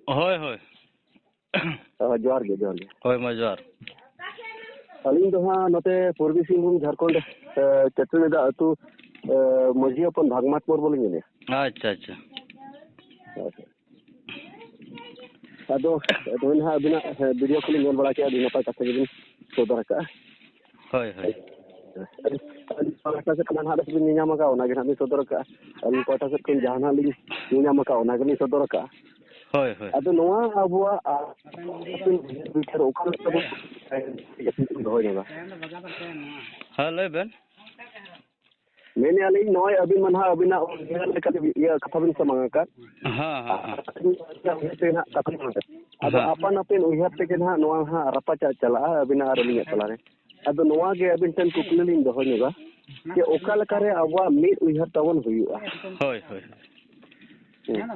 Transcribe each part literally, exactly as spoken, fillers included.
ᱦᱳᱭ, ᱦᱳᱭ᱾ ᱚ, ᱡᱚᱦᱟᱨ ᱜᱮ, ᱡᱚᱦᱟᱨ ᱜᱮ᱾ ᱦᱳᱭ, ᱢᱟ ᱡᱚᱦᱟᱨ᱾ ᱟᱹᱞᱤᱧ ᱫᱚ ᱦᱟᱸᱜ ᱱᱚᱛᱮ ᱯᱩᱨᱵᱤ ᱥᱤᱝᱵᱷᱩᱢ, ᱡᱷᱟᱲᱠᱷᱚᱸᱰ, ᱮ, ᱪᱟᱹᱴᱟᱹᱱᱤᱫᱟ ᱟᱹᱛᱩ, ᱮ, ᱢᱟᱹᱡᱷᱤ ᱦᱚᱯᱚᱱ ᱵᱷᱟᱜᱽᱢᱟᱛ ᱢᱩᱨᱢᱩ ᱞᱤᱧ ᱢᱮᱱᱮᱫᱼᱟ᱾ ᱟᱪᱪᱷᱟ, ᱟᱪᱪᱷᱟ᱾ ᱦᱳᱭ, ᱦᱳᱭ᱾ ᱟᱫᱚ ᱱᱚᱜᱼᱚᱭ ᱱᱟᱦᱟᱜ ᱟᱹᱵᱤᱱᱟᱜ, ᱦᱮᱸ, ᱵᱷᱤᱰᱤᱭᱳ ᱠᱚᱞᱤᱧ ᱧᱮᱞ ᱵᱟᱲᱟ ᱠᱮᱫᱼᱟ, ᱟᱹᱰᱤ ᱱᱟᱯᱟᱭ ᱠᱟᱛᱷᱟ ᱜᱮᱵᱤᱱ ᱥᱚᱫᱚᱨ ᱟᱠᱟᱫᱼᱟ᱾ ᱦᱳᱭ, ᱦᱳᱭ᱾ ᱟᱹᱞᱤᱧ ᱯᱟᱦᱴᱟ ᱥᱮᱫ ᱠᱷᱚᱱ ᱱᱟᱦᱟᱜ ᱵᱤᱱ ᱧᱮᱧᱟᱢ ᱟᱠᱟᱫᱼᱟ, ᱚᱱᱟ ᱜᱮ ᱱᱟᱦᱟᱜ ᱵᱤᱱ ᱥᱚᱫᱚᱨ ᱟᱠᱟᱫᱼᱟ᱾ ᱟᱹᱞᱤᱧ ᱯᱟᱦᱴᱟ ᱥᱮᱫ ᱠᱷᱚᱱ ᱡᱟᱦᱟᱸ ᱱᱟᱦᱟᱜ ᱞᱤᱧ ᱧᱮᱧᱟᱢ ᱟᱠᱟᱫᱼᱟ, ᱚᱱᱟ ᱜᱮᱞᱤᱧ ᱥᱚᱫᱚᱨ ᱟᱠᱟᱫᱼᱟ᱾ ᱦᱳᱭ, ᱦᱳᱭ᱾ ᱟᱫᱚ ᱱᱚᱣᱟ ᱟᱵᱚᱣᱟᱜ ᱟᱹᱯᱤᱞ ᱵᱤᱪᱟᱹᱨ ᱚᱠᱟ ᱞᱮᱠᱟ ᱵᱚᱱ ᱫᱚᱦᱚᱭ ᱧᱚᱜᱟ? ᱦᱮᱸ, ᱞᱟᱹᱭ ᱵᱮᱱ᱾ ᱢᱮᱱᱮᱫᱼᱟ ᱞᱤᱧ, ᱱᱚᱜᱼᱚᱭ ᱟᱹᱵᱤᱱ ᱢᱟ ᱱᱟᱦᱟᱜ ᱟᱹᱵᱤᱱᱟᱜ ᱩᱭᱦᱟᱹᱨ ᱞᱮᱠᱟᱛᱮ ᱤᱭᱟᱹ ᱠᱟᱛᱷᱟ ᱵᱤᱱ ᱥᱟᱢᱟᱝ ᱟᱠᱟᱫ᱾ ᱦᱮᱸ, ᱦᱮᱸ, ᱦᱮᱸ᱾ ᱟᱹᱵᱤᱱᱟᱜ ᱩᱭᱦᱟᱹᱨ ᱛᱮ ᱱᱟᱦᱟᱜ ᱠᱟᱛᱷᱟ ᱵᱤᱱ ᱢᱮᱱ ᱟᱠᱟᱫ᱾ ᱟᱫᱚ ᱦᱮᱸ᱾ ᱟᱯᱟᱱ ᱟᱹᱯᱤᱱ ᱩᱭᱦᱟᱹᱨ ᱛᱮᱜᱮ ᱱᱟᱦᱟᱜ ᱱᱚᱣᱟ ᱦᱟᱸᱜ ᱨᱟᱯᱟᱪᱟᱜ ᱪᱟᱞᱟᱜᱼᱟ ᱟᱹᱵᱤᱱᱟᱜ ᱟᱨ ᱟᱹᱞᱤᱧᱟᱜ ᱛᱟᱞᱟᱨᱮ᱾ ᱟᱫᱚ ᱱᱚᱣᱟ ᱜᱮ ᱟᱹᱵᱤᱱ ᱴᱷᱮᱱ ᱠᱩᱠᱞᱤ ᱞᱤᱧ ᱫᱚᱦᱚ ᱧᱚᱜᱟ ᱡᱮ ᱚᱠᱟ ᱞᱮᱠᱟᱨᱮ ᱟᱵᱚᱣᱟᱜ ᱢᱤᱫ ᱩᱭᱦᱟᱹᱨ ᱛᱟᱵᱚᱱ ᱦᱩᱭᱩᱜᱼᱟ? ᱦᱳᱭ, ᱦᱳᱭ, ᱦᱳᱭ᱾ ᱦᱮᱸ᱾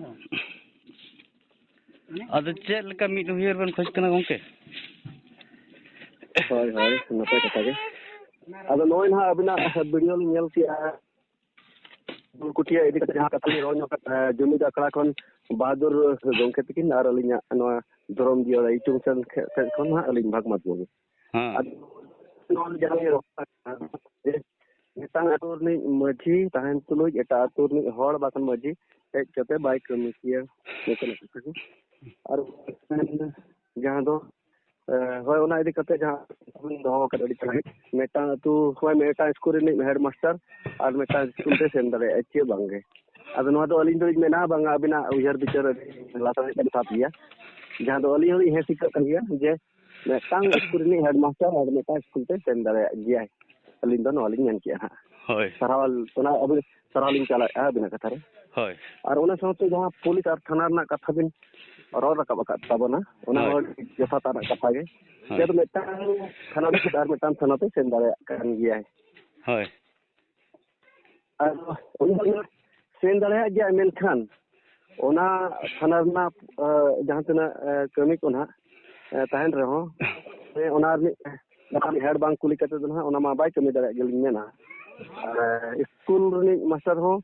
ᱟᱫᱚ ᱪᱮᱫ ᱞᱮᱠᱟ ᱢᱤᱫ ᱩᱭᱦᱟᱹᱨ ᱵᱮᱱ ᱠᱷᱚᱡᱽ ᱠᱟᱱᱟ ᱜᱚᱢᱠᱮ? ᱦᱳᱭ, ᱦᱳᱭ, ᱱᱟᱯᱟᱭ ᱠᱟᱛᱷᱟ ᱜᱮ᱾ ᱟᱫᱚ ᱱᱚᱜᱼᱚᱭ ᱱᱟᱦᱟᱜ ᱟᱹᱵᱤᱱᱟᱜ ᱵᱷᱤᱰᱤᱭᱳ ᱞᱤᱧ ᱧᱮᱞ ᱠᱮᱜᱼᱟ, ᱜᱩᱞᱠᱩᱴᱤᱭᱟᱹ ᱤᱫᱤ ᱠᱟᱛᱮ ᱡᱟᱦᱟᱸ ᱠᱟᱛᱷᱟ ᱞᱤᱧ ᱨᱚᱲ ᱧᱚᱜ ᱠᱟᱫ, ᱮ, ᱡᱩᱢᱤᱫ ᱟᱠᱷᱲᱟ ᱠᱷᱚᱱ ᱵᱟᱦᱟᱫᱩᱨ ᱜᱚᱢᱠᱮ ᱛᱟᱹᱠᱤᱱ ᱟᱨ ᱟᱹᱞᱤᱧᱟᱜ ᱱᱚᱣᱟ ᱫᱷᱚᱨᱚᱢ ᱡᱤᱭᱟᱹᱲ ᱤᱛᱩᱱ ᱥᱮᱱ ᱠᱷᱮ-, ᱥᱮᱫ ᱠᱷᱚᱱ ᱦᱟᱸᱜ ᱟᱹᱞᱤᱧ ᱵᱷᱟᱜᱽᱢᱟᱛ ᱢᱩᱨᱢᱩ᱾ ᱦᱮᱸ᱾ ᱟᱫᱚ ᱱᱚᱣᱟ ᱡᱟᱦᱟᱸ ᱞᱤᱧ ᱨᱚᱲ ᱠᱟᱱᱟ, ᱡᱮ ᱢᱤᱫᱴᱟᱝ ᱟᱹᱛᱩ ᱨᱤᱱᱤᱡ ᱢᱟᱹᱡᱷᱤ ᱛᱟᱦᱮᱱ ᱛᱩᱞᱩᱡ ᱮᱴᱟᱜ ᱟᱹᱛᱩ ᱨᱤᱱᱤᱡ ᱦᱚᱲ ᱵᱟᱠᱷᱟᱱ ᱢᱟᱹᱡᱷᱤ ᱦᱮᱡ ᱠᱟᱛᱮ ᱵᱟᱭ ᱠᱟᱹᱢᱤ ᱠᱮᱭᱟ, ᱱᱚᱝᱠᱟᱱᱟᱜ ᱠᱟᱛᱷᱟ ᱠᱚ᱾ ᱟᱨ ᱡᱟᱦᱟᱸ ᱫᱚ ᱮ, ᱦᱳᱭ, ᱚᱱᱟ ᱤᱫᱤ ᱠᱟᱛᱮ ᱡᱟᱦᱟᱸ ᱵᱤᱱ ᱫᱚᱦᱚ ᱟᱠᱟᱫ ᱟᱹᱰᱤ ᱪᱮᱦᱨᱟ ᱜᱮ᱾ ᱢᱤᱫᱴᱟᱝ ᱟᱹᱛᱩ, ᱦᱳᱭ, ᱢᱤᱫᱴᱟᱝ ᱥᱠᱩᱞ ᱨᱤᱱᱤᱡ ᱦᱮᱰ ᱢᱟᱥᱴᱟᱨ ᱟᱨ ᱢᱤᱫᱴᱟᱝ ᱥᱠᱩᱞ ᱛᱮ ᱥᱮᱱ ᱫᱟᱲᱮᱭᱟᱜᱼᱟ, ᱪᱮᱫ ᱵᱟᱝ ᱜᱮ᱾ ᱟᱫᱚ ᱱᱚᱣᱟ ᱫᱚ ᱟᱹᱞᱤᱧ ᱫᱚᱞᱤᱧ ᱢᱮᱱᱟ, ᱵᱟᱝᱟ, ᱟᱹᱵᱤᱱᱟᱜ ᱩᱭᱦᱟᱹᱨ ᱵᱤᱪᱟᱹᱨ ᱟᱹᱰᱤ ᱞᱟᱛᱟᱨ ᱥᱮᱫ ᱵᱤᱱ ᱥᱟᱵ ᱜᱮᱭᱟ, ᱡᱟᱦᱟᱸ ᱫᱚ ᱟᱹᱞᱤᱧ ᱦᱚᱸᱞᱤᱧ ᱦᱮᱸ ᱥᱤᱠᱟᱹᱜ ᱠᱟᱱ ᱜᱮᱭᱟ ᱡᱮ ᱢᱤᱫᱴᱟᱝ ᱥᱠᱩᱞ ᱨᱤᱱᱤᱡ ᱦᱮᱰ ᱢᱟᱥᱴᱟᱨ ᱟᱨ ᱢᱤᱫᱴᱟᱝ ᱥᱠᱩᱞ ᱛᱮ ᱥᱮᱱ ᱫᱟᱲᱮᱭᱟᱜ ᱜᱮᱭᱟᱭ᱾ ᱟᱹᱞᱤᱧ ᱫᱚ ᱱᱚᱣᱟ ᱞᱤᱧ ᱢᱮᱱ ᱠᱮᱜᱼᱟ ᱦᱟᱸᱜ᱾ ᱦᱳᱭ᱾ ᱥᱟᱨᱦᱟᱣ, ᱚᱱᱟ ᱟᱹᱵᱤᱱ ᱥᱟᱨᱦᱟᱣ ᱞᱤᱧ ᱪᱟᱞᱟᱜᱼᱟ ᱟᱹᱵᱤᱱᱟᱜ ᱠᱟᱛᱷᱟ ᱨᱮ᱾ ᱦᱳᱭ᱾ ᱟᱨ ᱚᱱᱟ ᱥᱟᱶᱛᱮ ᱡᱟᱦᱟᱸ ᱯᱩᱞᱤᱥ ᱟᱨ ᱛᱷᱟᱱᱟ ᱨᱮᱱᱟᱜ ᱠᱟᱛᱷᱟ ᱵᱤᱱ ᱨᱚᱲ ᱨᱟᱠᱟᱵ ᱟᱠᱟᱫ ᱛᱟᱵᱚᱱᱟ, ᱚᱱᱟ ᱦᱳᱭ᱾ ᱦᱚᱸ ᱟᱹᱰᱤ ᱡᱚᱛᱷᱟᱛ ᱟᱱᱟᱜ ᱠᱟᱛᱷᱟ ᱜᱮ᱾ ᱦᱳᱭ᱾ ᱡᱮ ᱢᱤᱫᱴᱟᱝ ᱛᱷᱟᱱᱟ ᱠᱷᱚᱱ ᱟᱨ ᱢᱤᱫᱴᱟᱝ ᱛᱷᱟᱱᱟ ᱛᱮ ᱥᱮᱱ ᱫᱟᱲᱮᱭᱟᱜ ᱠᱟᱱ ᱜᱮᱭᱟᱭ᱾ ᱦᱳᱭ᱾ ᱟᱨ ᱩᱱᱤ ᱫᱚ ᱥᱮᱱ ᱫᱟᱲᱮᱭᱟᱜ ᱜᱮᱭᱟᱭ, ᱢᱮᱱᱠᱷᱟᱱ ᱚᱱᱟ ᱛᱷᱟᱱᱟ ᱨᱮᱱᱟᱜ, ᱮ, ᱡᱟᱦᱟᱸ ᱛᱤᱱᱟᱹᱜ, ᱮ, ᱠᱟᱹᱢᱤ ᱠᱚ ᱱᱟᱦᱟᱜ, ᱮ, ᱛᱟᱦᱮᱱ ᱨᱮᱦᱚᱸ, ᱥᱮ ᱚᱱᱟ ᱨᱤᱱᱤᱡ ᱚᱱᱟ ᱨᱤᱱᱤᱡ ᱦᱮᱰ ᱵᱟᱝ ᱠᱩᱞᱤ ᱠᱟᱛᱮ ᱫᱚ ᱱᱟᱦᱟᱜ ᱚᱱᱟ ᱢᱟ ᱵᱟᱭ ᱠᱟᱹᱢᱤ ᱫᱟᱲᱮᱭᱟᱜ ᱜᱮᱞᱤᱧ ᱢᱮᱱᱟ᱾ ᱟᱨ ᱥᱠᱩᱞ ᱨᱤᱱᱤᱡ ᱢᱟᱥᱴᱟᱨ ᱦᱚᱸ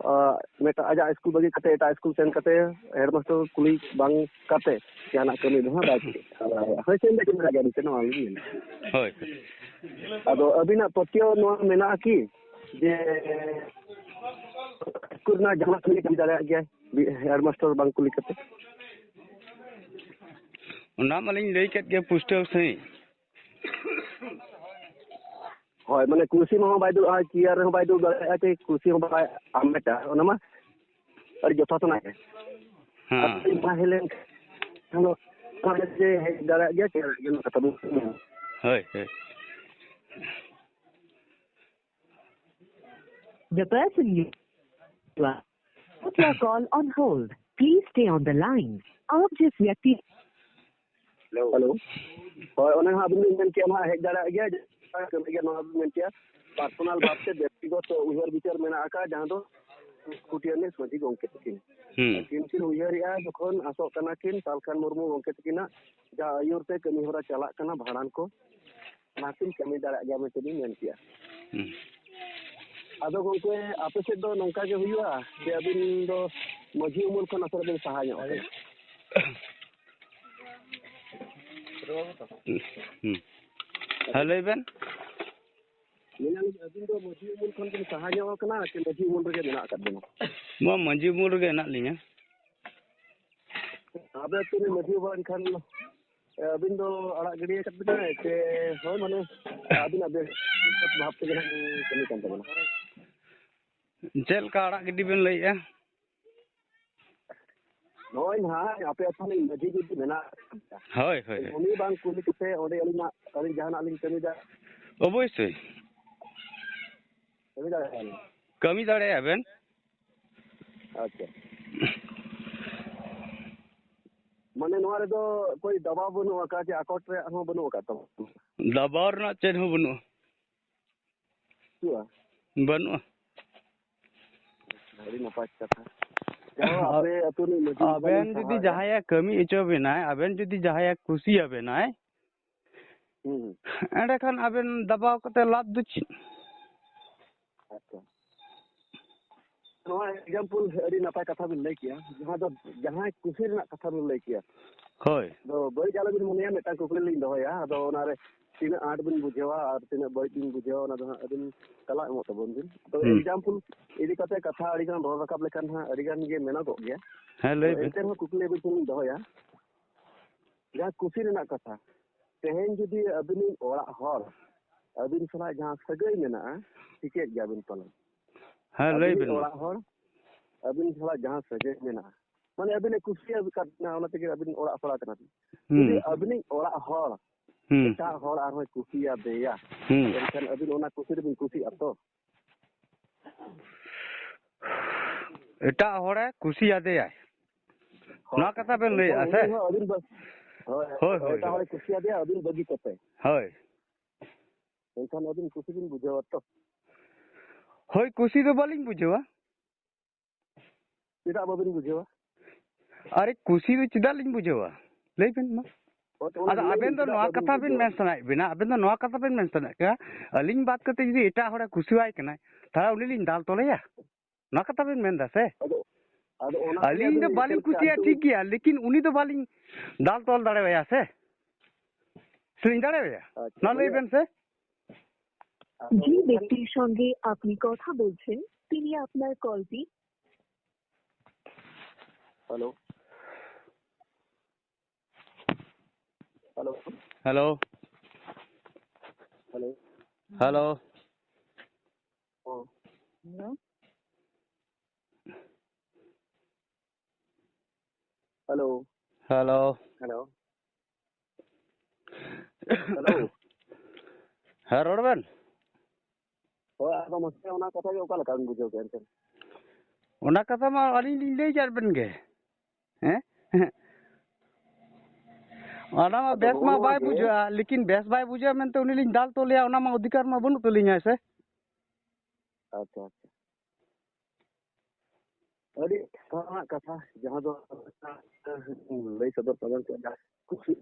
ᱟᱨ ᱢᱤᱫᱴᱟᱝ ᱟᱡᱟᱜ ᱥᱠᱩᱞ ᱵᱟᱹᱜᱤ ᱠᱟᱛᱮ ᱮᱴᱟᱜ ᱥᱠᱩᱞ ᱥᱮᱱ ᱠᱟᱛᱮ ᱦᱮᱰᱢᱟᱥᱴᱟᱨ ᱠᱩᱞᱤ ᱵᱟᱝ ᱠᱟᱛᱮ ᱡᱟᱦᱟᱱᱟᱜ ᱠᱟᱹᱢᱤ ᱫᱚ ᱦᱟᱸᱜ ᱵᱟᱭ ᱪᱮᱫ ᱫᱟᱲᱮᱭᱟᱜᱼᱟ᱾ ᱦᱳᱭ, ᱥᱮᱱ ᱫᱚ ᱪᱮᱫ ᱫᱟᱲᱮᱭᱟᱜ ᱜᱮᱭᱟ, ᱱᱚᱣᱟ ᱞᱤᱧ ᱢᱮᱱᱟ᱾ ᱦᱳᱭ᱾ ᱟᱫᱚ ᱟᱹᱵᱤᱱᱟᱜ ᱯᱟᱹᱛᱭᱟᱹᱣ ᱱᱚᱣᱟ ᱢᱮᱱᱟᱜᱼᱟ ᱠᱤ ᱡᱮ ᱥᱠᱩᱞ ᱨᱮᱱᱟᱜ ᱡᱟᱦᱟᱱᱟᱜ ᱠᱟᱹᱢᱤ ᱠᱟᱹᱢᱤ ᱫᱟᱲᱮᱭᱟᱜ ᱜᱮᱭᱟᱭ ᱦᱮᱰᱢᱟᱥᱴᱟᱨ ᱵᱟᱝ ᱠᱩᱞᱤ ᱠᱟᱛᱮ? ᱚᱱᱟ ᱢᱟᱞᱤᱧ ᱞᱟᱹᱭ ᱠᱮᱫ ᱜᱮ ᱯᱩᱥᱴᱟᱹᱣ ᱥᱟᱺᱦᱤᱡ᱾ ᱦᱳᱭ, ᱢᱟᱱᱮ ᱠᱩᱨᱥᱤ ᱨᱮᱦᱚᱸ ᱵᱟᱭ ᱫᱩᱲᱩᱵᱼᱟ, ᱪᱮᱭᱟᱨ ᱨᱮᱦᱚᱸ ᱵᱟᱭ ᱫᱩᱲᱩᱵ ᱫᱟᱲᱮᱭᱟᱜᱼᱟ, ᱪᱮ ᱠᱩᱨᱥᱤ ᱦᱚᱸ ᱵᱟᱭ ᱦᱟᱢᱮᱴᱟ, ᱚᱱᱟ ᱢᱟ ᱟᱹᱰᱤ ᱡᱚᱛᱷᱟᱛ ᱟᱱᱟᱜ ᱜᱮ᱾ ᱦᱮᱸ᱾ ᱟᱨ ᱡᱩᱫᱤ ᱵᱟᱭ ᱦᱮᱡ ᱞᱮᱱᱠᱷᱟᱱ ᱫᱚ ᱚᱱᱟ ᱡᱮ ᱦᱮᱡ ᱫᱟᱲᱮᱭᱟᱜ ᱜᱮᱭᱟ, ᱪᱮ ᱚᱱᱟ ᱠᱟᱛᱷᱟ ᱫᱚ᱾ ᱦᱳᱭ, ᱦᱳᱭ᱾ The person you put your call on hold. Please stay on the line. आप जिस व्यक्ति हेलो। ᱦᱳᱭ, ᱚᱱᱮ ᱦᱟᱸᱜ ᱟᱵᱤᱱ ᱵᱤᱱ ᱢᱮᱱ ᱠᱮᱜᱼᱟ, ᱱᱚᱣᱟ ᱦᱮᱡ ᱫᱟᱲᱮᱭᱟᱜ ᱜᱮᱭᱟ, ᱡᱟᱦᱟᱸ ᱠᱟᱹᱢᱤ ᱜᱮ ᱱᱚᱣᱟ ᱵᱤᱱ ᱢᱮᱱ ᱠᱮᱜᱼᱟ, ᱯᱟᱨᱥᱚᱱᱟᱞ ᱵᱷᱟᱵᱽ ᱛᱮ ᱵᱮᱠᱛᱤᱜᱚᱛᱚ ᱩᱭᱦᱟᱹᱨ ᱵᱤᱪᱟᱹᱨ ᱢᱮᱱᱟᱜ ᱟᱠᱟᱫ, ᱡᱟᱦᱟᱸ ᱫᱚ ᱥᱠᱩᱴᱤᱭᱟᱱᱤᱥ ᱢᱟᱹᱡᱷᱤ ᱜᱚᱢᱠᱮ ᱛᱟᱹᱠᱤᱱ᱾ ᱦᱩᱸ᱾ ᱟᱹᱠᱤᱱ ᱠᱤᱱ ᱩᱭᱦᱟᱹᱨᱮᱜᱼᱟ, ᱡᱚᱠᱷᱚᱱ ᱟᱥᱚᱜ ᱠᱟᱱᱟ ᱠᱤᱱ ᱥᱟᱞᱠᱷᱟᱱ ᱢᱩᱨᱢᱩ ᱜᱚᱢᱠᱮ ᱛᱟᱹᱠᱤᱱᱟᱜ ᱡᱟᱦᱟᱸ ᱟᱹᱭᱩᱨ ᱛᱮ ᱠᱟᱹᱢᱤ ᱦᱚᱨᱟ ᱪᱟᱞᱟᱜ ᱠᱟᱱᱟ, ᱵᱷᱟᱸᱰᱟᱱ ᱠᱚ, ᱚᱱᱟ ᱠᱤᱱ ᱠᱟᱹᱢᱤ ᱫᱟᱲᱮᱭᱟᱜ ᱜᱮᱭᱟ ᱢᱮᱱᱛᱮ ᱞᱤᱧ ᱢᱮᱱ ᱠᱮᱜᱼᱟ᱾ ᱦᱩᱸ᱾ ᱟᱫᱚ ᱜᱚᱢᱠᱮ, ᱟᱯᱮ ᱥᱮᱫ ᱫᱚ ᱱᱚᱝᱠᱟ ᱜᱮ ᱦᱩᱭᱩᱜᱼᱟ ᱡᱮ ᱟᱹᱵᱤᱱ ᱫᱚ ᱢᱟᱹᱡᱷᱤ ᱩᱢᱩᱞ ᱠᱷᱚᱱ ᱟᱥᱚᱞ ᱵᱤᱱ ᱥᱟᱦᱟ ᱧᱚᱜ ᱟᱠᱟᱱᱟ? ᱦᱩᱸ᱾ ᱦᱮᱸ, ᱞᱟᱹᱭ ᱵᱮᱱ᱾ ᱢᱮᱱᱟᱞᱤᱧ, ᱟᱹᱵᱤᱱ ᱫᱚ ᱢᱟᱹᱡᱷᱤ ᱩᱢᱩᱞ ᱠᱷᱚᱱ ᱵᱤᱱ ᱥᱟᱦᱟ ᱧᱚᱜ ᱟᱠᱟᱱᱟ ᱥᱮ ᱢᱟᱹᱡᱷᱤ ᱩᱢᱩᱞ ᱨᱮᱜᱮ ᱢᱮᱱᱟᱜ ᱟᱠᱟᱫ ᱵᱤᱱᱟ? ᱱᱚᱣᱟ ᱢᱟᱹᱡᱷᱤ ᱩᱢᱩᱞ ᱨᱮᱜᱮ ᱦᱮᱱᱟᱜ ᱞᱤᱧᱟ᱾ ᱟᱵᱮ ᱟᱹᱛᱩ ᱨᱤᱱ ᱢᱟᱹᱡᱷᱤ ᱵᱟᱵᱟ ᱮᱱᱠᱷᱟᱱ, ᱮ, ᱟᱹᱵᱤᱱ ᱫᱚ ᱟᱲᱟᱜ ᱜᱤᱰᱤ ᱟᱠᱟᱫ ᱵᱤᱱᱟᱭ ᱥᱮ, ᱦᱳᱭ, ᱢᱟᱱᱮ, ᱟᱹᱵᱤᱱᱟᱜ ᱵᱮᱥ ᱵᱷᱟᱵᱽ ᱛᱮᱜᱮ ᱱᱟᱦᱟᱜ ᱠᱟᱹᱢᱤ ᱠᱟᱱ ᱛᱟᱵᱚᱱᱟ? ᱪᱮᱫ ᱞᱮᱠᱟ ᱟᱲᱟᱜ ᱜᱤᱰᱤ ᱵᱮᱱ ᱞᱟᱹᱭᱮᱜᱼᱟ? ᱱᱚᱜᱼᱚᱭ ᱱᱟᱦᱟᱜ ᱟᱯᱮ ᱟᱹᱛᱩ ᱨᱤᱱ ᱢᱟᱹᱡᱷᱤ ᱡᱩᱫᱤ ᱢᱮᱱᱟᱜ ᱟᱠᱟᱫ ᱯᱮᱭᱟ, ᱦᱳᱭ, ᱦᱳᱭ, ᱦᱳᱭ᱾ ᱩᱱᱤ ᱵᱟᱝ ᱠᱩᱞᱤ ᱠᱟᱛᱮ ᱚᱸᱰᱮ ᱟᱹᱞᱤᱧᱟᱜ, ᱟᱹᱞᱤᱧ ᱡᱟᱦᱟᱱᱟᱜ ᱞᱤᱧ ᱠᱟᱹᱢᱤ ᱫᱟ-, ᱚᱵᱚᱥᱥᱳᱭ᱾ ᱠᱟᱹᱢᱤ ᱫᱟᱲᱮᱭᱟᱜᱼᱟ ᱞᱤᱧ᱾ ᱠᱟᱹᱢᱤ ᱫᱟᱲᱮᱭᱟᱜᱼᱟ ᱵᱮᱱ᱾ ᱟᱪᱪᱷᱟ᱾ ᱢᱟᱱᱮ ᱱᱚᱣᱟ ᱨᱮᱫᱚ ᱠᱳᱭ ᱫᱟᱵᱟᱣ ᱵᱟᱹᱱᱩᱜ ᱟᱠᱟᱫ, ᱪᱮ ᱟᱠᱚᱴ ᱨᱮᱭᱟᱜ ᱦᱚᱸ ᱵᱟᱹᱱᱩᱜ ᱟᱠᱟᱫ ᱛᱟᱵᱚᱱᱟ? ᱫᱟᱵᱟᱣ ᱨᱮᱱᱟᱜ ᱪᱮᱫ ᱦᱚᱸ ᱵᱟᱹᱱᱩᱜᱼᱟ᱾ ᱵᱟᱹᱱᱩᱜᱼᱟ᱾ ᱵᱟᱹᱱᱩᱜᱼᱟ᱾ ᱟᱹᱰᱤ ᱱᱟᱯᱟᱭ ᱠᱟᱛᱷᱟ᱾ ᱡᱟᱦᱳ, ᱟᱯᱮ ᱟᱹᱛᱩ ᱨᱤᱱ ᱢᱟᱹᱡᱷᱤ ᱵᱟᱵᱟ ᱟᱵᱮᱱ ᱞᱤᱧ ᱡᱩᱫᱤ ᱥᱟᱨᱦᱟᱣᱮᱫᱼᱟ᱾ ᱡᱟᱦᱟᱸᱭᱟᱜ ᱠᱟᱹᱢᱤ ᱦᱚᱪᱚ ᱵᱮᱱᱟᱭ, ᱟᱵᱮᱱ ᱡᱩᱫᱤ ᱡᱟᱦᱟᱸᱭᱟᱜ ᱠᱩᱥᱤᱭᱟᱵᱮᱱᱟᱭ, ᱦᱩᱸ, ᱦᱩᱸ᱾ ᱮᱸᱰᱮᱠᱷᱟᱱ ᱟᱵᱮᱱ ᱫᱟᱵᱟᱣ ᱠᱟᱛᱮ ᱞᱟᱵᱷ ᱫᱚ ᱪᱮᱫ? ᱟᱪᱪᱷᱟ᱾ ᱱᱚᱣᱟ example ᱟᱹᱰᱤ ᱱᱟᱯᱟᱭ ᱠᱟᱛᱷᱟ ᱵᱤᱱ ᱞᱟᱹᱭ ᱠᱮᱜᱼᱟ, ᱡᱟᱦᱟᱸ ᱫᱚ ᱡᱟᱦᱟᱸᱭ ᱠᱩᱥᱤ ᱨᱮᱱᱟᱜ ᱠᱟᱛᱷᱟ ᱵᱤᱱ ᱞᱟᱹᱭ ᱠᱮᱜᱼᱟ᱾ ᱦᱳᱭ᱾ ᱟᱫᱚ ᱵᱟᱹᱲᱤᱡ ᱟᱞᱚᱵᱤᱱ ᱢᱚᱱᱮᱭᱟ, ᱢᱤᱫᱴᱟᱝ ᱠᱩᱠᱞᱤ ᱞᱤᱧ ᱫᱚᱦᱚᱭᱟ᱾ ᱟᱫᱚ ᱚᱱᱟᱨᱮ ᱛᱤᱱᱟᱹᱜ ᱟᱸᱴ ᱵᱤᱱ ᱵᱩᱡᱷᱟᱹᱣᱟ ᱟᱨ ᱛᱤᱱᱟᱹᱜ ᱵᱟᱹᱲᱤᱡ ᱵᱤᱱ ᱵᱩᱡᱷᱟᱹᱣᱟ, ᱚᱱᱟ ᱫᱚ ᱦᱟᱸᱜ ᱟᱹᱵᱤᱱ ᱛᱟᱞᱟ ᱮᱢᱚᱜ ᱛᱟᱵᱚᱱ ᱵᱤᱱ᱾ ᱛᱚ, ᱦᱩᱸ᱾ Example ᱤᱫᱤ ᱠᱟᱛᱮ ᱠᱟᱛᱷᱟ ᱟᱹᱰᱤ ᱜᱟᱱ ᱨᱚᱲ ᱨᱟᱠᱟᱵ ᱞᱮᱠᱷᱟᱱ ᱦᱟᱸᱜ ᱟᱹᱰᱤ ᱜᱟᱱ ᱜᱮ ᱢᱮᱱᱚᱜᱚᱜ ᱜᱮᱭᱟ᱾ ᱦᱮᱸ, ᱞᱟᱹᱭ ᱛᱚ, ᱵᱤᱱ᱾ ᱮᱱᱛᱮ ᱨᱮᱦᱚᱸ ᱠᱩᱠᱞᱤ ᱟᱹᱵᱤᱱ ᱴᱷᱮᱱ ᱞᱤᱧ ᱫᱚᱦᱚᱭᱟ, ᱡᱟᱦᱟᱸ ᱠᱩᱥᱤ ᱨᱮᱱᱟᱜ ᱠᱟᱛᱷᱟ, ᱛᱮᱦᱮᱧ ᱡᱩᱫᱤ ᱟᱹᱵᱤᱱᱤᱡ ᱚᱲᱟᱜ ᱦᱚᱲ ᱟᱹᱵᱤᱱ ᱥᱟᱞᱟᱜ ᱡᱟᱦᱟᱸ ᱥᱟᱹᱜᱟᱹᱭ ᱢᱮᱱᱟᱜᱼᱟ, ᱴᱷᱤᱠᱟᱹᱭᱮᱫ ᱜᱮᱭᱟᱵᱤᱱ ᱯᱟᱞᱮᱱ᱾ ᱦᱮᱸ, ᱞᱟᱹᱭ ᱟᱹᱵᱤᱱᱤᱡ ᱵᱤᱱ ᱢᱟ᱾ ᱚᱲᱟᱜ ᱦᱚᱲ ᱟᱹᱵᱤᱱ ᱥᱟᱞᱟᱜ ᱡᱟᱦᱟᱸ ᱥᱟᱹᱜᱟᱹᱭ ᱢᱮᱱᱟᱜᱼᱟ, ᱢᱟᱱᱮ ᱟᱹᱵᱤᱱᱮ ᱠᱩᱥᱤᱭᱟᱠᱟᱫ ᱵᱤᱱᱟ, ᱚᱱᱟ ᱛᱮᱜᱮ ᱟᱹᱵᱤᱱ ᱚᱲᱟᱜ ᱥᱟᱞᱟᱜ ᱠᱟᱱᱟ ᱵᱤᱱ᱾ ᱦᱩᱸ᱾ ᱡᱩᱫᱤ ᱟᱹᱵᱤᱱᱤᱡ ᱚᱲᱟᱜ ᱦᱚᱲ ᱦᱩᱸ᱾ ᱮᱴᱟᱜ ᱦᱚᱲ ᱟᱨᱦᱚᱸᱭ ᱠᱩᱥᱤᱭᱟᱫᱮᱭᱟ, ᱦᱩᱸ᱾ ᱮᱱᱠᱷᱟᱱ ᱟᱹᱵᱤᱱ ᱚᱱᱟ ᱠᱩᱥᱤ ᱨᱮᱵᱤᱱ ᱠᱩᱥᱤᱜᱼᱟ ᱛᱚ? ᱮᱴᱟᱜ ᱦᱚᱲᱮ ᱠᱩᱥᱤᱭᱟᱫᱮᱭᱟᱭ᱾ ᱦᱳᱭ᱾ ᱱᱚᱣᱟ ᱠᱟᱛᱷᱟ ᱵᱮᱱ ᱮᱱᱠᱷᱟᱱ ᱞᱟᱹᱭᱮᱫᱼᱟ ᱥᱮ? ᱩᱱᱤ ᱦᱚᱸ ᱟᱹᱵᱤᱱ ᱵᱟᱹ-, ᱦᱳᱭ, ᱦᱳᱭ, ᱦᱳᱭ, ᱮᱴᱟᱜ ᱦᱳᱭ᱾ ᱦᱚᱲᱮ ᱠᱩᱥᱤᱭᱟᱫᱮᱭᱟ ᱟᱹᱵᱤᱱ ᱵᱟᱹᱜᱤ ᱠᱟᱛᱮ᱾ ᱦᱳᱭ᱾ ᱮᱱᱠᱷᱟᱱ ᱟᱹᱵᱤᱱ ᱠᱩᱥᱤ ᱵᱤᱱ ᱵᱩᱡᱷᱟᱹᱣᱟ ᱛᱚ? ᱦᱳᱭ, ᱠᱩᱥᱤ ᱫᱚ ᱵᱟᱹᱞᱤᱧ ᱵᱩᱡᱷᱟᱹᱣᱟ᱾ ᱪᱮᱫᱟᱜ ᱵᱟᱵᱤᱱ ᱵᱩᱡᱷᱟᱹᱣᱟ? ᱟᱨᱮ, ᱠᱩᱥᱤ ᱫᱚ ᱪᱮᱫᱟᱜ ᱞᱤᱧ ᱵᱩᱡᱷᱟᱹᱣᱟ? ᱞᱟᱹᱭ ᱵᱮᱱ ᱢᱟ᱾ ᱦᱳᱭ, ᱛᱚ ᱚᱱᱟ ᱟᱫᱚ ᱞᱟᱹᱭ ᱟᱵᱮᱱ ᱵᱤᱱ, ᱫᱚ ᱪᱮᱫᱟᱜ ᱱᱚᱣᱟ ᱵᱟᱵᱤᱱ ᱠᱟᱛᱷᱟ ᱵᱤᱱ ᱵᱩᱡᱷᱟᱹᱣᱟ? ᱢᱮᱱ ᱥᱟᱱᱟᱭᱮᱫ ᱵᱮᱱᱟ, ᱟᱵᱮᱱ ᱫᱚ ᱱᱚᱣᱟ ᱠᱟᱛᱷᱟ ᱵᱮᱱ ᱢᱮᱱ ᱥᱟᱱᱟᱭᱮᱫ ᱠᱟᱱᱟ, ᱟᱹᱞᱤᱧ ᱵᱟᱫ ᱠᱟᱛᱮ ᱡᱩᱫᱤ ᱮᱴᱟᱜ ᱦᱚᱲᱮ ᱠᱩᱥᱤᱣᱟᱭ ᱠᱟᱱᱟᱭ, ᱛᱟᱦᱚᱞᱮ ᱩᱱᱤ ᱞᱤᱧ ᱫᱟᱞ ᱛᱚᱞᱮᱭᱟ? ᱱᱚᱣᱟ ᱠᱟᱛᱷᱟ ᱵᱮᱱ ᱢᱮᱱ ᱫᱟ ᱥᱮ? ᱟᱫᱚ, ᱟᱫᱚ ᱚᱱᱟ ᱛᱮᱜᱮ ᱟᱹᱞᱤᱧ ᱫᱚ ᱟᱹᱵᱤᱱ ᱵᱟᱹᱞᱤᱧ ᱪᱮᱫ ᱞᱮᱠᱟ ᱠᱩᱥᱤᱭᱟᱜᱼᱟ, ᱟᱹᱵᱤᱱ ᱴᱷᱤᱠ ᱜᱮᱭᱟ, ᱞᱮᱠᱤᱱ ᱩᱱᱤ ᱫᱚ ᱵᱟᱹᱞᱤᱧ ᱫᱟᱞ ᱛᱚᱞ ᱫᱟᱲᱮᱣᱟᱭᱟ ᱥᱮ? ᱥᱮᱞᱤᱧ ᱫᱟᱲᱮᱣᱟᱭᱟ? ᱟᱪᱪᱷᱟ, ᱢᱟ ᱞᱟᱹᱭ ᱢᱟᱱᱮ ᱵᱮᱱ ᱥᱮ᱾ ᱟᱫᱚ ᱡᱤ ᱮᱱᱠᱷᱟᱱ ব্যক্তির সঙ্গে আপনি কথা বলছেন, তিনি আপনার কলটি hello. Hello. Hello. Hello. Hello. ও। হ্যালো। হ্যালো। হ্যালো। ᱦᱮᱞᱳ᱾ ᱦᱮᱸ, ᱨᱚᱲ ᱵᱮᱱ᱾ ᱦᱳᱭ, ᱟᱫᱚ ᱢᱟᱥᱮ ᱚᱱᱟ ᱠᱟᱛᱷᱟ ᱜᱮ ᱚᱠᱟ ᱞᱮᱠᱟ ᱵᱮᱱ ᱵᱩᱡᱷᱟᱹᱣ ᱠᱮᱫᱼᱟ ᱮᱱᱛᱮ? ᱚᱱᱟ ᱠᱟᱛᱷᱟ ᱢᱟ ᱟᱹᱞᱤᱧ ᱞᱤᱧ ᱞᱟᱹᱭ ᱠᱮᱫ ᱵᱮᱱ ᱜᱮ᱾ ᱦᱮᱸ? ᱚᱱᱟ ᱢᱟ ᱟᱫᱚ ᱵᱮᱥ ᱱᱚᱜᱼᱚ ᱢᱟ ᱱᱚᱣᱟ ᱵᱟᱭ ᱜᱮ᱾ ᱵᱩᱡᱷᱟᱹᱜᱼᱟ, ᱞᱮᱠᱤᱱ ᱵᱮᱥ ᱵᱟᱭ ᱵᱩᱡᱷᱟᱹᱜᱼᱟ ᱢᱮᱱᱛᱮ ᱩᱱᱤ ᱞᱤᱧ ᱫᱟᱞ ᱛᱚᱞᱮᱭᱟ, ᱚᱱᱟ ᱢᱟ ᱚᱫᱷᱤᱠᱟᱨ ᱢᱟ ᱵᱟᱹᱱᱩᱜ ᱛᱟᱹᱞᱤᱧᱟ ᱥᱮ᱾ ᱟᱪᱪᱷᱟ, ᱟᱪᱪᱷᱟ᱾ ᱟᱹᱰᱤ ᱥᱟᱨᱦᱟᱣ ᱨᱮᱱᱟᱜ ᱠᱟᱛᱷᱟ, ᱡᱟᱦᱟᱸ ᱫᱚ ᱞᱟᱹᱭ ᱥᱚᱫᱚᱨ ᱛᱟᱵᱚᱱ ᱠᱮᱫᱟ, ᱠᱩᱥᱤ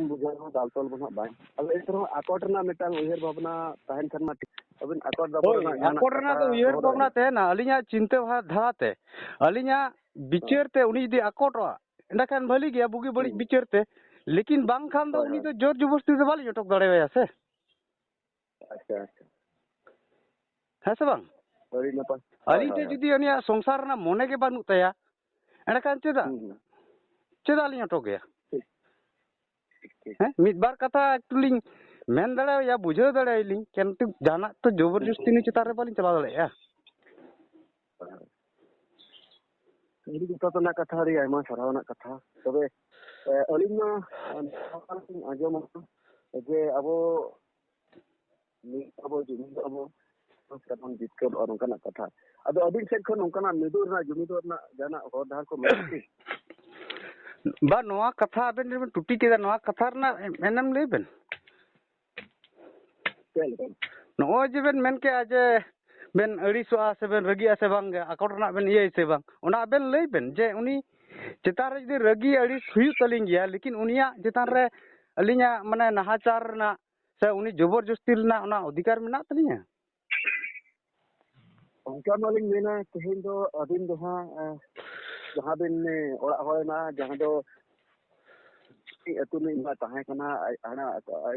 ᱵᱩᱡᱷᱟᱹᱣ ᱨᱮᱦᱚᱸ ᱫᱟᱞ ᱛᱚᱞ ᱫᱚ ᱱᱟᱦᱟᱜ ᱵᱟᱝ᱾ ᱟᱫᱚ ᱮᱱᱛᱮ ᱨᱮᱦᱚᱸ ᱟᱠᱚᱴ ᱨᱮᱱᱟᱜ ᱢᱤᱫᱴᱟᱝ ᱩᱭᱦᱟᱹᱨ ᱵᱷᱟᱵᱽᱱᱟ ᱛᱟᱦᱮᱱ ᱠᱷᱟᱱ ᱢᱟ ᱴᱷᱤᱠ᱾ ᱟᱹᱵᱤᱱ ᱟᱠᱚᱴ ᱫᱚ ᱦᱳᱭ, ᱯᱚᱨᱮᱱᱟᱜ ᱡᱟᱦᱟᱱᱟᱜ ᱟᱠᱚᱴ ᱨᱮᱱᱟᱜ ᱠᱟᱛᱷᱟ ᱫᱚ ᱩᱭᱦᱟᱹᱨ ᱫᱚᱦᱚ ᱵᱷᱟᱵᱽᱱᱟ ᱫᱟᱲᱮᱭᱟᱜᱼᱟ᱾ ᱛᱟᱦᱮᱱᱟ᱾ ᱟᱹᱞᱤᱧᱟᱜ ᱪᱤᱱᱛᱟᱹ ᱵᱷᱟ-, ᱫᱷᱟᱨᱟ ᱛᱮ, ᱟᱹᱞᱤᱧᱟᱜ ᱵᱤᱪᱟᱹᱨ ᱛᱮ ᱩᱱᱤ ᱡᱩᱫᱤ ᱟᱠᱚᱴᱚᱜᱼᱟ, ᱮᱸᱰᱮᱠᱷᱟᱱ ᱵᱷᱟᱹᱞᱤ ᱜᱮᱭᱟ, ᱵᱩᱜᱤ ᱵᱟᱹᱲᱤᱡ ᱦᱩᱸ᱾ ᱵᱤᱪᱟᱹᱨ ᱛᱮ᱾ ᱞᱮᱠᱤᱱ ᱵᱟᱝᱠᱷᱟᱱ ᱫᱚ ᱦᱳᱭ, ᱩᱱᱤ ᱦᱳᱭ᱾ ᱫᱚ ᱡᱳᱨ ᱡᱚᱵᱚᱥᱛᱤ ᱫᱚ ᱵᱟᱹᱞᱤᱧ ᱚᱴᱚᱠ ᱫᱟᱲᱮᱣᱟᱭᱟ ᱥᱮ᱾ ᱟᱪᱪᱷᱟ, ᱟᱪᱪᱷᱟ᱾ ᱦᱮᱸ ᱥᱮ ᱵᱟᱝ? ᱟᱹᱰᱤ ᱱᱟᱯᱟᱭ᱾ ᱦᱳᱭ, ᱟᱹᱞᱤᱧ ᱦᱳᱭ, ᱴᱷᱮᱱ ᱦᱳᱭ᱾ ᱡᱩᱫᱤ ᱩᱱᱤᱭᱟᱜ ᱥᱚᱝᱥᱟᱨ ᱨᱮᱱᱟᱜ ᱢᱚᱱᱮ ᱜᱮ ᱵᱟᱹᱱᱩᱜ ᱛᱟᱭᱟ, ᱮᱸᱰᱮᱠᱷᱟᱱ ᱪᱮᱫᱟᱜ? ᱦᱩᱸ, ᱦᱩᱸ᱾ ᱪᱮᱫᱟᱜ ᱞᱤᱧ ᱚᱴᱚᱠᱮᱭᱟ? ᱴᱷᱤᱠ᱾ ᱴᱷᱤᱠ, ᱴᱷᱤᱠ᱾ ᱦᱮᱸ, ᱢᱤᱫ ᱵᱟᱨ ᱠᱟᱛᱷᱟ ᱮᱠᱴᱩ ᱞᱤᱧ ᱢᱮᱱ ᱫᱟᱲᱮᱣᱟᱭᱟ, ᱵᱩᱡᱷᱟᱹᱣ ᱫᱟᱲᱮᱣᱟᱭᱟᱞᱤᱧ, ᱠᱤᱱᱛᱩ ᱡᱟᱦᱟᱱᱟᱜ ᱛᱚ ᱡᱚᱵᱚᱨ ᱡᱚᱥᱛᱤ ᱱᱩᱭ ᱪᱮᱛᱟᱱ ᱨᱮ ᱵᱟᱹᱞᱤᱧ ᱪᱟᱞᱟᱣ ᱫᱟᱲᱮᱭᱟᱜᱼᱟ᱾ ᱟᱹᱰᱤ ᱡᱚᱛᱷᱟᱛ ᱨᱮᱱᱟᱜ ᱠᱟᱛᱷᱟ, ᱟᱹᱰᱤ ᱟᱭᱢᱟ ᱥᱟᱨᱦᱟᱣ ᱨᱮᱱᱟᱜ ᱠᱟᱛᱷᱟ᱾ ᱛᱚᱵᱮ, ᱮ, ᱟᱹᱞᱤᱧ ᱢᱟ, ᱮ, ᱱᱚᱣᱟ ᱞᱤᱧ ᱟᱸᱡᱚᱢᱟ ᱡᱮ ᱟᱵᱚ ᱢᱤᱫ ᱟᱵᱚ, ᱡᱩᱢᱤᱫ ᱟᱵᱚ, ᱥᱮᱵᱚᱱ ᱡᱤᱛᱠᱟᱹᱨᱚᱜᱼᱟ, ᱱᱚᱝᱠᱟᱱᱟᱜ ᱠᱟᱛᱷᱟ᱾ ᱟᱫᱚ ᱟᱹᱵᱤᱱ ᱥᱮᱫ ᱠᱷᱚᱱ ᱱᱚᱝᱠᱟᱱᱟᱜ ᱢᱤᱫᱚᱜ ᱨᱮᱱᱟᱜ, ᱡᱩᱢᱤᱫᱚᱜ ᱨᱮᱱᱟᱜ ᱡᱟᱦᱟᱱᱟᱜ ᱦᱚᱨ ᱰᱟᱦᱟᱨ ᱠᱚ ᱢᱮᱱᱟᱜᱼᱟ ᱠᱤ? ᱵᱟ, ᱱᱚᱣᱟ ᱠᱟᱛᱷᱟ ᱟᱵᱮᱱ ᱡᱮᱵᱮᱱ ᱴᱩᱴᱤ ᱠᱮᱫᱟ, ᱱᱚᱣᱟ ᱠᱟᱛᱷᱟ ᱨᱮᱱᱟᱜ ᱮᱱᱮᱢ ᱞᱟᱹᱭ ᱵᱮᱱ᱾ ᱪᱮᱫ ᱞᱮᱠᱟ? ᱱᱚᱜᱼᱚᱭ ᱡᱮᱵᱮᱱ ᱢᱮᱱ ᱠᱮᱜᱼᱟ ᱡᱮ ᱵᱮᱱ ᱟᱹᱲᱤᱥᱚᱜᱼᱟ ᱥᱮ ᱵᱮᱱ ᱨᱟᱹᱜᱤᱜᱼᱟ ᱥᱮ ᱵᱟᱝ, ᱟᱠᱚᱴ ᱨᱮᱱᱟᱜ ᱵᱮᱱ ᱤᱭᱟᱹᱭᱟ ᱥᱮ ᱵᱟᱝ, ᱚᱱᱟ ᱟᱵᱮᱱ ᱞᱟᱹᱭ ᱵᱮᱱ ᱡᱮ ᱩᱱᱤ ᱪᱮᱛᱟᱱ ᱨᱮ ᱡᱩᱫᱤ ᱨᱟᱹᱜᱤ ᱟᱹᱲᱤᱥ ᱦᱩᱭᱩᱜ ᱛᱟᱹᱞᱤᱧ ᱜᱮᱭᱟ, ᱞᱮᱠᱤᱱ ᱩᱱᱤᱭᱟᱜ ᱪᱮᱛᱟᱱ ᱨᱮ ᱟᱹᱞᱤᱧᱟᱜ ᱢᱟᱱᱮ ᱱᱟᱦᱟᱪᱟᱨ ᱨᱮᱱᱟᱜ ᱥᱮ ᱩᱱᱤ ᱡᱚᱵᱚᱨ ᱡᱚᱥᱛᱤ ᱨᱮᱱᱟᱜ ᱚᱱᱟ ᱚᱫᱷᱤᱠᱟᱨ ᱢᱮᱱᱟᱜ ᱛᱟᱹᱞᱤᱧᱟ? ᱚᱱᱠᱟ ᱢᱟᱞᱤᱧ ᱢᱮᱱᱟ, ᱛᱮᱦᱮᱧ ᱫᱚ ᱟᱹᱵᱤᱱ ᱫᱚ ᱦᱟᱸᱜ, ᱮ, ᱡᱟᱦᱟᱸ ᱵᱤᱱ, ᱮ, ᱚᱲᱟᱜ ᱦᱚᱲ ᱮᱱᱟ, ᱡᱟᱦᱟᱸ ᱫᱚ ᱟᱹᱛᱩ ᱨᱤᱱᱤᱡ ᱢᱟ ᱛᱟᱦᱮᱸ ᱠᱟᱱᱟ, ᱟᱡ ᱦᱟᱱᱟ,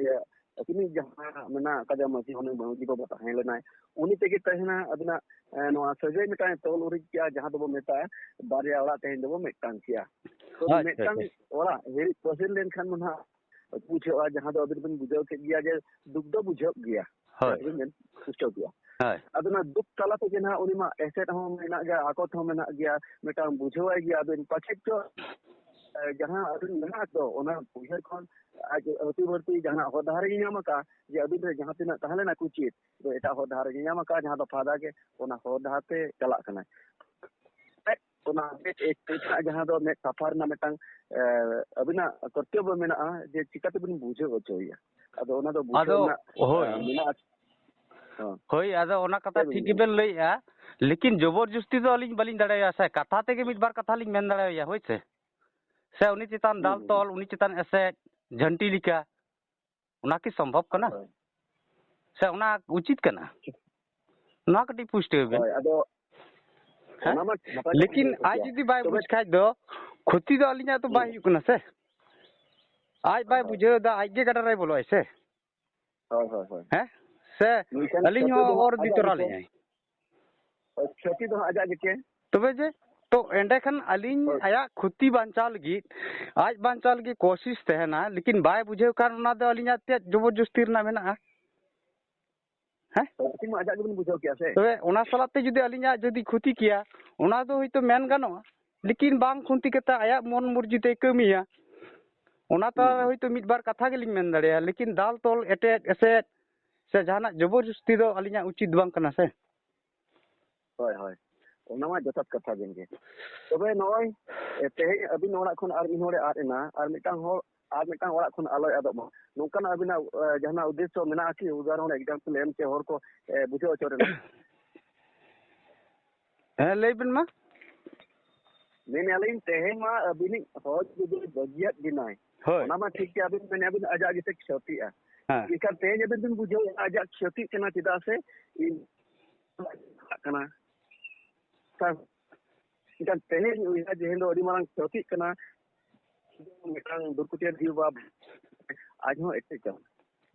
ᱤᱭᱟᱹ, ᱟᱹᱛᱩ ᱨᱤᱱᱤᱡ ᱡᱟᱦᱟᱸ ᱢᱮᱱᱟᱜ ᱟᱠᱟᱫᱮᱭᱟ ᱢᱟᱹᱡᱷᱤ, ᱩᱱᱤ ᱢᱟᱹᱡᱷᱤ ᱵᱟᱵᱟ ᱛᱟᱦᱮᱸ ᱞᱮᱱᱟᱭ, ᱩᱱᱤ ᱛᱮᱜᱮ ᱛᱟᱦᱮᱱᱟ ᱟᱵᱤᱱᱟᱜ, ᱮ, ᱱᱚᱣᱟ ᱥᱟᱹᱜᱟᱹᱭ ᱢᱤᱫᱴᱟᱝ ᱛᱚᱞ ᱩᱨᱤᱡ ᱠᱮᱜᱼᱟ, ᱡᱟᱦᱟᱸ ᱫᱚᱵᱚ ᱢᱮᱛᱟᱜᱼᱟ ᱵᱟᱨᱭᱟ ᱚᱲᱟᱜ ᱛᱮᱦᱮᱧ ᱫᱚᱵᱚ ᱢᱤᱫᱴᱟᱝ ᱠᱮᱜᱼᱟ᱾ ᱛᱚ, ᱟᱪᱪᱷᱟ, ᱢᱤᱫᱴᱟᱝ ᱟᱪᱪᱷᱟ᱾ ᱚᱲᱟᱜ ᱦᱤᱨᱤᱡ ᱯᱟᱹᱥᱤᱨ ᱞᱮᱱᱠᱷᱟᱱ ᱢᱟ ᱱᱟᱦᱟᱜ ᱵᱩᱡᱷᱟᱹᱜᱼᱟ, ᱡᱟᱦᱟᱸ ᱫᱚ ᱟᱵᱤᱱ ᱵᱤᱱ ᱵᱩᱡᱷᱟᱹᱣ ᱠᱮᱫ ᱜᱮᱭᱟ ᱡᱮ ᱫᱩᱠ ᱫᱚ ᱵᱩᱡᱷᱟᱹᱜ ᱜᱮᱭᱟ᱾ ᱦᱳᱭ᱾ ᱟᱵᱤᱱ ᱵᱤᱱ ᱵᱩᱡᱷᱟᱹᱣ ᱜᱮᱭᱟ᱾ ᱦᱳᱭ᱾ ᱟᱫᱚ ᱚᱱᱟ ᱫᱩᱠ ᱛᱟᱞᱟ ᱛᱮᱜᱮ ᱱᱟᱦᱟᱜ ᱩᱱᱤ ᱢᱟ ᱮᱥᱮᱫ ᱦᱚᱸ ᱢᱮᱱᱟᱜ ᱜᱮᱭᱟ, ᱟᱠᱚᱴ ᱦᱚᱸ ᱢᱮᱱᱟᱜ ᱜᱮᱭᱟ, ᱢᱤᱫᱴᱟᱝ ᱵᱩᱡᱷᱟᱹᱣᱟᱭ ᱜᱮᱭᱟ ᱟᱵᱤᱱ ᱯᱟᱪᱮᱫ ᱪᱚ, ᱮ, ᱡᱟᱦᱟᱸ ᱟᱵᱤᱱ ᱢᱮᱱᱟᱜ ᱫᱚ ᱚᱱᱟ ᱩᱭᱦᱟᱹᱨ ᱠᱷᱚᱱ ᱟᱡ ᱟᱹᱛᱩ ᱵᱟᱹᱲᱛᱤ ᱡᱟᱦᱟᱱᱟᱜ ᱦᱚᱨ ᱰᱟᱦᱟᱨ ᱮ ᱧᱟᱢ ᱟᱠᱟᱫ ᱡᱮ ᱟᱵᱤᱱ ᱨᱮ ᱡᱟᱦᱟᱸ ᱛᱤᱱᱟᱹᱜ ᱛᱟᱦᱮᱸ ᱞᱮᱱᱟ ᱠᱩᱪᱤᱛ, ᱫᱚ ᱮᱴᱟᱜ ᱦᱚᱨ ᱰᱟᱦᱟᱨ ᱮ ᱧᱟᱢ ᱟᱠᱟᱫ, ᱡᱟᱦᱟᱸ ᱫᱚ ᱯᱷᱟᱫᱟ ᱜᱮ ᱚᱱᱟ ᱦᱚᱨ ᱰᱟᱦᱟᱨ ᱛᱮ ᱪᱟᱞᱟᱜ ᱠᱟᱱᱟᱭ᱾ ᱚᱱᱟ ᱢᱮᱫ ᱮ ᱪᱮᱫ ᱨᱮᱱᱟᱜ ᱡᱟᱦᱟᱸ ᱫᱚ ᱢᱮᱫ ᱥᱟᱯᱷᱟ ᱨᱮᱱᱟᱜ ᱢᱤᱫᱴᱟᱝ, ᱮ, ᱟᱹᱵᱤᱱᱟᱜ ᱠᱚᱨᱛᱚᱵᱵᱚ ᱢᱮᱱᱟᱜᱼᱟ ᱡᱮ ᱪᱤᱠᱟᱹ ᱛᱮᱵᱤᱱ ᱵᱩᱡᱷᱟᱹᱣ ᱦᱚᱪᱚᱭᱮᱭᱟ᱾ ᱟᱫᱚ ᱚᱱᱟ ᱫᱚ ᱵᱩᱡᱷᱟᱹᱣ ᱟᱫᱚ, ᱨᱮᱱᱟᱜ, ᱦᱳᱭ᱾ ᱮ, ᱢᱮᱱᱟᱜᱼᱟ᱾ ᱦᱚᱸ᱾ ᱦᱳᱭ, ᱟᱫᱚ ᱚᱱᱟ ᱠᱟᱛᱷᱟ ᱪᱮᱫ ᱵᱤᱱ ᱴᱷᱤᱠ ᱢᱮᱱᱫᱟ? ᱜᱮᱵᱮᱱ ᱞᱟᱹᱭᱮᱜᱼᱟ, ᱞᱮᱠᱤᱱ ᱡᱚᱵᱚᱨ ᱡᱚᱥᱛᱤ ᱫᱚ ᱟᱹᱞᱤᱧ ᱵᱟᱹᱞᱤᱧ ᱫᱟᱲᱮᱭᱟᱜᱼᱟ ᱥᱮ, ᱠᱟᱛᱷᱟ ᱛᱮᱜᱮ ᱢᱤᱫ ᱵᱟᱨ ᱠᱟᱛᱷᱟ ᱞᱤᱧ ᱢᱮᱱ ᱫᱟᱲᱮᱭᱟᱭᱟ, ᱦᱳᱭ ᱥᱮ? ᱥᱮ ᱩᱱᱤ ᱪᱮᱛᱟᱱ ᱦᱩᱸ, ᱫᱟᱞ ᱦᱩᱸ᱾ ᱛᱚᱞ, ᱩᱱᱤ ᱪᱮᱛᱟᱱ ᱮᱥᱮᱫ, ᱡᱷᱟᱹᱱᱴᱤ ᱞᱮᱠᱟ, ᱚᱱᱟ ᱠᱤ ᱥᱚᱢᱵᱷᱚᱵ ᱠᱟᱱᱟ? ᱦᱳᱭ᱾ ᱥᱮ ᱚᱱᱟ ᱩᱪᱤᱛ ᱠᱟᱱᱟ? ᱱᱚᱣᱟ ᱠᱟᱹᱴᱤᱡ ᱯᱩᱥᱴᱟᱹᱣ ᱵᱮᱱ᱾ ᱦᱳᱭ, ᱟᱫᱚ ᱦᱮᱸ? ᱚᱱᱟ ᱢᱟ ᱱᱟᱯᱟᱭ ᱠᱟᱛᱷᱟ ᱞᱮᱠᱤᱱ ᱵᱮᱱ ᱞᱟᱹᱭ ᱟᱡ ᱠᱮᱫᱟ᱾ ᱡᱩᱫᱤ ᱵᱟᱭ ᱛᱚᱵᱮ ᱵᱩᱡᱽ ᱠᱷᱟᱡ ᱫᱚ ᱠᱷᱚᱛᱤ ᱫᱚ ᱟᱹᱞᱤᱧᱟᱜ ᱫᱚ ᱵᱟᱭ ᱦᱩᱸ᱾ ᱦᱩᱭᱩᱜ ᱠᱟᱱᱟ ᱥᱮ? ᱟᱡ ᱵᱟᱭ ᱦᱳᱭ᱾ ᱵᱩᱡᱷᱟᱹᱣ ᱮᱫᱟ, ᱟᱡ ᱜᱮ ᱜᱟᱰᱟ ᱨᱮᱭ ᱵᱚᱞᱚᱜᱼᱟᱭ ᱥᱮ? ᱦᱳᱭ, ᱦᱳᱭ, ᱦᱳᱭ᱾ ᱦᱮᱸ? ᱥᱮ ᱢᱮᱱᱠᱷᱟᱱ ᱟᱹᱞᱤᱧ ᱠᱷᱚᱛᱤ ᱦᱚᱸ ᱫᱚ ᱦᱟᱸᱜ ᱚᱨ ᱤᱫᱤ ᱟᱡᱟᱜ ᱛᱚᱨᱟ ᱜᱮᱥᱮ? ᱞᱤᱧᱟᱭ? ᱦᱳᱭ, ᱠᱷᱚᱛᱤ ᱫᱚ ᱦᱟᱸᱜ ᱟᱡᱟᱜ ᱜᱮᱥᱮ? ᱛᱚᱵᱮ ᱡᱮ, ᱛᱚ ᱮᱸᱰᱮᱠᱷᱟᱱ ᱟᱹᱞᱤᱧ ᱦᱳᱭ᱾ ᱟᱭᱟᱜ ᱠᱷᱚᱛᱤ ᱵᱟᱧᱪᱟᱣ ᱞᱟᱹᱜᱤᱫ, ᱟᱡ ᱵᱟᱧᱪᱟᱣ ᱞᱟᱹᱜᱤᱫ ᱠᱳᱥᱤᱥ ᱛᱟᱦᱮᱱᱟ, ᱞᱮᱠᱤᱱ ᱵᱟᱭ ᱵᱩᱡᱷᱟᱹᱣ ᱠᱷᱟᱱ ᱚᱱᱟ ᱫᱚ ᱟᱹᱞᱤᱧᱟᱜ ᱪᱮᱫ ᱡᱚᱵᱚᱨ ᱡᱚᱥᱛᱤ ᱨᱮᱱᱟᱜ ᱢᱮᱱᱟᱜᱼᱟ? ᱦᱮᱸ? ᱠᱷᱚᱛᱤ ᱢᱟ ᱟᱡᱟᱜ ᱜᱮᱵᱤᱱ ᱵᱩᱡᱷᱟᱹᱣ ᱠᱮᱜᱼᱟ ᱥᱮ? ᱛᱚᱵᱮ ᱚᱱᱟ ᱥᱟᱞᱟᱜ ᱛᱮ ᱡᱩᱫᱤ ᱟᱹᱞᱤᱧᱟᱜ ᱡᱩᱫᱤ ᱠᱷᱚᱛᱤ ᱠᱮᱭᱟ, ᱚᱱᱟ ᱫᱚ ᱦᱚᱭᱛᱳ ᱢᱮᱱ ᱜᱟᱱᱚᱜᱼᱟ, ᱞᱮᱠᱤᱱ ᱵᱟᱝ ᱠᱷᱚᱛᱤ ᱠᱟᱛᱮ ᱟᱭᱟᱜ ᱢᱚᱱ ᱢᱚᱨᱡᱤ ᱛᱮᱭ ᱠᱟᱹᱢᱤᱭᱟ, ᱚᱱᱟ ᱛᱟᱞᱟ ᱨᱮ ᱦᱩᱸ᱾ ᱦᱚᱭᱛᱳ ᱢᱤᱫ ᱵᱟᱨ ᱠᱟᱛᱷᱟ ᱜᱮᱞᱤᱧ ᱢᱮᱱ ᱫᱟᱲᱮᱭᱟᱜᱼᱟ, ᱞᱮᱠᱤᱱ ᱫᱟᱞ ᱛᱚᱞ ᱮᱴᱮᱫ ᱮᱥᱮᱫ ᱥᱮ ᱡᱟᱦᱟᱱᱟᱜ ᱡᱚᱵᱚᱨ ᱡᱚᱥᱛᱤ ᱫᱚ ᱟᱹᱞᱤᱧᱟᱜ ᱩᱪᱤᱛ ᱵᱟᱝ ᱠᱟᱱᱟ ᱥᱮ᱾ ᱦᱳᱭ, ᱦᱳᱭ, ᱚᱱᱟ ᱢᱟ ᱡᱚᱛᱷᱟᱛ ᱠᱟᱛᱷᱟ ᱵᱮᱱ ᱜᱮ᱾ ᱛᱚᱵᱮ ᱱᱚᱜᱼᱚᱭ, ᱮ, ᱛᱮᱦᱮᱧ ᱟᱹᱵᱤᱱ ᱚᱲᱟᱜ ᱠᱷᱚᱱ ᱟᱨ ᱢᱤᱫ ᱦᱚᱲᱮ ᱟᱫ ᱮᱱᱟ, ᱟᱨ ᱢᱤᱫᱴᱟᱝ ᱦᱚᱲ, ᱟᱨ ᱢᱤᱫᱴᱟᱝ ᱚᱲᱟᱜ ᱠᱷᱚᱱ ᱟᱞᱚᱭ ᱟᱫᱚᱜ ᱢᱟ, ᱱᱚᱝᱠᱟᱱᱟᱜ ᱟᱹᱵᱤᱱᱟᱜ, ᱮ, ᱡᱟᱦᱟᱱᱟᱜ ᱩᱫᱽᱫᱮᱥᱥᱚ ᱢᱮᱱᱟᱜᱼᱟ ᱠᱤ? ᱩᱫᱟᱦᱚᱨᱚᱱ, example ᱮᱢ ᱪᱮ ᱦᱚᱲ ᱠᱚ, ᱮ, ᱵᱩᱡᱷᱟᱹᱣ ᱦᱚᱪᱚ ᱨᱮᱱᱟᱜ᱾ ᱦᱮᱸ, ᱞᱟᱹᱭ ᱵᱮᱱ ᱢᱟ᱾ ᱢᱮᱱᱮᱜᱼᱟ ᱞᱤᱧ, ᱛᱮᱦᱮᱧ ᱢᱟ ᱟᱹᱵᱤᱱᱤᱡ ᱦᱚᱲ ᱡᱩᱫᱤ ᱵᱟᱹᱜᱤᱭᱟᱫ ᱵᱤᱱᱟᱭ, ᱦᱳᱭ᱾ ᱚᱱᱟ ᱢᱟ ᱴᱷᱤᱠ ᱜᱮ, ᱟᱹᱵᱤᱱ ᱢᱮᱱᱮᱜᱼᱟ ᱵᱤᱱ ᱟᱡᱟᱜ ᱜᱮᱥᱮ ᱠᱷᱚᱛᱤᱜᱼᱟ᱾ ᱦᱮᱸ᱾ ᱮᱱᱠᱷᱟᱱ ᱛᱮᱦᱮᱧ ᱟᱹᱵᱤᱱ ᱵᱤᱱ ᱵᱩᱡᱷᱟᱹᱣᱮᱫᱼᱟ ᱟᱡᱟᱜ ᱠᱷᱚᱛᱤᱜ ᱠᱟᱱᱟ, ᱪᱮᱫᱟᱜ ᱥᱮ ᱤᱧ ᱪᱟᱞᱟᱜ ᱠᱟᱱᱟ᱾ ᱮᱱᱠᱷᱟᱱ ᱛᱮᱦᱮᱧ ᱩᱭᱦᱟᱹᱨ ᱡᱮ ᱦᱤᱞᱳᱜ ᱟᱹᱰᱤ ᱢᱟᱨᱟᱝ ᱠᱷᱚᱛᱤᱜ ᱠᱟᱱᱟ, ᱢᱤᱫᱴᱟᱝ ᱫᱩᱨᱠᱩᱴᱤᱭᱟᱹ ᱡᱤᱣᱤ ᱵᱟᱵ-, ᱟᱡ ᱦᱚᱸ ᱮᱴᱮᱫ ᱠᱟᱱᱟ᱾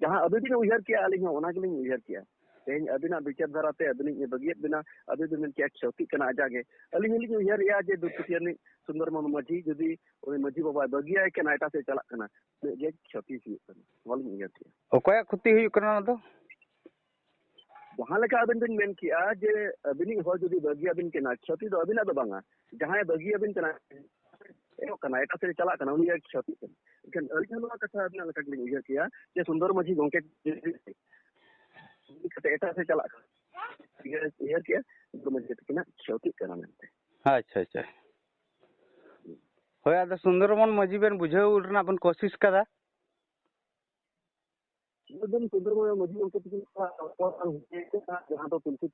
ᱡᱟᱦᱟᱸ ᱟᱹᱵᱤᱱ ᱵᱤᱱ ᱩᱭᱦᱟᱹᱨ ᱠᱮᱜᱼᱟ, ᱟᱹᱞᱤᱧ ᱦᱚᱸ ᱚᱱᱟ ᱜᱮᱞᱤᱧ ᱩᱭᱦᱟᱹᱨ ᱠᱮᱜᱼᱟ᱾ ᱛᱮᱦᱮᱧ ᱟᱹᱵᱤᱱᱟᱜ ᱵᱤᱪᱟᱹᱨ ᱫᱷᱟᱨᱟ ᱛᱮ ᱟᱹᱵᱤᱱᱤᱡ ᱵᱟᱹᱜᱤᱭᱟᱫ ᱵᱤᱱᱟ, ᱟᱹᱵᱤᱱ ᱵᱤᱱ ᱢᱮᱱ ᱠᱮᱜᱼᱟ ᱠᱷᱚᱛᱤᱜ ᱠᱟᱱᱟ ᱟᱡᱟᱜ ᱜᱮ᱾ ᱟᱹᱞᱤᱧ ᱦᱚᱸᱞᱤᱧ ᱩᱭᱦᱟᱹᱨᱮᱜᱼᱟ ᱡᱮ ᱫᱩᱨᱠᱩᱴᱤᱭᱟᱹ ᱨᱤᱱᱤᱡ ᱥᱩᱱᱫᱚᱨ ᱢᱳᱦᱚᱱ ᱢᱟᱹᱡᱷᱤ ᱡᱩᱫᱤ ᱩᱱᱤ ᱢᱟᱹᱡᱷᱤ ᱵᱟᱵᱟᱭ ᱵᱟᱹᱜᱤᱭᱟᱭ ᱠᱟᱱᱟ, ᱮᱴᱟᱜ ᱥᱮᱫ ᱪᱟᱞᱟᱜ ᱠᱟᱱᱟ, ᱩᱱᱟᱹᱜ ᱜᱮ ᱠᱷᱚᱛᱤ ᱦᱩᱭᱩᱜ ᱠᱟᱱᱟ, ᱱᱚᱣᱟ ᱞᱤᱧ ᱩᱭᱦᱟᱹᱨ ᱠᱮᱜᱼᱟ᱾ ᱚᱠᱚᱭᱟᱜ ᱠᱷᱚᱛᱤ ᱦᱩᱭᱩᱜ ᱠᱟᱱᱟ ᱚᱱᱟ ᱫᱚ? ᱡᱟᱦᱟᱸ ᱞᱮᱠᱟ ᱟᱵᱤᱱ ᱵᱤᱱ ᱢᱮᱱ ᱠᱮᱜᱼᱟ ᱡᱮ ᱟᱹᱵᱤᱱᱤᱡ ᱦᱚᱲ ᱡᱩᱫᱤ ᱵᱟᱹᱜᱤᱭᱟᱵᱤᱱ ᱠᱟᱱᱟ, ᱠᱷᱚᱛᱤ ᱫᱚ ᱟᱹᱵᱤᱱᱟᱜ ᱫᱚ ᱵᱟᱝᱟ, ᱡᱟᱦᱟᱸᱭ ᱵᱟᱹᱜᱤᱭᱟᱵᱤᱱ ᱠᱟᱱᱟ, ᱮᱦᱚᱵ ᱠᱟᱱᱟ, ᱮᱴᱟᱜ ᱥᱮᱫ ᱪᱟᱞᱟᱜ ᱠᱟᱱᱟ, ᱩᱱᱤᱭᱟᱜ ᱠᱷᱚᱛᱤᱜ ᱠᱟᱱᱟ᱾ ᱮᱱᱠᱷᱟᱱ ᱟᱹᱞᱤᱧ ᱦᱚᱸ ᱱᱚᱣᱟ ᱠᱟᱛᱷᱟ ᱟᱹᱵᱤᱱᱟᱜ ᱞᱮᱠᱟ ᱜᱮᱞᱤᱧ ᱩᱭᱦᱟᱹᱨ ᱠᱮᱜᱼᱟ ᱡᱮ ᱥᱩᱱᱫᱚᱨ ᱢᱟᱹᱡᱷᱤ ᱜᱚᱢᱠᱮ ᱠᱟᱛᱮ ᱮᱴᱟᱜ ᱥᱮᱫ ᱪᱟᱞᱟᱜ ᱠᱟᱱᱟ, ᱩᱭᱦᱟᱹᱨ, ᱩᱭᱦᱟᱹᱨ ᱠᱮᱜᱼᱟ ᱥᱩᱱᱫᱚᱨ ᱢᱟᱹᱡᱷᱤ ᱛᱟᱹᱠᱤᱱᱟᱜ ᱠᱷᱚᱛᱤᱜ ᱠᱟᱱᱟ ᱢᱮᱱᱛᱮ᱾ ᱟᱪᱪᱷᱟ, ᱟᱪᱪᱷᱟ᱾ ᱦᱳᱭ, ᱟᱫᱚ ᱥᱩᱱᱫᱚᱨ ᱢᱳᱦᱚᱱ ᱢᱟᱹᱡᱷᱤ ᱵᱮᱱ ᱵᱩᱡᱷᱟᱹᱣ ᱨᱮᱱᱟᱜ ᱵᱚᱱ ᱠᱳᱥᱤᱥ ᱠᱟᱫᱟ᱾ ᱢᱤᱫ ᱫᱤᱱ ᱥᱩᱱᱫᱚᱨ ᱢᱳᱦᱚᱱ ᱢᱟᱹᱡᱷᱤ ᱜᱚᱢᱠᱮ ᱛᱟᱹᱠᱤᱱ ᱥᱟᱞᱟᱜ ᱨᱚᱯᱚᱲ ᱵᱟᱝ ᱦᱩᱭ ᱠᱟᱱᱟ, ᱡᱟᱦᱟᱸ ᱫᱚ ᱛᱩᱞᱥᱤ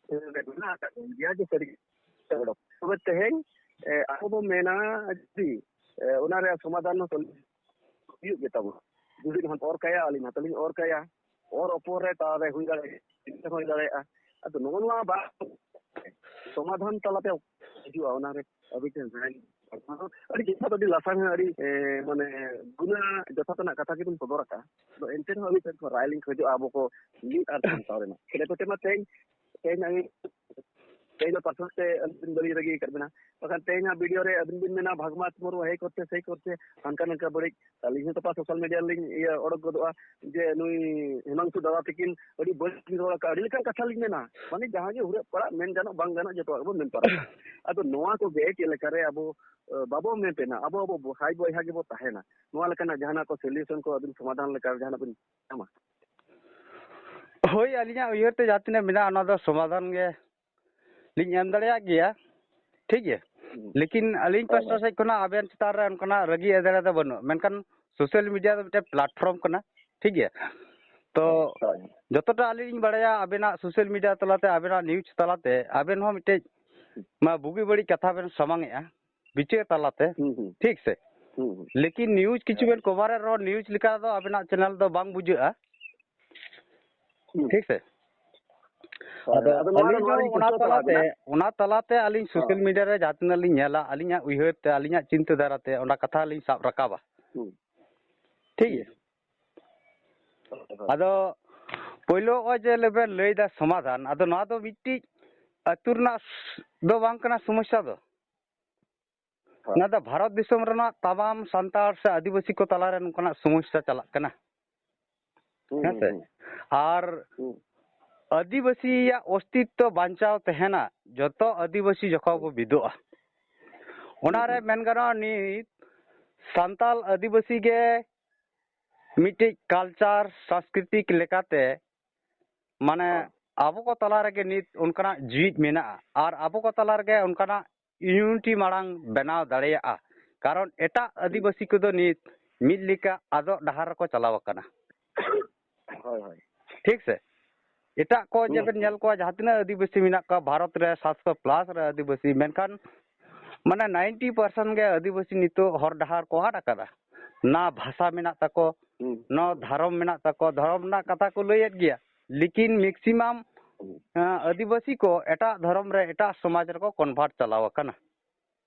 ᱨᱮ ᱢᱮᱱᱟᱜ ᱟᱠᱟᱫ ᱜᱮᱭᱟ ᱡᱮ ᱥᱟᱹᱨᱤ ᱜᱮ ᱛᱚᱵᱮ ᱛᱮᱦᱮᱧ, ᱮ, ᱟᱵᱚ ᱵᱚ ᱢᱮᱱᱟ ᱡᱩᱫᱤ, ᱮ, ᱚᱱᱟ ᱨᱮᱭᱟᱜ ᱥᱚᱢᱟᱫᱷᱟᱱ ᱦᱚᱸ ᱦᱩᱭᱩᱜ ᱜᱮ ᱛᱟᱵᱚᱱᱟ᱾ ᱡᱩᱫᱤ ᱱᱟᱦᱟᱜ ᱚᱨ ᱠᱟᱭᱟ, ᱟᱹᱞᱤᱧ ᱱᱟᱛᱮ ᱞᱤᱧ ᱚᱨ ᱠᱟᱭᱟ, ᱚᱨ ᱚᱯᱚᱨ ᱨᱮ ᱛᱟᱞᱟᱨᱮ ᱦᱩᱭ ᱫᱟᱲᱮᱭᱟᱜᱼᱟ, ᱪᱮᱫ ᱦᱩᱭ ᱫᱟᱲᱮᱭᱟᱜᱼᱟ᱾ ᱟᱫᱚ ᱱᱚᱜᱼᱚ ᱱᱚᱣᱟ ᱵᱟᱝ ᱥᱚᱢᱟᱫᱷᱟᱱ ᱛᱟᱞᱟᱛᱮ ᱦᱤᱡᱩᱜᱼᱟ, ᱚᱱᱟᱨᱮ ᱟᱹᱵᱤᱱ ᱴᱷᱮᱱ ᱡᱟᱦᱟᱸᱭ ᱟᱹᱰᱤ ᱡᱚᱛᱷᱟᱛ, ᱟᱹᱰᱤ ᱞᱟᱯᱷᱟᱝ, ᱟᱹᱰᱤ, ᱮ, ᱢᱟᱱᱮ ᱜᱩᱱᱟᱹ ᱡᱚᱛᱷᱟᱛ ᱨᱮᱱᱟᱜ ᱠᱟᱛᱷᱟ ᱜᱮᱵᱤᱱ ᱥᱚᱫᱚᱨ ᱟᱠᱟᱫᱼᱟ᱾ ᱟᱫᱚ ᱮᱱᱛᱮ ᱨᱮᱦᱚᱸ ᱟᱹᱵᱤᱱ ᱴᱷᱮᱱ ᱠᱷᱚᱱ ᱨᱟᱭ ᱞᱤᱧ ᱠᱷᱚᱡᱚᱜᱼᱟ, ᱟᱵᱚ ᱠᱚ ᱢᱤᱫ ᱟᱨ ᱥᱟᱱᱛᱟᱲ ᱨᱮᱱᱟᱜ ᱠᱷᱮᱞᱮ ᱯᱮᱴᱮ ᱢᱟ ᱛᱮᱦᱮᱧ, ᱛᱮᱦᱮᱧ ᱟᱹᱵᱤᱱ ᱛᱮᱦᱮᱧ ᱫᱚ ᱯᱟᱥᱮᱡ ᱛᱮ ᱟᱹᱞᱤᱧ ᱵᱟᱹᱞᱤᱧ ᱨᱟᱹᱜᱤ ᱟᱠᱟᱫ ᱵᱮᱱᱟ, ᱵᱟᱠᱷᱟᱱ ᱛᱮᱦᱮᱧ ᱦᱟᱸᱜ ᱵᱷᱤᱰᱤᱭᱳ ᱨᱮ ᱟᱹᱵᱤᱱ ᱵᱤᱱ ᱢᱮᱱᱟ ᱵᱷᱟᱜᱽᱢᱟᱛ ᱢᱩᱨᱢᱩ ᱦᱮᱭ ᱠᱚᱨᱛᱮ ᱥᱮᱭ ᱠᱚᱨᱛᱮ, ᱦᱟᱱᱠᱟ ᱱᱟᱝᱠᱟ ᱵᱟᱹᱲᱤᱡ, ᱟᱹᱞᱤᱧ ᱦᱚᱸ ᱛᱚᱯᱟ ᱥᱳᱥᱟᱞ ᱢᱤᱰᱤᱭᱟ ᱨᱮᱞᱤᱧ ᱤᱭᱟᱹ ᱚᱰᱚᱠ ᱜᱚᱫᱚᱜᱼᱟ ᱡᱮ ᱱᱩᱭ ᱦᱤᱢᱟᱝᱥᱩ ᱫᱟᱫᱟ ᱛᱟᱹᱠᱤᱱ ᱟᱹᱰᱤ ᱵᱟᱹᱲᱤᱡ ᱠᱤᱱ ᱨᱚᱲ ᱟᱠᱟᱫᱼᱟ, ᱟᱹᱰᱤ ᱞᱮᱠᱟᱱ ᱠᱟᱛᱷᱟ ᱞᱤᱧ ᱢᱮᱱᱟ᱾ ᱢᱟᱱᱮ ᱡᱟᱦᱟᱸ ᱜᱮ ᱦᱩᱨᱟᱹᱜ ᱯᱟᱲᱟᱜ, ᱢᱮᱱ ᱜᱟᱱᱚᱜ ᱵᱟᱝ ᱜᱟᱱᱚᱜ ᱡᱚᱛᱚᱣᱟᱜ ᱜᱮᱵᱚᱱ ᱢᱮᱱ ᱯᱟᱨᱚᱢᱟ᱾ ᱟᱫᱚ ᱱᱚᱣᱟ ᱠᱚᱜᱮ ᱪᱮᱫ ᱞᱮᱠᱟᱨᱮ ᱟᱵᱚ, ᱮ, ᱵᱟᱵᱚ ᱢᱮᱱ ᱯᱮᱱᱟ, ᱟᱵᱚ, ᱟᱵᱚ ᱦᱟᱭ ᱵᱚᱭᱦᱟ ᱜᱮᱵᱚ ᱛᱟᱦᱮᱱᱟ, ᱱᱚᱣᱟ ᱞᱮᱠᱟᱱᱟᱜ ᱡᱟᱦᱟᱱᱟᱜ ᱠᱚ ᱥᱚᱞᱤᱭᱩᱥᱚᱱ ᱠᱚ ᱟᱹᱵᱤᱱ ᱥᱚᱢᱟᱫᱷᱟᱱ ᱞᱮᱠᱟ ᱡᱟᱦᱟᱱᱟᱜ ᱵᱤᱱ ᱧᱟᱢᱟ? ᱦᱳᱭ, ᱟᱹᱞᱤᱧᱟᱜ ᱩᱭᱦᱟᱹᱨ ᱛᱮ ᱡᱟᱦᱟᱸ ᱛᱤᱱᱟᱹᱜ ᱢᱮᱱᱟᱜᱼᱟ, ᱚᱱᱟ ᱫᱚ ᱥᱚᱢᱟᱫᱷᱟᱱ ᱜᱮ ᱞᱤᱧ ᱮᱢ ᱫᱟᱲᱮᱭᱟᱜ ᱜᱮᱭᱟ, ᱴᱷᱤᱠ ᱜᱮᱭᱟ᱾ ᱦᱩᱸ᱾ ᱞᱮᱠᱤᱱ ᱟᱹᱞᱤᱧ ᱦᱳᱭ, ᱯᱟᱥᱴᱟ ᱦᱳᱭ᱾ ᱥᱮᱫ ᱠᱷᱚᱱᱟᱜ ᱟᱵᱮᱱ ᱪᱮᱛᱟᱱ ᱨᱮ ᱚᱱᱠᱟᱱᱟᱜ ᱨᱟᱹᱜᱤ ᱮᱫᱮᱲᱮ ᱫᱚ ᱵᱟᱹᱱᱩᱜᱼᱟ, ᱢᱮᱱᱠᱷᱟᱱ ᱥᱳᱥᱟᱞ ᱢᱤᱰᱤᱭᱟ ᱫᱚ ᱢᱤᱫᱴᱮᱱ ᱯᱞᱟᱴᱯᱷᱚᱨᱢ ᱠᱟᱱᱟ, ᱴᱷᱤᱠ ᱜᱮᱭᱟ᱾ ᱛᱚ ᱦᱳᱭ, ᱦᱳᱭ᱾ ᱡᱚᱛᱚᱴᱟ ᱟᱹᱞᱤᱧ ᱞᱤᱧ ᱵᱟᱲᱟᱭᱟ, ᱟᱵᱮᱱᱟᱜ ᱥᱳᱥᱟᱞ ᱢᱤᱰᱤᱭᱟ ᱛᱟᱞᱟᱛᱮ, ᱟᱵᱮᱱᱟᱜ ᱱᱤᱭᱩᱡᱽ ᱛᱟᱞᱟᱛᱮ ᱟᱵᱮᱱ ᱦᱚᱸ ᱢᱤᱫᱴᱮᱡ ᱢᱟ ᱵᱩᱜᱤ ᱵᱟᱹᱲᱤᱡ ᱠᱟᱛᱷᱟ ᱵᱮᱱ ᱥᱟᱢᱟᱝ ᱮᱜᱼᱟ, ᱵᱤᱪᱟᱹᱨ ᱛᱟᱞᱟᱛᱮ, ᱦᱩᱸ, ᱦᱩᱸ᱾ ᱴᱷᱤᱠ ᱥᱮ? ᱦᱩᱸ, ᱦᱩᱸ᱾ ᱞᱮᱠᱤᱱ ᱱᱤᱭᱩᱡᱽ ᱠᱤᱪᱷᱩ ᱦᱳᱭ᱾ ᱵᱮᱱ ᱠᱚᱵᱷᱟᱨᱮᱫ ᱨᱮᱦᱚᱸ, ᱱᱤᱭᱩᱡᱽ ᱞᱮᱠᱟ ᱫᱚ ᱟᱵᱮᱱᱟᱜ ᱪᱮᱱᱮᱞ ᱫᱚ ᱵᱟᱝ ᱵᱩᱡᱷᱟᱹᱜᱼᱟ, ᱦᱩᱸ᱾ ᱴᱷᱤᱠ ᱥᱮ? ᱦᱳᱭ, ᱟᱫᱚ ᱦᱳᱭ᱾ ᱟᱫᱚ ᱱᱚᱣᱟ ᱨᱮ, ᱟᱹᱞᱤᱧ ᱱᱚᱣᱟ ᱦᱚᱸ ᱞᱤᱧ ᱚᱱᱟ ᱪᱮᱥᱴᱟ ᱛᱟᱞᱟᱛᱮ, ᱪᱟᱞᱟᱜᱼᱟ᱾ ᱚᱱᱟ ᱛᱟᱞᱟᱛᱮ ᱟᱹᱞᱤᱧ ᱦᱳᱭ᱾ ᱥᱳᱥᱟᱞ ᱢᱤᱰᱤᱭᱟ ᱨᱮ ᱡᱟᱦᱟᱸ ᱛᱤᱱᱟᱹᱜ ᱞᱤᱧ ᱧᱮᱞᱟ, ᱟᱹᱞᱤᱧᱟᱜ ᱩᱭᱦᱟᱹᱨ ᱛᱮ, ᱟᱹᱞᱤᱧᱟᱜ ᱪᱤᱱᱛᱟᱹ ᱫᱷᱟᱨᱟ ᱛᱮ ᱚᱱᱟ ᱠᱟᱛᱷᱟ ᱞᱤᱧ ᱥᱟᱵ ᱨᱟᱠᱟᱵᱟ᱾ ᱦᱩᱸ᱾ ᱴᱷᱤᱠ ᱜᱮᱭᱟ? ᱦᱩᱸ᱾ ᱦᱳᱭ, ᱦᱳᱭ᱾ ᱟᱫᱚ ᱯᱳᱭᱞᱳ ᱱᱚᱜᱼᱚᱭ ᱡᱮ ᱵᱮᱱ ᱞᱟᱹᱭᱫᱟ ᱥᱚᱢᱟᱫᱷᱟᱱ, ᱟᱫᱚ ᱱᱚᱣᱟ ᱫᱚ ᱢᱤᱫᱴᱤᱡ ᱟᱹᱛᱩ ᱨᱮᱱᱟᱜ ᱫᱚ ᱵᱟᱝ ᱠᱟᱱᱟ ᱥᱚᱢᱚᱥᱥᱟ ᱫᱚ᱾ ᱦᱳᱭ᱾ ᱱᱚᱣᱟ ᱫᱚ ᱵᱷᱟᱨᱚᱛ ᱫᱤᱥᱚᱢ ᱨᱮᱱᱟᱜ ᱛᱟᱢᱟᱢ ᱥᱟᱱᱛᱟᱲ ᱥᱮ ᱟᱹᱫᱤᱵᱟᱹᱥᱤ ᱠᱚ ᱛᱟᱞᱟᱨᱮ ᱱᱚᱝᱠᱟᱱᱟᱜ ᱥᱚᱢᱚᱥᱥᱟ ᱪᱟᱞᱟᱜ ᱠᱟᱱᱟ᱾ ᱦᱩᱸ, ᱦᱮᱸ ᱥᱮ? ᱦᱩᱸ, ᱦᱩᱸ᱾ ᱟᱨ ᱦᱩᱸ᱾ ᱟᱹᱫᱤᱵᱟᱹᱥᱤᱭᱟᱜ ᱚᱥᱛᱤᱛᱛᱚ ᱵᱟᱧᱪᱟᱣ ᱛᱟᱦᱮᱱᱟ, ᱡᱚᱛᱚ ᱟᱹᱫᱤᱵᱟᱹᱥᱤ ᱡᱚᱠᱷᱚᱱ ᱠᱚ ᱦᱩᱸ᱾ ᱵᱤᱫᱚᱜᱼᱟ᱾ ᱦᱩᱸ, ᱚᱱᱟᱨᱮ ᱦᱩᱸ᱾ ᱢᱮᱱ ᱜᱟᱱᱚᱜᱼᱟ, ᱱᱤᱛ ᱥᱟᱱᱛᱟᱞ ᱟᱹᱫᱤᱵᱟᱹᱥᱤ ᱜᱮ ᱢᱤᱫᱴᱤᱡ ᱠᱟᱞᱪᱟᱨ, ᱥᱟᱝᱥᱠᱨᱤᱛᱤᱠ ᱞᱮᱠᱟᱛᱮ, ᱢᱟᱱᱮ, ᱦᱚᱸ᱾ ᱟᱵᱚ ᱠᱚ ᱛᱟᱞᱟ ᱨᱮᱜᱮ ᱱᱤᱛ ᱚᱱᱠᱟᱱᱟᱜ ᱡᱤᱣᱤᱫ ᱢᱮᱱᱟᱜᱼᱟ ᱟᱨ ᱟᱵᱚ ᱠᱚ ᱛᱟᱞᱟ ᱨᱮᱜᱮ ᱚᱱᱠᱟᱱᱟᱜ ᱤᱭᱩᱱᱤᱴᱤ ᱢᱟᱲᱟᱝ ᱵᱮᱱᱟᱣ ᱫᱟᱲᱮᱭᱟᱜᱼᱟ᱾ ᱠᱟᱨᱚᱱ ᱮᱴᱟᱜ ᱦᱩᱸ᱾ ᱟᱹᱫᱤᱵᱟᱹᱥᱤ ᱠᱚᱫᱚ ᱱᱤᱛ ᱢᱤᱫ ᱞᱮᱠᱟ ᱟᱫᱚᱜ ᱰᱟᱦᱟᱨ ᱨᱮᱠᱚ ᱪᱟᱞᱟᱣ ᱟᱠᱟᱱᱟ᱾ ᱦᱳᱭ, ᱦᱳᱭ᱾ ᱴᱷᱤᱠ ᱥᱮ? ᱮᱴᱟᱜ ᱠᱚ ᱦᱩᱸ, ᱡᱮᱵᱮᱱ ᱦᱩᱸ᱾ ᱧᱮᱞ ᱠᱚᱣᱟ, ᱡᱟᱦᱟᱸ ᱛᱤᱱᱟᱹᱜ ᱟᱹᱫᱤᱵᱟᱹᱥᱤ ᱢᱮᱱᱟᱜ ᱠᱚᱣᱟ ᱵᱷᱟᱨᱚᱛ ᱨᱮ, ᱥᱟᱛᱥᱚ ᱯᱞᱟᱥ ᱨᱮ ᱟᱹᱫᱤᱵᱟᱹᱥᱤ, ᱢᱮᱱᱠᱷᱟᱱ ᱢᱟᱱᱮ ᱱᱟᱭᱤᱱᱴᱤ ᱯᱟᱨᱥᱮᱱᱴ ᱜᱮ ᱟᱹᱫᱤᱵᱟᱹᱥᱤ ᱱᱤᱛᱚᱜ ᱦᱚᱨ ᱰᱟᱦᱟᱨ ᱠᱚ ᱟᱫ ᱟᱠᱟᱫᱟ᱾ ᱱᱟ ᱵᱷᱟᱥᱟ ᱢᱮᱱᱟᱜ ᱛᱟᱠᱚ, ᱦᱩᱸ᱾ ᱱᱚᱣᱟ ᱫᱷᱚᱨᱚᱢ ᱢᱮᱱᱟᱜ ᱛᱟᱠᱚᱣᱟ, ᱫᱷᱚᱨᱚᱢ ᱨᱮᱱᱟᱜ ᱠᱟᱛᱷᱟ ᱠᱚ ᱞᱟᱹᱭᱮᱫ ᱜᱮᱭᱟ, ᱞᱮᱠᱤᱱ ᱢᱮᱠᱥᱤᱢᱟᱢ, ᱦᱩᱸ᱾ ᱟᱹᱫᱤᱵᱟᱹᱥᱤ ᱠᱚ ᱮᱴᱟᱜ ᱫᱷᱚᱨᱚᱢ ᱨᱮ, ᱮᱴᱟᱜ ᱥᱚᱢᱟᱡᱽ ᱨᱮᱠᱚ ᱠᱚᱱᱵᱷᱟᱨᱴ ᱪᱟᱞᱟᱣ ᱟᱠᱟᱱᱟ,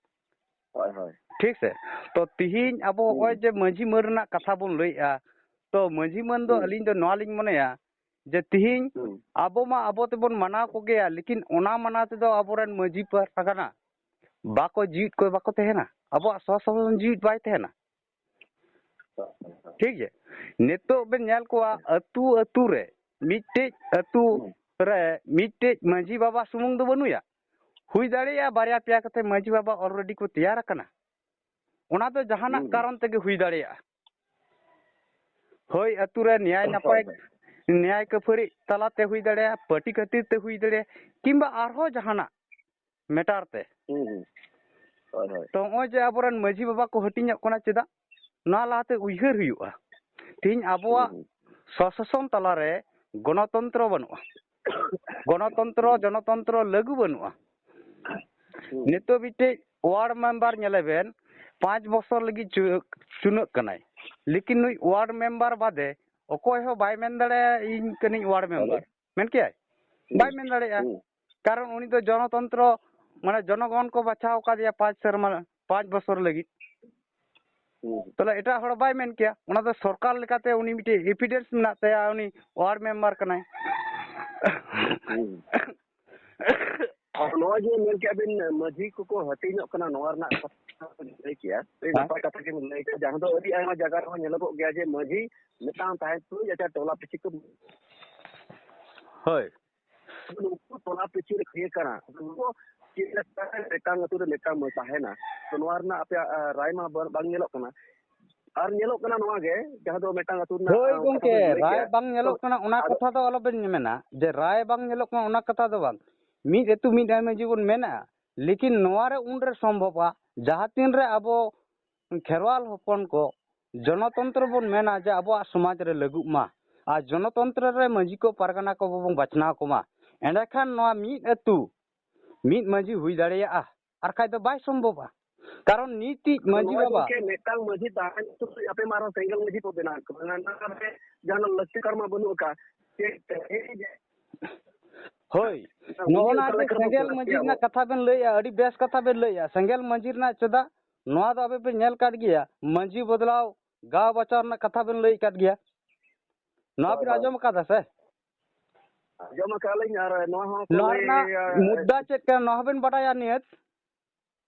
ᱦᱳᱭ, ᱦᱳᱭ᱾ ᱴᱷᱤᱠ ᱥᱮ? ᱛᱚ ᱛᱤᱦᱤᱧ ᱟᱵᱚ ᱦᱩᱸ᱾ ᱦᱚᱸᱜᱼᱚᱭ ᱡᱮ ᱢᱟᱹᱡᱷᱤ ᱢᱟᱹᱱ ᱨᱮᱱᱟᱜ ᱠᱟᱛᱷᱟ ᱵᱚᱱ ᱞᱟᱹᱭᱮᱜᱼᱟ, ᱛᱚ ᱢᱟᱹᱡᱷᱤ ᱢᱟᱹᱱ ᱫᱚ ᱦᱩᱸ᱾ ᱟᱹᱞᱤᱧ ᱫᱚ ᱱᱚᱣᱟ ᱞᱤᱧ ᱢᱚᱱᱮᱭᱟ ᱡᱮ ᱛᱤᱦᱤᱧ ᱦᱩᱸ᱾ ᱟᱵᱚ ᱢᱟ ᱟᱵᱚ ᱛᱮᱵᱚᱱ ᱢᱟᱱᱟᱣ ᱠᱚᱜᱮᱭᱟ, ᱞᱮᱠᱤᱱ ᱚᱱᱟ ᱢᱟᱱᱟᱣ ᱛᱮᱫᱚ ᱟᱵᱚᱨᱮᱱ ᱢᱟᱹᱡᱷᱤ ᱯᱟᱨᱜᱟᱱᱟ ᱵᱟᱠᱚ ᱡᱤᱣᱤᱫ ᱠᱚ ᱵᱟᱠᱚ ᱛᱟᱦᱮᱱᱟ, ᱟᱵᱚᱣᱟᱜ ᱥᱚᱥᱚᱥᱚᱱ ᱡᱤᱣᱤᱫ ᱵᱟᱭ ᱛᱟᱦᱮᱱᱟ᱾ ᱴᱷᱤᱠ ᱜᱮ᱾ ᱱᱤᱛᱚᱜ ᱵᱮᱱ ᱧᱮᱞ ᱠᱚᱣᱟ, ᱟᱹᱛᱩ ᱟᱹᱛᱩ ᱨᱮ ᱢᱤᱫᱴᱮᱡ ᱟᱹᱛᱩ ᱦᱩᱸ᱾ ᱨᱮ ᱢᱤᱫᱴᱮᱡ ᱢᱟᱹᱡᱷᱤ ᱵᱟᱵᱟ ᱥᱩᱢᱩᱝ ᱫᱚ ᱵᱟᱹᱱᱩᱭᱟ, ᱦᱩᱭ ᱫᱟᱲᱮᱭᱟᱜᱼᱟ ᱵᱟᱨᱭᱟ ᱯᱮᱭᱟ ᱠᱟᱛᱮ ᱢᱟᱹᱡᱷᱤ ᱵᱟᱵᱟ ᱚᱞᱨᱮᱰᱤ ᱠᱚ ᱛᱮᱭᱟᱨ ᱟᱠᱟᱱᱟ᱾ ᱚᱱᱟ ᱫᱚ ᱡᱟᱦᱟᱱᱟᱜ ᱦᱩᱸ᱾ ᱠᱟᱨᱚᱱ ᱛᱮᱜᱮ ᱦᱩᱭ ᱫᱟᱲᱮᱭᱟᱜᱼᱟ᱾ ᱦᱳᱭ, ᱟᱹᱛᱩ ᱨᱮ ᱱᱮᱭᱟᱭ ᱦᱳᱭ, ᱱᱟᱯᱟᱭ, ᱦᱳᱭ᱾ ᱱᱮᱭᱟᱭ ᱠᱟᱹᱯᱷᱟᱹᱨᱤ ᱛᱟᱞᱟᱛᱮ ᱦᱩᱭ ᱫᱟᱲᱮᱭᱟᱜᱼᱟ, ᱯᱟᱹᱴᱤ ᱠᱷᱟᱹᱛᱤᱨ ᱛᱮ ᱦᱩᱭ ᱫᱟᱲᱮᱭᱟᱜᱼᱟ, ᱠᱤᱝᱵᱟ ᱟᱨᱦᱚᱸ ᱡᱟᱦᱟᱱᱟᱜ ᱢᱮᱴᱟᱨ ᱛᱮ᱾ ᱦᱩᱸ, ᱦᱩᱸ᱾ ᱦᱳᱭ, ᱦᱳᱭ᱾ ᱛᱚ ᱱᱚᱜᱼᱚᱭ ᱡᱮ ᱟᱵᱚᱨᱮᱱ ᱢᱟᱹᱡᱷᱤ ᱵᱟᱵᱟ ᱠᱚ ᱦᱟᱹᱴᱤᱧᱚᱜ ᱠᱟᱱᱟ, ᱪᱮᱫᱟᱜ? ᱱᱚᱣᱟ ᱞᱟᱦᱟᱛᱮ ᱩᱭᱦᱟᱹᱨ ᱦᱩᱭᱩᱜᱼᱟ᱾ ᱛᱤᱦᱤᱧ ᱟᱵᱚᱣᱟᱜ ᱦᱩᱸ, ᱦᱩᱸ᱾ ᱥᱚᱥᱟᱥᱚᱱ ᱛᱟᱞᱟᱨᱮ ᱜᱚᱱᱚᱛᱚᱱᱛᱨᱚ ᱵᱟᱹᱱᱩᱜᱼᱟ᱾ ᱜᱚᱱᱚᱛᱚᱱᱛᱨᱚ, ᱦᱩᱸ᱾ ᱡᱚᱱᱚᱛᱚᱱᱛᱨᱚ ᱞᱟᱹᱜᱩ ᱵᱟᱹᱱᱩᱜᱼᱟ᱾ ᱦᱩᱸ᱾ ᱱᱤᱛᱚᱜ ᱢᱤᱫᱴᱮᱡ ᱣᱟᱨᱰ ᱢᱮᱢᱵᱟᱨ ᱧᱮᱞᱮ ᱵᱮᱱ, ᱯᱟᱸᱪ ᱵᱚᱥᱚᱨ ᱞᱟᱹᱜᱤᱫ ᱪᱩ-, ᱪᱩᱱᱟᱹᱜ ᱠᱟᱱᱟᱭ, ᱞᱮᱠᱤᱱ ᱱᱩᱭ ᱣᱟᱨᱰ ᱢᱮᱢᱵᱟᱨ ᱵᱟᱫᱮ ᱚᱠᱚᱭ ᱦᱚᱸ ᱵᱟᱭ ᱢᱮᱱ ᱫᱟᱲᱮᱭᱟᱜᱼᱟ, "ᱤᱧ ᱠᱟᱹᱱᱟᱹᱧ ᱣᱟᱨᱰ ᱢᱮᱢᱵᱟᱨ", ᱢᱮᱱ ᱠᱮᱭᱟᱭ? ᱦᱩᱸ᱾ ᱵᱟᱭ ᱢᱮᱱ ᱫᱟᱲᱮᱭᱟᱜᱼᱟ᱾ ᱦᱩᱸ᱾ ᱠᱟᱨᱚᱱ ᱩᱱᱤ ᱫᱚ ᱡᱚᱱᱚᱛᱚᱱᱛᱨᱚ, ᱢᱟᱱᱮ ᱡᱚᱱᱚᱜᱚᱱ ᱠᱚ ᱵᱟᱪᱷᱟᱣ ᱟᱠᱟᱫᱮᱭᱟ ᱯᱟᱸᱪ ᱥᱮᱨᱢᱟ, ᱯᱟᱸᱪ ᱵᱚᱥᱚᱨ ᱞᱟᱹᱜᱤᱫ᱾ ᱦᱩᱸ᱾ ᱛᱟᱦᱞᱮ ᱮᱴᱟᱜ ᱦᱚᱲ ᱵᱟᱭ ᱢᱮᱱ ᱠᱮᱭᱟ, ᱚᱱᱟ ᱫᱚ ᱥᱚᱨᱠᱟᱨ ᱞᱮᱠᱟᱛᱮ ᱩᱱᱤ ᱢᱤᱫᱴᱮᱡ ᱮᱵᱷᱤᱰᱮᱱᱥ ᱢᱮᱱᱟᱜ ᱛᱟᱭᱟ, ᱩᱱᱤ ᱣᱟᱨᱰ ᱢᱮᱢᱵᱟᱨ ᱠᱟᱱᱟᱭ᱾ ᱦᱩᱸ᱾ ᱟᱨ ᱱᱚᱣᱟ ᱡᱮ ᱢᱮᱱ ᱠᱮᱜᱼᱟ ᱵᱤᱱ, ᱢᱟᱹᱡᱷᱤ ᱠᱚᱠᱚ ᱦᱟᱹᱴᱤᱧᱚᱜ ᱠᱟᱱᱟ, ᱱᱚᱣᱟ ᱨᱮᱱᱟᱜ ᱠᱟᱛᱷᱟ ᱵᱤᱱ ᱞᱟᱹᱭ ᱠᱮᱜᱼᱟ, ᱟᱹᱰᱤ ᱦᱮᱸ᱾ ᱱᱟᱯᱟᱭ ᱠᱟᱛᱷᱟ ᱜᱮᱵᱤᱱ ᱞᱟᱹᱭ ᱠᱮᱜᱼᱟ, ᱡᱟᱦᱟᱸ ᱫᱚ ᱟᱹᱰᱤ ᱟᱭᱢᱟ ᱡᱟᱭᱜᱟ ᱨᱮᱦᱚᱸ ᱧᱮᱞᱚᱜᱚᱜ ᱜᱮᱭᱟ ᱡᱮ ᱢᱟᱹᱡᱷᱤ ᱢᱤᱫᱴᱟᱝ ᱛᱟᱦᱮᱸ ᱛᱩᱞᱩᱡ ᱟᱪᱪᱷᱟ ᱴᱚᱞᱟ ᱯᱤᱪᱷᱤ ᱠᱚ ᱦᱳᱭ᱾ ᱱᱩᱠᱩ ᱴᱚᱞᱟ ᱯᱤᱪᱷᱤ ᱨᱮ ᱤᱭᱟᱹ ᱠᱟᱱᱟ, ᱱᱩᱠᱩ ᱪᱮᱫ ᱞᱮᱠᱟ ᱢᱤᱫᱴᱟᱝ ᱟᱹᱛᱩ ᱨᱮ ᱢᱤᱫᱴᱟᱝ ᱢᱟᱹᱡᱷᱤ ᱛᱟᱦᱮᱱᱟ? ᱛᱚ ᱱᱚᱣᱟ ᱨᱮᱱᱟᱜ ᱟᱯᱮᱭᱟᱜ, ᱟ, ᱨᱟᱭ ᱢᱟ ᱵᱟᱝ, ᱵᱟᱝ ᱧᱮᱞᱚᱜ ᱠᱟᱱᱟ᱾ ᱟᱨ ᱧᱮᱞᱚᱜ ᱠᱟᱱᱟ ᱱᱚᱣᱟ ᱜᱮ, ᱡᱟᱦᱟᱸ ᱫᱚ ᱢᱤᱫᱴᱟᱝ ᱟᱹᱛᱩ ᱨᱮᱱᱟᱜ, ᱦᱳᱭ ᱟ, ᱠᱟᱛᱷᱟ ᱜᱚᱝᱠᱮ, ᱵᱮᱱ ᱞᱟᱹᱭ ᱨᱟᱭ ᱠᱮᱜᱼᱟ᱾ ᱵᱟᱝ ᱛᱚ ᱧᱮᱞᱚᱜ ᱠᱟᱱᱟ ᱚᱱᱟ ᱟᱫᱚ ᱠᱟᱛᱷᱟ ᱫᱚ ᱟᱞᱚᱵᱮᱱ ᱢᱮᱱᱟ ᱡᱮ ᱨᱟᱭ ᱵᱟᱝ ᱧᱮᱞᱚᱜ ᱠᱟᱱᱟ ᱚᱱᱟ ᱠᱟᱛᱷᱟ ᱫᱚ ᱵᱟᱝ᱾ ᱢᱤᱫ ᱟᱹᱛᱩ ᱢᱤᱫ ᱨᱟᱭ ᱢᱟᱹᱡᱷᱤ ᱵᱚᱱ ᱢᱮᱱᱟ, ᱞᱮᱠᱤᱱ ᱱᱚᱣᱟ ᱨᱮ ᱩᱱᱨᱮ ᱥᱚᱢᱵᱷᱚᱵᱟ ᱡᱟᱦᱟᱸ ᱛᱤᱱ ᱨᱮ ᱟᱵᱚ ᱠᱷᱮᱨᱣᱟᱞ ᱦᱚᱯᱚᱱ ᱠᱚ ᱡᱚᱱᱚᱛᱚᱱᱛᱨᱚ ᱵᱚᱱ ᱢᱮᱱᱟ ᱡᱮ ᱟᱵᱚᱣᱟᱜ ᱥᱚᱢᱟᱡᱽ ᱨᱮ ᱞᱟᱹᱜᱩᱜ ᱢᱟ, ᱟᱨ ᱡᱚᱱᱚᱛᱚᱱᱛᱨᱚ ᱨᱮ ᱢᱟᱹᱡᱷᱤ ᱠᱚ ᱯᱟᱨᱜᱟᱱᱟ ᱠᱚ ᱵᱚᱱ ᱵᱟᱪᱷᱱᱟᱣ ᱠᱚᱢᱟ, ᱮᱸᱰᱮᱠᱷᱟᱱ ᱱᱚᱣᱟ ᱢᱤᱫ ᱟᱹᱛᱩ ᱢᱤᱫ ᱢᱟᱹᱡᱷᱤ ᱦᱩᱭ ᱫᱟᱲᱮᱭᱟᱜᱼᱟ, ᱟᱨ ᱠᱷᱟᱡ ᱫᱚ ᱵᱟᱭ ᱥᱚᱢᱵᱷᱚᱵᱟ᱾ ᱠᱟᱨᱚᱱ ᱱᱤᱛᱤᱡ ᱟᱫᱚ ᱢᱟᱹᱡᱷᱤ ᱱᱚᱣᱟ ᱵᱟᱵᱟ ᱜᱚᱢᱠᱮ, ᱢᱤᱫᱴᱟᱝ ᱢᱟᱹᱡᱷᱤ ᱛᱟᱦᱮᱸ ᱠᱟᱛᱮ ᱟᱯᱮ ᱢᱟ ᱟᱨᱦᱚᱸ ᱥᱮᱸᱜᱮᱞ ᱢᱟᱹᱡᱷᱤ ᱯᱮ ᱵᱮᱱᱟᱣ ᱠᱚᱣᱟ᱾ ᱚᱱᱟ ᱨᱮ ᱡᱟᱦᱟᱱᱟᱜ ᱞᱟᱹᱠᱛᱤ ᱠᱟᱨ ᱢᱟ ᱵᱟᱹᱱᱩᱜ ᱟᱠᱟᱫ᱾ ᱪᱮᱫ ᱛᱮᱦᱮᱧ ᱦᱳᱭ, ᱩᱱᱤ ᱱᱚᱜᱼᱚ ᱱᱟ ᱚᱠᱟ ᱡᱮ ᱞᱮᱠᱟ ᱨᱮᱵᱚᱱ ᱥᱮᱸᱜᱮᱞ ᱢᱟᱹᱡᱷᱤ ᱞᱟᱹᱠᱛᱤᱭᱟ ᱟᱵᱚ? ᱨᱮᱱᱟᱜ ᱠᱟᱛᱷᱟ ᱵᱮᱱ ᱞᱟᱹᱭᱮᱜᱼᱟ, ᱟᱹᱰᱤ ᱵᱮᱥ ᱠᱟᱛᱷᱟ ᱵᱮᱱ ᱞᱟᱹᱭᱮᱜᱼᱟ᱾ ᱥᱮᱸᱜᱮᱞ ᱢᱟᱹᱡᱷᱤ ᱨᱮᱱᱟᱜ ᱪᱮᱫᱟᱜ ᱱᱚᱣᱟ ᱫᱚ ᱟᱵᱮ ᱵᱮᱱ ᱧᱮᱞ ᱠᱟᱫ ᱜᱮᱭᱟ, ᱢᱟᱹᱡᱷᱤ ᱵᱚᱫᱞᱟᱣ ᱜᱟᱶ ᱵᱟᱪᱟᱣ ᱨᱮᱱᱟᱜ ᱠᱟᱛᱷᱟ ᱵᱮᱱ ᱞᱟᱹᱭ ᱟᱠᱟᱫ ᱜᱮᱭᱟ᱾ ᱱᱚᱣᱟ ᱦᱳᱭ, ᱵᱮᱱ ᱦᱳᱭ᱾ ᱟᱸᱡᱚᱢ ᱟᱠᱟᱫᱟ ᱥᱮ? ᱟᱸᱡᱚᱢ ᱟᱠᱟᱫ ᱞᱤᱧ, ᱟᱨ ᱱᱚᱣᱟ ᱦᱚᱸ ᱠᱚ ᱱᱚᱣᱟ ᱨᱮᱱᱟᱜ ᱞᱟᱹᱭᱟ, ᱢᱩᱫᱽᱫᱟ ᱪᱮᱫ ᱠᱟᱱᱟ, ᱱᱚᱣᱟ ᱦᱚᱸᱵᱮᱱ ᱵᱟᱰᱟᱭᱟ ᱱᱤᱭᱟᱹᱛ?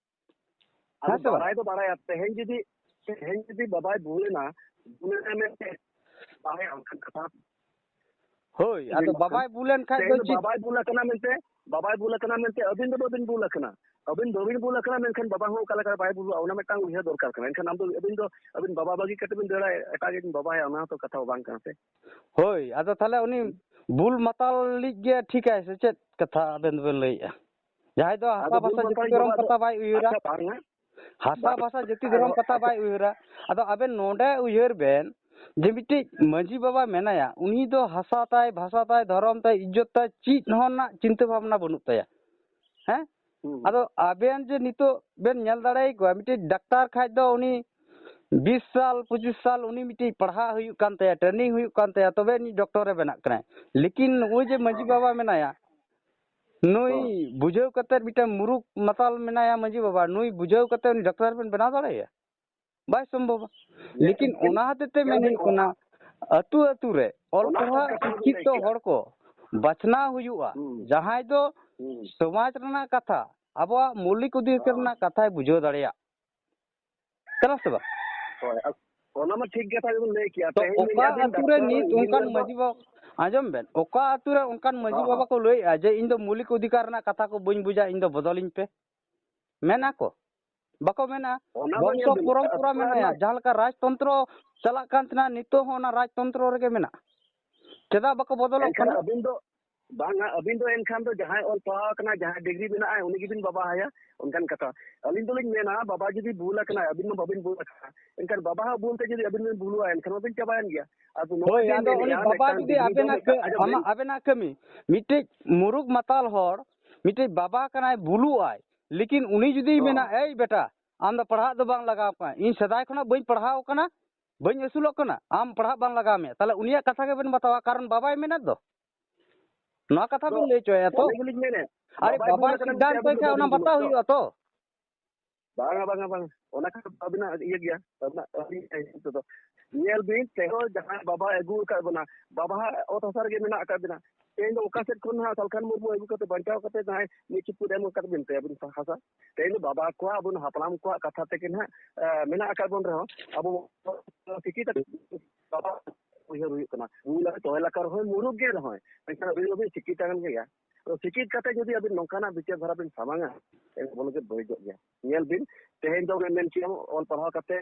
ᱟᱫᱚ ᱦᱮᱸ ᱥᱮ ᱵᱟᱝ? ᱵᱟᱲᱟᱭ ᱫᱚ ᱵᱟᱲᱟᱭᱟ, ᱛᱮᱦᱮᱧ ᱡᱩᱫᱤ, ᱛᱮᱦᱮᱧ ᱡᱩᱫᱤ ᱵᱟᱵᱟᱭ ᱵᱷᱩᱞ ᱮᱱᱟ, ᱵᱷᱩᱞ ᱮᱱᱟ ᱢᱮᱱᱛᱮ ᱵᱟᱲᱟᱭᱟ ᱚᱱᱠᱟᱱ ᱠᱟᱛᱷᱟ᱾ ᱦᱳᱭ, ᱟᱫᱚ ᱵᱟᱵᱟᱭ ᱵᱷᱩᱞ ᱮᱱ ᱠᱷᱟᱡ ᱫᱚ ᱛᱮᱦᱮᱧ ᱪᱮᱫ? ᱵᱟᱵᱟᱭ ᱵᱷᱩᱞ ᱟᱠᱟᱱᱟ ᱢᱮᱱᱛᱮ, ᱵᱟᱵᱟᱭ ᱵᱷᱩᱞ ᱟᱠᱟᱱᱟ ᱢᱮᱱᱛᱮ ᱟᱹᱵᱤᱱ ᱫᱚ ᱵᱟᱹᱵᱤᱱ ᱵᱷᱩᱞ ᱟᱠᱟᱱᱟ᱾ ᱟᱹᱵᱤᱱ ᱵᱟᱹᱵᱤᱱ ᱵᱷᱩᱞ ᱟᱠᱟᱱᱟ, ᱢᱮᱱᱠᱷᱟᱱ ᱵᱟᱵᱟ ᱦᱚᱸ ᱚᱠᱟ ᱞᱮᱠᱟ ᱵᱟᱭ ᱵᱷᱩᱞᱟ, ᱚᱱᱟ ᱢᱤᱫᱴᱟᱝ ᱩᱭᱦᱟᱹᱨ ᱫᱚᱨᱠᱟᱨ ᱠᱟᱱᱟ᱾ ᱮᱱᱠᱷᱟᱱ ᱟᱢ ᱫᱚ, ᱟᱹᱵᱤᱱ ᱫᱚ, ᱟᱹᱵᱤᱱ ᱵᱟᱵᱟ ᱵᱟᱹᱜᱤ ᱠᱟᱛᱮ ᱵᱤᱱ ᱫᱟᱹᱲᱟ, ᱮᱴᱟᱜ ᱜᱮ ᱵᱟᱵᱟᱭᱟ, ᱚᱱᱟ ᱦᱚᱸᱛᱚ ᱠᱟᱛᱷᱟ ᱦᱚᱸ ᱵᱟᱝ ᱠᱟᱱᱟ ᱥᱮ᱾ ᱦᱳᱭ, ᱟᱫᱚ ᱛᱟᱦᱚᱞᱮ ᱩᱱᱤ ᱵᱩᱞ ᱢᱟᱛᱟᱞ ᱞᱤᱡ ᱜᱮ ᱴᱷᱤᱠᱟᱭ ᱥᱮ ᱪᱮᱫ ᱠᱟᱛᱷᱟ ᱟᱵᱮᱱ ᱫᱚᱵᱮᱱ ᱞᱟᱹᱭᱮᱜᱼᱟ? ᱡᱟᱦᱟᱸᱭ ᱫᱚ ᱦᱟᱥᱟ ᱟᱫᱚ ᱵᱩᱞ ᱵᱷᱟᱥᱟ ᱢᱟᱛᱟᱞ ᱡᱟᱹᱛᱤ ᱫᱚ ᱫᱷᱚᱨᱚᱢ ᱟᱫᱚ, ᱠᱟᱛᱷᱟ ᱵᱟᱭ ᱩᱭᱦᱟᱹᱨᱟ᱾ ᱟᱪᱪᱷᱟ, ᱵᱟᱝᱟ᱾ ᱦᱟᱥᱟ ᱵᱟᱝ᱾ ᱵᱷᱟᱥᱟ ᱡᱟᱹᱛᱤ ᱫᱷᱚᱨᱚᱢ ᱟᱫᱚ, ᱠᱟᱛᱷᱟ ᱟᱪᱪᱷᱟ᱾ ᱵᱟᱭ ᱩᱭᱦᱟᱹᱨᱟ᱾ ᱟᱫᱚ ᱟᱵᱮᱱ ᱱᱚᱰᱮ ᱩᱭᱦᱟᱹᱨ ᱵᱮᱱ ᱡᱮ ᱢᱤᱫᱴᱤᱡ ᱢᱟᱹᱡᱷᱤ ᱵᱟᱵᱟ ᱢᱮᱱᱟᱭᱟ, ᱩᱱᱤ ᱫᱚ ᱦᱟᱥᱟ ᱛᱟᱭ, ᱵᱷᱟᱥᱟ ᱛᱟᱭ, ᱫᱷᱚᱨᱚᱢ ᱛᱟᱭ, ᱤᱡᱽᱡᱚᱛ ᱛᱟᱭ, ᱪᱮᱫ ᱦᱚᱸ ᱨᱮᱱᱟᱜ ᱪᱤᱱᱛᱟᱹ ᱵᱷᱟᱵᱽᱱᱟ ᱵᱟᱹᱱᱩᱜ ᱛᱟᱭᱟ᱾ ᱦᱮᱸ? ᱦᱩᱸ᱾ ᱟᱫᱚ ᱟᱵᱮᱱ ᱡᱮ ᱱᱤᱛᱚᱜ ᱵᱮᱱ ᱧᱮᱞ ᱫᱟᱲᱮᱭᱟᱠᱚᱣᱟ, ᱢᱤᱫᱴᱤᱡ ᱰᱟᱠᱛᱟᱨ ᱠᱷᱟᱡ ᱫᱚ ᱩᱱᱤ ᱵᱤᱥ ᱥᱟᱞ, ᱯᱚᱸᱪᱤᱥ ᱥᱟᱞ ᱩᱱᱤ ᱢᱤᱫᱴᱤᱡ ᱯᱟᱲᱦᱟᱜ ᱦᱩᱭᱩᱜ ᱠᱟᱱ ᱛᱟᱭᱟ, training ᱦᱩᱭᱩᱜ ᱠᱟᱱ ᱛᱟᱭᱟ, ᱛᱚᱵᱮ ᱟᱹᱱᱤᱡ ᱰᱚᱠᱴᱚᱨᱮ ᱵᱮᱱᱟᱜ ᱠᱟᱱᱟᱭ᱾ ᱞᱮᱠᱤᱱ ᱱᱩᱜᱼᱩᱭ ᱡᱮ ᱢᱟᱹᱡᱷᱤ ᱦᱚᱸ᱾ ᱵᱟᱵᱟ ᱢᱮᱱᱟᱭᱟ, ᱱᱩᱭ ᱦᱚᱸ᱾ ᱵᱩᱡᱷᱟᱹᱣ ᱠᱟᱛᱮᱫ, ᱢᱤᱫᱴᱟᱝ ᱢᱩᱨᱩᱠ ᱢᱟᱛᱟᱞ ᱢᱮᱱᱟᱭᱟ ᱢᱟᱹᱡᱷᱤ ᱵᱟᱵᱟ, ᱱᱩᱭ ᱵᱩᱡᱷᱟᱹᱣ ᱠᱟᱛᱮᱫ ᱩᱱᱤ ᱰᱟᱠᱛᱟᱨ ᱵᱮᱱ ᱵᱮᱱᱟᱣ ᱫᱟᱲᱮᱭᱟᱭᱟ? ᱵᱟᱭ ᱥᱚᱢᱵᱷᱚᱵᱟ᱾ ᱧᱮᱞ ᱞᱮᱠᱤᱱ ᱵᱤᱱ, ᱚᱱᱟ ᱦᱚᱛᱮᱡ ᱛᱮ ᱧᱮᱞ ᱢᱮᱱ ᱵᱤᱱ, ᱦᱩᱭᱩᱜ ᱚᱱᱟ, ᱠᱟᱱᱟ, ᱟᱹᱛᱩ ᱟᱹᱛᱩ ᱨᱮ ᱚᱞ ᱚᱱᱟ ᱦᱚᱸ ᱯᱟᱲᱦᱟᱣ ᱠᱟᱛᱷᱟ ᱵᱤᱱ ᱞᱟᱹᱭ ᱥᱤᱠᱠᱷᱤᱛᱚ ᱠᱮᱜᱼᱟ᱾ ᱦᱚᱲ ᱠᱚ ᱵᱟᱪᱷᱱᱟᱣ ᱦᱩᱭᱩᱜᱼᱟ, ᱦᱩᱸ᱾ ᱡᱟᱦᱟᱸᱭ ᱫᱚ ᱦᱩᱸ᱾ ᱥᱚᱢᱟᱡᱽ ᱨᱮᱱᱟᱜ ᱠᱟᱛᱷᱟ, ᱟᱵᱚᱣᱟᱜ ᱢᱳᱣᱞᱤᱠ ᱚᱫᱷᱤᱠᱟᱨ ᱦᱚᱸ᱾ ᱨᱮᱱᱟᱜ ᱠᱟᱛᱷᱟᱭ ᱵᱩᱡᱷᱟᱹᱣ ᱫᱟᱲᱮᱭᱟᱜ᱾ ᱠᱟᱱᱟ ᱥᱮ ᱵᱟᱝ? ᱦᱳᱭ, ᱟ-, ᱚᱱᱟ ᱢᱟ ᱴᱷᱤᱠ ᱠᱟᱛᱷᱟ ᱜᱮᱵᱤᱱ ᱞᱟᱹᱭ ᱠᱮᱜᱼᱟ᱾ ᱛᱚ, ᱛᱮᱦᱮᱧ ᱞᱤᱧ ᱚᱠᱟ ᱟᱹᱵᱤᱱ ᱟᱹᱛᱩ ᱨᱮ ᱰᱟᱠᱛᱟᱨ ᱱᱤᱛ ᱚᱱᱠᱟᱱ ᱤᱧᱡᱤᱱᱤᱭᱟᱨ ᱫᱚ ᱢᱟᱹᱡᱷᱤ ᱵᱟᱵᱟ, ᱟᱸᱡᱚᱢ ᱵᱮᱱ, ᱚᱠᱟ ᱟᱹᱛᱩ ᱨᱮ ᱚᱱᱠᱟᱱ ᱢᱟᱹᱡᱷᱤ ᱦᱚᱸ, ᱵᱟᱵᱟ ᱦᱚᱸ᱾ ᱠᱚ ᱞᱟᱹᱭᱮᱜᱼᱟ ᱡᱮ ᱤᱧ ᱫᱚ ᱢᱳᱣᱞᱤᱠ ᱚᱫᱷᱤᱠᱟᱨ ᱨᱮᱱᱟᱜ ᱠᱟᱛᱷᱟ ᱠᱚ ᱵᱟᱹᱧ ᱵᱩᱡᱟ, ᱤᱧ ᱫᱚ ᱵᱚᱫᱚᱞᱤᱧ ᱯᱮ? ᱢᱮᱱᱟ ᱠᱚ? ᱵᱟᱠᱚ ᱢᱮᱱᱟ᱾ ᱚᱱᱟ ᱫᱚ ᱵᱚᱝᱥᱚ ᱧᱮᱞ ᱵᱤᱱ, ᱯᱚᱨᱚᱢᱯᱚᱨᱟ ᱟᱹᱛᱩ ᱢᱮᱱᱟᱭᱟ, ᱨᱮᱱᱟᱜ ᱡᱟᱦᱟᱸ ᱞᱮᱠᱟ ᱨᱟᱡᱽᱛᱚᱱᱛᱨᱚ ᱪᱟᱞᱟᱜ ᱠᱟᱱ ᱛᱟᱦᱮᱱᱟ, ᱱᱤᱛᱚᱜ ᱦᱚᱸ ᱚᱱᱟ ᱨᱟᱡᱽᱛᱚᱱᱛᱨᱚ ᱨᱮᱜᱮ ᱢᱮᱱᱟᱜᱼᱟ᱾ ᱪᱮᱫᱟᱜ ᱵᱟᱠᱚ ᱵᱚᱫᱚᱞᱚᱜ ᱮᱱᱠᱷᱟᱱ ᱠᱟᱱᱟ? ᱟᱹᱵᱤᱱ ᱫᱚ, ᱵᱟᱝᱟ, ᱟᱹᱵᱤᱱ ᱫᱚ ᱮᱱᱠᱷᱟᱱ ᱫᱚ ᱡᱟᱦᱟᱸᱭ ᱚᱞ ᱯᱟᱲᱦᱟᱣ ᱟᱠᱟᱱᱟ, ᱡᱟᱦᱟᱸᱭ ᱰᱤᱜᱽᱨᱤ ᱢᱮᱱᱟᱜᱼᱟ, ᱩᱱᱤ ᱜᱮᱵᱤᱱ ᱵᱟᱵᱟᱦᱟᱭᱟ, ᱚᱱᱠᱟᱱ ᱠᱟᱛᱷᱟ᱾ ᱟᱹᱞᱤᱧ ᱫᱚᱞᱤᱧ ᱢᱮᱱᱟ, ᱵᱟᱵᱟ ᱡᱩᱫᱤ ᱵᱷᱩᱞ ᱟᱠᱟᱱᱟᱭ, ᱟᱹᱵᱤᱱ ᱢᱟ ᱵᱟᱵᱤᱱ ᱵᱷᱩᱞ ᱟᱠᱟᱱᱟ, ᱮᱱᱠᱷᱟᱱ ᱵᱟᱵᱟ ᱦᱚᱸ ᱵᱷᱩᱞ ᱛᱮ ᱡᱩᱫᱤ ᱟᱹᱵᱤᱱ ᱵᱤᱱ ᱵᱷᱩᱞᱩᱜᱼᱟ, ᱮᱱᱠᱷᱟᱱ ᱢᱟᱵᱤᱱ ᱪᱟᱵᱟᱭᱮᱱ ᱜᱮᱭᱟ᱾ ᱟᱫᱚ ᱱᱚᱣᱟ ᱦᱳᱭ, ᱡᱮ ᱟᱫᱚ ᱢᱮᱱᱮᱜᱼᱟ, ᱩᱱᱤ ᱵᱟᱵᱟ ᱢᱤᱫᱴᱟᱝ ᱡᱩᱫᱤ ᱰᱤᱜᱽᱨᱤ ᱫᱚ ᱟᱵᱮᱱᱟᱜ ᱢᱤᱫᱴᱟᱝ, ᱠᱟᱹ-, ᱟᱸᱡᱚᱢ ᱵᱤᱱ᱾ ᱟᱢᱟᱜ, ᱟᱵᱮᱱᱟᱜ ᱠᱟᱹᱢᱤ, ᱢᱤᱫᱴᱤᱡ ᱢᱩᱨᱩᱠ ᱢᱟᱛᱟᱞ ᱦᱚᱲ, ᱢᱤᱫᱴᱤᱡ ᱵᱟᱵᱟ ᱠᱟᱱᱟᱭ, ᱵᱷᱩᱞᱩᱜ ᱟᱭ, ᱞᱮᱠᱤᱱ ᱩᱱᱤ ᱡᱩᱫᱤᱭ ᱦᱚᱸ᱾ ᱢᱮᱱᱟ, "ᱮᱭ ᱵᱮᱴᱟ, ᱟᱢ ᱫᱚ ᱯᱟᱲᱦᱟᱜ ᱫᱚ ᱵᱟᱝ ᱞᱟᱜᱟᱣ ᱠᱟᱱᱟ, ᱤᱧ ᱥᱮᱫᱟᱭ ᱠᱷᱚᱱᱟᱜ ᱵᱟᱹᱧ ᱯᱟᱲᱦᱟᱣ ᱠᱟᱱᱟ, ᱵᱟᱹᱧ ᱟᱹᱥᱩᱞᱚᱜ ᱠᱟᱱᱟ, ᱟᱢ ᱯᱟᱲᱦᱟᱜ ᱵᱟᱝ ᱞᱟᱜᱟᱣ ᱢᱮᱭᱟ, ᱛᱟᱦᱚᱞᱮ ᱩᱱᱤᱭᱟᱜ ᱠᱟᱛᱷᱟ ᱜᱮᱵᱮᱱ ᱵᱟᱛᱟᱣᱟ, ᱠᱟᱨᱚᱱ ᱵᱟᱵᱟᱭ ᱢᱮᱱᱮᱫ ᱫᱚ᱾ ᱱᱚᱣᱟ ᱠᱟᱛᱷᱟ ᱫᱚ ᱵᱮᱱ ᱞᱟᱹᱭ ᱦᱚᱪᱚᱭᱟ ᱛᱚ? ᱚᱱᱟ ᱜᱮᱞᱤᱧ ᱢᱮᱱᱮᱫ, ᱟᱨᱮ ᱵᱟᱵᱟᱭ ᱵᱟᱵᱟᱭ ᱵᱷᱩᱞ ᱟᱠᱟᱱᱟ ᱢᱮᱱᱛᱮ ᱥᱤᱫᱽᱫᱷᱟᱱᱛᱚᱭ ᱟᱵᱮᱱ ᱠᱷᱟᱱ ᱫᱚᱵᱮᱱ ᱚᱱᱟ ᱵᱷᱩᱞ ᱵᱟᱛᱟᱣ ᱦᱚᱪᱚ᱾ ᱦᱩᱭᱩᱜᱼᱟ ᱛᱚ᱾ ᱵᱟᱝᱟ, ᱵᱟᱝᱟ, ᱵᱟᱝᱟ, ᱚᱱᱟ ᱠᱟᱛᱷᱟ ᱫᱚ ᱟᱹᱵᱤᱱᱟᱜ ᱤᱭᱟᱹ ᱜᱮᱭᱟ, ᱟᱹᱵᱤᱱᱟᱜ ᱟᱹᱞᱤᱧᱟᱜ ᱦᱤᱥᱟᱹᱵ ᱛᱮᱫᱚ᱾ ᱧᱮᱞ ᱵᱤᱱ, ᱛᱮᱦᱮᱧ ᱡᱟᱦᱟᱸᱭ ᱵᱟᱵᱟᱭ ᱟᱹᱜᱩ ᱟᱠᱟᱫ ᱵᱚᱱᱟ, ᱵᱟᱵᱟ ᱚᱛ ᱦᱟᱥᱟ ᱨᱮᱜᱮ ᱢᱮᱱᱟᱜ ᱟᱠᱟᱫ ᱵᱤᱱᱟ᱾ ᱛᱮᱦᱮᱧ ᱫᱚ ᱚᱠᱟ ᱥᱮᱫ ᱠᱷᱚᱱ ᱦᱟᱸᱜ ᱥᱟᱞᱠᱷᱟᱱ ᱢᱩᱨᱢᱩ ᱟᱹᱜᱩ ᱠᱟᱛᱮ ᱵᱟᱧᱪᱟᱣ ᱠᱟᱛᱮ ᱡᱟᱦᱟᱸᱭ ᱢᱤᱫ ᱪᱩᱯᱩᱫ ᱮᱢ ᱟᱠᱟᱫ ᱵᱤᱱ ᱛᱮ ᱟᱹᱵᱤᱱ ᱦᱟᱥᱟ? ᱛᱮᱦᱮᱧ ᱫᱚ ᱵᱟᱵᱟ ᱠᱚᱣᱟᱜ, ᱟᱵᱚ ᱦᱟᱯᱲᱟᱢ ᱠᱚᱣᱟᱜ ᱠᱟᱛᱷᱟ ᱛᱮᱜᱮ ᱱᱟᱦᱟᱜ, ᱮ, ᱢᱮᱱᱟᱜ ᱟᱠᱟᱫ ᱵᱚᱱ ᱨᱮᱦᱚᱸ, ᱟᱵᱚ ᱥᱤᱠᱠᱷᱤᱛ ᱵᱟᱵᱟ ᱩᱭᱦᱟᱹᱨ ᱦᱩᱭᱩᱜ ᱠᱟᱱᱟ᱾ ᱩᱱᱤ ᱞᱟᱹᱜᱤᱫ ᱛᱚᱦᱮ ᱞᱟᱠᱟᱨ ᱦᱚᱸᱭ ᱢᱩᱨᱩᱠ ᱜᱮ ᱨᱮᱦᱚᱸᱭ, ᱢᱮᱱᱠᱷᱟᱱ ᱟᱹᱵᱤᱱ ᱫᱚᱵᱤᱱ ᱥᱤᱠᱠᱷᱤᱛ ᱟᱠᱟᱱ ᱜᱮᱭᱟ᱾ ᱛᱚ ᱥᱤᱠᱠᱷᱤᱛ ᱠᱟᱛᱮ ᱡᱩᱫᱤ ᱟᱹᱵᱤᱱ ᱱᱚᱝᱠᱟᱱᱟᱜ ᱵᱤᱪᱟᱹᱨ ᱫᱷᱟᱨᱟ ᱵᱤᱱ ᱥᱟᱢᱟᱝᱟ, ᱮᱱᱠᱷᱟᱱ ᱵᱚᱞᱮ ᱜᱮ ᱵᱟᱹᱲᱤᱡᱚᱜ ᱜᱮᱭᱟ᱾ ᱧᱮᱞ ᱵᱤᱱ, ᱛᱮᱦᱮᱧ ᱫᱚ ᱢᱮᱱ ᱠᱮᱭᱟᱢ ᱚᱞ ᱯᱟᱲᱦᱟᱣ ᱠᱟᱛᱮ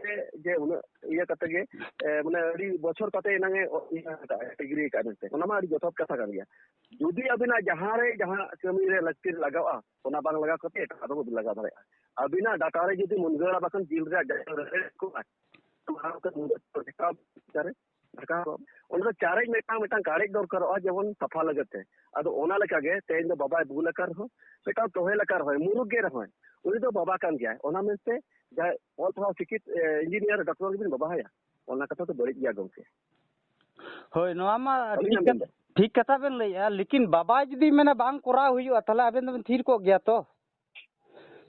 ᱡᱮ ᱩᱱᱟᱹᱜ ᱤᱭᱟᱹ ᱠᱟᱛᱮ ᱜᱮ, ᱮ, ᱢᱟᱱᱮ ᱟᱹᱰᱤ ᱵᱚᱪᱷᱚᱨ ᱠᱟᱛᱮ ᱮᱱᱟᱝ ᱮ ᱤᱭᱟᱹ ᱟᱠᱟᱫᱼᱟ, ᱰᱤᱜᱽᱨᱤ ᱟᱠᱟᱫᱼᱟ ᱢᱮᱱᱛᱮ, ᱚᱱᱟ ᱢᱟ ᱟᱹᱰᱤ ᱡᱚᱛᱷᱟᱛ ᱠᱟᱛᱷᱟ ᱠᱟᱱ ᱜᱮᱭᱟ᱾ ᱡᱩᱫᱤ ᱟᱹᱵᱤᱱᱟᱜ ᱡᱟᱦᱟᱸ ᱨᱮ ᱡᱟᱦᱟᱸ ᱠᱟᱹᱢᱤ ᱨᱮ ᱞᱟᱹᱠᱛᱤ ᱨᱮ ᱞᱟᱜᱟᱜᱼᱟ, ᱚᱱᱟ ᱵᱟᱝ ᱞᱟᱜᱟᱣ ᱠᱟᱛᱮ ᱮᱴᱟᱜ ᱫᱚ ᱵᱟᱹᱵᱤᱱ ᱞᱟᱜᱟᱣ ᱫᱟᱲᱮᱭᱟᱜᱼᱟ᱾ ᱟᱹᱵᱤᱱᱟᱜ ᱰᱟᱴᱟ ᱨᱮ ᱡᱩᱫᱤ ᱢᱩᱱᱜᱟᱹ ᱟᱲᱟᱜ ᱵᱟᱠᱷᱟᱱ ᱡᱤᱞ ᱨᱮᱭᱟᱜ ᱡᱟᱝ ᱨᱮ ᱠᱚᱜᱼᱟ, ᱚᱱᱟ ᱫᱚ ᱪᱟᱨᱮᱡ ᱢᱤᱫᱴᱟᱝ, ᱢᱤᱫᱴᱟᱝ ᱠᱟᱲᱮᱡ ᱫᱚᱨᱠᱟᱨᱚᱜᱼᱟ, ᱡᱮᱢᱚᱱ ᱥᱟᱯᱷᱟ ᱞᱟᱹᱜᱤᱫ ᱛᱮ᱾ ᱟᱫᱚ ᱚᱱᱟ ᱞᱮᱠᱟᱜᱮ ᱛᱮᱦᱮᱧ ᱫᱚ ᱵᱟᱵᱟᱭ ᱵᱷᱩᱞ ᱟᱠᱟᱱ ᱨᱮᱦᱚᱸ, ᱢᱤᱫᱴᱟᱝ ᱛᱚᱦᱮᱞ ᱟᱠᱟᱱ ᱨᱮᱦᱚᱸ, ᱢᱩᱨᱩᱠ ᱜᱮ ᱨᱮᱦᱚᱸᱭ, ᱩᱱᱤ ᱫᱚ ᱵᱟᱵᱟ ᱠᱟᱱ ᱜᱮᱭᱟᱭ᱾ ᱚᱱᱟ ᱢᱮᱱᱛᱮ ᱡᱟᱦᱟᱸᱭ ᱚᱞ ᱯᱟᱲᱦᱟᱣ ᱥᱤᱠᱠᱷᱤᱛ, ᱮ, ᱤᱧᱡᱤᱱᱤᱭᱟᱨ, ᱰᱚᱠᱴᱚᱨ ᱜᱮᱵᱤᱱ ᱵᱟᱵᱟᱭᱟ, ᱚᱱᱟ ᱠᱟᱛᱷᱟ ᱫᱚ ᱵᱟᱹᱲᱤᱡ ᱜᱮᱭᱟ ᱜᱚᱢᱠᱮ᱾ ᱦᱳᱭ, ᱱᱚᱣᱟ ᱢᱟ ᱟᱹᱞᱤᱧᱟᱜ ᱴᱷᱤᱠ ᱢᱮᱱ ᱠᱟᱛᱷᱟ, ᱫᱚ᱾ ᱴᱷᱤᱠ ᱠᱟᱛᱷᱟ ᱵᱮᱱ ᱞᱟᱹᱭᱮᱜᱼᱟ, ᱞᱮᱠᱤᱱ ᱵᱟᱵᱟ ᱡᱩᱫᱤ ᱢᱮᱱᱟ ᱵᱟᱝ ᱠᱚᱨᱟᱣ ᱦᱩᱭᱩᱜᱼᱟ, ᱛᱟᱦᱚᱞᱮ ᱟᱵᱮᱱ ᱫᱚᱵᱮᱱ ᱛᱷᱤᱨ ᱠᱚᱜ ᱜᱮᱭᱟ ᱛᱚ?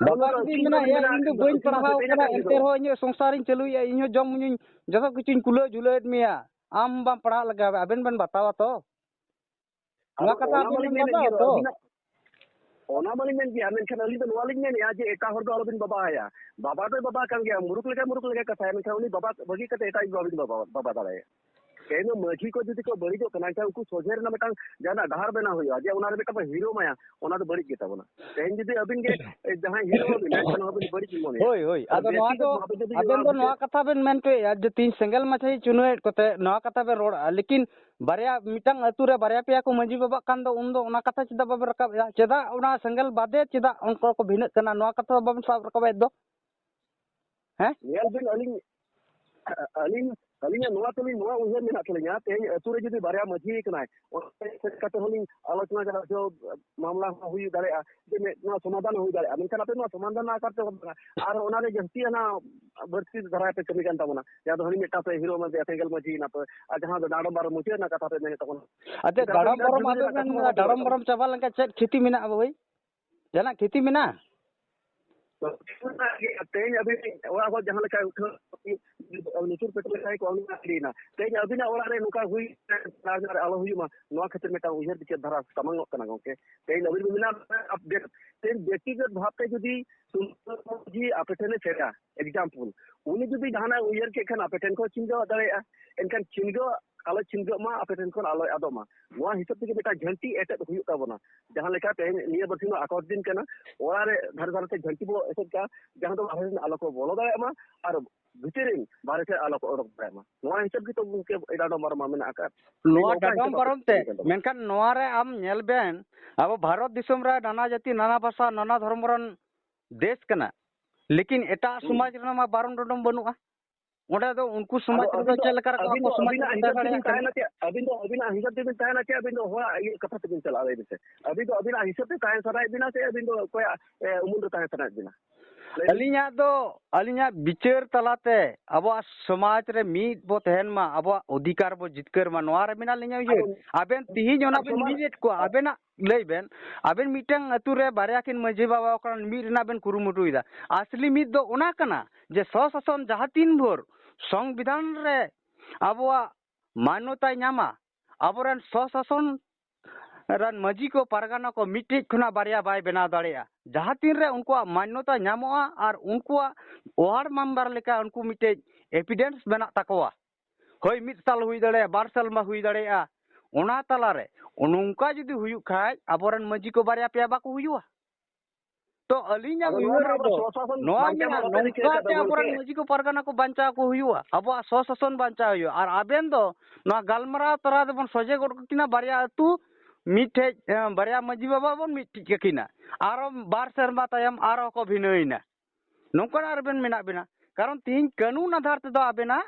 ᱟᱫᱚ ᱵᱟᱵᱟ ᱚᱱᱟ ᱫᱚ ᱡᱩᱫᱤ ᱩᱠᱤᱞ ᱢᱮᱱᱟ, ᱵᱟᱹᱵᱤᱱ ᱮᱭᱟ, ᱢᱮᱱᱟ, ᱤᱧ ᱫᱚ ᱵᱟᱹᱧ ᱩᱠᱤᱞ ᱵᱟᱹᱵᱤᱱ ᱯᱟᱲᱦᱟᱣ ᱢᱮᱱᱟ, ᱠᱟᱱᱟ, ᱩᱱᱤ ᱫᱚ᱾ ᱮᱱᱛᱮ ᱨᱮᱦᱚᱸ ᱤᱧᱟᱹᱜ ᱥᱚᱝᱥᱟᱨᱤᱧ ᱪᱟᱹᱞᱩᱭᱮᱫᱼᱟ, ᱤᱧ ᱦᱚᱸ ᱡᱚᱢ ᱧᱩᱧ, ᱡᱚᱛᱚ ᱠᱤᱪᱷᱩᱧ ᱠᱩᱞᱟᱹᱣ ᱡᱷᱩᱞᱟᱹᱣᱮᱫ ᱢᱮᱭᱟ, ᱟᱢ ᱵᱟᱢ ᱯᱟᱲᱦᱟᱜ ᱞᱟᱹᱜᱤᱫ, ᱟᱵᱮᱱ ᱵᱮᱱ ᱵᱟᱛᱟᱣᱟ ᱛᱚ? ᱟᱫᱚ ᱱᱚᱣᱟ ᱠᱟᱛᱷᱟ ᱚᱱᱟ ᱟᱵᱮᱱ ᱢᱟᱞᱤᱧ ᱵᱮᱱ ᱢᱮᱱᱮᱫ ᱜᱮ, ᱵᱟᱛᱟᱣᱟ ᱛᱚ? ᱟᱹᱵᱤᱱᱟᱜ, ᱚᱱᱟ ᱢᱟᱞᱤᱧ ᱢᱮᱱ ᱜᱮᱭᱟ, ᱢᱮᱱᱠᱷᱟᱱ ᱟᱹᱞᱤᱧ ᱫᱚ ᱱᱚᱣᱟ ᱞᱤᱧ ᱢᱮᱱᱮᱫᱼᱟ ᱡᱮ ᱮᱴᱟᱜ ᱦᱚᱲ ᱫᱚ ᱟᱞᱚᱵᱤᱱ ᱵᱟᱵᱟ ᱟᱭᱟ᱾ ᱵᱟᱵᱟ ᱫᱚᱭ ᱵᱟᱵᱟ ᱠᱟᱱ ᱜᱮᱭᱟ, ᱢᱩᱨᱩᱠ ᱞᱮᱠᱟᱭ ᱢᱩᱨᱩᱠ ᱞᱮᱠᱟᱭ ᱠᱟᱛᱷᱟᱭᱟ, ᱢᱮᱱᱠᱷᱟᱱ ᱩᱱᱤ ᱵᱟᱵᱟ ᱵᱟᱹᱜᱤ ᱠᱟᱛᱮ ᱮᱴᱟᱜ ᱤᱡ ᱵᱟᱵᱤᱱ ᱵᱟᱵᱟ, ᱵᱟᱵᱟ ᱫᱟᱲᱮᱭᱟᱜᱼᱟ᱾ ᱛᱮᱦᱮᱧ ᱫᱚ ᱢᱟᱹᱡᱷᱤ ᱠᱚ ᱡᱩᱫᱤ ᱠᱚ ᱵᱟᱹᱲᱤᱡᱚᱜ ᱠᱟᱱᱟ, ᱮᱱᱠᱷᱟᱱ ᱩᱱᱠᱩ ᱥᱚᱡᱷᱮ ᱨᱮᱱᱟᱜ ᱢᱤᱫᱴᱟᱝ ᱡᱟᱦᱟᱱᱟᱜ ᱰᱟᱦᱟᱨ ᱵᱮᱱᱟᱣ ᱦᱩᱭᱩᱜᱼᱟ, ᱡᱮ ᱚᱱᱟ ᱨᱮ ᱢᱤᱫᱴᱟᱝ ᱵᱚᱱ ᱦᱤᱨᱳ ᱢᱟᱭᱟ, ᱚᱱᱟ ᱫᱚ ᱵᱟᱹᱲᱤᱡ ᱜᱮ ᱛᱟᱵᱚᱱᱟ᱾ ᱛᱮᱦᱮᱧ ᱡᱩᱫᱤ ᱟᱹᱵᱤᱱ ᱜᱮ ᱡᱟᱦᱟᱸᱭ ᱦᱤᱨᱳ ᱟᱹᱵᱤᱱᱟ, ᱮᱱᱠᱷᱟᱱ ᱦᱚᱸ ᱟᱹᱵᱤᱱ ᱵᱟᱹᱲᱤᱡ ᱵᱤᱱ ᱢᱚᱱᱮᱭᱟ᱾ ᱦᱳᱭ, ᱦᱳᱭ᱾ ᱟᱨ ᱟᱫᱚ ᱵᱮᱥ ᱱᱚᱣᱟ ᱴᱷᱤᱠ ᱫᱚ ᱟᱵᱮᱱ ᱫᱚ ᱱᱚᱣᱟ ᱠᱟᱛᱷᱟ ᱵᱮᱱ ᱢᱮᱱ ᱦᱚᱪᱚᱭᱮᱫᱼᱟ ᱡᱮ ᱛᱮᱦᱮᱧ ᱥᱮᱸᱜᱮᱞ ᱢᱟᱪᱷᱟᱭ ᱪᱩᱱᱦᱟᱹᱭᱮᱫ ᱠᱚᱛᱮ ᱱᱚᱣᱟ ᱠᱟᱛᱷᱟ ᱵᱮᱱ ᱨᱚᱲᱟ, ᱞᱮᱠᱤᱱ ᱵᱟᱨᱭᱟ, ᱢᱤᱫᱴᱟᱝ ᱟᱹᱛᱩ ᱨᱮ ᱵᱟᱨᱭᱟ ᱯᱮᱭᱟ ᱠᱚ ᱢᱟᱹᱡᱷᱤ ᱵᱟᱵᱟᱜ ᱠᱟᱱ ᱫᱚ, ᱩᱱᱫᱚ ᱚᱱᱟ ᱠᱟᱛᱷᱟ ᱪᱮᱫᱟᱜ ᱵᱟᱵᱮᱱ ᱨᱟᱠᱟᱵᱮᱫᱼᱟ? ᱪᱮᱫᱟᱜ ᱚᱱᱟ ᱥᱮᱸᱜᱮᱞ ᱵᱟᱫᱮ ᱪᱮᱫᱟᱜ ᱚᱱᱠᱟ ᱠᱚ ᱵᱷᱤᱱᱟᱹᱜ ᱠᱟᱱᱟ, ᱱᱚᱣᱟ ᱠᱟᱛᱷᱟ ᱫᱚ ᱵᱟᱵᱮᱱ ᱥᱟᱵ ᱨᱟᱠᱟᱵᱮᱫ ᱫᱚ? ᱦᱮᱸ? ᱧᱮᱞ ᱵᱤᱱ, ᱟᱹᱞᱤᱧ, ᱟᱹᱞᱤᱧ ᱟᱹᱞᱤᱧᱟᱜ ᱱᱚᱣᱟ ᱛᱟᱹᱞᱤᱧ, ᱱᱚᱣᱟ ᱩᱭᱦᱟᱹᱨ ᱢᱮᱱᱟᱜ ᱛᱟᱹᱞᱤᱧᱟ, ᱛᱮᱦᱮᱧ ᱟᱹᱛᱩ ᱨᱮ ᱡᱩᱫᱤ ᱵᱟᱨᱭᱟ ᱢᱟᱹᱡᱷᱤ ᱠᱟᱱᱟᱭ, ᱚᱸᱰᱮ ᱥᱮᱱ ᱠᱟᱛᱮ ᱦᱚᱸᱞᱤᱧ ᱟᱞᱳᱪᱚᱱᱟ ᱠᱟᱱᱟ, ᱡᱮ ᱢᱟᱢᱞᱟ ᱦᱚᱸ ᱦᱩᱭ ᱫᱟᱲᱮᱭᱟᱜᱼᱟ, ᱡᱮ ᱢᱤᱫ ᱱᱚᱣᱟ ᱥᱚᱢᱟᱫᱷᱟᱱ ᱦᱚᱸ ᱦᱩᱭ ᱫᱟᱲᱮᱭᱟᱜᱼᱟ᱾ ᱢᱮᱱᱠᱷᱟᱱ ᱟᱯᱮ ᱱᱚᱣᱟ ᱥᱚᱢᱟᱫᱷᱟᱱ ᱨᱮᱱᱟᱜ ᱟᱠᱟᱨ ᱛᱮ ᱵᱟᱝ ᱠᱟᱱᱟ, ᱟᱨ ᱚᱱᱟ ᱨᱮ ᱡᱟᱹᱥᱛᱤ ᱦᱟᱱᱟ ᱵᱟᱹᱲᱛᱤ ᱫᱷᱟᱨᱟ ᱯᱮ ᱠᱟᱹᱢᱤ ᱠᱟᱱ ᱛᱟᱵᱚᱱᱟ, ᱡᱟᱦᱟᱸ ᱫᱚ ᱦᱟᱹᱱᱤ ᱢᱤᱫᱴᱟᱝ ᱯᱮ ᱦᱤᱨᱳ ᱮᱢᱟᱫᱮᱭᱟ, ᱥᱮᱸᱜᱮᱞ ᱢᱟᱹᱡᱷᱤ ᱮᱱᱟ ᱯᱮ, ᱟᱨ ᱡᱟᱦᱟᱸ ᱫᱚ ᱰᱟᱸᱰᱚᱢ ᱵᱟᱨᱚ ᱢᱩᱪᱟᱹᱫ ᱨᱮᱱᱟᱜ ᱠᱟᱛᱷᱟ ᱯᱮ ᱢᱮᱱᱮᱫ ᱛᱟᱵᱚᱱᱟ᱾ ᱟᱪᱪᱷᱟ, ᱮᱱᱠᱷᱟᱱ ᱰᱟᱸᱰᱚᱢ ᱟᱯᱮ ᱵᱟᱨᱚᱢ ᱡᱟᱹᱛ ᱟᱵᱮᱱ ᱨᱮᱱᱟᱜ ᱵᱮᱱ ᱠᱟᱛᱷᱟ ᱢᱮᱱᱟ, ᱢᱟ ᱰᱟᱸᱰᱚᱢ ᱵᱟᱨᱚᱢ ᱪᱟᱵᱟ ᱞᱮᱱᱠᱷᱟᱱ ᱪᱮᱫ ᱠᱷᱤᱛᱤ ᱢᱮᱱᱟᱜᱼᱟ ᱵᱷᱟᱹᱭ? ᱡᱟᱦᱟᱱᱟᱜ ᱠᱷᱤᱛᱤ ᱢᱮᱱᱟᱜᱼᱟ? ᱛᱮᱦᱮᱧ ᱟᱹᱵᱤᱱ ᱚᱲᱟᱜ ᱦᱚᱲ ᱡᱟᱦᱟᱸ ᱞᱮᱠᱟ ᱩᱴᱷᱟᱹᱣ ᱞᱩᱛᱩᱨ ᱯᱮᱴᱮᱨ ᱞᱮᱠᱷᱟᱱ ᱠᱚ ᱚᱱᱟ ᱟᱹᱰᱤᱭᱮᱱᱟ᱾ ᱛᱮᱦᱮᱧ ᱟᱹᱵᱤᱱᱟᱜ ᱚᱲᱟᱜ ᱨᱮ ᱱᱚᱝᱠᱟ ᱦᱩᱭ ᱟᱨ ᱟᱞᱚ ᱦᱩᱭᱩᱜ ᱢᱟ, ᱱᱚᱣᱟ ᱠᱷᱟᱹᱛᱤᱨ ᱢᱤᱫᱴᱟᱝ ᱩᱭᱦᱟᱹᱨ ᱵᱤᱪᱟᱹᱨ ᱫᱷᱟᱨᱟ ᱥᱟᱢᱟᱝ ᱚᱜ ᱠᱟᱱᱟ ᱜᱚᱝᱠᱮ᱾ ᱛᱮᱦᱮᱧ ᱟᱹᱵᱤᱱ ᱵᱤᱱ ᱢᱮᱱᱟ update, ᱛᱮᱦᱮᱧ ᱵᱮᱠᱛᱤᱜᱚᱛ ᱵᱷᱟᱵᱽ ᱛᱮ ᱡᱩᱫᱤ ᱥᱩᱱᱫᱚᱨ ᱢᱟᱹᱡᱷᱤ ᱟᱯᱮ ᱴᱷᱮᱱᱮ ᱥᱮᱴᱟ, example, ᱩᱱᱤ ᱡᱩᱫᱤ ᱡᱟᱦᱟᱱᱟᱜ ᱩᱭᱦᱟᱹᱨ ᱠᱮᱫ ᱠᱷᱟᱱ ᱟᱯᱮ ᱴᱷᱮᱱ ᱠᱷᱚᱱ ᱪᱷᱤᱱᱜᱟᱹᱣ ᱫᱟᱲᱮᱭᱟᱜᱼᱟ, ᱮᱱᱠᱷᱟᱱ ᱪᱷᱤᱱᱜᱟᱹᱣ ᱟᱞᱚ ᱪᱷᱤᱱᱜᱟᱹᱜ ᱢᱟ, ᱟᱯᱮ ᱴᱷᱮᱱ ᱠᱷᱚᱱ ᱟᱞᱚᱭ ᱟᱫᱚᱜ ᱢᱟ᱾ ᱱᱚᱣᱟ ᱦᱤᱥᱟᱹᱵ ᱛᱮᱜᱮ ᱢᱤᱫᱴᱟᱝ ᱡᱷᱟᱹᱱᱴᱤ ᱮᱴᱮᱫ ᱦᱩᱭᱩᱜ ᱛᱟᱵᱚᱱᱟ᱾ ᱡᱟᱦᱟᱸ ᱞᱮᱠᱟ ᱛᱮᱦᱮᱧ ᱱᱤᱭᱟᱹ ᱵᱟᱨᱥᱤᱧ ᱢᱟ ᱟᱠᱚᱴ ᱫᱤᱱ ᱠᱟᱱᱟ, ᱚᱲᱟᱜ ᱨᱮ ᱫᱷᱟᱨᱮ ᱫᱷᱟᱨᱮ ᱛᱮ ᱡᱷᱟᱹᱱᱴᱤ ᱵᱚ ᱮᱥᱮᱫ ᱠᱟᱜᱼᱟ, ᱡᱟᱦᱟᱸ ᱫᱚ ᱵᱟᱦᱨᱮ ᱨᱮᱱ ᱟᱞᱚ ᱠᱚ ᱵᱚᱞᱚ ᱫᱟᱲᱮᱭᱟᱜ ᱢᱟ ᱟᱨ ᱵᱷᱤᱛᱤᱨ ᱨᱮᱱ ᱵᱟᱦᱨᱮ ᱥᱮᱫ ᱟᱞᱚ ᱠᱚ ᱚᱰᱚᱠ ᱫᱟᱲᱮᱭᱟᱜ ᱢᱟ᱾ ᱱᱚᱣᱟ ᱦᱤᱥᱟᱹᱵ ᱜᱮᱛᱚ ᱜᱚᱢᱠᱮ ᱰᱟᱸᱰᱚᱢ ᱵᱟᱨᱚᱢ ᱢᱟ ᱢᱮᱱᱟᱜ ᱟᱠᱟᱫ᱾ ᱱᱚᱣᱟ ᱱᱚᱝᱠᱟ ᱰᱟᱸᱰᱚᱢ ᱦᱤᱥᱟᱹᱵ ᱵᱟᱨᱚᱢ ᱛᱮ ᱟᱯᱮ ᱢᱮᱱᱠᱷᱟᱱ ᱱᱚᱣᱟ ᱨᱮ ᱟᱢ ᱧᱮᱞ ᱵᱮᱱ, ᱟᱵᱚ ᱵᱷᱟᱨᱚᱛ ᱫᱤᱥᱚᱢ ᱨᱮ ᱱᱟᱱᱟ ᱡᱟᱹᱛᱤ ᱱᱟᱱᱟ ᱵᱷᱟᱥᱟ ᱱᱟᱱᱟ ᱫᱷᱚᱨᱢᱚ ᱨᱮᱱ ᱫᱮᱥ ᱠᱟᱱᱟ, ᱞᱮᱠᱤᱱ ᱮᱴᱟᱜ ᱦᱩᱸ᱾ ᱥᱚᱢᱟᱡᱽ ᱨᱮᱱᱟᱜ ᱢᱟ ᱵᱟᱨᱚᱱ ᱰᱚᱰᱚᱢ ᱵᱟᱹᱱᱩᱜᱼᱟ᱾ ᱚᱸᱰᱮ ᱫᱚ ᱩᱱᱠᱩ ᱥᱚᱢᱟᱡᱽ ᱟᱫᱚ ᱨᱮᱫᱚ ᱟᱹᱵᱤᱱ ᱫᱚ, ᱪᱮᱫ ᱞᱮᱠᱟ ᱨᱮᱠᱚ ᱟᱹᱵᱤᱱ ᱟᱠᱚ ᱫᱚ ᱥᱚᱢᱟᱡᱽ ᱟᱹᱵᱤᱱᱟᱜ ᱠᱚ ᱛᱟᱦᱮᱸ ᱦᱤᱥᱟᱹᱵ ᱛᱮᱵᱤᱱ ᱫᱟᱲᱮᱭᱟᱜ ᱠᱟᱱᱟ? ᱛᱟᱦᱮᱱᱟ ᱪᱮ, ᱟᱹᱵᱤᱱ ᱫᱚ, ᱟᱹᱵᱤᱱᱟᱜ ᱦᱤᱥᱟᱹᱵ ᱛᱮᱵᱤᱱ ᱛᱟᱦᱮᱱᱟ ᱪᱮ, ᱟᱹᱵᱤᱱ ᱫᱚ ᱦᱚᱲᱟᱜ ᱤᱭᱟᱹ ᱠᱟᱛᱷᱟ ᱛᱮᱵᱤᱱ ᱪᱟᱞᱟᱜᱼᱟ? ᱞᱟᱹᱭ ᱵᱤᱱ ᱥᱮ, ᱟᱹᱵᱤᱱ ᱫᱚ ᱟᱹᱵᱤᱱᱟᱜ ᱦᱤᱥᱟᱹᱵ ᱛᱮ ᱛᱟᱦᱮᱸ ᱥᱟᱱᱟᱭᱮᱫ ᱵᱤᱱᱟ ᱥᱮ ᱟᱹᱵᱤᱱ ᱫᱚ ᱚᱠᱚᱭᱟᱜ, ᱮ, ᱩᱢᱩᱞ ᱨᱮ ᱛᱟᱦᱮᱸ ᱥᱟᱱᱟᱭᱮᱫ ᱵᱤᱱᱟ? ᱞᱟᱹᱭ ᱵᱤᱱ᱾ ᱟᱹᱞᱤᱧᱟᱜ ᱫᱚ, ᱟᱹᱞᱤᱧᱟᱜ ᱵᱤᱪᱟᱹᱨ ᱛᱟᱞᱟᱛᱮ ᱟᱵᱚᱣᱟᱜ ᱥᱚᱢᱟᱡᱽ ᱨᱮ ᱢᱤᱫ ᱵᱚ ᱛᱟᱦᱮᱱ ᱢᱟ, ᱟᱵᱚᱣᱟᱜ ᱚᱫᱷᱤᱠᱟᱨ ᱵᱚ ᱡᱤᱛᱠᱟᱹᱨ ᱢᱟ, ᱱᱚᱣᱟ ᱨᱮ ᱢᱮᱱᱟᱜ ᱞᱤᱧᱟ ᱩᱭᱦᱟᱹᱨ᱾ ᱟᱫᱚ ᱟᱵᱮᱱ ᱛᱤᱦᱤᱧ ᱚᱱᱟ ᱟᱨ ᱵᱮᱱ ᱥᱚᱢᱟᱡᱽ ᱢᱤᱫ ᱮᱫ ᱠᱚᱣᱟ, ᱟᱵᱮᱱᱟᱜ ᱞᱟᱹᱭ ᱵᱮᱱ, ᱟᱵᱮᱱ ᱢᱤᱫᱴᱟᱝ ᱟᱹᱛᱩ ᱨᱮ ᱵᱟᱨᱭᱟ ᱠᱤᱱ ᱢᱟᱹᱡᱷᱤ ᱵᱟᱵᱟ ᱠᱟᱱᱟ, ᱢᱤᱫ ᱨᱮᱱᱟᱜ ᱵᱮᱱ ᱠᱩᱨᱩᱢᱩᱴᱩᱭᱮᱫᱟ᱾ ᱟᱥᱞᱤ ᱢᱤᱫ ᱫᱚ ᱚᱱᱟ ᱠᱟᱱᱟ ᱡᱮ ᱥᱚᱥᱟᱥᱚᱱ ᱡᱟᱦᱟᱸ ᱛᱤᱱ ᱵᱷᱳᱨ ᱥᱚᱝᱵᱤᱫᱷᱟᱱ ᱨᱮ ᱟᱵᱚᱣᱟᱜ ᱢᱟᱱᱱᱚᱛᱟᱭ ᱧᱟᱢᱟ, ᱟᱵᱚᱨᱮᱱ ᱥᱚᱥᱟᱥᱚᱱ ᱨᱮᱱ ᱢᱟᱹᱡᱷᱤ ᱠᱚ ᱯᱟᱨᱜᱟᱱᱟ ᱠᱚ ᱢᱤᱫᱴᱮᱡ ᱠᱷᱚᱱᱟᱜ ᱵᱟᱨᱭᱟ ᱵᱟᱭ ᱵᱮᱱᱟᱣ ᱫᱟᱲᱮᱭᱟᱜᱼᱟ᱾ ᱡᱟᱦᱟᱸ ᱛᱤᱱ ᱨᱮ ᱩᱱᱠᱩᱣᱟᱜ ᱢᱟᱱᱱᱚᱛᱟ ᱧᱟᱢᱚᱜᱼᱟ ᱟᱨ ᱩᱱᱠᱩᱣᱟᱜ ᱣᱟᱨᱰ ᱢᱮᱢᱵᱟᱨ ᱞᱮᱠᱟ ᱩᱱᱠᱩ ᱢᱤᱫᱴᱮᱡ ᱮᱵᱷᱤᱰᱮᱱᱥ ᱢᱮᱱᱟᱜ ᱛᱟᱠᱚᱣᱟ, ᱦᱳᱭ, ᱢᱤᱫ ᱥᱟᱞ ᱦᱩᱭ ᱫᱟᱲᱮᱭᱟᱜᱼᱟ, ᱵᱟᱨ ᱥᱮᱨᱢᱟ ᱦᱩᱭ ᱫᱟᱲᱮᱭᱟᱜᱼᱟ, ᱚᱱᱟ ᱛᱟᱞᱟᱨᱮ ᱱᱚᱝᱠᱟ ᱡᱩᱫᱤ ᱦᱩᱭᱩᱜ ᱠᱷᱟᱡ ᱟᱵᱚᱨᱮᱱ ᱢᱟᱹᱡᱷᱤ ᱠᱚ ᱵᱟᱨᱭᱟ ᱯᱮᱭᱟ ᱵᱟᱠᱚ ᱦᱩᱭᱩᱜᱼᱟ? ᱛᱚ ᱟᱹᱞᱤᱧᱟᱜ ᱟᱫᱚ ᱱᱚᱣᱟ ᱩᱭᱦᱟᱹᱨ ᱢᱟ ᱟᱵᱚ ᱨᱮᱫᱚ ᱥᱚᱥᱟᱥᱚᱱ ᱱᱚᱣᱟ ᱵᱟᱧᱪᱟᱣ ᱢᱮᱱᱟᱜᱼᱟ, ᱢᱟ ᱵᱟᱵᱚᱱ ᱨᱤᱠᱟᱹᱭᱮᱫ ᱱᱚᱝᱠᱟ ᱛᱮ ᱛᱟᱵᱚᱱ ᱟᱵᱚᱨᱮᱱ ᱜᱚᱢᱠᱮ᱾ ᱢᱟᱹᱡᱷᱤ ᱠᱚ ᱯᱟᱨᱜᱟᱱᱟ ᱠᱚ ᱵᱟᱧᱪᱟᱣ ᱠᱚ ᱦᱩᱭᱩᱜᱼᱟ, ᱟᱵᱚᱣᱟᱜ ᱥᱚᱥᱟᱥᱚᱱ ᱵᱟᱧᱪᱟᱣ ᱦᱩᱭᱩᱜᱼᱟ᱾ ᱟᱨ ᱟᱵᱮᱱ ᱫᱚ ᱱᱚᱣᱟ ᱜᱟᱞᱢᱟᱨᱟᱣ ᱛᱟᱞᱟ ᱨᱮᱵᱚᱱ ᱥᱚᱡᱷᱮ ᱜᱚᱫ ᱠᱟᱠᱤᱱᱟ ᱵᱟᱨᱭᱟ ᱟᱹᱛᱩ ᱢᱤᱫᱴᱷᱮᱡ, ᱮ, ᱵᱟᱨᱭᱟ ᱢᱟᱹᱡᱷᱤ ᱵᱟᱵᱟ ᱵᱚᱱ ᱢᱤᱫᱴᱷᱮᱡ ᱠᱟᱠᱤᱱᱟ, ᱟᱨᱚ ᱵᱟᱨ ᱥᱮᱨᱢᱟ ᱛᱟᱭᱚᱢ ᱟᱨᱚ ᱠᱚ ᱵᱷᱤᱱᱟᱹᱭᱮᱱᱟ᱾ ᱱᱚᱝᱠᱟᱱᱟᱜ ᱨᱮᱵᱮᱱ ᱢᱮᱱᱟᱜ ᱵᱮᱱᱟ, ᱠᱟᱨᱚᱱ ᱛᱤᱦᱤᱧ ᱠᱟᱹᱱᱩᱱ ᱟᱫᱷᱟᱨ ᱛᱮᱫᱚ ᱟᱵᱮᱱᱟᱜ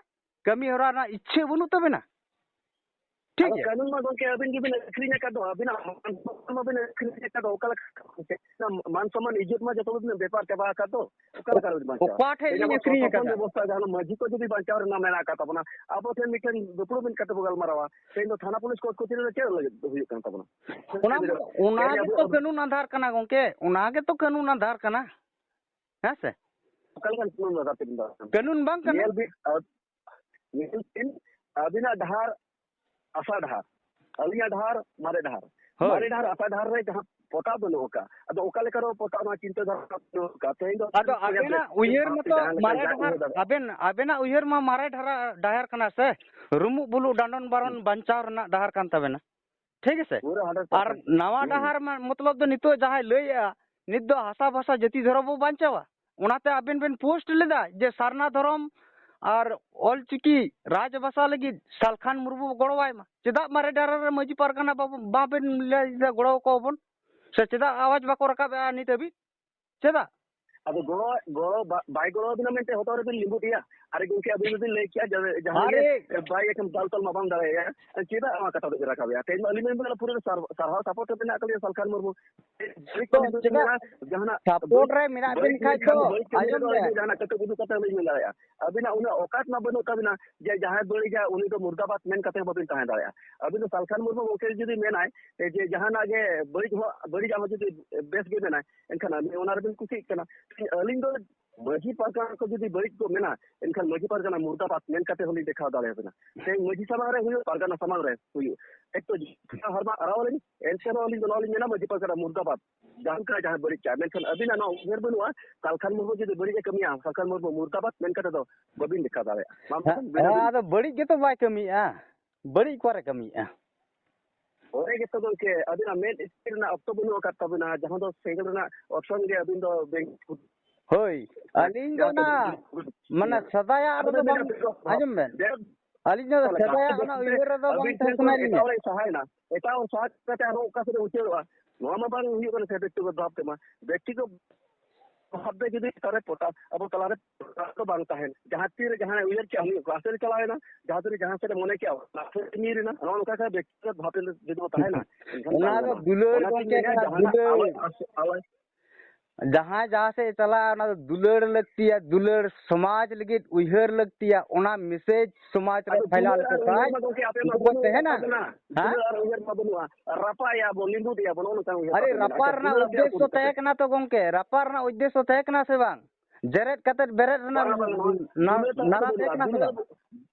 ᱠᱟᱹᱢᱤ ᱦᱚᱨᱟ ᱨᱮᱱᱟᱜ ᱤᱪᱪᱷᱟᱹ ᱵᱟᱹᱱᱩᱜ ᱛᱟᱵᱮᱱᱟ? ᱴᱷᱤᱠ ᱟᱫᱚ ᱜᱮᱭᱟ᱾ ᱠᱟᱹᱱᱩᱱ ᱢᱟ ᱜᱚᱝᱠᱮ ᱟᱹᱵᱤᱱ ᱜᱮᱵᱤᱱ ᱟᱹᱠᱷᱨᱤᱧ ᱟᱠᱟᱫ ᱫᱚ, ᱟᱹᱵᱤᱱᱟᱜ ᱢᱟᱱ ᱥᱚᱱᱢᱟᱱ ᱢᱟᱵᱤᱱ ᱟᱹᱠᱷᱨᱤᱧ ᱟᱠᱟᱫ ᱫᱚ, ᱚᱠᱟ ᱞᱮᱠᱟ ᱢᱟᱱ ᱥᱚᱱᱢᱟᱱ ᱤᱡᱽᱡᱚᱛ ᱢᱟ ᱡᱚᱛᱚ ᱵᱤᱱ ᱵᱮᱯᱟᱨ ᱪᱟᱵᱟ ᱟᱠᱟᱫ ᱫᱚ, ᱚᱠᱟ ᱞᱮᱠᱟ ᱨᱮᱵᱤᱱ ᱵᱟᱧᱪᱟᱣᱟ? ᱚᱠᱟ ᱴᱷᱮᱡ ᱛᱮᱦᱮᱧ ᱞᱤᱧ ᱟᱵᱚ ᱟᱹᱠᱷᱨᱤᱧ ᱥᱟᱥᱚᱱ ᱟᱠᱟᱫᱟ? ᱵᱮᱵᱚᱥᱛᱷᱟ ᱡᱟᱦᱟᱸ ᱢᱟᱹᱡᱷᱤ ᱠᱚ ᱡᱩᱫᱤ ᱵᱟᱧᱪᱟᱣ ᱨᱮᱱᱟᱜ ᱢᱮᱱᱟᱜ ᱟᱠᱟᱫ ᱛᱟᱵᱚᱱᱟ, ᱟᱵᱚ ᱴᱷᱮᱱ ᱢᱤᱫᱴᱮᱱ ᱫᱩᱯᱲᱩᱵ ᱢᱮᱱ ᱠᱟᱛᱮ ᱵᱚ ᱜᱟᱞᱢᱟᱨᱟᱣᱟ, ᱛᱮᱦᱮᱧ ᱫᱚ ᱛᱷᱟᱱᱟ ᱯᱩᱞᱤᱥ ᱠᱳᱨᱴ ᱠᱚᱪᱟᱹᱨᱤ ᱨᱮ ᱪᱮᱫ ᱞᱟᱹᱜᱤᱫ ᱦᱩᱭᱩᱜ ᱠᱟᱱ ᱛᱟᱵᱚᱱᱟ? ᱚᱱᱟ, ᱚᱱᱟ ᱛᱮᱦᱮᱧ ᱟᱵᱚ ᱜᱮᱛᱚ ᱠᱟᱹᱱᱩᱱ ᱟᱫᱷᱟᱨ ᱠᱟᱱᱟ ᱜᱚᱝᱠᱮ, ᱚᱱᱟ ᱜᱮᱛᱚ ᱠᱟᱹᱱᱩᱱ ᱟᱫᱷᱟᱨ ᱠᱟᱱᱟ, ᱦᱮᱸ ᱥᱮ? ᱚᱠᱟ ᱞᱮᱠᱟᱱ ᱠᱟᱹᱱᱩᱱ ᱟᱫᱷᱟᱨ ᱛᱮᱵᱤᱱ ᱫᱚᱦᱚ ᱠᱟᱱᱟ? ᱠᱟᱹᱱᱩᱱ ᱵᱟᱝ ᱠᱟᱱᱟ? ᱧᱮᱞ ᱵᱤᱱ, ᱟᱨ ᱧᱮᱞ ᱵᱤᱱ, ᱟᱹᱵᱤᱱᱟᱜ ᱰᱟᱦᱟᱨ ᱟᱥᱟ ᱰᱟᱦᱟᱨ, ᱟᱹᱞᱤᱧᱟᱜ ᱰᱟᱦᱟᱨ ᱢᱟᱨᱮ ᱰᱟᱦᱟᱨ᱾ ᱦᱳᱭ᱾ ᱢᱟᱨᱮ ᱰᱟᱦᱟᱨ ᱟᱥᱟ ᱰᱟᱦᱟᱨ ᱨᱮ ᱡᱟᱦᱟᱸ ᱯᱚᱴᱟᱣ ᱵᱟᱹᱱᱩᱜ ᱟᱠᱟᱫ, ᱟᱫᱚ ᱚᱠᱟ ᱞᱮᱠᱟ ᱨᱮ ᱯᱚᱴᱟᱣ ᱱᱚᱣᱟ ᱪᱤᱱᱛᱟᱹ ᱫᱷᱟᱨᱟ ᱵᱟᱹᱱᱩᱜ ᱟᱠᱟᱫ? ᱛᱮᱦᱮᱧ ᱫᱚ ᱟᱫᱚ ᱟᱵᱮᱱᱟᱜ ᱩᱭᱦᱟᱹᱨ ᱢᱟᱛᱚ ᱡᱟᱦᱟᱸ ᱞᱮᱠᱟ ᱢᱟᱨᱮ ᱡᱟᱦᱟᱸ ᱰᱟᱦᱟᱨ, ᱩᱭᱦᱟᱹᱨ ᱫᱟᱲᱮᱭᱟᱜ᱾ ᱟᱵᱮᱱ, ᱟᱵᱮᱱᱟᱜ ᱩᱭᱦᱟᱹᱨ ᱢᱟ ᱢᱟᱨᱮ ᱰᱟᱦᱟᱨ, ᱰᱟᱦᱟᱨ ᱠᱟᱱᱟ ᱥᱮ, ᱨᱩᱢᱩᱜ ᱵᱩᱞᱩᱜ ᱰᱟᱸᱰᱚᱢ ᱵᱟᱨᱚᱱ ᱵᱟᱧᱪᱟᱣ ᱨᱮᱱᱟᱜ ᱰᱟᱦᱟᱨ ᱠᱟᱱ ᱛᱟᱵᱮᱱᱟ᱾ ᱴᱷᱤᱠ ᱟᱪᱷᱮ? ᱯᱩᱨᱟᱹ hundred percent᱾ ᱟᱨ ᱱᱟᱣᱟ ᱦᱩᱸ᱾ ᱰᱟᱦᱟᱨ ᱢᱟ, ᱢᱚᱛᱞᱚᱵ ᱫᱚ ᱱᱤᱛᱚᱜ ᱡᱟᱦᱟᱸᱭ ᱞᱟᱹᱭᱮᱜᱼᱟ, ᱱᱤᱛ ᱫᱚ ᱦᱟᱥᱟ ᱵᱷᱟᱥᱟ ᱡᱟᱹᱛᱤ ᱫᱷᱚᱨᱚᱢ ᱵᱚ ᱵᱟᱧᱪᱟᱣᱟ, ᱚᱱᱟᱛᱮ ᱟᱵᱮᱱ ᱵᱮᱱ ᱯᱳᱥᱴ ᱞᱮᱫᱟ ᱡᱮ ᱥᱟᱨᱱᱟ ᱫᱷᱚᱨᱚᱢ ᱟᱨ ᱚᱞᱪᱤᱠᱤ ᱨᱟᱡᱽ ᱵᱷᱟᱥᱟ ᱞᱟᱹᱜᱤᱫ ᱥᱟᱞᱠᱷᱟᱱ ᱢᱩᱨᱢᱩ ᱵᱚ ᱜᱚᱲᱚᱣᱟᱭ ᱢᱟ᱾ ᱪᱮᱫᱟᱜ ᱢᱟᱨᱮ ᱰᱟᱦᱟᱨ ᱨᱮ ᱢᱟᱹᱡᱷᱤ ᱯᱟᱨᱜᱟᱱᱟ ᱵᱟᱵᱚ, ᱵᱟᱵᱮᱱ ᱞᱟᱹᱭ ᱞᱮᱫᱟ ᱜᱚᱲᱚ ᱟᱠᱚᱣᱟ ᱵᱚᱱ? ᱥᱮ ᱪᱮᱫᱟᱜ ᱟᱣᱟᱡᱽ ᱵᱟᱠᱚ ᱨᱟᱠᱟᱵᱮᱜᱼᱟ ᱱᱤᱛ ᱦᱟᱹᱵᱤᱡ? ᱪᱮᱫᱟᱜ? ᱟᱫᱚ ᱜᱚᱲᱚ, ᱜᱚᱲᱚ ᱵᱟ-, ᱵᱟᱭ ᱜᱚᱲᱚ ᱟᱵᱤᱱᱟ ᱢᱮᱱᱛᱮ ᱦᱚᱴᱚᱜ ᱨᱮᱵᱤᱱ ᱞᱤᱸᱵᱩᱫ ᱮᱭᱟ? ᱟᱨᱮ ᱜᱚᱝᱠᱮ, ᱟᱵᱤᱱ ᱡᱩᱫᱤ ᱞᱟᱹᱭ ᱠᱮᱭᱟ ᱡᱮ ᱡᱟᱦᱟᱸᱭ ᱜᱮ ᱟᱨᱮ ᱵᱟᱭ ᱮᱠᱷᱮᱱ ᱫᱟᱞ ᱛᱚᱞ ᱢᱟ ᱵᱟᱝ ᱫᱟᱲᱮᱭᱟᱜᱼᱟ, ᱪᱮᱫᱟᱜ ᱱᱚᱣᱟ ᱠᱟᱛᱷᱟ ᱫᱚᱵᱤᱱ ᱨᱟᱠᱟᱵᱮᱜᱼᱟ? ᱛᱮᱦᱮᱧ ᱫᱚ ᱟᱹᱞᱤᱧ ᱞᱤᱧ ᱢᱮᱱᱟ ᱯᱩᱨᱟᱹ ᱥᱟᱨ-, ᱥᱟᱨᱦᱟᱣ ᱥᱟᱯᱳᱨᱴ ᱨᱮ ᱢᱮᱱᱟᱜ ᱟᱠᱟᱫ ᱞᱤᱧᱟ ᱥᱟᱞᱠᱷᱟᱱ ᱢᱩᱨᱢᱩ᱾ ᱵᱟᱹᱲᱤᱡ ᱛᱚ ᱠᱟᱹᱢᱤ ᱵᱤᱱ ᱪᱮᱫᱟᱜ ᱢᱮᱱᱟ, ᱡᱟᱦᱟᱱᱟᱜ ᱥᱟᱯᱳᱨᱴ ᱵᱟᱹᱲᱤᱡ, ᱨᱮ ᱢᱮᱱᱟᱜ ᱵᱟᱹᱲᱤᱡ ᱵᱤᱱ ᱠᱷᱟᱡ ᱢᱮᱱᱠᱷᱟᱱ ᱫᱚ ᱵᱟᱹᱲᱤᱡ ᱠᱟᱹᱢᱤ ᱟᱸᱡᱚᱢ ᱨᱮᱫᱚ ᱵᱮᱱ᱾ ᱟᱹᱞᱤᱧ ᱫᱚ ᱡᱟᱦᱟᱱᱟᱜ ᱠᱟᱹᱴᱩᱵ ᱩᱫᱩᱜ ᱠᱟᱛᱮ ᱵᱟᱹᱞᱤᱧ ᱢᱮᱱ ᱫᱟᱲᱮᱭᱟᱜᱼᱟ᱾ ᱟᱹᱵᱤᱱᱟᱜ ᱩᱱᱟᱹᱜ ᱚᱠᱟᱛ ᱢᱟ ᱵᱟᱹᱱᱩᱜ ᱛᱟᱵᱤᱱᱟ ᱡᱮ ᱡᱟᱦᱟᱸᱭ ᱵᱟᱹᱲᱤᱡᱟ ᱩᱱᱤ ᱫᱚ ᱢᱩᱨᱫᱟᱵᱟᱫ ᱢᱮᱱ ᱠᱟᱛᱮ ᱦᱚᱸ ᱵᱟᱹᱵᱤᱱ ᱛᱟᱦᱮᱸ ᱫᱟᱲᱮᱭᱟᱜᱼᱟ᱾ ᱟᱹᱵᱤᱱ ᱫᱚ ᱥᱟᱞᱠᱷᱟᱱ ᱢᱩᱨᱢᱩ ᱜᱚᱝᱠᱮ ᱡᱩᱫᱤ ᱢᱮᱱᱟᱭ ᱡᱮ ᱡᱟᱦᱟᱱᱟᱜ ᱜᱮ ᱵᱟᱹᱲᱤᱡ ᱦᱚᱸ, ᱵᱟᱹᱲᱤᱡᱟᱜ ᱦᱚᱸ ᱡᱩᱫᱤ ᱵᱮᱥ ᱜᱮ ᱢᱮᱱᱟᱭ, ᱮᱱᱠᱷᱟᱱ ᱟᱹᱵᱤᱱ ᱚᱱᱟ ᱨᱮᱵᱤᱱ ᱠᱩᱥᱤᱜ ᱠᱟᱱᱟ᱾ ᱟᱹᱞᱤᱧ ᱫᱚ ᱢᱟᱹᱡᱷᱤ ᱯᱟᱨᱜᱟᱱᱟ ᱠᱚ ᱡᱩᱫᱤ ᱵᱟᱹᱲᱤᱡ ᱠᱚ ᱢᱮᱱᱟ, ᱮᱱᱠᱷᱟᱱ ᱢᱟᱹᱡᱷᱤ ᱯᱟᱨᱜᱟᱱᱟ ᱢᱩᱨᱫᱟᱵᱟᱫ ᱢᱮᱱ ᱠᱟᱛᱮ ᱦᱚᱸᱞᱤᱧ ᱫᱮᱠᱷᱟᱣ ᱫᱟᱲᱮᱭᱟᱵᱤᱱᱟ᱾ ᱛᱮᱦᱮᱧ ᱢᱟᱹᱡᱷᱤ ᱥᱟᱢᱟᱝ ᱨᱮ ᱦᱩᱭᱩᱜ, ᱯᱟᱨᱜᱟᱱᱟ ᱥᱟᱢᱟᱝ ᱨᱮ ᱦᱩᱭᱩᱜ, ᱮᱠ ᱛᱚ ᱦᱚᱲᱢᱟ ᱟᱨᱟᱣ ᱟᱹᱞᱤᱧ, ᱮᱱᱛᱮ ᱨᱮᱦᱚᱸ ᱟᱹᱞᱤᱧ ᱫᱚ ᱱᱚᱣᱟ ᱞᱤᱧ ᱢᱮᱱᱟ, ᱢᱟᱹᱡᱷᱤ ᱯᱟᱨᱜᱟᱱᱟ ᱢᱩᱨᱫᱟᱵᱟᱫ᱾ ᱡᱟᱦᱟᱸ ᱠᱟᱱᱟ ᱡᱟᱦᱟᱸᱭ ᱵᱟᱹᱲᱤᱡ ᱠᱟᱜᱼᱟ, ᱢᱮᱱᱠᱷᱟᱱ ᱟᱹᱵᱤᱱᱟᱜ ᱱᱚᱣᱟ ᱩᱭᱦᱟᱹᱨ ᱵᱟᱹᱱᱩᱜᱼᱟ, ᱥᱟᱞᱠᱷᱟᱱ ᱢᱩᱨᱢᱩ ᱡᱩᱫᱤ ᱵᱟᱹᱲᱤᱡ ᱮ ᱠᱟᱹᱢᱤᱭᱟ, ᱥᱟᱞᱠᱷᱟᱱ ᱢᱩᱨᱢᱩ ᱢᱩᱨᱫᱟᱵᱟᱫ ᱢᱮᱱ ᱠᱟᱛᱮ ᱫᱚ ᱵᱟᱹᱵᱤᱱ ᱫᱮᱠᱷᱟᱣ ᱫᱟᱲᱮᱭᱟᱜᱼᱟ᱾ ᱢᱟ ᱦᱮᱸ, ᱢᱮᱱᱠᱷᱟᱱ ᱵᱤᱱᱟᱹ ᱦᱮᱸ, ᱟᱫᱚ ᱵᱟᱹᱲᱤᱡ ᱜᱮᱛᱚ ᱵᱟᱭ ᱠᱟᱹᱢᱤᱭᱮᱫᱼᱟ, ᱵᱟᱹᱲᱤᱡ ᱚᱠᱟᱨᱮ ᱠᱟᱹᱢᱤᱭᱮᱫᱼᱟ? ᱦᱳᱭ ᱜᱮᱛᱚ ᱜᱚᱝᱠᱮ, ᱟᱹᱵᱤᱱᱟᱜ ᱢᱮᱫ ᱤᱥᱠᱤᱱ ᱨᱮᱱᱟᱜ ᱚᱠᱛᱚ ᱵᱟᱹᱱᱩᱜ ᱟᱠᱟᱫ ᱛᱟᱵᱤᱱᱟ, ᱡᱟᱦᱟᱸ ᱫᱚ ᱥᱮᱸᱜᱮᱞ ᱨᱮᱱᱟᱜ ᱚᱨᱥᱚᱝ ᱜᱮ ᱟᱹᱵᱤᱱ ᱫᱚ ᱵᱮᱝ-, ᱦᱳᱭ, ᱟᱹᱞᱤᱧ ᱫᱚ ᱡᱟᱦᱟᱸ ᱚᱱᱟ ᱛᱤᱱᱟᱹᱜ ᱢᱟᱱᱮ ᱥᱮᱫᱟᱭᱟᱜ ᱟᱫᱚ ᱨᱮᱫᱚ ᱵᱮᱱ ᱵᱟᱝ, ᱢᱮᱱᱟ, ᱟᱸᱡᱚᱢ ᱵᱮᱱ, ᱵᱮᱥ ᱟᱹᱞᱤᱧ ᱫᱚ ᱚᱠᱟ ᱞᱮᱠᱟ? ᱥᱮᱫᱟᱭᱟᱜ ᱚᱱᱟ ᱩᱭᱦᱟᱹᱨ ᱨᱮᱫᱚ ᱵᱟᱝ ᱟᱹᱵᱤᱱ ᱛᱟᱦᱮᱸ ᱴᱷᱮᱱ ᱠᱷᱚᱱ ᱥᱟᱱᱟᱭᱮᱫ ᱞᱤᱧᱟ᱾ ᱮᱴᱟᱜ ᱦᱚᱲᱮ ᱥᱟᱦᱟᱭᱮᱱᱟ, ᱮᱴᱟᱜ ᱦᱚᱲ ᱥᱟᱦᱟ ᱠᱟᱛᱮ ᱟᱨᱦᱚᱸ ᱚᱠᱟ ᱥᱮᱫ ᱮ ᱩᱪᱟᱹᱲᱚᱜᱼᱟ, ᱱᱚᱣᱟ ᱢᱟ ᱵᱟᱝ ᱦᱩᱭᱩᱜ ᱠᱟᱱᱟ ᱥᱮ ᱵᱮᱠᱛᱤᱜᱚᱛ ᱵᱷᱟᱵᱽ ᱛᱮᱢᱟ, ᱵᱮᱠᱛᱤᱜᱚᱛ ᱵᱷᱟᱵᱽ ᱛᱮ ᱡᱩᱫᱤ ᱛᱟᱦᱚᱞᱮ ᱯᱚᱴᱟ-, ᱟᱵᱚ ᱛᱟᱞᱟᱨᱮ ᱯᱚᱴᱟ ᱫᱚ ᱵᱟᱝ ᱛᱟᱦᱮᱱ᱾ ᱡᱟᱦᱟᱸ ᱛᱤᱨᱮ ᱡᱟᱦᱟᱸᱭ ᱩᱭᱦᱟᱹᱨ ᱠᱮᱜᱼᱟ, ᱩᱱᱤ ᱚᱠᱟ ᱥᱮᱫ ᱮ ᱪᱟᱞᱟᱣᱮᱱᱟ, ᱡᱟᱦᱟᱸ ᱛᱤᱨᱮ ᱡᱟᱦᱟᱸ ᱥᱮᱫ ᱮ ᱢᱚᱱᱮ ᱠᱮᱜᱼᱟ, ᱚᱱᱟ ᱥᱮᱫ ᱮ ᱧᱤᱨ ᱮᱱᱟ᱾ ᱱᱚᱜᱼᱚ ᱱᱚᱝᱠᱟ ᱜᱮ ᱵᱮᱠᱛᱤᱜᱚᱛ ᱵᱷᱟᱵᱽ ᱛᱮ ᱡᱩᱫᱤ ᱵᱚ ᱛᱟᱦᱮᱱᱟ, ᱮᱱᱠᱷᱟᱱ ᱚᱱᱟ ᱵᱟᱝ ᱫᱚ ᱜᱟᱱᱚᱜᱼᱟ᱾ ᱫᱩᱞᱟᱹᱲ ᱚᱱᱟᱛᱤᱧ ᱜᱚᱢᱠᱮ ᱢᱮᱱᱟ, ᱠᱟᱱᱟ, ᱡᱟᱦᱟᱱᱟᱜ ᱫᱩᱞᱟᱹᱲ᱾ ᱟᱞᱚ-, ᱟᱥ-, ᱟᱞᱚ-, ᱡᱟᱦᱟᱸᱭ ᱡᱟᱦᱟᱸ ᱥᱮᱫ ᱮ ᱪᱟᱞᱟᱜᱼᱟ, ᱚᱱᱟ ᱫᱚ ᱫᱩᱞᱟᱹᱲ ᱞᱟᱹᱠᱛᱤᱭᱟ, ᱫᱩᱞᱟᱹᱲ ᱥᱚᱢᱟᱡᱽ ᱞᱟᱹᱜᱤᱫ ᱩᱭᱦᱟᱹᱨ ᱞᱟᱹᱠᱛᱤᱭᱟ, ᱚᱱᱟ message ᱥᱚᱢᱟᱡᱽ ᱨᱮ ᱟᱫᱚ ᱯᱷᱟᱭᱞᱟᱣ ᱫᱩᱞᱟᱹᱲ ᱞᱮᱠᱚ ᱟᱨ ᱩᱭᱦᱟᱹᱨ ᱠᱷᱟᱱ ᱢᱟ ᱜᱚᱢᱠᱮ ᱟᱯᱮ ᱢᱟ ᱩᱱᱠᱩ ᱠᱚ ᱵᱟᱹᱱᱩᱜ ᱟᱠᱟᱫ ᱛᱟᱦᱮᱱᱟ᱾ ᱛᱟᱵᱚᱱᱟ᱾ ᱦᱮᱸ? ᱫᱩᱞᱟᱹᱲ ᱟᱨ ᱩᱭᱦᱟᱹᱨ ᱢᱟ ᱵᱟᱹᱱᱩᱜᱼᱟ᱾ ᱨᱟᱯᱟᱜ ᱮᱭᱟ ᱵᱚᱱ, ᱞᱤᱸᱵᱩᱫ ᱮᱭᱟ ᱵᱚᱱ, ᱱᱚᱜᱼᱚ ᱱᱚᱝᱠᱟᱱ ᱩᱭᱦᱟᱹᱨ ᱟᱨᱮ, ᱛᱟᱵᱚᱱ ᱨᱟᱯᱟᱜ ᱢᱮᱱᱟᱜᱼᱟ᱾ ᱨᱮᱱᱟᱜ ᱫᱩᱞᱟᱹᱲ ᱟᱯᱮ ᱩᱫᱽᱫᱮᱥᱥᱚ ᱩᱫᱽᱫᱮᱥᱥᱚ ᱛᱟᱦᱮᱸ ᱠᱟᱱᱟ ᱛᱚ ᱜᱚᱢᱠᱮ, ᱨᱟᱯᱟᱜ ᱨᱮᱱᱟᱜ ᱩᱫᱽᱫᱮᱥᱥᱚ ᱛᱟᱦᱮᱸ ᱠᱟᱱᱟ ᱥᱮ ᱵᱟᱝ? ᱡᱮᱨᱮᱫ ᱠᱟᱛᱮ ᱵᱮᱨᱮᱫ ᱨᱮᱱᱟᱜ ᱵᱟᱝᱟ, ᱵᱟᱝᱟ, ᱱᱚᱣᱟ ᱱᱟ-, ᱫᱩᱞᱟᱹᱲ ᱛᱟᱦᱮᱸ ᱱᱟᱨᱟ ᱫᱚ ᱛᱟᱦᱮᱸ ᱵᱟᱹᱱᱩᱜᱼᱟ᱾ ᱠᱟᱱᱟ ᱥᱮ ᱫᱩᱞᱟᱹᱲ, ᱵᱟᱝ?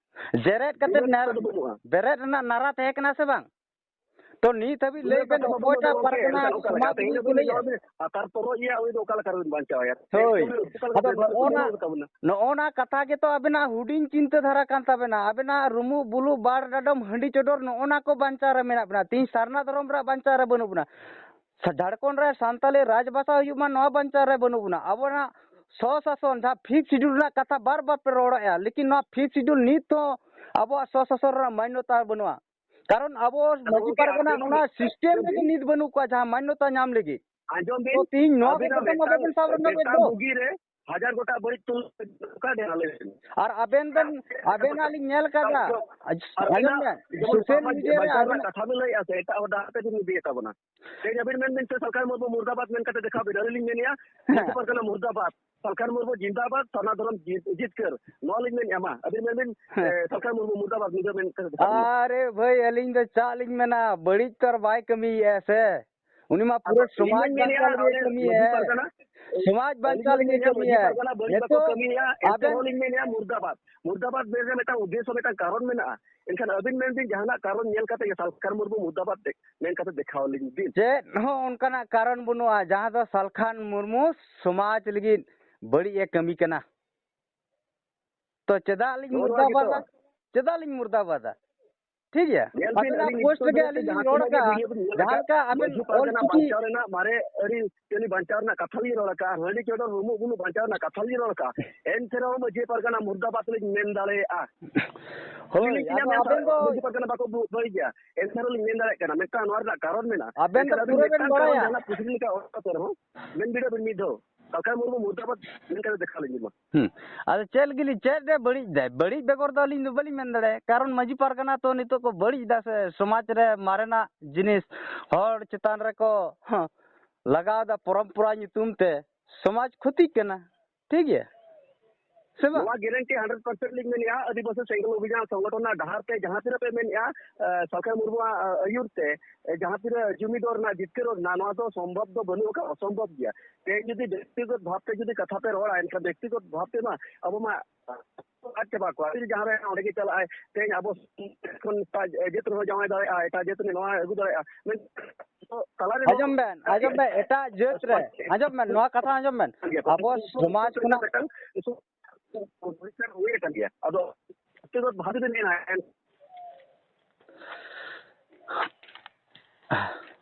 ᱡᱮᱨᱮᱫ ᱠᱟᱛᱮ ᱫᱩᱞᱟᱹᱲ ᱱᱟᱨ-, ᱛᱟᱦᱮᱸ ᱫᱚ ᱵᱟᱹᱱᱩᱜᱼᱟ᱾ ᱵᱮᱨᱮᱫ ᱨᱮᱱᱟᱜ ᱱᱟᱨᱟ ᱛᱟᱦᱮᱸ ᱠᱟᱱᱟ ᱥᱮ ᱵᱟᱝ? ᱛᱚ ᱱᱤᱛ ᱦᱟᱹᱵᱤᱡ ᱞᱟᱹᱭ ᱫᱩᱞᱟᱹᱲ ᱵᱮᱱ, ᱛᱟᱦᱮᱸ ᱫᱚ ᱵᱟᱹᱱᱩᱜᱼᱟ ᱚᱠᱚᱭᱴᱟᱜ ᱜᱚᱢᱠᱮ, ᱯᱟᱨᱜᱟᱱᱟ ᱮᱱᱠᱷᱟᱱ ᱚᱠᱟ ᱞᱮᱠᱟ? ᱥᱚᱢᱟᱡᱽ ᱛᱮᱦᱮᱧ ᱨᱮᱱ ᱡᱩᱫᱤ ᱠᱚ ᱞᱟᱹᱭᱟ? ᱞᱟᱹᱭᱟ ᱵᱚᱱ ᱟᱛᱟᱨ ᱛᱚᱨᱚᱡ ᱮᱭᱟ, ᱩᱱᱤ ᱫᱚ ᱚᱠᱟ ᱞᱮᱠᱟ ᱨᱮᱵᱮᱱ ᱵᱟᱧᱪᱟᱣ ᱮᱭᱟ? ᱦᱳᱭ᱾ ᱛᱮᱦᱮᱧ ᱟᱫᱚ ᱩᱱᱤ ᱚᱠᱟ ᱞᱮᱠᱟ ᱱᱚᱜᱼᱚ ᱱᱟ, ᱵᱮᱵᱚᱦᱟᱨ ᱛᱟᱵᱚᱱᱟ? ᱱᱚᱜᱼᱚ ᱱᱟ ᱠᱟᱛᱷᱟ ᱜᱮᱛᱚ ᱟᱵᱮᱱᱟᱜ ᱦᱩᱰᱤᱧ ᱪᱤᱱᱛᱟᱹ ᱫᱷᱟᱨᱟ ᱠᱟᱱ ᱛᱟᱵᱮᱱᱟ᱾ ᱟᱵᱮᱱᱟᱜ ᱨᱩᱢᱩᱜ ᱵᱩᱞᱩᱜ, ᱵᱟᱲ ᱰᱟᱰᱚᱢ, ᱦᱟᱺᱰᱤ ᱪᱚᱰᱚᱨ, ᱱᱚᱜᱼᱚ ᱱᱟ ᱠᱚ ᱵᱟᱧᱪᱟᱣ ᱨᱮ ᱢᱮᱱᱟᱜ ᱵᱮᱱᱟ᱾ ᱛᱮᱦᱮᱧ ᱥᱟᱨᱱᱟ ᱫᱷᱚᱨᱚᱢ ᱨᱮᱭᱟᱜ ᱵᱟᱧᱪᱟᱣ ᱨᱮ ᱵᱟᱹᱱᱩᱜ ᱵᱮᱱᱟ᱾ ᱥᱟ-, ᱡᱷᱟᱲᱠᱷᱚᱸᱰ ᱨᱮ ᱥᱟᱱᱛᱟᱞᱤ ᱨᱟᱡᱽᱵᱷᱟᱥᱟ ᱦᱩᱭᱩᱜ ᱢᱟ, ᱱᱚᱣᱟ ᱵᱟᱧᱪᱟᱣ ᱨᱮ ᱵᱟᱹᱱᱩᱜ ᱵᱚᱱᱟ᱾ ᱟᱵᱚᱱᱟᱜ ᱥᱚ-ᱥᱟᱥᱚᱱ, ᱡᱟᱦᱟᱸ Fifth Schedule ᱨᱮᱱᱟᱜ ᱠᱟᱛᱷᱟ ᱵᱟᱨ ᱵᱟᱨ ᱯᱮ ᱨᱚᱲᱮᱫᱼᱟ, ᱞᱮᱠᱤᱱ ᱱᱚᱣᱟ Fifth Schedule ᱱᱤᱛ ᱦᱚᱸ ᱟᱵᱚᱣᱟᱜ ᱥᱚ-ᱥᱟᱥᱚᱱ ᱨᱮᱱᱟᱜ ᱢᱟᱱᱱᱚᱛᱟ ᱵᱟᱹᱱᱩᱜᱼᱟ᱾ ᱠᱟᱨᱚᱱ ᱟᱵᱚ ᱟᱫᱚ ᱢᱟᱹᱡᱷᱤ ᱜᱚᱢᱠᱮ, ᱯᱟᱨᱜᱟᱱᱟ ᱟᱯᱮ ᱢᱟ ᱚᱱᱟ system ᱨᱮᱜᱮ ᱱᱤᱛ ᱵᱟᱹᱱᱩᱜ ᱠᱚᱣᱟ, ᱡᱟᱦᱟᱸ ᱢᱟᱱᱱᱚᱛᱟ ᱧᱟᱢ ᱞᱟᱹᱜᱤᱫ᱾ ᱟᱸᱡᱚᱢ ᱛᱚ ᱵᱤᱱ, ᱛᱤᱦᱤᱧ ᱱᱚᱣᱟ ᱠᱚ ᱟᱹᱵᱤᱱᱟᱜ ᱠᱟᱛᱷᱟ ᱢᱟ ᱢᱤᱫᱴᱟᱝ, ᱵᱟᱵᱮᱱ ᱥᱟᱵ ᱨᱟᱠᱟᱵ ᱮᱫ ᱢᱤᱫᱴᱟᱝ ᱫᱚ᱾ ᱵᱩᱜᱤ ᱨᱮ ᱦᱟᱡᱟᱨ ᱜᱚᱴᱟ ᱵᱟᱹᱲᱤᱡ ᱛᱩᱞ ᱚᱠᱟ ᱰᱮᱨᱟ ᱞᱟᱹᱭ ᱵᱤᱱ? ᱟᱨ ᱟᱵᱮᱱ ᱵᱮᱱ, ᱟᱵᱮᱱᱟᱜ ᱞᱤᱧ ᱧᱮᱞ ᱠᱟᱫᱟ᱾ ᱟᱨ ᱟᱸᱡᱚᱢ ᱟᱹᱵᱤᱱᱟᱜ ᱵᱮᱱ, ᱡᱮᱢᱚᱱ social ᱥᱚᱢᱟᱡᱽ media ᱨᱮ ᱵᱟᱧᱪᱟᱣ ᱨᱮᱱᱟᱜ ᱟᱵᱮᱱᱟᱜ ᱠᱟᱛᱷᱟ ᱵᱤᱱ ᱞᱟᱹᱭᱮᱫᱼᱟ ᱥᱮ, ᱮᱴᱟᱜ ᱦᱚᱲ ᱰᱟᱦᱟᱨ ᱛᱮᱵᱤᱱ ᱤᱫᱤᱭᱮᱫ ᱛᱟᱵᱚᱱᱟ᱾ ᱛᱮᱦᱮᱧ ᱟᱵᱤᱱ ᱢᱮᱱ ᱵᱤᱱ ᱥᱮ ᱥᱟᱞᱠᱷᱟᱱ ᱢᱩᱨᱢᱩ ᱢᱩᱨᱫᱟᱵᱟᱫ ᱢᱮᱱ ᱠᱟᱛᱮ ᱫᱮᱠᱷᱟᱣ ᱵᱤᱱ, ᱟᱹᱞᱤᱧ ᱞᱤᱧ ᱢᱮᱱᱮᱫᱼᱟ, ᱦᱮᱸ᱾ ᱢᱟᱹᱡᱷᱤ ᱯᱟᱨᱜᱟᱱᱟ ᱢᱩᱨᱫᱟᱵᱟᱫ, ᱥᱟᱞᱠᱷᱟᱱ ᱢᱩᱨᱢᱩ ᱡᱤᱱᱫᱟᱵᱟᱫ, ᱥᱟᱨᱱᱟ ᱫᱷᱚᱨᱚᱢ ᱡᱤ-, ᱡᱤᱛᱠᱟᱹᱨ, ᱱᱚᱣᱟ ᱞᱤᱧ ᱢᱮᱱᱮᱫᱼᱟ᱾ ᱢᱟ ᱟᱹᱵᱤᱱ ᱢᱮᱱ ᱵᱤᱱ, ᱦᱮᱸ᱾ ᱮ, ᱥᱟᱞᱠᱷᱟᱱ ᱢᱩᱨᱢᱩ ᱢᱩᱨᱫᱟᱵᱟᱫ ᱧᱤᱫᱟᱹ ᱢᱮᱱ ᱠᱟᱛᱮ ᱫᱮᱠᱷᱟᱣ ᱵᱤᱱ᱾ ᱟᱨᱮ ᱵᱷᱟᱹᱭ, ᱟᱹᱞᱤᱧ ᱫᱚ ᱪᱟᱜ ᱞᱤᱧ ᱢᱮᱱᱟ, ᱵᱟᱹᱲᱤᱡ ᱛᱚ ᱟᱨ ᱵᱟᱭ ᱠᱟᱹᱢᱤᱭᱮᱫᱼᱟ ᱥᱮ᱾ ᱩᱱᱤ ᱢᱟ ᱟᱫᱚ ᱯᱩᱨᱟᱹ ᱤᱧ ᱥᱚᱢᱟᱡᱽ ᱢᱟᱧ ᱢᱮᱱᱮᱫᱼᱟ, ᱵᱟᱧᱪᱟᱣ ᱞᱟᱹᱜᱤᱫ ᱟᱞᱮ ᱠᱟᱹᱢᱤᱭᱮᱫᱼᱟ᱾ ᱢᱟᱹᱡᱷᱤ ᱯᱟᱨᱜᱟᱱᱟ, ᱥᱚᱢᱟᱡᱽ ᱟᱹᱞᱤᱧ ᱵᱟᱧᱪᱟᱣ ᱢᱟᱧ ᱞᱟᱹᱜᱤᱫ ᱢᱮᱱᱮᱫᱼᱟ, ᱢᱟᱹᱡᱷᱤ ᱠᱟᱹᱢᱤᱭᱮᱫᱼᱟ᱾ ᱯᱟᱨᱜᱟᱱᱟ ᱵᱟᱹᱲᱤᱡ ᱵᱟᱠᱚ ᱱᱤᱛᱚᱜ ᱠᱟᱹᱢᱤᱭᱮᱫᱼᱟ, ᱮᱱᱛᱮ ᱟᱵᱮᱱ ᱨᱮᱦᱚᱸ ᱞᱤᱧ ᱢᱮᱱᱮᱫᱼᱟ ᱢᱩᱨᱫᱟᱵᱟᱫ᱾ ᱢᱩᱨᱫᱟᱵᱟᱫ ᱵᱮᱥ ᱨᱮ ᱢᱤᱫᱴᱟᱝ ᱩᱫᱽᱫᱮᱥᱥᱚ, ᱢᱤᱫᱴᱟᱝ ᱠᱟᱨᱚᱱ ᱢᱮᱱᱟᱜᱼᱟ᱾ ᱮᱱᱠᱷᱟᱱ ᱟᱹᱵᱤᱱ ᱢᱮᱱ ᱵᱤᱱ ᱡᱟᱦᱟᱱᱟᱜ ᱠᱟᱨᱚᱱ ᱧᱮᱞ ᱠᱟᱛᱮ ᱜᱮ ᱥᱟᱞᱠᱷᱟᱱ ᱢᱩᱨᱢᱩ ᱢᱩᱨᱫᱟᱵᱟᱫ ᱛᱮ ᱢᱮᱱ ᱠᱟᱛᱮ ᱫᱮᱠᱷᱟᱣ ᱟᱹᱞᱤᱧ ᱵᱤᱱ᱾ ᱪᱮᱫ ᱦᱚᱸ ᱚᱱᱠᱟᱱᱟᱜ ᱠᱟᱨᱚᱱ ᱵᱟᱹᱱᱩᱜᱼᱟ ᱡᱟᱦᱟᱸ ᱫᱚ ᱥᱟᱞᱠᱷᱟᱱ ᱢᱩᱨᱢᱩ ᱥᱚᱢᱟᱡᱽ ᱞᱟᱹᱜᱤᱫ ᱵᱟᱹᱲᱤᱡ ᱮ ᱠᱟᱹᱢᱤ ᱠᱟᱱᱟ᱾ ᱛᱚ ᱪᱮᱫᱟᱜ ᱞᱤᱧ ᱱᱚᱜᱼᱚ ᱱᱚᱣᱟ ᱜᱮᱛᱚ᱾ ᱢᱩᱨᱫᱟᱵᱟᱫᱟ? ᱪᱮᱫᱟᱜ ᱞᱤᱧ ᱢᱩᱨᱫᱟᱵᱟᱫᱟ? ᱴᱷᱤᱠ ᱜᱮᱭᱟ, ᱧᱮᱞ ᱵᱤᱱ, ᱟᱵᱤᱱᱟᱜ ᱟᱹᱞᱤᱧ post ᱱᱤᱛᱚᱜ ᱨᱮᱜᱮ ᱫᱷᱟᱹᱵᱤᱡ ᱛᱮ ᱟᱹᱞᱤᱧ ᱞᱤᱧ ᱡᱟᱦᱟᱸ ᱨᱚᱲ ᱛᱤᱱᱟᱹᱜ ᱜᱮ ᱠᱟᱜᱼᱟ, video ᱵᱤᱱ ᱧᱮᱞ ᱡᱟᱦᱟᱸ ᱟᱠᱟᱫ, ᱞᱮᱠᱟ ᱟᱵᱮᱱ ᱢᱟᱹᱡᱷᱤ ᱯᱟᱨᱜᱟᱱᱟ ᱚᱞᱪᱤᱠᱤ ᱵᱟᱧᱪᱟᱣ ᱨᱮᱱᱟᱜ, ᱢᱟᱨᱮ ᱟᱹᱨᱤᱪᱟᱹᱞᱤ ᱵᱟᱧᱪᱟᱣ ᱨᱮᱱᱟᱜ ᱠᱟᱛᱷᱟ ᱞᱤᱧ ᱨᱚᱲ ᱟᱠᱟᱫᱼᱟ, ᱦᱟᱺᱰᱤ ᱪᱚᱰᱚᱨ ᱨᱩᱢᱩᱜ ᱵᱩᱞᱩᱜ ᱵᱟᱧᱪᱟᱣ ᱨᱮᱱᱟᱜ ᱠᱟᱛᱷᱟ ᱞᱤᱧ ᱨᱚᱲ ᱟᱠᱟᱫᱼᱟ, ᱮᱱᱛᱮ ᱨᱮᱦᱚᱸ ᱢᱟᱹᱡᱷᱤ ᱯᱟᱨᱜᱟᱱᱟ ᱢᱩᱨᱫᱟᱵᱟᱫ ᱞᱤᱧ ᱢᱮᱱ ᱫᱟᱲᱮᱭᱟᱜᱼᱟ᱾ ᱦᱳᱭ, ᱟᱹᱞᱤᱧ ᱞᱤᱧ ᱟᱫᱚ ᱢᱮᱱ ᱟᱵᱮᱱ ᱫᱚ ᱢᱟᱹᱡᱷᱤ ᱯᱟᱨᱜᱟᱱᱟ ᱵᱟᱠᱚ ᱵᱩ-, ᱵᱟᱹᱲᱤᱡ ᱜᱮᱭᱟ, ᱮᱱᱛᱮ ᱨᱮᱦᱚᱸ ᱞᱤᱧ ᱢᱮᱱ ᱫᱟᱲᱮᱭᱟᱜ ᱠᱟᱱᱟ, ᱢᱤᱫᱴᱟᱝ ᱱᱚᱣᱟ ᱨᱮᱱᱟᱜ ᱠᱟᱨᱚᱱ ᱢᱮᱱᱟᱜᱼᱟ᱾ ᱟᱵᱮᱱ ᱫᱚ ᱮᱱᱠᱷᱟᱱ ᱟᱹᱵᱤᱱ ᱯᱩᱨᱟᱹ ᱵᱮᱱ ᱢᱤᱫᱴᱟᱝ ᱠᱟᱨᱚᱱ ᱵᱟᱲᱟᱭᱟ᱾ ᱡᱟᱦᱟᱱᱟᱜ ᱯᱩᱪᱷᱤ ᱞᱮᱠᱟ ᱚᱞ ᱠᱟᱛᱮ ᱨᱮᱦᱚᱸ ᱢᱮᱱ ᱵᱤᱰᱟᱹᱣ ᱵᱤᱱ ᱢᱤᱫ ᱫᱷᱟᱣ᱾ ᱥᱟᱞᱠᱷᱟᱱ ᱢᱩᱨᱢᱩ ᱢᱩᱨᱫᱟᱵᱟᱫ ᱢᱮᱱ ᱠᱟᱛᱮ ᱫᱮᱠᱷᱟᱣ ᱞᱤᱧ ᱢᱟ᱾ ᱦᱩᱸ᱾ ᱟᱫᱚ ᱪᱮᱫ ᱞᱟᱹᱜᱤᱫ ᱞᱤᱧ, ᱪᱮᱫ ᱨᱮ ᱵᱟᱹᱲᱤᱡ ᱫᱟᱭ? ᱵᱟᱹᱲᱤᱡ ᱵᱮᱜᱚᱨ ᱫᱚ ᱟᱹᱞᱤᱧ ᱫᱚ ᱵᱟᱹᱞᱤᱧ ᱢᱮᱱ ᱫᱟᱲᱮᱭᱟᱜᱼᱟ᱾ ᱠᱟᱨᱚᱱ ᱢᱟᱹᱡᱷᱤ ᱯᱟᱨᱜᱟᱱᱟ ᱛᱚ ᱱᱤᱛᱚᱜ ᱠᱚ ᱵᱟᱹᱲᱤᱡ ᱮᱫᱟ ᱥᱮ, ᱥᱚᱢᱟᱡᱽ ᱨᱮ ᱢᱟᱨᱮᱱᱟᱜ ᱡᱤᱱᱤᱥ ᱦᱚᱲ ᱪᱮᱛᱟᱱ ᱨᱮᱠᱚ, ᱦᱚᱸ, ᱞᱟᱜᱟᱣ ᱮᱫᱟ ᱯᱚᱨᱚᱢᱯᱚᱨᱟ ᱧᱩᱛᱩᱢ ᱛᱮ, ᱥᱚᱢᱟᱡᱽ ᱠᱷᱚᱛᱤᱜ ᱠᱟᱱᱟ᱾ ᱴᱷᱤᱠ ᱜᱮᱭᱟ ᱥᱮ ᱵᱟᱝ? ᱱᱚᱣᱟ ᱜᱮᱨᱮᱱᱴᱤ ᱦᱟᱱᱰᱨᱮᱰ ᱯᱟᱨᱥᱮᱱᱴ ᱞᱤᱧ ᱢᱮᱱᱮᱫᱼᱟ, ᱟᱹᱫᱤᱵᱟᱹᱥᱤ ᱥᱮᱸᱜᱮᱞ ᱚᱵᱷᱤᱡᱟᱱ ᱥᱚᱝᱜᱚᱴᱷᱚᱱ ᱨᱮᱱᱟᱜ ᱰᱟᱦᱟᱨ ᱛᱮ ᱡᱟᱦᱟᱸ ᱛᱤᱱᱟᱹᱜ ᱯᱮ ᱢᱮᱱᱮᱫᱼᱟ, ᱮ, ᱥᱟᱞᱠᱷᱟᱱ ᱢᱩᱨᱢᱩᱣᱟᱜ, ᱮ, ᱟᱹᱭᱩᱨ ᱛᱮ, ᱮ, ᱡᱟᱦᱟᱸ ᱛᱤᱱᱟᱹᱜ ᱡᱩᱢᱤ ᱫᱚᱨ ᱨᱮᱱᱟᱜ ᱡᱤᱛᱠᱟᱹᱨᱚᱜ ᱨᱮᱱᱟᱜ, ᱱᱚᱣᱟ ᱫᱚ ᱥᱚᱢᱵᱷᱚᱵ ᱫᱚ ᱵᱟᱹᱱᱩᱜ ᱟᱠᱟᱫ, ᱚᱥᱚᱢᱵᱷᱚᱵ ᱜᱮᱭᱟ᱾ ᱛᱮᱦᱮᱧ ᱡᱩᱫᱤ ᱵᱮᱠᱛᱤᱜᱚᱛ ᱵᱷᱟᱵ ᱛᱮ ᱡᱩᱫᱤ ᱠᱟᱛᱷᱟ ᱯᱮ ᱨᱚᱲᱟ, ᱮᱱᱠᱷᱟᱱ ᱵᱮᱠᱛᱤᱜᱚᱛ ᱵᱷᱟᱵ ᱛᱮ ᱢᱟ ᱟᱵᱚ ᱢᱟ ᱟᱫ ᱪᱟᱵᱟ ᱠᱚᱣᱟ᱾ ᱡᱩᱫᱤ ᱡᱟᱦᱟᱸ ᱨᱮ ᱚᱸᱰᱮ ᱜᱮ ᱪᱟᱞᱟᱜᱼᱟᱭ, ᱛᱮᱦᱮᱧ ᱟᱵᱚ ᱠᱷᱚᱱ ᱮᱴᱟᱜ ᱡᱟᱹᱛ ᱨᱮᱦᱚᱸ ᱡᱟᱶᱟᱭ ᱫᱟᱲᱮᱭᱟᱜᱼᱟ, ᱮᱴᱟᱜ ᱡᱟᱹᱛ ᱨᱮ ᱱᱚᱣᱟ ᱟᱹᱜᱩ ᱫᱟᱲᱮᱭᱟᱜᱼᱟ, ᱢᱮᱱᱠᱷᱟᱱ ᱛᱟᱞᱟᱨᱮ ᱟᱸᱡᱚᱢ ᱵᱮᱱ, ᱟᱸᱡᱚᱢ ᱵᱮᱱ, ᱮᱴᱟᱜ ᱡᱟᱹᱛ ᱨᱮ, ᱟᱸᱡᱚᱢ ᱵᱮᱱ, ᱱᱚᱣᱟ ᱠᱟᱛᱷᱟ ᱟᱸᱡᱚᱢ ᱵᱮᱱ᱾ ᱟᱵᱚ ᱥᱚᱢᱟᱡᱽ ᱠᱷᱚᱱᱟᱜ ᱢᱤᱫᱴᱟᱝ ᱦᱩᱭ ᱟᱠᱟᱱ ᱜᱮᱭᱟ᱾ ᱟᱫᱚ ᱵᱷᱟᱵᱤ ᱫᱚ ᱢᱮᱱᱟ,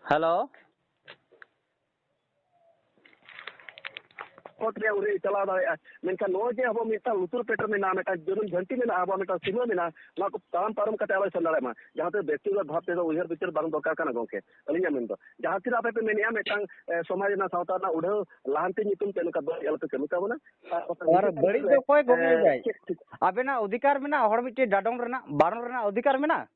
ᱦᱮᱞᱳ᱾ ᱠᱳᱨᱴ ᱨᱮ ᱩᱱᱤ ᱪᱟᱞᱟᱣ ᱫᱟᱲᱮᱭᱟᱜᱼᱟ᱾ ᱢᱮᱱᱠᱷᱟᱱ ᱱᱚᱜᱼᱚᱭ ᱡᱮ ᱟᱵᱚ ᱢᱤᱫᱴᱟᱝ ᱞᱩᱛᱩᱨ ᱯᱮᱴᱮᱨ ᱢᱮᱱᱟᱜᱼᱟ, ᱢᱤᱫᱴᱟᱝ ᱡᱟᱹᱱᱩᱢ ᱡᱷᱟᱹᱱᱴᱤ ᱢᱮᱱᱟᱜᱼᱟ, ᱟᱵᱚᱣᱟᱜ ᱢᱤᱫᱴᱟᱝ ᱥᱤᱢᱟᱹ ᱢᱮᱱᱟᱜᱼᱟ, ᱱᱚᱣᱟ ᱠᱚ ᱛᱟᱲᱟᱢ ᱯᱟᱨᱚᱢ ᱠᱟᱛᱮ ᱟᱞᱚᱭ ᱥᱮᱱ ᱫᱟᱲᱮᱭᱟᱜ ᱢᱟ᱾ ᱡᱟᱦᱟᱸ ᱛᱮ ᱵᱮᱠᱛᱤᱜᱚᱛ ᱵᱷᱟᱵ ᱛᱮᱫᱚ ᱩᱭᱦᱟᱹᱨ ᱵᱤᱪᱟᱹᱨ ᱵᱟᱝ ᱫᱚᱨᱠᱟᱨ ᱠᱟᱱᱟ ᱜᱚᱝᱠᱮ, ᱟᱹᱞᱤᱧᱟᱜ ᱢᱮᱱ ᱫᱚ᱾ ᱡᱟᱦᱟᱸ ᱛᱤᱱᱟᱹᱜ ᱟᱯᱮ ᱯᱮ ᱢᱮᱱᱮᱜᱼᱟ ᱢᱤᱫᱴᱟᱝ, ᱮ, ᱥᱚᱢᱟᱡᱽ ᱨᱮᱱᱟᱜ, ᱥᱟᱶᱛᱟ ᱨᱮᱱᱟᱜ ᱩᱰᱷᱟᱹᱣ ᱞᱟᱦᱟᱱᱛᱤ ᱧᱩᱛᱩᱢ ᱛᱮ ᱱᱚᱝᱠᱟ ᱵᱟᱹᱲᱤᱡ ᱟᱞᱚᱯᱮ ᱠᱟᱹᱢᱤ ᱛᱟᱵᱚᱱᱟ᱾ ᱟᱨ ᱵᱟᱠᱷᱟᱱ ᱟᱨ ᱱᱤᱡᱮ ᱵᱟᱹᱲᱤᱡ ᱠᱷᱮᱛᱨᱮ, ᱫᱚ ᱚᱠᱚᱭ ᱠᱚ ᱮ, ᱵᱩᱡᱟᱭ? ᱪᱮᱫ ᱪᱤᱠᱟᱹ? ᱟᱵᱮᱱᱟᱜ ᱚᱫᱷᱤᱠᱟᱨ ᱢᱮᱱᱟᱜᱼᱟ, ᱦᱚᱲ ᱢᱤᱫᱴᱮᱡ ᱰᱟᱰᱚᱢ ᱨᱮᱱᱟᱜ, ᱵᱟᱨᱚᱱ ᱨᱮᱱᱟᱜ ᱚᱫᱷᱤᱠᱟᱨ ᱢᱮᱱᱟᱜᱼᱟ᱾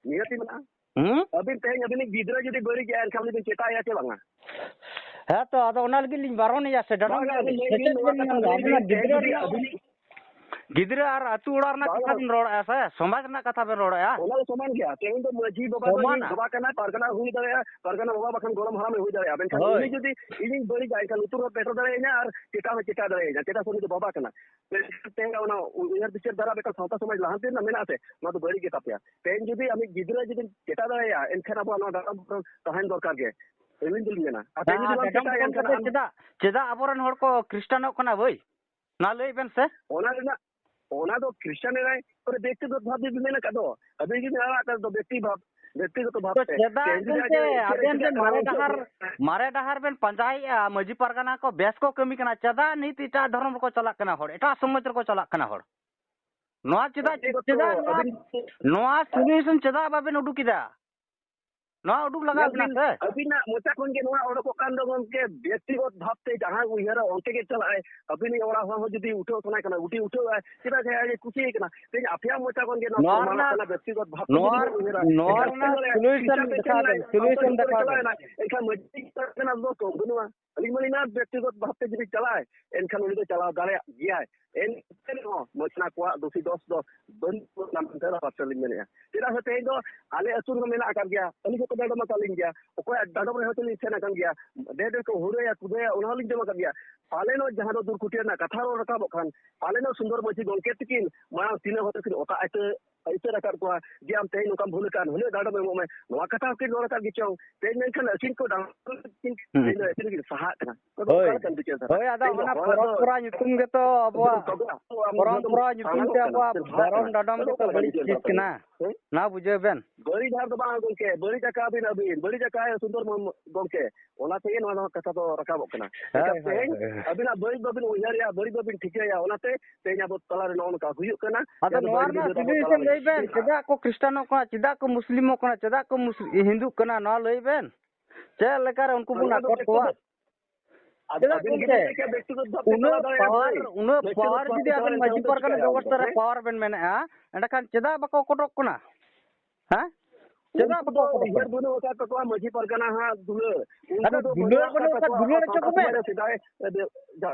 ᱱᱤᱦᱟᱹᱛᱤ ᱢᱮᱱᱟᱜᱼᱟ᱾ ᱦᱩᱸ? ᱟᱹᱵᱤᱱ ᱛᱮᱦᱮᱧ ᱟᱹᱵᱤᱱᱤᱡ ᱜᱤᱫᱽᱨᱟᱹ ᱡᱩᱫᱤ ᱵᱟᱹᱲᱤᱡ ᱮᱜᱼᱟ, ᱮᱱᱠᱷᱟᱱ ᱩᱱᱤ ᱵᱤᱱ ᱪᱮᱴᱟᱭᱮᱭᱟ ᱪᱮ ᱵᱟᱝᱟ? ᱦᱮᱸ ᱛᱚ, ᱟᱫᱚ ᱚᱱᱟ ᱞᱟᱹᱜᱤᱫ ᱞᱤᱧ ᱵᱟᱨᱚᱱᱮᱭᱟ ᱥᱮ ᱰᱟᱰᱚᱢ ᱵᱟᱝᱟ, ᱠᱟᱱᱟ ᱟᱹᱵᱤᱱ ᱞᱤᱧ, ᱞᱟᱹᱭ ᱵᱤᱱ ᱥᱮᱪᱮᱫ ᱱᱚᱣᱟ ᱵᱮᱱ ᱠᱟᱛᱷᱟ ᱢᱮᱱᱫᱟ, ᱞᱟᱹᱭ ᱵᱤᱱ, ᱟᱵᱮᱱᱟᱜ ᱛᱮᱦᱮᱧ ᱜᱤᱫᱽᱨᱟᱹ ᱡᱩᱫᱤ ᱨᱮᱱᱟᱜ, ᱟᱹᱵᱤᱱᱤᱡ ᱜᱤᱫᱽᱨᱟᱹ ᱟᱨ ᱟᱹᱛᱩ ᱚᱲᱟᱜ ᱨᱮᱱᱟᱜ ᱠᱟᱛᱷᱟ ᱵᱟᱝᱟ᱾ ᱵᱮᱱ ᱨᱚᱲᱮᱫᱼᱟ ᱥᱮ, ᱥᱚᱢᱟᱡᱽ ᱨᱮᱱᱟᱜ ᱠᱟᱛᱷᱟ ᱵᱮᱱ ᱨᱚᱲᱮᱫᱼᱟ᱾ ᱚᱱᱟ ᱫᱚ ᱥᱚᱢᱟᱱ ᱜᱮᱭᱟ᱾ ᱛᱮᱦᱮᱧ ᱫᱚ ᱢᱟᱹᱡᱷᱤ ᱵᱟᱵᱟ ᱫᱚ ᱥᱚᱢᱟᱱᱟ᱾ ᱵᱟᱵᱟ ᱠᱟᱱᱟᱭ, ᱯᱟᱨᱜᱟᱱᱟ ᱦᱩᱭ ᱫᱟᱲᱮᱭᱟᱜᱼᱟ, ᱯᱟᱨᱜᱟᱱᱟ ᱵᱟᱵᱟ ᱵᱟᱠᱷᱟᱱ ᱜᱚᱲᱚᱢ ᱦᱟᱲᱟᱢᱮ ᱦᱩᱭ ᱫᱟᱲᱮᱭᱟᱜᱼᱟ᱾ ᱢᱮᱱᱠᱷᱟᱱ ᱦᱳᱭ᱾ ᱩᱱᱤ ᱡᱩᱫᱤ ᱤᱧᱤᱧ ᱵᱟᱹᱲᱤᱡᱟ, ᱮᱱᱠᱷᱟᱱ ᱞᱩᱛᱩᱨ ᱦᱚᱸ ᱯᱮᱴᱮᱨ ᱫᱟᱲᱮᱭᱟᱹᱧᱟ ᱟᱨ ᱪᱮᱴᱟ ᱦᱚᱸ ᱪᱮᱴᱟ ᱫᱟᱲᱮᱭᱟᱹᱧᱟ᱾ ᱪᱮᱫᱟᱜ ᱥᱮ ᱩᱱᱤ ᱫᱚ ᱵᱟᱵᱟ ᱠᱟᱱᱟ᱾ ᱢᱮᱱᱠᱷᱟᱱ ᱛᱮᱦᱮᱧ ᱚᱱᱟ ᱩᱭᱦᱟᱹᱨ ᱵᱤᱪᱟᱹᱨ ᱫᱷᱟᱨᱟ ᱢᱤᱫᱴᱟᱝ ᱥᱟᱶᱛᱟ ᱥᱚᱢᱟᱡᱽ ᱞᱟᱦᱟᱱᱛᱤ ᱨᱮᱱᱟᱜ ᱢᱮᱱᱟᱜᱼᱟ ᱥᱮ, ᱱᱚᱣᱟ ᱫᱚ ᱵᱟᱹᱲᱤᱡ ᱜᱮ ᱛᱟᱯᱮᱭᱟ᱾ ᱛᱮᱦᱮᱧ ᱡᱩᱫᱤ ᱟᱢᱤᱡ ᱜᱤᱫᱽᱨᱟᱹ ᱡᱩᱫᱤᱢ ᱪᱮᱴᱟ ᱫᱟᱲᱮᱭᱟᱭᱟ, ᱮᱱᱠᱷᱟᱱ ᱟᱵᱚᱣᱟᱜ ᱱᱚᱣᱟ ᱰᱟᱰᱚᱢ ᱵᱚᱨᱚᱱ ᱛᱟᱦᱮᱱ ᱫᱚᱨᱠᱟᱨ ᱜᱮ᱾ ᱟᱹᱵᱤᱱ ᱡᱩᱫᱤ ᱵᱟᱝ ᱰᱟᱰᱚᱢ ᱪᱮᱴᱟᱭᱟ, ᱵᱚᱨᱚᱱ ᱮᱱᱠᱷᱟᱱ ᱠᱟᱛᱮ ᱟᱢ ᱪᱮᱫᱟᱜ, ᱪᱮᱫᱟᱜ ᱟᱵᱚᱨᱮᱱ ᱦᱚᱲ ᱠᱚ ᱠᱷᱨᱤᱥᱴᱟᱱᱚᱜ ᱠᱟᱱᱟ ᱵᱷᱟᱹᱭ? ᱢᱟ ᱞᱟᱹᱭ ᱵᱮᱱ ᱥᱮ᱾ ᱚᱱᱟ ᱨᱮᱱᱟᱜ, ᱚᱱᱟ ᱫᱚ ᱠᱷᱨᱤᱥᱴᱟᱱ ᱮᱱᱟᱭ, ᱚᱱᱟ ᱵᱮᱠᱛᱤᱜᱚᱛ ᱵᱷᱟᱵᱽ ᱡᱩᱫᱤ ᱢᱮᱱ ᱟᱠᱟᱫ ᱫᱚ, ᱟᱹᱵᱤᱱ ᱡᱩᱫᱤ ᱟᱲᱟᱜ ᱟᱠᱟᱫ ᱫᱚ ᱵᱮᱠᱛᱤ ᱵᱷᱟᱵᱽ, ᱵᱮᱠᱛᱤᱜᱚᱛᱚ ᱵᱷᱟᱵᱽ ᱛᱚ ᱛᱮ, ᱪᱮᱫᱟᱜ ᱛᱮᱦᱮᱧ ᱡᱩᱫᱤ ᱮᱱᱛᱮ ᱟᱡ ᱟᱵᱮᱱ ᱪᱮᱫ ᱡᱮ ᱢᱟᱨᱮ ᱟᱡ ᱰᱟᱦᱟᱨ, ᱢᱟᱨᱮ ᱰᱟᱦᱟᱨ ᱵᱮᱱ ᱯᱟᱸᱡᱟᱭᱮᱫᱼᱟ, ᱢᱟᱹᱡᱷᱤ ᱯᱟᱨᱜᱟᱱᱟ ᱠᱚ ᱵᱮᱥ ᱠᱚ ᱠᱟᱹᱢᱤ ᱠᱟᱱᱟ, ᱪᱮᱫᱟᱜ ᱱᱤᱛ ᱮᱴᱟᱜ ᱫᱷᱚᱨᱚᱢ ᱨᱮᱠᱚ ᱪᱟᱞᱟᱜ ᱠᱟᱱᱟ ᱦᱚᱲ, ᱮᱴᱟᱜ ᱥᱚᱢᱟᱡᱽ ᱨᱮᱠᱚ ᱪᱟᱞᱟᱜ ᱠᱟᱱᱟ ᱦᱚᱲ? ᱱᱚᱣᱟ ᱪᱮᱫᱟᱜ, ᱵᱮᱠᱛᱤᱜᱚᱛᱚ ᱪᱮᱫᱟᱜ ᱱᱚᱣᱟ, ᱟᱹᱵᱤᱱ ᱱᱚᱣᱟ ᱥᱚᱞᱩᱭᱩᱥᱚᱱ ᱪᱮᱫᱟᱜ ᱵᱟᱵᱮᱱ ᱩᱰᱩᱠ ᱮᱫᱟ? ᱱᱚᱣᱟ ᱩᱰᱩᱠ ᱞᱟᱜᱟᱣ ᱧᱮᱞ ᱵᱤᱱ, ᱥᱮ? ᱟᱹᱵᱤᱱᱟᱜ ᱢᱚᱪᱟ ᱠᱷᱚᱱ ᱜᱮ ᱱᱚᱣᱟ ᱚᱰᱚᱠᱚᱜ ᱠᱟᱱ ᱫᱚ ᱜᱚᱢᱠᱮ, ᱵᱮᱠᱛᱤᱜᱚᱛ ᱵᱷᱟᱵᱽᱛᱮ ᱡᱟᱦᱟᱸᱭ ᱩᱭᱦᱟᱹᱨᱟ ᱚᱱᱛᱮ ᱜᱮ ᱪᱟᱞᱟᱜᱼᱟᱭ᱾ ᱟᱹᱵᱤᱱᱤᱡ ᱚᱲᱟᱜ ᱦᱚᱲ ᱦᱚᱸ ᱡᱩᱫᱤ ᱩᱴᱷᱟᱹᱣ ᱥᱟᱱᱟᱭ ᱠᱟᱱᱟ, ᱩᱴᱷᱟᱹᱣ ᱩᱴᱷᱟᱹᱣ ᱟᱭ, ᱪᱮᱫᱟᱜ ᱥᱮ ᱟᱡ ᱮ ᱠᱩᱥᱤᱭᱟᱭ ᱠᱟᱱᱟ᱾ ᱛᱮᱦᱮᱧ ᱟᱯᱮᱭᱟᱜ ᱢᱚᱪᱟ ᱠᱷᱚᱱ ᱜᱮ ᱱᱚᱣᱟ ᱱᱚᱣᱟ ᱨᱮᱱᱟᱜ, ᱠᱟᱱᱟ, ᱵᱮᱠᱛᱤᱜᱚᱛ ᱵᱷᱟᱵᱽᱛᱮ ᱱᱚᱣᱟ, ᱡᱩᱫᱤ ᱵᱤᱱ ᱩᱭᱦᱟᱹᱨᱟ, ᱱᱚᱣᱟ ᱮᱱᱠᱷᱟᱱ ᱨᱮᱱᱟᱜ ᱪᱮᱫ ᱞᱮᱠᱟ ᱥᱚᱞᱩᱭᱥᱚᱱ ᱪᱤᱠᱟᱹᱛᱮ ᱫᱮᱠᱷᱟᱣ ᱪᱟᱞᱟᱣᱮᱱᱟ? ᱵᱮᱱ, ᱥᱚᱞᱩᱭᱥᱚᱱ ᱫᱮᱠᱷᱟᱣ ᱵᱮᱱ᱾ ᱮᱱᱠᱷᱟᱱ ᱢᱟᱹᱡᱷᱤ ᱯᱟᱨᱜᱟᱱᱟ ᱫᱚ ᱵᱟᱹᱱᱩᱜᱼᱟ᱾ ᱟᱹᱞᱤᱧ ᱢᱟᱹᱞᱤᱧ ᱱᱟᱜ ᱵᱮᱠᱛᱤᱜᱚᱛ ᱵᱷᱟᱵᱽᱛᱮ ᱡᱩᱫᱤ ᱪᱟᱞᱟᱜᱼᱟᱭ, ᱮᱱᱠᱷᱟᱱ ᱩᱱᱤ ᱫᱚ ᱪᱟᱞᱟᱣ ᱫᱟᱲᱮᱭᱟᱜ ᱜᱮᱭᱟᱭ᱾ ᱮᱱᱛᱮ ᱨᱮᱦᱚᱸ ᱢᱚᱪᱱᱟ ᱠᱚᱣᱟᱜ ᱫᱩᱥᱤ ᱫᱚᱥ ᱫᱚ ᱵᱟᱹᱱᱩᱜ ᱵᱚᱱᱟ ᱢᱮᱱᱛᱮ ᱫᱚ ᱯᱟᱥᱮ ᱞᱤᱧ ᱢᱮᱱᱮᱫᱼᱟ᱾ ᱪᱮᱫᱟᱜ ᱥᱮ ᱛᱮᱦᱮᱧ ᱫᱚ ᱟᱞᱮ ᱟᱹᱛᱩ ᱨᱮᱦᱚᱸ ᱢᱮᱱᱟᱜ ᱟᱠᱟᱫ ᱜᱮᱭᱟ, ᱟᱹᱞᱤᱧ ᱦᱚᱸᱠᱚ ᱰᱟᱸᱰᱚᱢ ᱟᱠᱟᱫ ᱞᱤᱧ ᱜᱮᱭᱟ, ᱚᱠᱚᱭᱟᱜ ᱰᱟᱸᱰᱚᱢ ᱨᱮ ᱦᱚᱭᱛᱳ ᱞᱤᱧ ᱥᱮᱱ ᱟᱠᱟᱱ ᱜᱮᱭᱟ, ᱰᱷᱮᱨ ᱰᱷᱮᱨ ᱠᱚ ᱦᱩᱲᱟᱹᱭᱟ ᱠᱩᱫᱟᱹᱭᱟ, ᱚᱱᱟ ᱦᱚᱸᱞᱤᱧ ᱡᱚᱢ ᱟᱠᱟᱫ ᱜᱮᱭᱟ᱾ ᱯᱟᱞᱮᱱᱚᱜ ᱡᱟᱦᱟᱸ ᱫᱚ ᱫᱩᱨᱠᱩᱴᱤ ᱨᱮᱱᱟᱜ ᱠᱟᱛᱷᱟ ᱨᱚᱲ ᱨᱟᱠᱟᱵᱚᱜ ᱠᱷᱟᱱ, ᱯᱟᱞᱮᱱᱚᱜ ᱥᱩᱱᱫᱚᱨ ᱢᱟᱹᱡᱷᱤ ᱜᱚᱢᱠᱮ ᱛᱤᱠᱤᱱ ᱢᱟᱲᱟᱝ ᱛᱤᱱᱟᱹᱜ ᱦᱚᱲ ᱠᱤᱱ ᱚᱛᱟ ᱟᱹᱭᱛᱟᱹ ᱟᱹᱭᱛᱟᱹᱨ ᱟᱠᱟᱫ ᱠᱚᱣᱟ ᱡᱮ, "ᱟᱢ ᱛᱮᱦᱮᱧ ᱱᱚᱝᱠᱟᱢ ᱵᱷᱩᱞ ᱟᱠᱟᱱ, ᱦᱩᱱᱟᱹᱜ ᱰᱟᱸᱰᱚᱢ ᱮᱢᱚᱜ ᱢᱮ", ᱱᱚᱣᱟ ᱠᱟᱛᱷᱟ ᱦᱚᱸᱠᱤᱱ ᱨᱚᱲ ᱟᱠᱟᱫ ᱜᱮ ᱪᱚᱝ᱾ ᱛᱮᱦᱮᱧ ᱢᱮᱱᱠᱷᱟᱱ ᱟᱹᱠᱤᱱ ᱠᱚ ᱰᱟᱸᱰᱚᱢ ᱠᱤᱱ ᱦᱩᱸ᱾ ᱛᱮᱦᱮᱧ ᱫᱚ ᱟᱹᱠᱤᱱ ᱠᱤᱱ ᱥᱟᱦᱟᱜ ᱠᱟᱱᱟ᱾ ᱛᱚᱵᱮ ᱦᱳᱭ᱾ ᱚᱠᱟ ᱞᱮᱠᱟᱱ ᱵᱤᱪᱟᱹᱨ ᱫᱷᱟᱨᱟ? ᱦᱳᱭ, ᱟᱫᱚ ᱛᱮᱦᱮᱧ ᱫᱚ ᱚᱱᱟ ᱦᱚᱲ ᱫᱚ ᱯᱚᱨᱚᱢᱯᱚᱨᱟ ᱧᱩᱛᱩᱢ ᱜᱮᱛᱚ ᱟᱵᱚᱣᱟᱜ, ᱛᱚᱵᱮ ᱟᱵᱚ ᱟᱢ ᱯᱚᱨᱚᱢᱯᱚᱨᱟ ᱧᱩᱛᱩᱢ ᱥᱟᱦᱟᱜ ᱛᱮ ᱠᱟᱱᱟ, ᱟᱵᱚᱣᱟᱜ ᱥᱮ ᱥᱟᱦᱟᱜ ᱵᱷᱟᱨᱚᱢ ᱠᱟᱱᱟ? ᱰᱟᱸᱰᱚᱢ ᱛᱚᱵᱮ ᱜᱮᱛᱚ ᱚᱠᱟ ᱞᱮᱠᱟᱱ ᱵᱟᱹᱲᱤᱡ ᱵᱤᱪᱟᱹᱨ ᱪᱤᱡᱽ ᱫᱷᱟᱨᱟ ᱠᱟᱱᱟ᱾ ᱠᱟᱱᱟ? ᱦᱮᱸ? ᱚᱱᱟ ᱵᱩᱡᱷᱟᱹᱣ ᱵᱮᱱ᱾ ᱵᱟᱹᱲᱤᱡ ᱰᱟᱦᱟᱨ ᱫᱚ ᱵᱟᱝ ᱜᱚᱢᱠᱮ, ᱵᱟᱹᱲᱤᱡ ᱟᱠᱟᱫ ᱵᱤᱱ ᱟᱹᱵᱤᱱ, ᱵᱟᱹᱲᱤᱡ ᱟᱠᱟᱫ ᱥᱩᱱᱫᱚᱨ ᱢᱚᱦᱚᱱ ᱜᱚᱢᱠᱮ, ᱚᱱᱟ ᱛᱮᱜᱮ ᱱᱚᱣᱟ ᱫᱚ ᱠᱟᱛᱷᱟ ᱫᱚ ᱨᱟᱠᱟᱵᱚᱜ ᱠᱟᱱᱟ᱾ ᱦᱳᱭ, ᱮᱱᱠᱷᱟᱱ ᱦᱳᱭ, ᱛᱮᱦᱮᱧ ᱦᱳᱭ, ᱦᱳᱭ᱾ ᱟᱹᱵᱤᱱᱟᱜ ᱵᱟᱹᱲᱤᱡ ᱵᱟᱹᱵᱤᱱ ᱩᱭᱦᱟᱹᱨᱮᱜᱼᱟ, ᱵᱟᱹᱲᱤᱡ ᱵᱟᱹᱵᱤᱱ ᱴᱷᱤᱠᱟᱹᱭᱟ, ᱚᱱᱟᱛᱮ ᱛᱮᱦᱮᱧ ᱟᱵᱚ ᱛᱟᱞᱟᱨᱮ ᱱᱚᱜᱼᱚ ᱱᱚᱝᱠᱟ ᱦᱩᱭᱩᱜ ᱠᱟᱱᱟ᱾ ᱟᱫᱚ ᱮᱱᱠᱷᱟᱱ ᱱᱚᱣᱟ ᱵᱟᱹᱲᱤᱡ ᱨᱮᱱᱟᱜ ᱵᱟᱹᱵᱤᱱ ᱟᱵᱚ ᱥᱚᱞᱩᱭᱥᱚᱱ ᱛᱟᱞᱟᱨᱮ ᱞᱟᱹᱭ ᱵᱮᱱ, ᱦᱩᱭᱩᱜᱼᱟ᱾ ᱪᱮᱫᱟᱜ ᱠᱚ ᱠᱷᱨᱤᱥᱴᱟᱱᱚᱜ ᱠᱟᱱᱟ, ᱪᱮᱫᱟᱜ ᱠᱚ ᱢᱩᱥᱞᱤᱢ, ᱦᱤᱱᱫᱩᱜ ᱠᱟᱱᱟ, ᱱᱚᱣᱟ ᱞᱟᱹᱭ ᱵᱮᱱ᱾ ᱪᱮᱫ ᱞᱮᱠᱟᱨᱮ ᱩᱱᱠᱩ ᱵᱚᱱ ᱱᱚᱣᱟ ᱫᱚ ᱟᱠᱚᱴ ᱠᱚᱣᱟ? ᱵᱮᱠᱛᱤᱜᱚᱛ ᱟᱫᱚ ᱪᱮᱫᱟᱜ ᱟᱹᱵᱤᱱ ᱜᱮᱵᱤᱱ ᱜᱚᱢᱠᱮ? ᱞᱟᱹᱭ ᱠᱮᱭᱟ ᱵᱮᱠᱛᱤᱜᱚᱛ ᱵᱷᱟᱵᱛᱮ ᱪᱟᱞᱟᱣ ᱩᱱᱟᱹᱜ ᱫᱟᱲᱮᱭᱟᱜᱼᱟ ᱯᱟᱣᱟᱨ, ᱦᱳᱭ᱾ ᱩᱱᱟᱹᱜ ᱵᱮᱠᱛᱤᱜᱚᱛ ᱯᱟᱣᱟᱨ ᱵᱷᱟᱵᱛᱮ ᱡᱩᱫᱤ ᱪᱟᱞᱟᱣ ᱟᱵᱮᱱ ᱞᱮᱱᱠᱷᱟᱱ ᱢᱟᱹᱡᱷᱤ ᱫᱚ ᱯᱟᱨᱜᱟᱱᱟ ᱪᱤᱠᱟᱹᱭᱟ? ᱡᱚᱜᱚᱛ ᱥᱟᱨᱟ ᱦᱮᱸ? ᱯᱟᱣᱟᱨ ᱵᱮᱱ ᱢᱮᱱᱮᱜᱼᱟ, ᱮᱸᱰᱮᱠᱷᱟᱱ ᱪᱮᱫᱟᱜ ᱵᱟᱠᱚ ᱟᱠᱚᱴᱚᱜ ᱠᱟᱱᱟ? ᱦᱮᱸ? ᱪᱮᱫᱟᱜ ᱩᱱᱠᱩ ᱫᱚ ᱵᱟᱠᱚ ᱟᱠᱚᱴᱚᱜ ᱩᱭᱦᱟᱹᱨ ᱠᱟᱱᱟ? ᱵᱟᱹᱱᱩᱜ ᱟᱠᱟᱫ ᱛᱟᱠᱚᱣᱟ ᱢᱟᱹᱡᱷᱤ ᱯᱟᱨᱜᱟᱱᱟ ᱦᱟᱸᱜ ᱫᱩᱞᱟᱹᱲ᱾ ᱩᱱᱠᱩ ᱟᱫᱚ ᱫᱚ ᱫᱩᱞᱟᱹᱲ ᱵᱟᱹᱱᱩᱜ ᱵᱟᱹᱱᱩᱜ ᱟᱠᱟᱫ ᱟᱠᱟᱫ, ᱛᱟᱠᱚᱣᱟ ᱫᱩᱞᱟᱹᱲ ᱦᱚᱪᱚ ᱥᱟᱶᱛᱟ ᱠᱚᱵᱮᱱ᱾ ᱥᱚᱢᱟᱡᱽ ᱨᱮ ᱥᱮᱫᱟᱭ,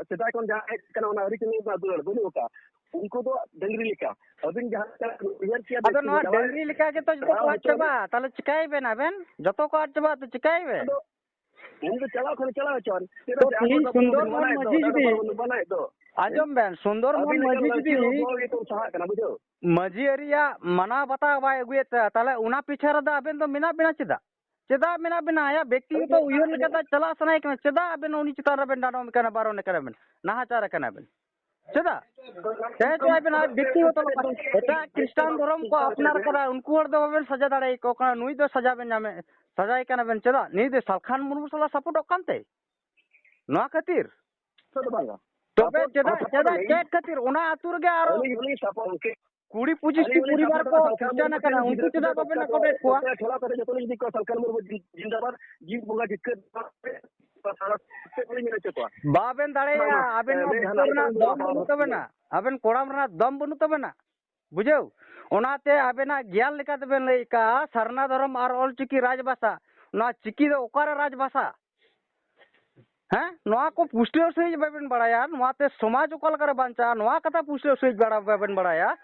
ᱥᱮᱫᱟᱭ ᱠᱷᱚᱱ ᱡᱟᱦᱟᱸ ᱦᱮᱡ ᱟᱠᱟᱱᱟ ᱚᱱᱟ ᱟᱹᱨᱤᱪᱟᱹᱞᱤ ᱨᱮᱱᱟᱜ ᱫᱩᱞᱟᱹᱲ ᱵᱟᱹᱱᱩᱜ ᱟᱠᱟᱫ᱾ ᱩᱱᱠᱩ ᱫᱚ ᱰᱟᱹᱝᱨᱤ ᱞᱮᱠᱟ᱾ ᱟᱹᱵᱤᱱ ᱡᱟᱦᱟᱸ ᱞᱮᱠᱟ ᱩᱭᱦᱟᱹᱨ ᱠᱮᱭᱟ ᱟᱫᱚ ᱵᱮᱥ ᱱᱚᱣᱟ ᱵᱤᱱ ᱪᱟᱞᱟᱣ ᱰᱟᱹᱝᱨᱤ ᱞᱮᱠᱟ ᱜᱮᱛᱚ ᱡᱚᱛᱚ ᱠᱚ ᱪᱟᱞᱟᱣ ᱟᱫ ᱦᱚᱪᱚ ᱪᱟᱵᱟᱜᱼᱟ᱾ ᱛᱟᱦᱚᱞᱮ ᱪᱤᱠᱟᱹᱭ ᱵᱮᱱ ᱟᱵᱮᱱ? ᱡᱚᱛᱚ ᱠᱚ ᱟᱫ ᱪᱟᱵᱟᱜᱼᱟ, ᱛᱚ ᱪᱤᱠᱟᱹᱭ ᱵᱮᱱ? ᱟᱫᱚ ᱩᱱᱤ ᱫᱚ ᱪᱟᱞᱟᱣ ᱠᱷᱟᱱ ᱪᱟᱞᱟᱣ ᱦᱚᱪᱚᱣᱟᱱ᱾ ᱪᱮᱫᱟᱜ ᱛᱚ ᱥᱮ ᱟᱵᱚ ᱛᱮᱦᱤᱧ ᱫᱚ ᱥᱩᱱᱫᱚᱨ ᱵᱟᱵᱚᱱ ᱢᱳᱦᱚᱱ ᱢᱟᱱᱟᱣᱮᱫ ᱫᱚ, ᱢᱟᱹᱡᱷᱤ ᱰᱟᱸᱰᱚᱢ ᱡᱩᱫᱤ, ᱵᱟᱵᱚᱱ ᱢᱟᱱᱟᱣᱮᱫ ᱫᱚ᱾ ᱟᱸᱡᱚᱢ ᱵᱮᱱ, ᱥᱩᱱᱫᱚᱨ ᱟᱹᱵᱤᱱ ᱢᱳᱦᱚᱱ ᱞᱮᱠᱟᱱ ᱢᱟᱹᱡᱷᱤ ᱡᱩᱫᱤ ᱞᱟᱹᱠᱛᱤᱭᱟᱱ ᱦᱚᱲ ᱜᱮᱵᱚᱱ ᱥᱟᱦᱟᱜ ᱠᱟᱱᱟ, ᱵᱩᱡᱷᱟᱹᱣ? ᱢᱟᱹᱡᱷᱤ ᱟᱹᱨᱤᱭᱟᱜ ᱢᱟᱱᱟᱣ ᱵᱟᱛᱟᱣ ᱵᱟᱭ ᱟᱹᱜᱩᱭᱮᱫ ᱛᱟᱭᱟ, ᱛᱟᱦᱚᱞᱮ ᱚᱱᱟ ᱯᱤᱪᱷᱟ ᱨᱮᱫᱚ ᱟᱵᱮᱱ ᱫᱚ ᱢᱮᱱᱟᱜ ᱵᱮᱱᱟ ᱪᱮᱫᱟᱜ? ᱪᱮᱫᱟᱜ ᱢᱮᱱᱟᱜ ᱵᱮᱱᱟ? ᱟᱭᱟᱜ ᱵᱮᱠᱛᱤᱜᱚᱛᱚ ᱩᱭᱦᱟᱹᱨ ᱞᱮᱠᱟᱛᱮ ᱪᱟᱞᱟᱜ ᱥᱟᱱᱟᱭᱮ ᱠᱟᱱᱟ, ᱪᱮᱫᱟᱜ ᱟᱵᱮᱱ ᱩᱱᱤ ᱪᱮᱛᱟᱱ ᱨᱮᱵᱮᱱ ᱰᱟᱸᱰᱚᱢ ᱠᱟᱱᱟ, ᱵᱟᱨᱚᱱ ᱠᱟᱱᱟ ᱵᱮᱱ, ᱱᱟᱦᱟᱪᱟᱨ ᱠᱟᱱᱟ ᱵᱮᱱ? ᱪᱮᱫᱟᱜ? ᱛᱮᱦᱮᱸ ᱪᱚᱣᱟᱭ ᱵᱮᱱ, ᱟᱡ ᱵᱮᱠᱛᱤᱜᱚᱛᱚ ᱵᱮᱯᱟᱨ᱾ ᱮᱴᱟᱜ ᱠᱷᱨᱤᱥᱴᱟᱱ ᱫᱷᱚᱨᱚᱢ ᱠᱚ ᱟᱯᱱᱟᱨ ᱠᱟᱫᱟ, ᱩᱱᱠᱩ ᱦᱚᱲ ᱫᱚ ᱵᱟᱵᱮᱱ ᱥᱟᱡᱟ ᱫᱟᱲᱮᱭᱟᱠᱚ ᱠᱟᱱᱟ, ᱱᱩᱭ ᱫᱚ ᱥᱟᱡᱟ ᱵᱮᱱ ᱧᱟᱢᱮ, ᱥᱟᱡᱟᱭ ᱠᱟᱱᱟ ᱵᱮᱱ ᱪᱮᱫᱟᱜ? ᱱᱩᱭ ᱫᱚ ᱥᱟᱞᱠᱷᱟᱱ ᱢᱩᱨᱢᱩ ᱥᱟᱞᱟᱜ ᱥᱟᱯᱳᱨᱴᱚᱜ ᱠᱟᱱᱛᱮ? ᱱᱚᱣᱟ ᱠᱷᱟᱹᱛᱤᱨ? ᱫᱚ ᱵᱟᱝᱟ᱾ ᱛᱚᱵᱮ ᱥᱟᱯᱳᱨᱴ, ᱪᱮᱫᱟᱜ, ᱥᱟᱯᱳᱨᱴ ᱪᱮᱫᱟᱜ, ᱟᱹᱞᱤᱧ, ᱪᱮᱫ ᱠᱷᱟᱹᱛᱤᱨ? ᱚᱱᱟ ᱟᱹᱛᱩ ᱨᱮᱜᱮ ᱟᱨᱚ ᱟᱹᱞᱤᱧ ᱦᱚᱸᱞᱤᱧ ᱥᱟᱯᱳᱨᱴ ᱜᱮ᱾ ᱠᱩᱲᱤ ᱯᱚᱸᱪᱤᱥ ᱴᱤ ᱯᱚᱨᱤᱵᱟᱨ ᱠᱚ ᱠᱷᱩᱪᱟᱹ ᱟᱠᱟᱱᱟ, ᱩᱱᱠᱩ ᱪᱮᱫᱟᱜ ᱵᱟᱵᱮᱱ ᱟᱠᱚᱴᱮᱫ ᱠᱚᱣᱟ? ᱴᱷᱮᱞᱟᱣ ᱠᱟᱛᱮ ᱡᱚᱛᱚ ᱞᱤᱧ ᱤᱫᱤ ᱠᱚᱣᱟ, ᱥᱟᱞᱠᱷᱟᱱ ᱢᱩᱨᱢᱩ ᱡᱤᱱᱫᱟᱵᱟᱫ, ᱡᱤᱣᱤ ᱵᱚᱸᱜᱟ ᱡᱤᱛᱠᱟᱹᱨ ᱥᱟᱨᱟ ᱥᱮᱫ ᱞᱤᱧ ᱢᱮᱱ ᱦᱚᱪᱚ ᱠᱚᱣᱟ᱾ ᱵᱟᱵᱮᱱ ᱫᱟᱲᱮᱭᱟᱜᱼᱟ, ᱟᱵᱮᱱ ᱱᱚᱣᱟ ᱵᱩᱡᱷᱟᱹᱣ ᱨᱮᱱᱟᱜ ᱫᱚᱢ ᱵᱟᱹᱱᱩᱜ ᱛᱟᱵᱮᱱᱟ, ᱟᱵᱮᱱ ᱠᱚᱲᱟᱢ ᱨᱮᱱᱟᱜ ᱫᱚᱢ ᱵᱟᱹᱱᱩᱜ ᱛᱟᱵᱮᱱᱟ, ᱵᱩᱡᱷᱟᱹᱣ᱾ ᱚᱱᱟᱛᱮ ᱟᱵᱮᱱᱟᱜ ᱜᱮᱭᱟᱱ ᱞᱮᱠᱟ ᱛᱮᱵᱮᱱ ᱞᱟᱹᱭ ᱠᱟᱜᱼᱟ, ᱥᱟᱨᱱᱟ ᱫᱷᱚᱨᱚᱢ ᱟᱨ ᱚᱞᱪᱤᱠᱤ ᱨᱟᱡᱽᱵᱷᱟᱥᱟ, ᱱᱚᱣᱟ ᱪᱤᱠᱤ ᱫᱚ ᱚᱠᱟᱨᱮ ᱨᱟᱡᱽᱵᱷᱟᱥᱟ? ᱦᱮᱸ, ᱱᱚᱣᱟ ᱠᱚ ᱯᱩᱥᱴᱟᱹᱣ ᱥᱟᱺᱦᱤᱡ ᱵᱟᱵᱮᱱ ᱵᱟᱲᱟᱭᱟ, ᱱᱚᱣᱟᱛᱮ ᱥᱚᱢᱟᱡᱽ ᱚᱠᱟ ᱞᱮᱠᱟᱨᱮ ᱵᱟᱧᱪᱟᱜᱼᱟ, ᱱᱚᱣᱟ ᱠᱟᱛᱷᱟ ᱯᱩᱥᱴᱟᱹᱣ ᱥᱟᱺᱦᱤᱡ ᱵᱟᱲᱟ-, ᱵᱟᱵᱮᱱ ᱵᱟᱲᱟᱭᱟ᱾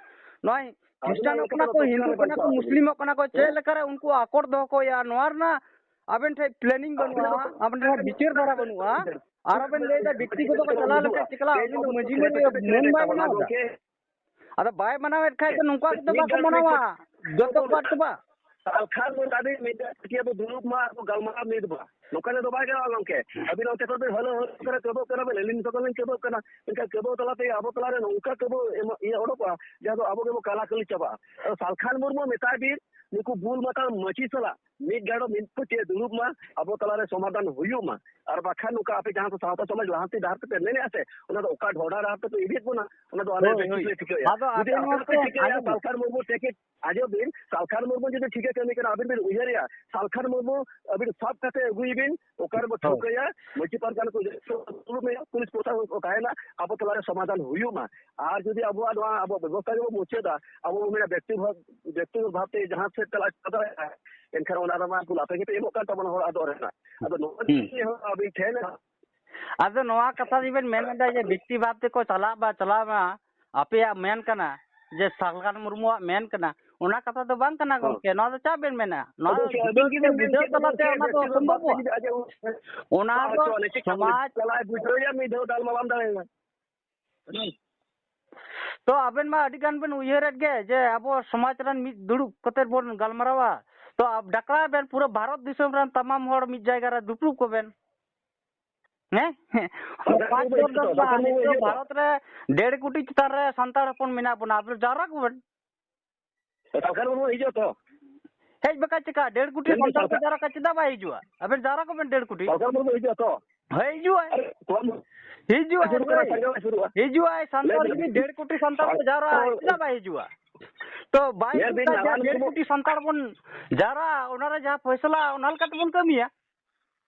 ᱱᱚᱜᱼᱚᱭ ᱠᱷᱨᱤᱥᱴᱟᱱᱚᱜ ᱠᱟᱱᱟ ᱠᱚ, ᱦᱤᱱᱫᱩ ᱠᱟᱱᱟ ᱠᱚ, ᱢᱩᱥᱞᱤᱢᱚᱜ ᱠᱟᱱᱟ ᱠᱚ, ᱪᱮᱫ ᱞᱮᱠᱟᱨᱮ ᱩᱱᱠᱩ ᱟᱠᱚᱴ ᱫᱚᱦᱚ ᱠᱚ ᱦᱩᱭᱩᱜᱼᱟ, ᱱᱚᱣᱟ ᱨᱮᱱᱟᱜ ᱟᱵᱮᱱ ᱴᱷᱮᱱ ᱯᱞᱮᱱᱤᱝ ᱵᱟᱹᱱᱩᱜᱼᱟ, ᱟᱵᱮᱱ ᱴᱷᱮᱱ ᱵᱤᱪᱟᱹᱨ ᱫᱷᱟᱨᱟ ᱵᱟᱹᱱᱩᱜᱼᱟ᱾ ᱟᱨ ᱟᱵᱮᱱ ᱞᱟᱹᱭᱫᱟ ᱵᱮᱠᱛᱤᱜᱚᱛᱚ ᱠᱚ ᱪᱟᱞᱟᱣ ᱞᱮᱱᱠᱷᱟᱱ ᱪᱮᱠᱟ ᱞᱟᱜᱼᱟ? ᱩᱱᱤ ᱫᱚ ᱢᱟᱹᱡᱷᱤ ᱢᱟᱹᱡᱷᱤ ᱢᱚᱱ ᱵᱟᱭ ᱢᱟᱱᱟᱣ ᱮᱫᱟ᱾ ᱟᱫᱚ ᱵᱟᱭ ᱢᱟᱱᱟᱣᱮᱫ ᱠᱷᱟᱡ ᱫᱚ ᱱᱚᱝᱠᱟ ᱠᱟᱛᱮ ᱵᱟᱠᱚ ᱢᱟᱱᱟᱣᱟ, ᱡᱚᱛᱚ ᱠᱚ ᱟᱫ ᱪᱟᱵᱟᱜ᱾ ᱥᱟᱞᱠᱷᱟᱱ ᱢᱩᱨᱢᱩ ᱟᱹᱵᱤᱱ ᱢᱤᱫ ᱫᱷᱟᱣ ᱪᱤᱠᱤ ᱟᱵᱚ ᱫᱩᱲᱩᱵ ᱢᱟ ᱟᱨ ᱵᱚ ᱜᱟᱞᱢᱟᱨᱟᱣ ᱢᱤᱫ ᱢᱟ᱾ ᱱᱚᱝᱠᱟ ᱛᱮᱫᱚ ᱵᱟᱭ ᱜᱟᱱᱚᱜᱼᱟ ᱜᱚᱢᱠᱮ᱾ ᱟᱹᱵᱤᱱ ᱚᱱᱛᱮ ᱠᱷᱚᱱ ᱵᱤᱱ ᱦᱟᱹᱞᱟᱹ ᱦᱟᱹᱞᱟᱹ ᱠᱟᱱᱟ, ᱠᱟᱹᱵᱟᱹᱜ ᱠᱟᱱᱟ ᱵᱤᱱ, ᱟᱹᱞᱤᱧ ᱥᱚᱸᱜᱮ ᱞᱤᱧ ᱠᱟᱹᱵᱟᱹᱜ ᱠᱟᱱᱟ᱾ ᱢᱮᱱᱠᱷᱟᱱ ᱠᱟᱹᱵᱟᱹᱜ ᱛᱟᱞᱟᱛᱮ ᱟᱵᱚ ᱛᱟᱞᱟᱨᱮ ᱱᱚᱝᱠᱟ ᱠᱟᱹᱵᱟᱹᱜ ᱮᱢ-, ᱤᱭᱟᱹ ᱚᱰᱚᱠᱚᱜᱼᱟ, ᱡᱟᱦᱟᱸ ᱫᱚ ᱟᱵᱚ ᱜᱮᱵᱚ ᱠᱟᱞᱟᱠᱟᱹᱞᱤ ᱪᱟᱵᱟᱜᱼᱟ᱾ ᱟᱫᱚ ᱥᱟᱞᱠᱷᱟᱱ ᱢᱩᱨᱢᱩ ᱢᱮᱛᱟᱭ ᱵᱤᱱ, ᱱᱩᱠᱩ ᱵᱩᱞ ᱢᱟᱛᱟᱞ ᱢᱟᱹᱪᱤ ᱥᱟᱞᱟᱜ ᱢᱤᱫ ᱜᱟᱸᱰᱚ ᱢᱤᱫ ᱠᱚᱪᱮ ᱫᱩᱲᱩᱵ ᱢᱟ, ᱟᱵᱚ ᱛᱟᱞᱟᱨᱮ ᱥᱚᱢᱟᱫᱷᱟᱱ ᱦᱩᱭᱩᱜ ᱢᱟ᱾ ᱟᱨ ᱵᱟᱠᱷᱟᱱ ᱱᱚᱝᱠᱟ ᱟᱯᱮ ᱡᱟᱦᱟᱸ ᱥᱟᱶᱛᱟ ᱥᱚᱢᱟᱡᱽ ᱞᱟᱦᱟᱱᱛᱤ ᱰᱟᱦᱟᱨ ᱛᱮᱯᱮ ᱢᱮᱱᱮᱫᱼᱟ ᱥᱮ, ᱚᱱᱟ ᱫᱚ ᱚᱠᱟ ᱰᱷᱚᱰᱟ ᱰᱟᱦᱟᱨ ᱛᱮᱯᱮ ᱤᱫᱤᱭᱮᱫ ᱵᱚᱱᱟ, ᱚᱱᱟ ᱫᱚ ᱟᱞᱮ ᱦᱳᱭ, ᱵᱮᱥ ᱦᱳᱭ᱾ ᱴᱷᱤᱠ ᱞᱮ ᱴᱷᱤᱠᱟᱹᱭᱟ᱾ ᱟᱫᱚ ᱡᱩᱫᱤ ᱟᱵᱮᱱ ᱟᱯᱮ ᱯᱮ ᱢᱟᱥᱮ ᱴᱷᱤᱠᱟᱹᱭᱟ, ᱟᱸᱡᱚᱢ ᱵᱤᱱ᱾ ᱥᱟᱞᱠᱷᱟᱱ ᱢᱩᱨᱢᱩ ᱡᱩᱫᱤ ᱴᱷᱤᱠᱟᱹ ᱠᱟᱹᱢᱤ ᱠᱟᱱᱟ, ᱟᱵᱤᱱ ᱵᱤᱱ ᱩᱭᱦᱟᱹᱨᱮᱭᱟ, ᱥᱟᱞᱠᱷᱟᱱ ᱢᱩᱨᱢᱩ ᱟᱵᱤᱱ ᱥᱟᱵ ᱠᱟᱛᱮ ᱟᱹᱜᱩᱭ ᱵᱤᱱ, ᱚᱠᱟ ᱨᱮᱵᱚ ᱦᱳᱭ᱾ ᱴᱷᱟᱹᱣᱠᱟᱹᱭᱟ, ᱢᱟᱹᱡᱷᱤ ᱯᱟᱨᱜᱟᱱᱟ ᱠᱚ ᱫᱩᱲᱩᱵ ᱮᱭᱟ, ᱯᱩᱞᱤᱥ ᱯᱨᱚᱥᱟᱥᱚᱱ ᱠᱚ ᱛᱟᱦᱮᱱᱟ, ᱟᱵᱚ ᱛᱟᱞᱟᱨᱮ ᱥᱚᱢᱟᱫᱷᱟᱱ ᱦᱩᱭᱩᱜ ᱢᱟ᱾ ᱟᱨ ᱡᱩᱫᱤ ᱟᱵᱚᱣᱟᱜ ᱱᱚᱣᱟ ᱟᱵᱚ ᱵᱮᱵᱚᱥᱛᱷᱟ ᱜᱮᱵᱚ ᱢᱩᱪᱟᱹᱫᱟ, ᱟᱵᱚ ᱵᱚ ᱢᱮᱱᱟ ᱵᱮᱠᱛᱤ ᱵᱷᱟᱵ-, ᱵᱮᱠᱛᱤᱜᱚᱛ ᱵᱷᱟᱵᱛᱮ ᱡᱟᱦᱟᱸ ᱥᱮᱫ ᱪᱟᱞᱟᱜ ᱪᱟᱞᱟᱣ ᱫᱟᱲᱮᱭᱟᱜᱼᱟ, ᱮᱱᱠᱷᱟᱱ ᱚᱱᱟ ᱨᱮᱢᱟ ᱵᱷᱩᱞ ᱟᱯᱮ ᱜᱮᱯᱮ ᱮᱢᱚᱜ ᱠᱟᱱ ᱛᱟᱵᱚᱱᱟ ᱦᱚᱲ ᱟᱫᱚᱜ ᱨᱮᱱᱟᱜ᱾ ᱟᱫᱚ ᱱᱚᱣᱟ ᱦᱩᱸ᱾ ᱡᱤᱱᱤᱥ ᱦᱚᱸ ᱟᱹᱵᱤᱱ ᱴᱷᱮᱱ ᱟᱫᱚ ᱱᱚᱣᱟ ᱠᱟᱛᱷᱟ ᱡᱩᱫᱤ ᱵᱮᱱ ᱢᱮᱱ ᱮᱫᱟ ᱡᱮ ᱵᱮᱠᱛᱤ ᱵᱷᱟᱵ ᱛᱮᱠᱚ ᱪᱟᱞᱟᱜ ᱵᱟ ᱪᱟᱞᱟᱣ ᱢᱟ, ᱟᱯᱮᱭᱟᱜ ᱢᱮᱱ ᱠᱟᱱᱟ ᱡᱮ ᱥᱟᱞᱠᱷᱟᱱ ᱢᱩᱨᱢᱩᱣᱟᱜ ᱢᱮᱱ ᱠᱟᱱᱟ, ᱚᱱᱟ ᱠᱟᱛᱷᱟ ᱫᱚ ᱵᱟᱝ ᱠᱟᱱᱟ ᱦᱚᱸ᱾ ᱜᱚᱢᱠᱮ᱾ ᱱᱚᱣᱟ ᱫᱚ ᱪᱟᱜ ᱵᱮᱱ ᱢᱮᱱᱟ? ᱱᱚᱣᱟ ᱟᱫᱚ ᱥᱮ ᱵᱩᱡᱷᱟᱹᱣ ᱟᱹᱵᱤᱱ ᱜᱮᱵᱤᱱ ᱢᱮᱱ ᱵᱩᱡᱷᱟᱹᱣ ᱠᱮᱫ ᱛᱟᱞᱟᱛᱮ ᱵᱮᱠᱛᱤ ᱚᱱᱟ ᱫᱚ ᱵᱷᱟᱵ ᱛᱮ ᱚᱥᱚᱢᱵᱷᱚᱵᱚᱜᱼᱟ᱾ ᱡᱩᱫᱤ ᱟᱡ ᱮ ᱚᱱᱟ ᱫᱚ ᱪᱟᱞᱟᱜ ᱟᱭ ᱵᱩᱡᱷᱟᱹᱣ ᱧᱟᱢ ᱢᱤᱫ ᱫᱷᱟᱣ ᱫᱟᱞ ᱢᱟᱞᱟᱢ ᱫᱟᱲᱮᱭᱟᱜᱼᱟ᱾ ᱛᱚ ᱟᱵᱮᱱ ᱢᱟ ᱟᱹᱰᱤ ᱜᱟᱱ ᱵᱮᱱ ᱩᱭᱦᱟᱹᱨᱮᱫ ᱜᱮ ᱡᱮ ᱟᱵᱚ ᱥᱚᱢᱟᱡᱽ ᱨᱮᱱ ᱢᱤᱫ ᱫᱩᱲᱩᱵ ᱠᱟᱛᱮ ᱵᱚᱱ ᱜᱟᱞᱢᱟᱨᱟᱣᱟ᱾ ᱛᱚ ᱟᱵ-, ᱰᱟᱠᱨᱟ ᱵᱮᱱ ᱯᱩᱨᱟᱹ ᱵᱷᱟᱨᱚᱛ ᱫᱤᱥᱚᱢ ᱨᱮᱱ ᱛᱟᱢᱟᱢ ᱦᱚᱲ ᱢᱤᱫ ᱡᱟᱭᱜᱟ ᱨᱮ ᱫᱩᱯᱲᱩᱵ ᱠᱚᱵᱮᱱ᱾ ᱦᱮᱸ? ᱚᱠᱟ ᱪᱚᱨ ᱫᱚ ᱵᱟᱝ, ᱱᱤᱛᱚᱜ ᱵᱷᱟᱨᱚᱛ ᱨᱮ ᱰᱮᱲ ᱠᱳᱴᱤ ᱪᱮᱛᱟᱱ ᱨᱮ ᱥᱟᱱᱛᱟᱲ ᱦᱚᱯᱚᱱ ᱢᱮᱱᱟᱜ ᱵᱚᱱᱟ, ᱟᱵᱮᱱ ᱡᱟᱣᱨᱟ ᱠᱚᱵᱮᱱ᱾ ᱥᱟᱞᱠᱷᱟᱱ ᱢᱩᱨᱢᱩ ᱦᱤᱡᱩᱜᱼᱟ ᱛᱚ? ᱦᱮᱡ ᱵᱟᱠᱷᱟᱡ ᱪᱮᱠᱟ? ᱰᱮᱲ ᱠᱳᱴᱤ ᱢᱮᱱᱫᱟᱹᱧ ᱥᱟᱱᱛᱟᱲ ᱠᱚ ᱥᱟᱞᱠᱷᱟᱱ ᱡᱟᱣᱨᱟ ᱠᱷᱟᱡ ᱪᱮᱫᱟᱜ ᱵᱟᱭ ᱦᱤᱡᱩᱜᱼᱟ? ᱟᱵᱮᱱ ᱡᱟᱣᱨᱟ ᱠᱚᱵᱮᱱ ᱰᱮᱲ ᱠᱳᱴᱤ᱾ ᱥᱟᱞᱠᱷᱟᱱ ᱢᱩᱨᱢᱩ ᱦᱤᱡᱩᱜᱼᱟ ᱛᱚ? ᱦᱳᱭ, ᱦᱤᱡᱩᱜᱼᱟᱭ᱾ ᱟᱨ ᱠᱚᱢ ᱦᱤᱡᱩᱜᱼᱟᱭ, ᱥᱩᱨᱩᱜ ᱠᱟᱱᱟ, ᱦᱳᱭ᱾ ᱥᱟᱸᱜᱮ ᱵᱟᱭ ᱥᱩᱨᱩᱜᱼᱟ᱾ ᱦᱤᱡᱩᱜᱼᱟᱭ, ᱥᱟᱱᱛᱟᱲ ᱞᱟᱹᱭ ᱡᱩᱫᱤ ᱵᱤᱱ᱾ ᱰᱮᱲ ᱠᱳᱴᱤ ᱥᱟᱱᱛᱟᱲ ᱠᱚ ᱡᱟᱣᱨᱟᱜᱼᱟ, ᱦᱳᱭ᱾ ᱪᱮᱫᱟᱜ ᱵᱟᱭ ᱦᱤᱡᱩᱜᱼᱟ? ᱛᱚ ᱵᱟᱭ ᱧᱮᱞ ᱦᱤᱡᱩᱜ ᱵᱤᱱ, ᱠᱷᱟᱱ ᱡᱟ ᱱᱟᱨᱟᱭᱚᱱ ᱰᱮᱲ ᱢᱩᱨᱢᱩ ᱠᱳᱴᱤ ᱥᱟᱱᱛᱟᱲ ᱵᱚᱱ ᱡᱟᱣᱨᱟᱜᱼᱟ, ᱚᱱᱟᱨᱮ ᱡᱟᱦᱟᱸ ᱯᱷᱚᱭᱥᱟᱞᱟ, ᱚᱱᱟ ᱞᱮᱠᱟ ᱛᱮᱵᱚᱱ ᱠᱟᱹᱢᱤᱭᱟ᱾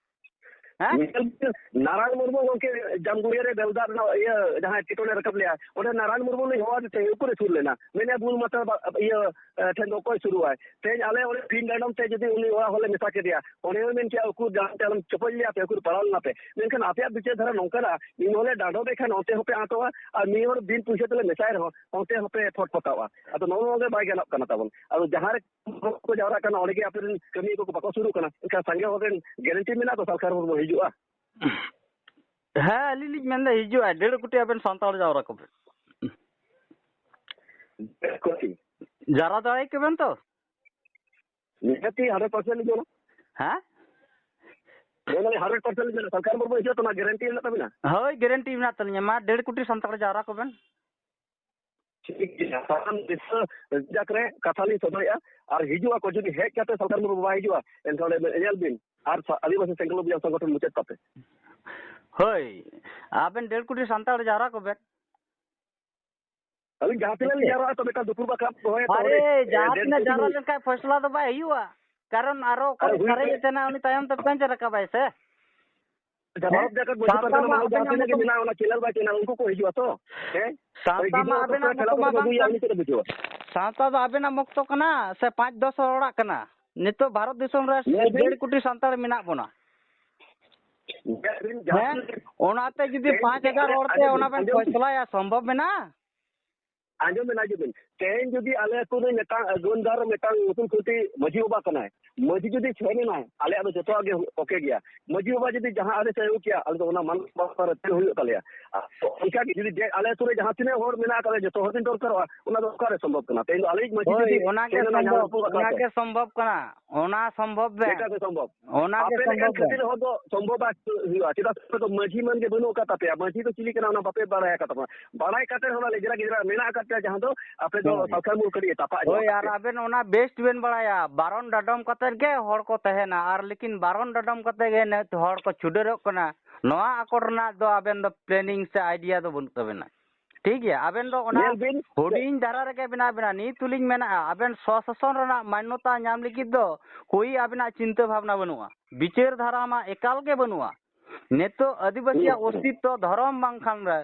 ᱦᱮᱸ? ᱧᱮᱞ ᱵᱤᱱ, ᱱᱟᱨᱟᱭᱚᱱ ᱢᱩᱨᱢᱩ ᱜᱚᱢᱠᱮ ᱡᱟᱢᱜᱩᱲᱤᱭᱟᱹ ᱨᱮ ᱵᱮᱞᱫᱟ ᱨᱮᱱᱟᱜ ᱤᱭᱟᱹ ᱡᱟᱦᱟᱸ ᱮᱴᱠᱮᱴᱚᱬᱮ ᱨᱟᱠᱟᱵ ᱞᱮᱜᱼᱟ, ᱚᱸᱰᱮ ᱱᱟᱨᱟᱭᱚᱱ ᱢᱩᱨᱢᱩ ᱞᱤᱧ ᱦᱚᱦᱚᱣᱟᱫᱮ ᱛᱟᱦᱮᱸᱫ, ᱩᱠᱩᱨᱮ ᱥᱩᱨ ᱞᱮᱱᱟ? ᱢᱮᱱᱮᱫ ᱵᱩᱞ ᱢᱟᱛᱟ ᱵᱟ-, ᱤᱭᱟᱹ, ᱮ, ᱴᱷᱮᱱ ᱫᱚ ᱚᱠᱚᱭ ᱥᱩᱨᱩᱜᱼᱟᱭ? ᱛᱮᱦᱮᱧ ᱟᱞᱮ ᱚᱸᱰᱮ ᱵᱷᱤᱱ ᱰᱟᱸᱰᱚᱢ ᱛᱮ ᱡᱩᱫᱤ ᱩᱱᱤ ᱚᱲᱟᱜ ᱦᱚᱲᱞᱮ ᱢᱮᱛᱟ ᱠᱮᱫᱮᱭᱟ, ᱚᱸᱰᱮ ᱦᱚᱸ ᱢᱮᱱ ᱠᱮᱭᱟ, "ᱩᱠᱩᱨ ᱡᱟᱦᱟᱸ ᱛᱮ ᱟᱞᱚᱢ ᱪᱚᱯᱚᱡ ᱞᱮᱭᱟ ᱯᱮ, ᱩᱠᱩᱨ ᱯᱟᱲᱟᱣ ᱞᱮᱱᱟ ᱯᱮ?" ᱢᱮᱱᱠᱷᱟᱱ ᱟᱯᱮᱭᱟᱜ ᱵᱤᱪᱟᱹᱨ ᱫᱷᱟᱨᱟ ᱱᱚᱝᱠᱟᱱᱟ, ᱢᱤᱫ ᱦᱚᱲ ᱞᱮ ᱰᱟᱸᱰᱚᱢᱮ ᱠᱷᱟᱱ ᱚᱱᱛᱮ ᱦᱚᱸᱯᱮ ᱟᱸᱴᱚᱜᱼᱟ, ᱟᱨ ᱢᱤᱫ ᱦᱚᱲ ᱵᱤᱱ ᱯᱩᱭᱥᱟᱹ ᱛᱮᱞᱮ ᱢᱮᱥᱟᱭ ᱨᱮᱦᱚᱸ ᱚᱱᱛᱮ ᱦᱚᱸᱯᱮ ᱯᱷᱚᱴᱯᱷᱚᱴᱟᱣᱟ᱾ ᱟᱫᱚ ᱱᱚᱜᱼᱚ ᱱᱚᱣᱟ ᱜᱮ ᱵᱟᱭ ᱜᱟᱱᱚᱜ ᱠᱟᱱᱟ ᱛᱟᱵᱚᱱ᱾ ᱟᱫᱚ ᱡᱟᱦᱟᱸ ᱨᱮ ᱦᱚᱲ ᱠᱚ ᱡᱟᱣᱨᱟᱜ ᱠᱟᱱᱟ, ᱚᱸᱰᱮ ᱜᱮ ᱟᱯᱮ ᱨᱮᱱ ᱠᱟᱹᱢᱤᱭᱟᱹ ᱠᱚ ᱵᱟᱠᱚ ᱥᱩᱨᱩᱜ ᱠᱟᱱᱟ, ᱮᱱᱠᱷᱟᱱ ᱥᱟᱸᱜᱮ ᱦᱚᱲ ᱨᱮᱱ ᱜᱮᱨᱮᱱᱴᱤ ᱢᱮᱱᱟᱜ ᱛᱚ ᱥᱟᱞᱠᱷᱟᱱ ᱢᱩᱨᱢᱩ ᱦᱤᱡᱩᱜᱼᱟ? ᱦᱮᱸ, ᱟᱹᱞᱤᱧ ᱞᱤᱧ ᱢᱮᱱᱫᱟ ᱦᱤᱡᱩᱜᱼᱟ, ᱰᱮᱲ ᱠᱳᱴᱤ ᱟᱵᱮᱱ ᱥᱟᱱᱛᱟᱲ ᱡᱟᱣᱨᱟ ᱠᱚᱵᱮᱱ᱾ ᱰᱮᱲ ᱠᱳᱴᱤ? ᱡᱟᱣᱨᱟ ᱫᱟᱲᱮ ᱠᱚᱵᱮᱱ ᱛᱚ? ᱱᱤᱦᱟᱹᱛᱤ ᱦᱟᱱᱰᱨᱮᱰ ᱯᱟᱨᱥᱮᱱᱴ ᱞᱤᱧ ᱢᱮᱱᱟ᱾ ᱦᱮᱸ? ᱢᱮᱱ ᱫᱟᱞᱤᱧ ᱦᱟᱱᱰᱨᱮᱰ ᱯᱟᱨᱥᱮᱱᱴ ᱞᱤᱧ ᱢᱮᱱᱟ, ᱥᱟᱞᱠᱷᱟᱱ ᱢᱩᱨᱢᱩ ᱦᱤᱡᱩᱜᱼᱟ ᱛᱚ, ᱚᱱᱟ ᱜᱮᱨᱮᱱᱴᱤ ᱢᱮᱱᱟᱜ ᱛᱟᱵᱤᱱᱟ? ᱦᱳᱭ, ᱜᱮᱨᱮᱱᱴᱤ ᱢᱮᱱᱟᱜ ᱛᱟᱹᱞᱤᱧᱟ᱾ ᱢᱟ, ᱰᱮᱲ ᱠᱳᱴᱤ ᱥᱟᱱᱛᱟᱲ ᱡᱟᱣᱨᱟ ᱠᱚᱵᱮᱱ᱾ ᱴᱷᱤᱠ ᱜᱮᱭᱟ, ᱥᱟᱱᱟᱢ ᱫᱤᱥᱟᱹ ᱡᱟᱠ ᱨᱮ ᱠᱟᱛᱷᱟ ᱞᱤᱧ ᱥᱚᱫᱚᱨᱮᱜᱼᱟ᱾ ᱟᱨ ᱦᱤᱡᱩᱜ ᱟᱠᱚ, ᱡᱩᱫᱤ ᱦᱮᱡ ᱠᱟᱛᱮ ᱥᱟᱞᱠᱷᱟᱱ ᱢᱩᱨᱢᱩ ᱵᱟᱭ ᱦᱤᱡᱩᱜᱼᱟ, ᱮᱱᱠᱷᱟᱱ ᱚᱸᱰᱮ ᱧᱮᱞ ᱵᱤᱱ, ᱟᱨ ᱥᱟ-, ᱟᱹᱫᱤᱵᱟᱹᱥᱤ ᱥᱮᱸᱜᱮᱞ ᱚᱵᱷᱤᱡᱟᱱ ᱥᱚᱝᱜᱚᱴᱷᱚᱱ ᱢᱩᱪᱟᱹᱫ ᱛᱟᱯᱮ᱾ ᱦᱳᱭ, ᱟᱵᱮᱱ ᱰᱮᱲ ᱠᱳᱴᱤ ᱥᱟᱱᱛᱟᱲ ᱡᱟᱣᱨᱟ ᱠᱚᱵᱮᱱ᱾ ᱟᱹᱞᱤᱧ ᱡᱟᱦᱟᱸ ᱛᱤᱱᱟᱹᱜ ᱞᱤᱧ ᱦᱮᱸ᱾ ᱡᱟᱣᱨᱟᱜᱼᱟ, ᱛᱚᱵᱮ ᱮᱴᱟᱜ ᱫᱩᱯᱩᱨ ᱵᱟᱠᱷᱨᱟ ᱫᱚᱦᱚᱭᱟ, ᱛᱚ ᱟᱨᱮ, ᱚᱸᱰᱮ ᱡᱟᱦᱟᱸ ᱰᱮᱲ ᱛᱤᱱᱟᱹᱜ ᱠᱳᱴᱤ ᱡᱟᱣᱨᱟ ᱞᱤᱧ ᱞᱮᱱᱠᱷᱟᱱ ᱯᱷᱚᱭᱥᱞᱟ ᱫᱚ ᱵᱟᱭ ᱦᱩᱭᱩᱜᱼᱟ, ᱠᱟᱨᱚᱱ ᱟᱨᱚ ᱚᱠᱚᱭ ᱟᱨᱮ, ᱦᱩᱭ ᱥᱟᱨᱮᱡ ᱠᱟᱱᱟ᱾ ᱮ ᱛᱟᱦᱮᱱᱟ, ᱩᱱᱤ ᱛᱟᱭᱚᱢ ᱛᱮ ᱯᱮᱱᱪ ᱨᱟᱠᱟᱵᱟᱭ ᱥᱮ᱾ ᱟᱪᱪᱷᱟ, ᱦᱮᱸ? ᱵᱷᱟᱨᱚᱛ ᱡᱟᱠᱟᱛ ᱢᱟᱹᱡᱷᱤ ᱥᱟᱶᱛᱟ ᱯᱟᱨᱜᱟᱱᱟ ᱢᱟ ᱢᱟᱱᱚ ᱟᱵᱮᱱᱟᱜ ᱡᱟᱦᱟᱸ ᱛᱤᱱᱟᱹᱜ ᱜᱮ ᱢᱚᱛᱚ ᱢᱮᱱᱟᱜᱼᱟ, ᱚᱱᱟ ᱪᱮᱱᱮᱞ ᱵᱟᱭ ᱪᱮᱱᱮᱞ, ᱩᱱᱠᱩ ᱠᱚ ᱦᱤᱡᱩᱜᱼᱟ ᱛᱚ? ᱦᱮᱸ? ᱥᱟᱶᱛᱟ ᱦᱳᱭ, ᱢᱟ ᱦᱤᱡᱩᱜ ᱟᱠᱚ, ᱟᱵᱮᱱᱟᱜ ᱯᱷᱮᱞᱟᱣ ᱢᱚᱛᱚ ᱠᱟᱛᱮ ᱵᱟᱝ ᱵᱟᱹᱜᱤᱭᱟ, ᱠᱟᱱ᱾ ᱩᱱᱤ ᱪᱮᱫ ᱮ ᱵᱩᱡᱷᱟᱹᱣᱟ? ᱥᱟᱶᱛᱟ ᱫᱚ ᱟᱵᱮᱱᱟᱜ ᱢᱚᱛᱚ ᱠᱟᱱᱟ, ᱥᱮ ᱯᱟᱸᱪ ᱫᱚᱥ ᱦᱚᱲᱟᱜ ᱠᱟᱱᱟ? ᱱᱤᱛᱚᱜ ᱵᱷᱟᱨᱚᱛ ᱫᱤᱥᱚᱢ ᱨᱮ ᱧᱮᱞ ᱵᱤᱱ᱾ ᱰᱮᱲ ᱠᱳᱴᱤ ᱥᱟᱱᱛᱟᱲ ᱢᱮᱱᱟᱜ ᱵᱚᱱᱟ᱾ ᱧᱮᱞ ᱵᱤᱱ, ᱦᱮᱸ? ᱡᱟᱦᱟᱸ ᱚᱱᱟᱛᱮ ᱡᱩᱫᱤ ᱛᱮᱦᱮᱧ ᱯᱟᱸᱪ ᱦᱟᱡᱟᱨ ᱟᱸᱡᱚᱢ ᱦᱚᱲ ᱛᱮ ᱵᱤᱱ, ᱚᱱᱟ ᱵᱮᱱ ᱟᱸᱡᱚᱢ ᱵᱤᱱ᱾ ᱯᱷᱚᱭᱥᱞᱟᱭᱟ, ᱥᱚᱢᱵᱷᱚᱵ ᱢᱮᱱᱟᱜᱼᱟ? ᱟᱸᱡᱚᱢ ᱵᱮᱱ, ᱟᱸᱡᱚᱢ ᱵᱮᱱ᱾ ᱛᱮᱦᱮᱧ ᱡᱩᱫᱤ ᱟᱞᱮ ᱟᱹᱛᱩ ᱨᱮ ᱢᱤᱫᱴᱟᱝ ᱟᱹᱜᱩᱱᱫᱟᱨ, ᱢᱤᱫᱴᱟᱝ ᱩᱥᱩᱞ ᱠᱷᱩᱱᱴᱤ ᱢᱟᱹᱡᱷᱤ ᱵᱟᱵᱟ ᱠᱟᱱᱟᱭ, ᱢᱟᱹᱡᱷᱤ ᱡᱩᱫᱤ ᱪᱷᱮᱱ ᱮᱱᱟᱭ, ᱟᱞᱮᱭᱟᱜ ᱫᱚ ᱡᱚᱛᱚᱣᱟᱜ ᱜᱮ ᱳᱠᱮ ᱜᱮᱭᱟ᱾ ᱢᱟᱹᱡᱷᱤ ᱵᱟᱵᱟ ᱡᱩᱫᱤ ᱡᱟᱦᱟᱸ ᱟᱫᱮᱥ ᱮ ᱟᱹᱜᱩ ᱠᱮᱭᱟ, ᱟᱞᱮ ᱫᱚ ᱚᱱᱟ ᱢᱟᱱ ᱵᱟᱛᱟᱣ ᱨᱮ ᱛᱟᱦᱮᱸ ᱦᱩᱭᱩᱜ ᱛᱟᱞᱮᱭᱟ᱾ ᱟᱨ ᱚᱱᱠᱟ ᱜᱮ ᱡᱩᱫᱤ ᱡᱮ ᱟᱞᱮ ᱟᱹᱛᱩ ᱨᱮ ᱡᱟᱦᱟᱸ ᱛᱤᱱᱟᱹᱜ ᱦᱚᱲ ᱢᱮᱱᱟᱜ ᱟᱠᱟᱫ ᱞᱮᱭᱟ, ᱡᱚᱛᱚ ᱦᱚᱲ ᱵᱤᱱ ᱫᱚᱨᱠᱟᱨᱚᱜᱼᱟ, ᱚᱱᱟ ᱫᱚ ᱚᱠᱟᱨᱮ ᱥᱚᱢᱵᱷᱚᱵ ᱠᱟᱱᱟ? ᱛᱮᱦᱮᱧ ᱫᱚ ᱟᱞᱮᱭᱤᱡ ᱢᱟᱹᱡᱷᱤ ᱦᱳᱭ, ᱡᱩᱫᱤ ᱚᱱᱟ ᱜᱮ ᱪᱷᱮᱱ ᱮᱱᱟ, ᱡᱟᱦᱟᱸ ᱥᱚᱢᱵᱷᱚᱵ, ᱟᱹᱛᱩ ᱚᱱᱟ ᱟᱠᱟᱫ ᱜᱮ ᱥᱚᱢᱵᱷᱚᱵ ᱠᱟᱱᱟ, ᱚᱱᱟ ᱥᱚᱢᱵᱷᱚᱵ ᱵᱮᱱ᱾ ᱪᱮᱠᱟ ᱥᱮ ᱥᱚᱢᱵᱷᱚᱵ? ᱚᱱᱟ ᱜᱮ ᱟᱯᱮ ᱞᱮᱠᱟᱱ ᱥᱚᱢᱵᱷᱚᱵ ᱠᱷᱟᱹᱛᱤᱨ ᱵᱮᱱ᱾ ᱦᱚᱲ ᱫᱚ ᱥᱚᱢᱵᱷᱚᱵ ᱵᱟᱭ ᱦᱩᱭᱩᱜᱼᱟ, ᱪᱮᱫᱟᱜ ᱥᱮ ᱟᱯᱮ ᱫᱚ ᱢᱟᱹᱡᱷᱤ ᱢᱟᱹᱱ ᱜᱮ ᱵᱟᱹᱱᱩᱜ ᱟᱠᱟᱫ ᱛᱟᱯᱮᱭᱟ, ᱢᱟᱹᱡᱷᱤ ᱫᱚ ᱪᱤᱞᱤ ᱠᱟᱱᱟ ᱚᱱᱟ ᱵᱟᱯᱮ ᱵᱟᱲᱟᱭ ᱟᱠᱟᱫ ᱛᱟᱵᱚᱱᱟ᱾ ᱵᱟᱲᱟᱭ ᱠᱟᱛᱮ ᱦᱚᱸ ᱚᱱᱟ ᱞᱮᱡᱽᱨᱟ ᱜᱮᱡᱽᱨᱟ ᱢᱮᱱᱟᱜ ᱟᱠᱟᱫ ᱡᱟᱦᱟᱸ ᱫᱚ ᱟᱯᱮ ᱫᱚ ᱦᱳᱭ᱾ ᱥᱟᱞᱠᱷᱟᱲ ᱢᱩᱲ ᱠᱟᱹᱴᱤᱡ ᱮ ᱛᱟᱯᱟᱜ ᱦᱳᱭ, ᱧᱚᱜ ᱟᱨ ᱟᱯᱮ᱾ ᱟᱵᱮᱱ ᱚᱱᱟ best ᱵᱮᱱ ᱵᱟᱲᱟᱭᱟ, ᱵᱟᱨᱚᱱ ᱰᱟᱰᱚᱢ ᱠᱟᱛᱮᱫ ᱜᱮ ᱦᱚᱲ ᱠᱚ ᱛᱟᱦᱮᱱᱟ, ᱟᱨ ᱞᱮᱠᱤᱱ ᱵᱟᱨᱚᱱ ᱰᱟᱰᱚᱢ ᱠᱟᱛᱮᱫ ᱜᱮ ᱱᱤᱛ ᱦᱚᱲ ᱠᱚ ᱪᱷᱩᱰᱟᱹᱨᱚᱜ ᱠᱟᱱᱟ᱾ ᱱᱚᱣᱟ ᱟᱠᱚᱴ ᱨᱮᱱᱟᱜ ᱫᱚ ᱟᱵᱮᱱ ᱫᱚ planning ᱥᱮ idea ᱫᱚ ᱵᱟᱹᱱᱩᱜ ᱛᱟᱵᱮᱱᱟ᱾ ᱴᱷᱤᱠ ᱜᱮᱭᱟ, ᱟᱵᱮᱱ ᱫᱚ ᱚᱱᱟ ᱧᱮᱞ ᱵᱤᱱ᱾ ᱦᱩᱰᱤᱧ ᱫᱷᱟᱨᱟ ᱨᱮᱜᱮ ᱢᱮᱱᱟᱜ ᱵᱮᱱᱟ᱾ ᱱᱤᱛ ᱦᱚᱸᱞᱤᱧ ᱢᱮᱱᱟᱜᱼᱟ, ᱟᱵᱮᱱ ᱥᱚᱥᱟᱥᱚᱱ ᱨᱮᱱᱟᱜ ᱢᱟᱱᱱᱚᱛᱟ ᱧᱟᱢ ᱞᱟᱹᱜᱤᱫ ᱫᱚ ᱠᱳᱭ ᱟᱵᱮᱱᱟᱜ ᱪᱤᱱᱛᱟᱹ ᱵᱷᱟᱵᱽᱱᱟ ᱵᱟᱹᱱᱩᱜᱼᱟ, ᱵᱤᱪᱟᱹᱨ ᱫᱷᱟᱨᱟ ᱢᱟ ᱮᱠᱟᱞ ᱜᱮ ᱵᱟᱹᱱᱩᱜᱼᱟ᱾ ᱱᱤᱛᱚᱜ ᱟᱹᱫᱤᱵᱟᱹᱥᱤᱭᱟᱜ ᱦᱩᱸ, ᱦᱩᱸ᱾ ᱚᱥᱛᱤᱛᱛᱚ ᱫᱷᱚᱨᱚᱢ ᱵᱟᱝᱠᱷᱟᱱ ᱨᱮ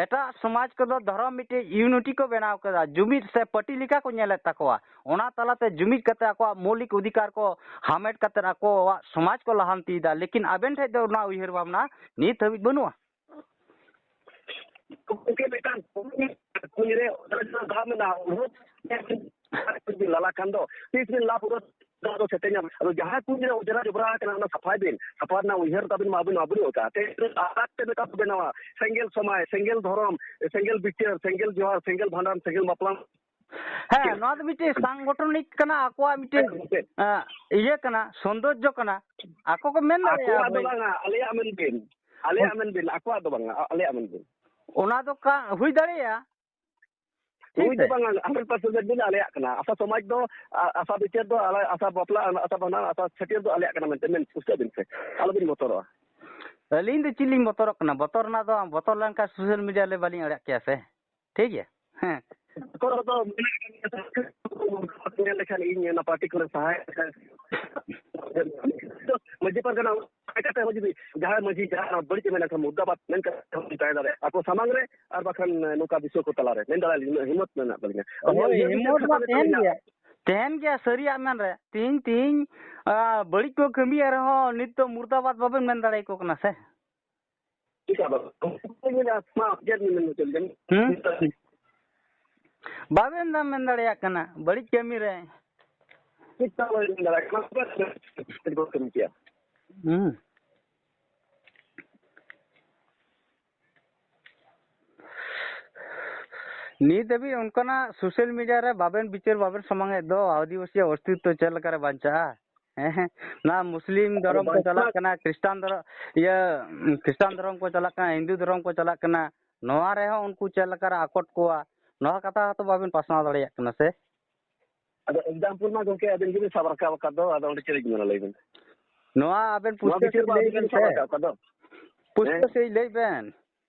ᱮᱴᱟᱜ ᱥᱚᱢᱟᱡᱽ ᱠᱚᱫᱚ ᱫᱷᱚᱨᱚᱢ ᱢᱤᱫᱴᱮᱡ unity ᱠᱚ ᱵᱮᱱᱟᱣ ᱠᱮᱫᱟ, ᱡᱩᱢᱤᱫ ᱥᱮ ᱯᱟᱹᱴᱤ ᱞᱮᱠᱟ ᱠᱚ ᱧᱮᱞᱮᱫ ᱛᱟᱠᱚᱣᱟ᱾ ᱚᱱᱟ ᱛᱟᱞᱟᱛᱮ ᱡᱩᱢᱤᱫ ᱠᱟᱛᱮ ᱟᱠᱚᱣᱟᱜ ᱢᱳᱣᱞᱤᱠ ᱚᱫᱷᱤᱠᱟᱨ ᱠᱚ ᱦᱟᱢᱮᱴ ᱠᱟᱛᱮ ᱟᱠᱚᱣᱟᱜ ᱥᱚᱢᱟᱡᱽ ᱠᱚ ᱞᱟᱦᱟᱱᱛᱤᱭᱮᱫᱟ᱾ ᱞᱮᱠᱤᱱ ᱟᱵᱮᱱ ᱴᱷᱮᱡ ᱫᱚ ᱚᱱᱟ ᱩᱭᱦᱟᱹᱨ ᱵᱷᱟᱵᱽᱱᱟ ᱱᱤᱛ ᱦᱟᱹᱵᱤᱡ ᱵᱟᱹᱱᱩᱜᱼᱟ᱾ ᱜᱚᱢᱠᱮ, ᱢᱤᱫᱴᱟᱝ ᱠᱩᱧ ᱨᱮ ᱫᱟᱜ ᱢᱮᱱᱟᱜᱼᱟ, ᱩᱱᱟᱹᱜ ᱵᱤᱱ ᱞᱟᱞᱟ ᱠᱷᱟᱱ ᱫᱚ ᱛᱤᱥ ᱵᱤᱱ ᱞᱟ ᱯᱩᱨᱟᱹᱣ? ᱫᱟᱜ ᱫᱚ ᱥᱮᱛᱮᱧᱟ᱾ ᱟᱫᱚ ᱡᱟᱦᱟᱸ ᱠᱩᱧ ᱨᱮ ᱚᱸᱡᱽᱨᱟ ᱡᱚᱵᱽᱨᱟ ᱟᱠᱟᱱᱟ, ᱚᱱᱟ ᱥᱟᱯᱷᱟᱭ ᱵᱤᱱ᱾ ᱥᱟᱯᱷᱟ ᱨᱮᱱᱟᱜ ᱩᱭᱦᱟᱹᱨ ᱛᱟᱵᱤᱱ ᱢᱟ ᱟᱵᱤᱱ ᱢᱟ ᱵᱟᱹᱱᱩᱜ ᱟᱠᱟᱫ᱾ ᱛᱮ ᱟᱲᱟᱜ ᱛᱮ ᱢᱤᱫᱴᱟᱝ ᱠᱚ ᱵᱮᱱᱟᱣᱟ, ᱥᱮᱸᱜᱮᱞ ᱥᱚᱢᱟᱭ, ᱥᱮᱸᱜᱮᱞ ᱫᱷᱚᱨᱚᱢ, ᱥᱮᱸᱜᱮᱞ ᱵᱤᱪᱟᱹᱨ, ᱥᱮᱸᱜᱮᱞ ᱡᱚᱦᱟᱨ, ᱥᱮᱸᱜᱮᱞ ᱵᱷᱟᱸᱰᱟᱱ, ᱥᱮᱸᱜᱮᱞ ᱵᱟᱯᱞᱟ᱾ ᱦᱮᱸ, ᱱᱚᱣᱟ ᱫᱚ ᱢᱤᱫᱴᱮᱡ ᱥᱟᱝᱜᱚᱴᱷᱚᱱᱤᱠ ᱠᱟᱱᱟ, ᱟᱠᱚᱣᱟᱜ ᱢᱤᱫᱴᱮᱡ, ᱦᱮᱸ, ᱜᱚᱢᱠᱮ᱾ ᱮᱸ, ᱤᱭᱟᱹ ᱠᱟᱱᱟ, ᱥᱚᱱᱫᱳᱨᱡᱚ ᱠᱟᱱᱟ᱾ ᱟᱠᱚ ᱠᱚ ᱢᱮᱱ ᱫᱟᱲᱮᱭᱟᱜᱼᱟ, ᱟᱠᱚᱣᱟᱜ ᱫᱚ ᱵᱷᱟᱹᱭ᱾ ᱵᱟᱝᱟ, ᱟᱞᱮᱭᱟᱜ ᱢᱮᱱ ᱵᱤᱱ, ᱟᱞᱮᱭᱟᱜ ᱦᱩᱸ᱾ ᱢᱮᱱ ᱵᱤᱱ, ᱟᱠᱚᱣᱟᱜ ᱫᱚ ᱵᱟᱝᱟ, ᱟ-, ᱟᱞᱮᱭᱟᱜ ᱢᱮᱱ ᱵᱤᱱ᱾ ᱚᱱᱟ ᱫᱚ ᱠᱟ-, ᱦᱩᱭ ᱫᱟᱲᱮᱭᱟᱜᱼᱟ᱾ ᱴᱷᱤᱠ ᱦᱩᱭ ᱫᱚ ᱥᱮ? ᱵᱟᱝᱟ, hundred percent ᱵᱤᱱ ᱟᱞᱮᱭᱟᱜ ᱠᱟᱱᱟ᱾ ᱟᱥᱟ ᱥᱚᱢᱟᱡᱽ ᱫᱚ, ᱟ-, ᱟᱥᱟ ᱵᱤᱪᱟᱹᱨ ᱫᱚ ᱟᱞᱮ, ᱟᱥᱟ ᱵᱟᱯᱞᱟ, ᱟᱥᱟ ᱵᱷᱟᱸᱰᱟᱱ, ᱟᱥᱟ ᱪᱷᱟᱹᱴᱭᱟᱹᱨ ᱫᱚ ᱟᱞᱮᱭᱟᱜ ᱠᱟᱱᱟ ᱢᱮᱱᱛᱮ ᱢᱮᱱ ᱯᱩᱥᱴᱟᱹᱣ ᱵᱤᱱ ᱥᱮ, ᱟᱞᱚᱵᱤᱱ ᱵᱚᱛᱚᱨᱚᱜᱼᱟ᱾ ᱟᱹᱞᱤᱧ ᱫᱚ ᱪᱮᱫ ᱞᱤᱧ ᱵᱚᱛᱚᱨᱚᱜ ᱠᱟᱱᱟ? ᱵᱚᱛᱚᱨ ᱨᱮᱱᱟᱜ ᱫᱚ, ᱵᱚᱛᱚᱨ ᱞᱮᱱᱠᱷᱟᱱ social media ᱨᱮ ᱵᱟᱹᱞᱤᱧ ᱟᱲᱟᱜ ᱠᱮᱭᱟ ᱥᱮ᱾ ᱴᱷᱤᱠ ᱜᱮᱭᱟ? ᱦᱮᱸ᱾ ᱵᱚᱛᱚᱨ ᱫᱚ ᱢᱮᱱᱟᱜ ᱟᱠᱟᱫ ᱜᱮᱭᱟ᱾ ᱧᱮᱞ ᱞᱮᱠᱷᱟᱱ ᱤᱧ ᱚᱱᱟ ᱯᱟᱨᱴᱤ ᱠᱷᱚᱱ ᱥᱟᱦᱟᱭ ᱞᱮᱠᱷᱟᱱ ᱢᱟᱹᱡᱷᱤ ᱯᱟᱨᱜᱟᱱᱟ ᱠᱟᱛᱮ ᱦᱚᱸ ᱡᱩᱫᱤ ᱡᱟᱦᱟᱸᱭ ᱢᱟᱹᱡᱷᱤ ᱡᱟᱦᱟᱸ ᱵᱟᱹᱲᱤᱡ ᱮ ᱢᱮᱱᱟ ᱠᱷᱟᱱ ᱢᱩᱨᱫᱟᱵᱟᱫ ᱢᱮᱱ ᱠᱟᱛᱮ ᱦᱚᱸ ᱛᱟᱦᱮᱸ ᱫᱟᱲᱮᱭᱟᱜᱼᱟ, ᱟᱠᱚ ᱥᱟᱢᱟᱝ ᱨᱮ ᱟᱨ ᱵᱟᱠᱷᱟᱱ ᱱᱚᱝᱠᱟ ᱫᱤᱥᱩᱣᱟᱹ ᱠᱚ ᱛᱟᱞᱟᱨᱮ ᱢᱮᱱ ᱫᱟᱲᱮᱭᱟᱜᱼᱟ, ᱩᱱᱟᱹᱜ ᱦᱤᱢᱢᱚᱛ ᱢᱮᱱᱟᱜ ᱛᱟᱹᱞᱤᱧᱟ᱾ ᱦᱳᱭ, ᱟᱹᱞᱤᱧᱟᱜ ᱦᱤᱢᱢᱚᱛ ᱢᱟ ᱠᱟᱛᱷᱟ ᱫᱚ ᱛᱟᱦᱮᱱ ᱤᱧ ᱜᱮᱭᱟ᱾ ᱛᱟᱦᱮᱱ ᱜᱮᱭᱟ ᱥᱟᱹᱨᱤᱭᱟᱜ ᱢᱮᱱ ᱨᱮ᱾ ᱛᱤᱦᱤᱧ, ᱛᱤᱦᱤᱧ, ᱟ, ᱵᱟᱹᱲᱤᱡ ᱠᱚ ᱠᱟᱹᱢᱤᱭᱮᱫ ᱨᱮᱦᱚᱸ ᱱᱤᱛ ᱫᱚ ᱢᱩᱨᱫᱟᱵᱟᱫ ᱵᱟᱵᱮᱱ ᱢᱮᱱ ᱫᱟᱲᱮᱭᱟᱠᱚ ᱠᱟᱱᱟ ᱥᱮ? ᱪᱮᱫᱟᱜ ᱵᱟᱝ? ᱩᱱᱠᱩ ᱠᱚ ᱢᱮᱱᱟ, ᱢᱟ, ᱪᱮᱫ ᱵᱮᱱ ᱢᱮᱱ ᱦᱚᱪᱚ ᱞᱮᱫᱟ? ᱦᱩᱸ? ᱵᱟᱵᱮᱱ ᱫᱟᱢ ᱢᱮᱱ ᱫᱟᱲᱮᱭᱟᱜ ᱠᱟᱱᱟ, ᱵᱟᱹᱲᱤᱡ ᱠᱟᱹᱢᱤ ᱨᱮ᱾ ᱪᱮᱫ ᱵᱟᱵᱮᱱ ᱢᱮᱱ ᱫᱟᱲᱮᱭᱟᱜ ᱠᱟᱱᱟ? ᱪᱮᱫ ᱵᱚᱱ ᱠᱟᱹᱢᱤ ᱠᱮᱭᱟ? ᱦᱩᱸ᱾ ᱱᱤᱛ ᱫᱷᱟᱹᱵᱤᱡ ᱚᱱᱠᱟᱱᱟᱜ social media ᱨᱮ ᱵᱟᱵᱮᱱ ᱵᱤᱪᱟᱹᱨ, ᱵᱟᱵᱮᱱ ᱥᱟᱢᱟᱝ ᱮᱫ ᱫᱚ, ᱟᱹᱫᱤᱵᱟᱹᱥᱤᱭᱟᱜ ᱚᱥᱛᱤᱛᱛᱚ ᱪᱮᱫ ᱞᱮᱠᱟᱨᱮ ᱵᱟᱧᱪᱟᱜᱼᱟ? ᱦᱮᱸ, ᱦᱮᱸ᱾ ᱱᱚᱣᱟ ᱢᱩᱥᱞᱤᱢ ᱫᱷᱚᱨᱚᱢ ᱠᱚ ᱵᱟᱧᱪᱟᱜ ᱪᱟᱞᱟᱜ ᱠᱟᱱᱟ, ᱠᱷᱨᱤᱥᱴᱟᱱ ᱫᱷᱚᱨᱚᱢ, ᱤᱭᱟᱹ, ᱠᱷᱨᱤᱥᱴᱟᱱ ᱫᱷᱚᱨᱚᱢ ᱠᱚ ᱪᱟᱞᱟᱜ ᱠᱟᱱᱟ, ᱦᱤᱱᱫᱩ ᱫᱷᱚᱨᱚᱢ ᱠᱚ ᱪᱟᱞᱟᱜ ᱠᱟᱱᱟ, ᱱᱚᱣᱟ ᱨᱮᱦᱚᱸ ᱩᱱᱠᱩ ᱪᱮᱫ ᱞᱮᱠᱟᱨᱮ ᱟᱠᱚᱴ ᱠᱚᱣᱟ? ᱱᱚᱣᱟ ᱠᱟᱛᱷᱟ ᱦᱚᱸᱛᱚ ᱵᱟᱵᱮᱱ ᱯᱟᱥᱱᱟᱣ ᱫᱟᱲᱮᱭᱟᱜ ᱠᱟᱱᱟ ᱥᱮ᱾ ᱟᱫᱚ example ᱢᱟ ᱜᱚᱢᱠᱮ ᱟᱵᱮᱱ ᱜᱮᱵᱮᱱ ᱥᱟᱵ ᱨᱟᱠᱟᱵ ᱟᱠᱟᱫ ᱫᱚ, ᱟᱫᱚ ᱚᱸᱰᱮ ᱪᱮᱫ ᱞᱤᱧ ᱢᱮᱱᱟ ᱞᱟᱹᱭ ᱵᱮᱱ? ᱱᱚᱣᱟ ᱟᱵᱮᱱ ᱱᱚᱣᱟ ᱯᱩᱥᱴᱟᱹᱣ ᱵᱤᱪᱟᱹᱨ ᱥᱟᱺᱦᱤᱡ ᱢᱟ ᱞᱟᱹᱭ ᱟᱵᱮᱱ ᱵᱮᱱ ᱜᱮᱵᱮᱱ ᱥᱟᱵ ᱥᱮ᱾ ᱨᱟᱠᱟᱵ ᱟᱠᱟᱫ ᱫᱚ᱾ ᱯᱩᱥᱴᱟᱹᱣ ᱦᱮᱸ? ᱥᱟᱺᱦᱤᱡ ᱞᱟᱹᱭ ᱵᱮᱱ᱾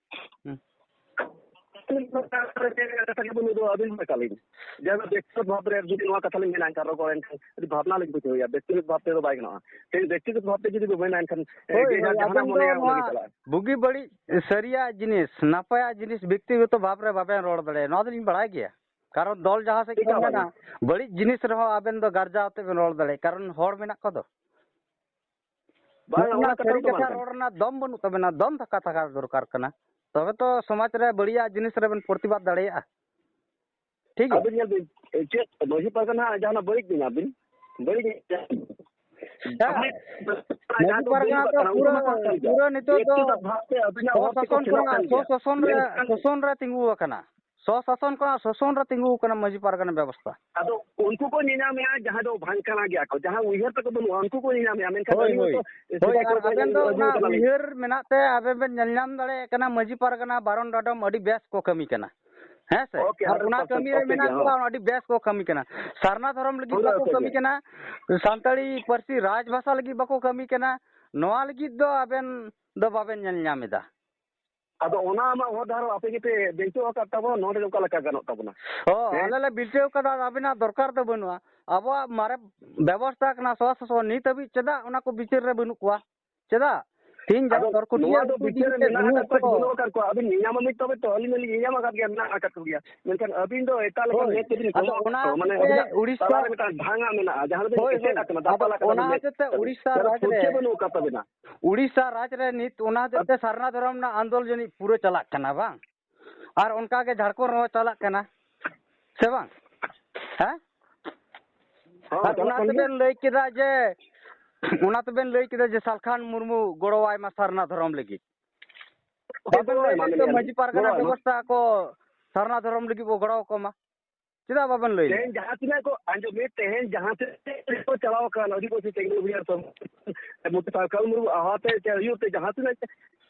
ᱦᱩᱸ᱾ ᱠᱟᱛᱷᱟ ᱜᱮ ᱵᱟᱹᱱᱩᱜ ᱫᱚ, ᱟᱹᱵᱤᱱ ᱦᱚᱸ ᱮᱠᱟᱞᱤᱧ᱾ ᱡᱟᱦᱟᱸ ᱫᱚ ᱵᱮᱠᱛᱤᱜᱚᱛ ᱵᱷᱟᱵᱽ ᱨᱮ ᱡᱩᱫᱤ ᱱᱚᱣᱟ ᱠᱟᱛᱷᱟ ᱞᱤᱧ ᱢᱮᱱᱟ, ᱮᱱᱠᱷᱟᱱ ᱨᱚᱲ ᱮᱱᱠᱷᱟᱱ ᱟᱹᱰᱤ ᱵᱷᱟᱵᱽᱱᱟ ᱞᱤᱧ ᱵᱩᱡᱷᱟᱹᱣᱮᱫᱼᱟ᱾ ᱵᱮᱠᱛᱤᱜᱚᱛ ᱵᱷᱟᱵᱽ ᱛᱮᱫᱚ ᱵᱟᱭ ᱜᱟᱱᱚᱜᱼᱟ᱾ ᱛᱮᱦᱮᱧ ᱵᱮᱠᱛᱤᱜᱚᱛ ᱵᱷᱟᱵᱽ ᱛᱮ ᱡᱩᱫᱤ ᱵᱚ ᱢᱮᱱᱟ, ᱮᱱᱠᱷᱟᱱ, ᱮ, ᱦᱳᱭ, ᱡᱮ ᱦᱳᱭ, ᱡᱟᱦᱟᱸ ᱡᱟᱦᱟᱱᱟᱜ ᱟᱵᱮᱱ ᱫᱚ ᱢᱚᱱᱮᱭᱟ, ᱚᱱᱟ ᱱᱚᱣᱟ ᱜᱮ ᱪᱟᱞᱟᱜᱼᱟ᱾ ᱵᱩᱜᱤ ᱵᱟᱹᱲᱤᱡ, ᱥᱟᱹᱨᱤᱭᱟᱜ ᱡᱤᱱᱤᱥ, ᱱᱟᱯᱟᱭᱟᱜ ᱡᱤᱱᱤᱥ ᱵᱮᱠᱛᱤᱜᱚᱛᱚ ᱵᱷᱟᱵᱽ ᱨᱮ ᱵᱟᱵᱮᱱ ᱨᱚᱲ ᱫᱟᱲᱮᱭᱟᱜᱼᱟ, ᱱᱚᱣᱟ ᱫᱚᱞᱤᱧ ᱵᱟᱲᱟᱭ ᱜᱮᱭᱟ᱾ ᱠᱟᱨᱚᱱ ᱫᱚᱞ ᱡᱟᱦᱟᱸ ᱥᱮᱫ ᱪᱮᱫᱟᱜ ᱠᱷᱚᱱ ᱢᱮᱱᱟ, ᱵᱟᱝ? ᱵᱟᱹᱲᱤᱡ ᱡᱤᱱᱤᱥ ᱨᱮᱦᱚᱸ ᱟᱵᱮᱱ ᱫᱚ ᱜᱟᱨᱡᱟᱣ ᱟᱛᱮ ᱵᱮᱱ ᱨᱚᱲ ᱫᱟᱲᱮᱭᱟᱜᱼᱟ, ᱠᱟᱨᱚᱱ ᱦᱚᱲ ᱢᱮᱱᱟᱜ ᱠᱚᱫᱚ᱾ ᱵᱟᱝ, ᱱᱚᱜᱼᱚ ᱚᱱᱟ ᱱᱟ ᱠᱟᱛᱷᱟ ᱥᱟᱹᱨᱤ ᱫᱚ ᱵᱟᱝ ᱠᱟᱛᱷᱟ ᱠᱟᱱᱟ᱾ ᱨᱚᱲ ᱨᱮᱱᱟᱜ ᱫᱚᱢ ᱵᱟᱹᱱᱩᱜ ᱛᱟᱵᱮᱱᱟ, ᱫᱚᱢ ᱫᱷᱟᱠᱟ ᱛᱷᱟᱠᱟ ᱫᱚᱨᱠᱟᱨ ᱠᱟᱱᱟ, ᱛᱚᱵᱮ ᱛᱚ ᱥᱚᱢᱟᱡᱽ ᱨᱮ ᱵᱟᱹᱲᱤᱡᱟᱜ ᱡᱤᱱᱤᱥ ᱨᱮᱵᱮᱱ ᱯᱨᱚᱛᱤᱵᱟᱫ ᱫᱟᱲᱮᱭᱟᱜᱼᱟ᱾ ᱴᱷᱤᱠ ᱜᱮᱭᱟ? ᱟᱹᱵᱤᱱ ᱧᱮᱞ ᱵᱤᱱ, ᱪᱮᱫ ᱢᱟᱹᱡᱷᱤ ᱯᱟᱨᱜᱟᱱᱟ ᱡᱟᱦᱟᱱᱟᱜ ᱵᱟᱹᱲᱤᱡ ᱵᱤᱱ ᱟᱹᱵᱤᱱ? ᱵᱟᱹᱲᱤᱡ ᱦᱮᱸ᱾ ᱡᱟᱦᱟᱸᱭ ᱢᱟᱹᱡᱷᱤ ᱡᱟᱦᱟᱸ ᱫᱚ ᱯᱟᱨᱜᱟᱱᱟ ᱵᱟᱹᱲᱤᱡ ᱫᱚ ᱠᱟᱱᱟ, ᱩᱱᱠᱩ ᱯᱩᱨᱟᱹ, ᱢᱟ ᱠᱚ ᱚᱱᱠᱟ ᱜᱮᱭᱟ᱾ ᱯᱩᱨᱟᱹ ᱱᱤᱛᱚᱜ ᱫᱚ ᱵᱮᱠᱛᱤᱜᱚᱛ ᱵᱷᱟᱵᱽᱛᱮ ᱟᱹᱵᱤᱱᱟᱜ ᱦᱚᱲ ᱛᱮᱠᱚ ᱥᱚᱥᱟᱥᱚᱱ ᱥᱮᱱᱚᱜ ᱠᱷᱚᱱᱟᱜ, ᱠᱟᱱ ᱜᱮᱭᱟ᱾ ᱥᱚᱥᱟᱥᱚᱱ ᱨᱮ, ᱢᱮᱱᱠᱷᱟᱱ ᱥᱚᱥᱚᱱ ᱨᱮ ᱛᱤᱸᱜᱩ ᱟᱠᱟᱱᱟ᱾ ᱥᱚᱥᱟᱥᱚᱱ ᱠᱷᱚᱱᱟᱜ ᱥᱚᱥᱚᱱ ᱨᱮ ᱛᱤᱸᱜᱩ ᱟᱠᱟᱱᱟ ᱢᱟᱹᱡᱷᱤ ᱯᱟᱨᱜᱟᱱᱟ ᱵᱮᱵᱚᱥᱛᱷᱟ᱾ ᱟᱫᱚ ᱩᱱᱠᱩ ᱠᱚ ᱧᱮᱧᱟᱢᱮᱜᱼᱟ, ᱡᱟᱦᱟᱸᱭ ᱫᱚ ᱵᱷᱟᱝ ᱠᱟᱱᱟ ᱜᱮᱭᱟ ᱠᱚ, ᱡᱟᱦᱟᱸ ᱩᱭᱦᱟᱹᱨ ᱛᱟᱠᱚ ᱵᱟᱹᱱᱩᱜᱼᱟ, ᱩᱱᱠᱩ ᱠᱚ ᱧᱮᱧᱟᱢᱮᱜᱼᱟ᱾ ᱢᱮᱱᱠᱷᱟᱱ ᱦᱳᱭ, ᱟᱹᱞᱤᱧ ᱦᱳᱭ᱾ ᱦᱚᱸᱛᱚ ᱦᱳᱭ, ᱥᱮᱫᱟᱭ ᱟᱨ ᱠᱷᱚᱱ ᱜᱮ ᱟᱵᱮᱱ ᱫᱚ ᱟᱹᱜᱩ ᱚᱱᱟ ᱠᱟᱱᱟᱞᱤᱧ᱾ ᱩᱭᱦᱟᱹᱨ ᱢᱮᱱᱟᱜ ᱛᱮ ᱟᱵᱮᱱ ᱵᱮᱱ ᱧᱮᱞ ᱧᱟᱢ ᱫᱟᱲᱮᱭᱟᱜ ᱠᱟᱱᱟ, ᱢᱟᱹᱡᱷᱤ ᱯᱟᱨᱜᱟᱱᱟ ᱵᱟᱨᱚᱱ ᱰᱟᱰᱚᱢ ᱟᱹᱰᱤ ᱵᱮᱥ ᱠᱚ ᱠᱟᱹᱢᱤ ᱠᱟᱱᱟ᱾ ᱦᱮᱸ ᱥᱮ? OK, ᱟᱨ ᱚᱱᱟ ᱦᱟᱱᱰᱨᱮᱰ ᱯᱟᱨᱥᱮᱱᱴ ᱠᱟᱹᱢᱤ ᱨᱮ OK ᱢᱮᱱᱟᱜ ᱜᱮᱭᱟ, ᱠᱚᱣᱟ, ᱦᱚᱸ᱾ ᱟᱹᱰᱤ ᱵᱮᱥ ᱠᱚ ᱠᱟᱹᱢᱤ ᱠᱟᱱᱟ᱾ ᱥᱟᱨᱱᱟ ᱫᱷᱚᱨᱚᱢ ᱞᱟᱹᱜᱤᱫ ᱦᱳᱭ, ᱵᱟᱠᱚ OK ᱠᱟᱹᱢᱤ ᱜᱮᱭᱟ᱾ ᱠᱟᱱᱟ, ᱥᱟᱱᱛᱟᱲᱤ ᱯᱟᱹᱨᱥᱤ ᱨᱟᱡᱽ ᱵᱷᱟᱥᱟ ᱞᱟᱹᱜᱤᱫ ᱵᱟᱠᱚ ᱠᱟᱹᱢᱤ ᱠᱟᱱᱟ᱾ ᱱᱚᱣᱟ ᱞᱟᱹᱜᱤᱫ ᱫᱚ ᱟᱵᱮᱱ ᱫᱚ ᱵᱟᱵᱮᱱ ᱧᱮᱞ ᱧᱟᱢ ᱮᱫᱟ᱾ ᱟᱫᱚ ᱚᱱᱟ ᱟᱢᱟᱜ ᱦᱚᱨ ᱰᱟᱦᱟᱨ ᱟᱯᱮ ᱜᱮᱯᱮ ᱵᱮᱧᱪᱚ ᱟᱠᱟᱫ ᱛᱟᱵᱚᱱᱟ, ᱱᱚᱰᱮ ᱫᱚ ᱚᱠᱟ ᱞᱮᱠᱟ ᱜᱟᱱᱚᱜ ᱛᱟᱵᱚᱱᱟ? ᱚ, ᱦᱮᱸ? ᱟᱞᱮ ᱞᱮ ᱵᱤᱞᱴᱟᱹᱣ ᱠᱟᱫᱟ, ᱟᱵᱤᱱᱟᱜ ᱫᱚᱨᱠᱟᱨ ᱫᱚ ᱵᱟᱹᱱᱩᱜᱼᱟ᱾ ᱟᱵᱚᱣᱟᱜ ᱢᱟᱨᱮ ᱵᱮᱵᱚᱥᱛᱷᱟ ᱠᱟᱱᱟ ᱥᱚᱥᱟᱥᱚᱱ, ᱱᱤᱛ ᱦᱟᱹᱵᱤᱡ ᱪᱮᱫᱟᱜ ᱚᱱᱟ ᱠᱚ ᱵᱤᱪᱟᱹᱨ ᱨᱮ ᱵᱟᱹᱱᱩᱜ ᱠᱚᱣᱟ? ᱪᱮᱫᱟᱜ? ᱛᱤᱦᱤᱧ ᱟᱫᱚ ᱡᱟᱦᱟᱸ ᱥᱚᱨᱠᱚᱴᱤᱭᱟᱹ ᱱᱚᱣᱟ ᱫᱚ ᱟᱹᱛᱩ ᱵᱤᱪᱟᱹᱨ ᱨᱮ ᱡᱩᱫᱤ ᱢᱮᱱᱟᱜ ᱵᱟᱹᱱᱩᱜ ᱟᱠᱟᱫ ᱠᱚᱣᱟ, ᱠᱚ᱾ ᱵᱟᱹᱱᱩᱜ ᱟᱠᱟᱫ ᱠᱚᱣᱟ, ᱟᱹᱵᱤᱱ ᱧᱮᱧᱟᱢ ᱟᱹᱵᱤᱱ ᱛᱚᱵᱮ ᱛᱚ, ᱟᱹᱞᱤᱧ ᱢᱟᱞᱤᱧ ᱧᱮᱧᱟᱢ ᱟᱠᱟᱫ ᱜᱮᱭᱟ, ᱢᱮᱱᱟᱜ ᱟᱠᱟᱫ ᱠᱚᱜᱮᱭᱟ᱾ ᱢᱮᱱᱠᱷᱟᱱ ᱟᱹᱵᱤᱱ ᱫᱚ ᱮᱴᱟᱜ ᱞᱮᱠᱟ ᱦᱳᱭ᱾ ᱢᱮᱫ ᱛᱮᱵᱤᱱ ᱟᱫᱚ ᱠᱚᱭᱚᱜ ᱚᱱᱟ ᱠᱟᱜ ᱠᱚᱣᱟ, ᱦᱚᱛᱮᱡ ᱢᱟᱱᱮ ᱛᱮ ᱟᱹᱵᱤᱱᱟᱜ ᱩᱲᱤᱥᱥᱟ ᱛᱟᱞᱟ ᱨᱮ ᱢᱤᱫᱴᱟᱝ ᱰᱷᱟᱝ ᱟᱜ ᱢᱮᱱᱟᱜᱼᱟ, ᱡᱟᱦᱟᱸ ᱫᱚᱵᱤᱱ ᱦᱳᱭ, ᱦᱳᱭ᱾ ᱮᱥᱮᱫ ᱟᱠᱟᱱᱟ, ᱟᱫᱚ ᱫᱟᱯᱟᱞ ᱟᱠᱟᱱᱟ ᱚᱱᱟ ᱵᱤᱱ ᱢᱮᱫ ᱦᱚᱛᱮᱡ ᱛᱮ ᱛᱟᱵᱤᱱ᱾ ᱩᱲᱤᱥᱥᱟ ᱡᱟᱦᱟᱸ ᱫᱚ ᱨᱟᱡᱽ ᱨᱮ ᱯᱷᱩᱨᱪᱟᱹ ᱵᱟᱹᱱᱩᱜ ᱟᱠᱟᱫ ᱛᱟᱵᱤᱱᱟ᱾ ᱩᱲᱤᱥᱥᱟ ᱨᱟᱡᱽ ᱨᱮ ᱱᱤᱛ ᱚᱱᱟ ᱦᱚᱛᱮᱡ ᱟᱫ- ᱛᱮ ᱥᱟᱨᱱᱟ ᱫᱷᱚᱨᱚᱢ ᱨᱮᱱᱟᱜ ᱟᱱᱫᱳᱞᱚᱱ ᱡᱟᱹᱱᱤᱡ ᱯᱩᱨᱟᱹ ᱪᱟᱞᱟᱜ ᱠᱟᱱᱟ, ᱵᱟᱝ? ᱟᱨ ᱚᱱᱠᱟ ᱜᱮ ᱡᱷᱟᱲᱠᱷᱚᱸᱰ ᱨᱮᱦᱚᱸ ᱪᱟᱞᱟᱜ ᱠᱟᱱᱟ, ᱥᱮ ᱵᱟᱝ? ᱦᱮᱸ? ᱦᱚᱸ, ᱟᱨ ᱪᱟᱞᱟᱜ ᱚᱱᱟ ᱠᱟᱱ ᱜᱮᱭᱟ᱾ ᱛᱮᱵᱮᱱ ᱞᱟᱹᱭ ᱠᱮᱫᱟ ᱡᱮ, ᱚᱱᱟ ᱛᱮᱵᱮᱱ ᱞᱟᱹᱭ ᱠᱮᱫᱟ ᱡᱮ ᱥᱟᱞᱠᱷᱟᱱ ᱢᱩᱨᱢᱩ ᱜᱚᱲᱚᱣᱟᱭ ᱢᱟ ᱥᱟᱨᱱᱟ ᱫᱷᱚᱨᱚᱢ ᱞᱟᱹᱜᱤᱫ᱾ ᱦᱚᱸ, ᱵᱟᱵᱮᱱ ᱜᱚᱲᱚᱣᱟᱭ ᱞᱟᱹᱭ ᱢᱟ, ᱞᱮᱫ ᱫᱚ ᱢᱮᱱᱮᱫᱼᱟ ᱞᱤᱧ, ᱢᱟᱹᱡᱷᱤ ᱯᱟᱨᱜᱟᱱᱟ ᱜᱚᱲᱚᱣᱟᱭ ᱢᱟ᱾ ᱵᱮᱵᱚᱥᱛᱷᱟ ᱠᱚ ᱥᱟᱨᱱᱟ ᱫᱷᱚᱨᱚᱢ ᱞᱟᱹᱜᱤᱫ ᱵᱚ ᱜᱚᱲᱚ ᱟᱠᱚ ᱢᱟ᱾ ᱪᱮᱫᱟᱜ ᱵᱟᱵᱮᱱ ᱞᱟᱹᱭ? ᱛᱮᱦᱮᱧ ᱡᱟᱦᱟᱸ ᱛᱤᱱᱟᱹᱜ ᱠᱚ, ᱟᱸᱡᱚᱢ ᱢᱮ, ᱛᱮᱦᱮᱧ ᱡᱟᱦᱟᱸ ᱛᱤᱱᱟᱹᱜ ᱠᱚ ᱪᱟᱞᱟᱣ ᱟᱠᱟᱱ ᱟᱹᱫᱤᱵᱟᱹᱥᱤ ᱛᱮᱸᱜᱚ ᱵᱷᱩᱭᱟᱹ ᱥᱚᱢᱟᱡᱽ, ᱢᱚᱛᱤ ᱥᱟᱨᱠᱟᱞ ᱢᱩᱨᱢᱩ ᱟᱦᱟᱛᱮ ᱪᱮ ᱟᱹᱭᱩᱨ ᱛᱮ ᱡᱟᱦᱟᱸ ᱛᱤᱱᱟᱹᱜ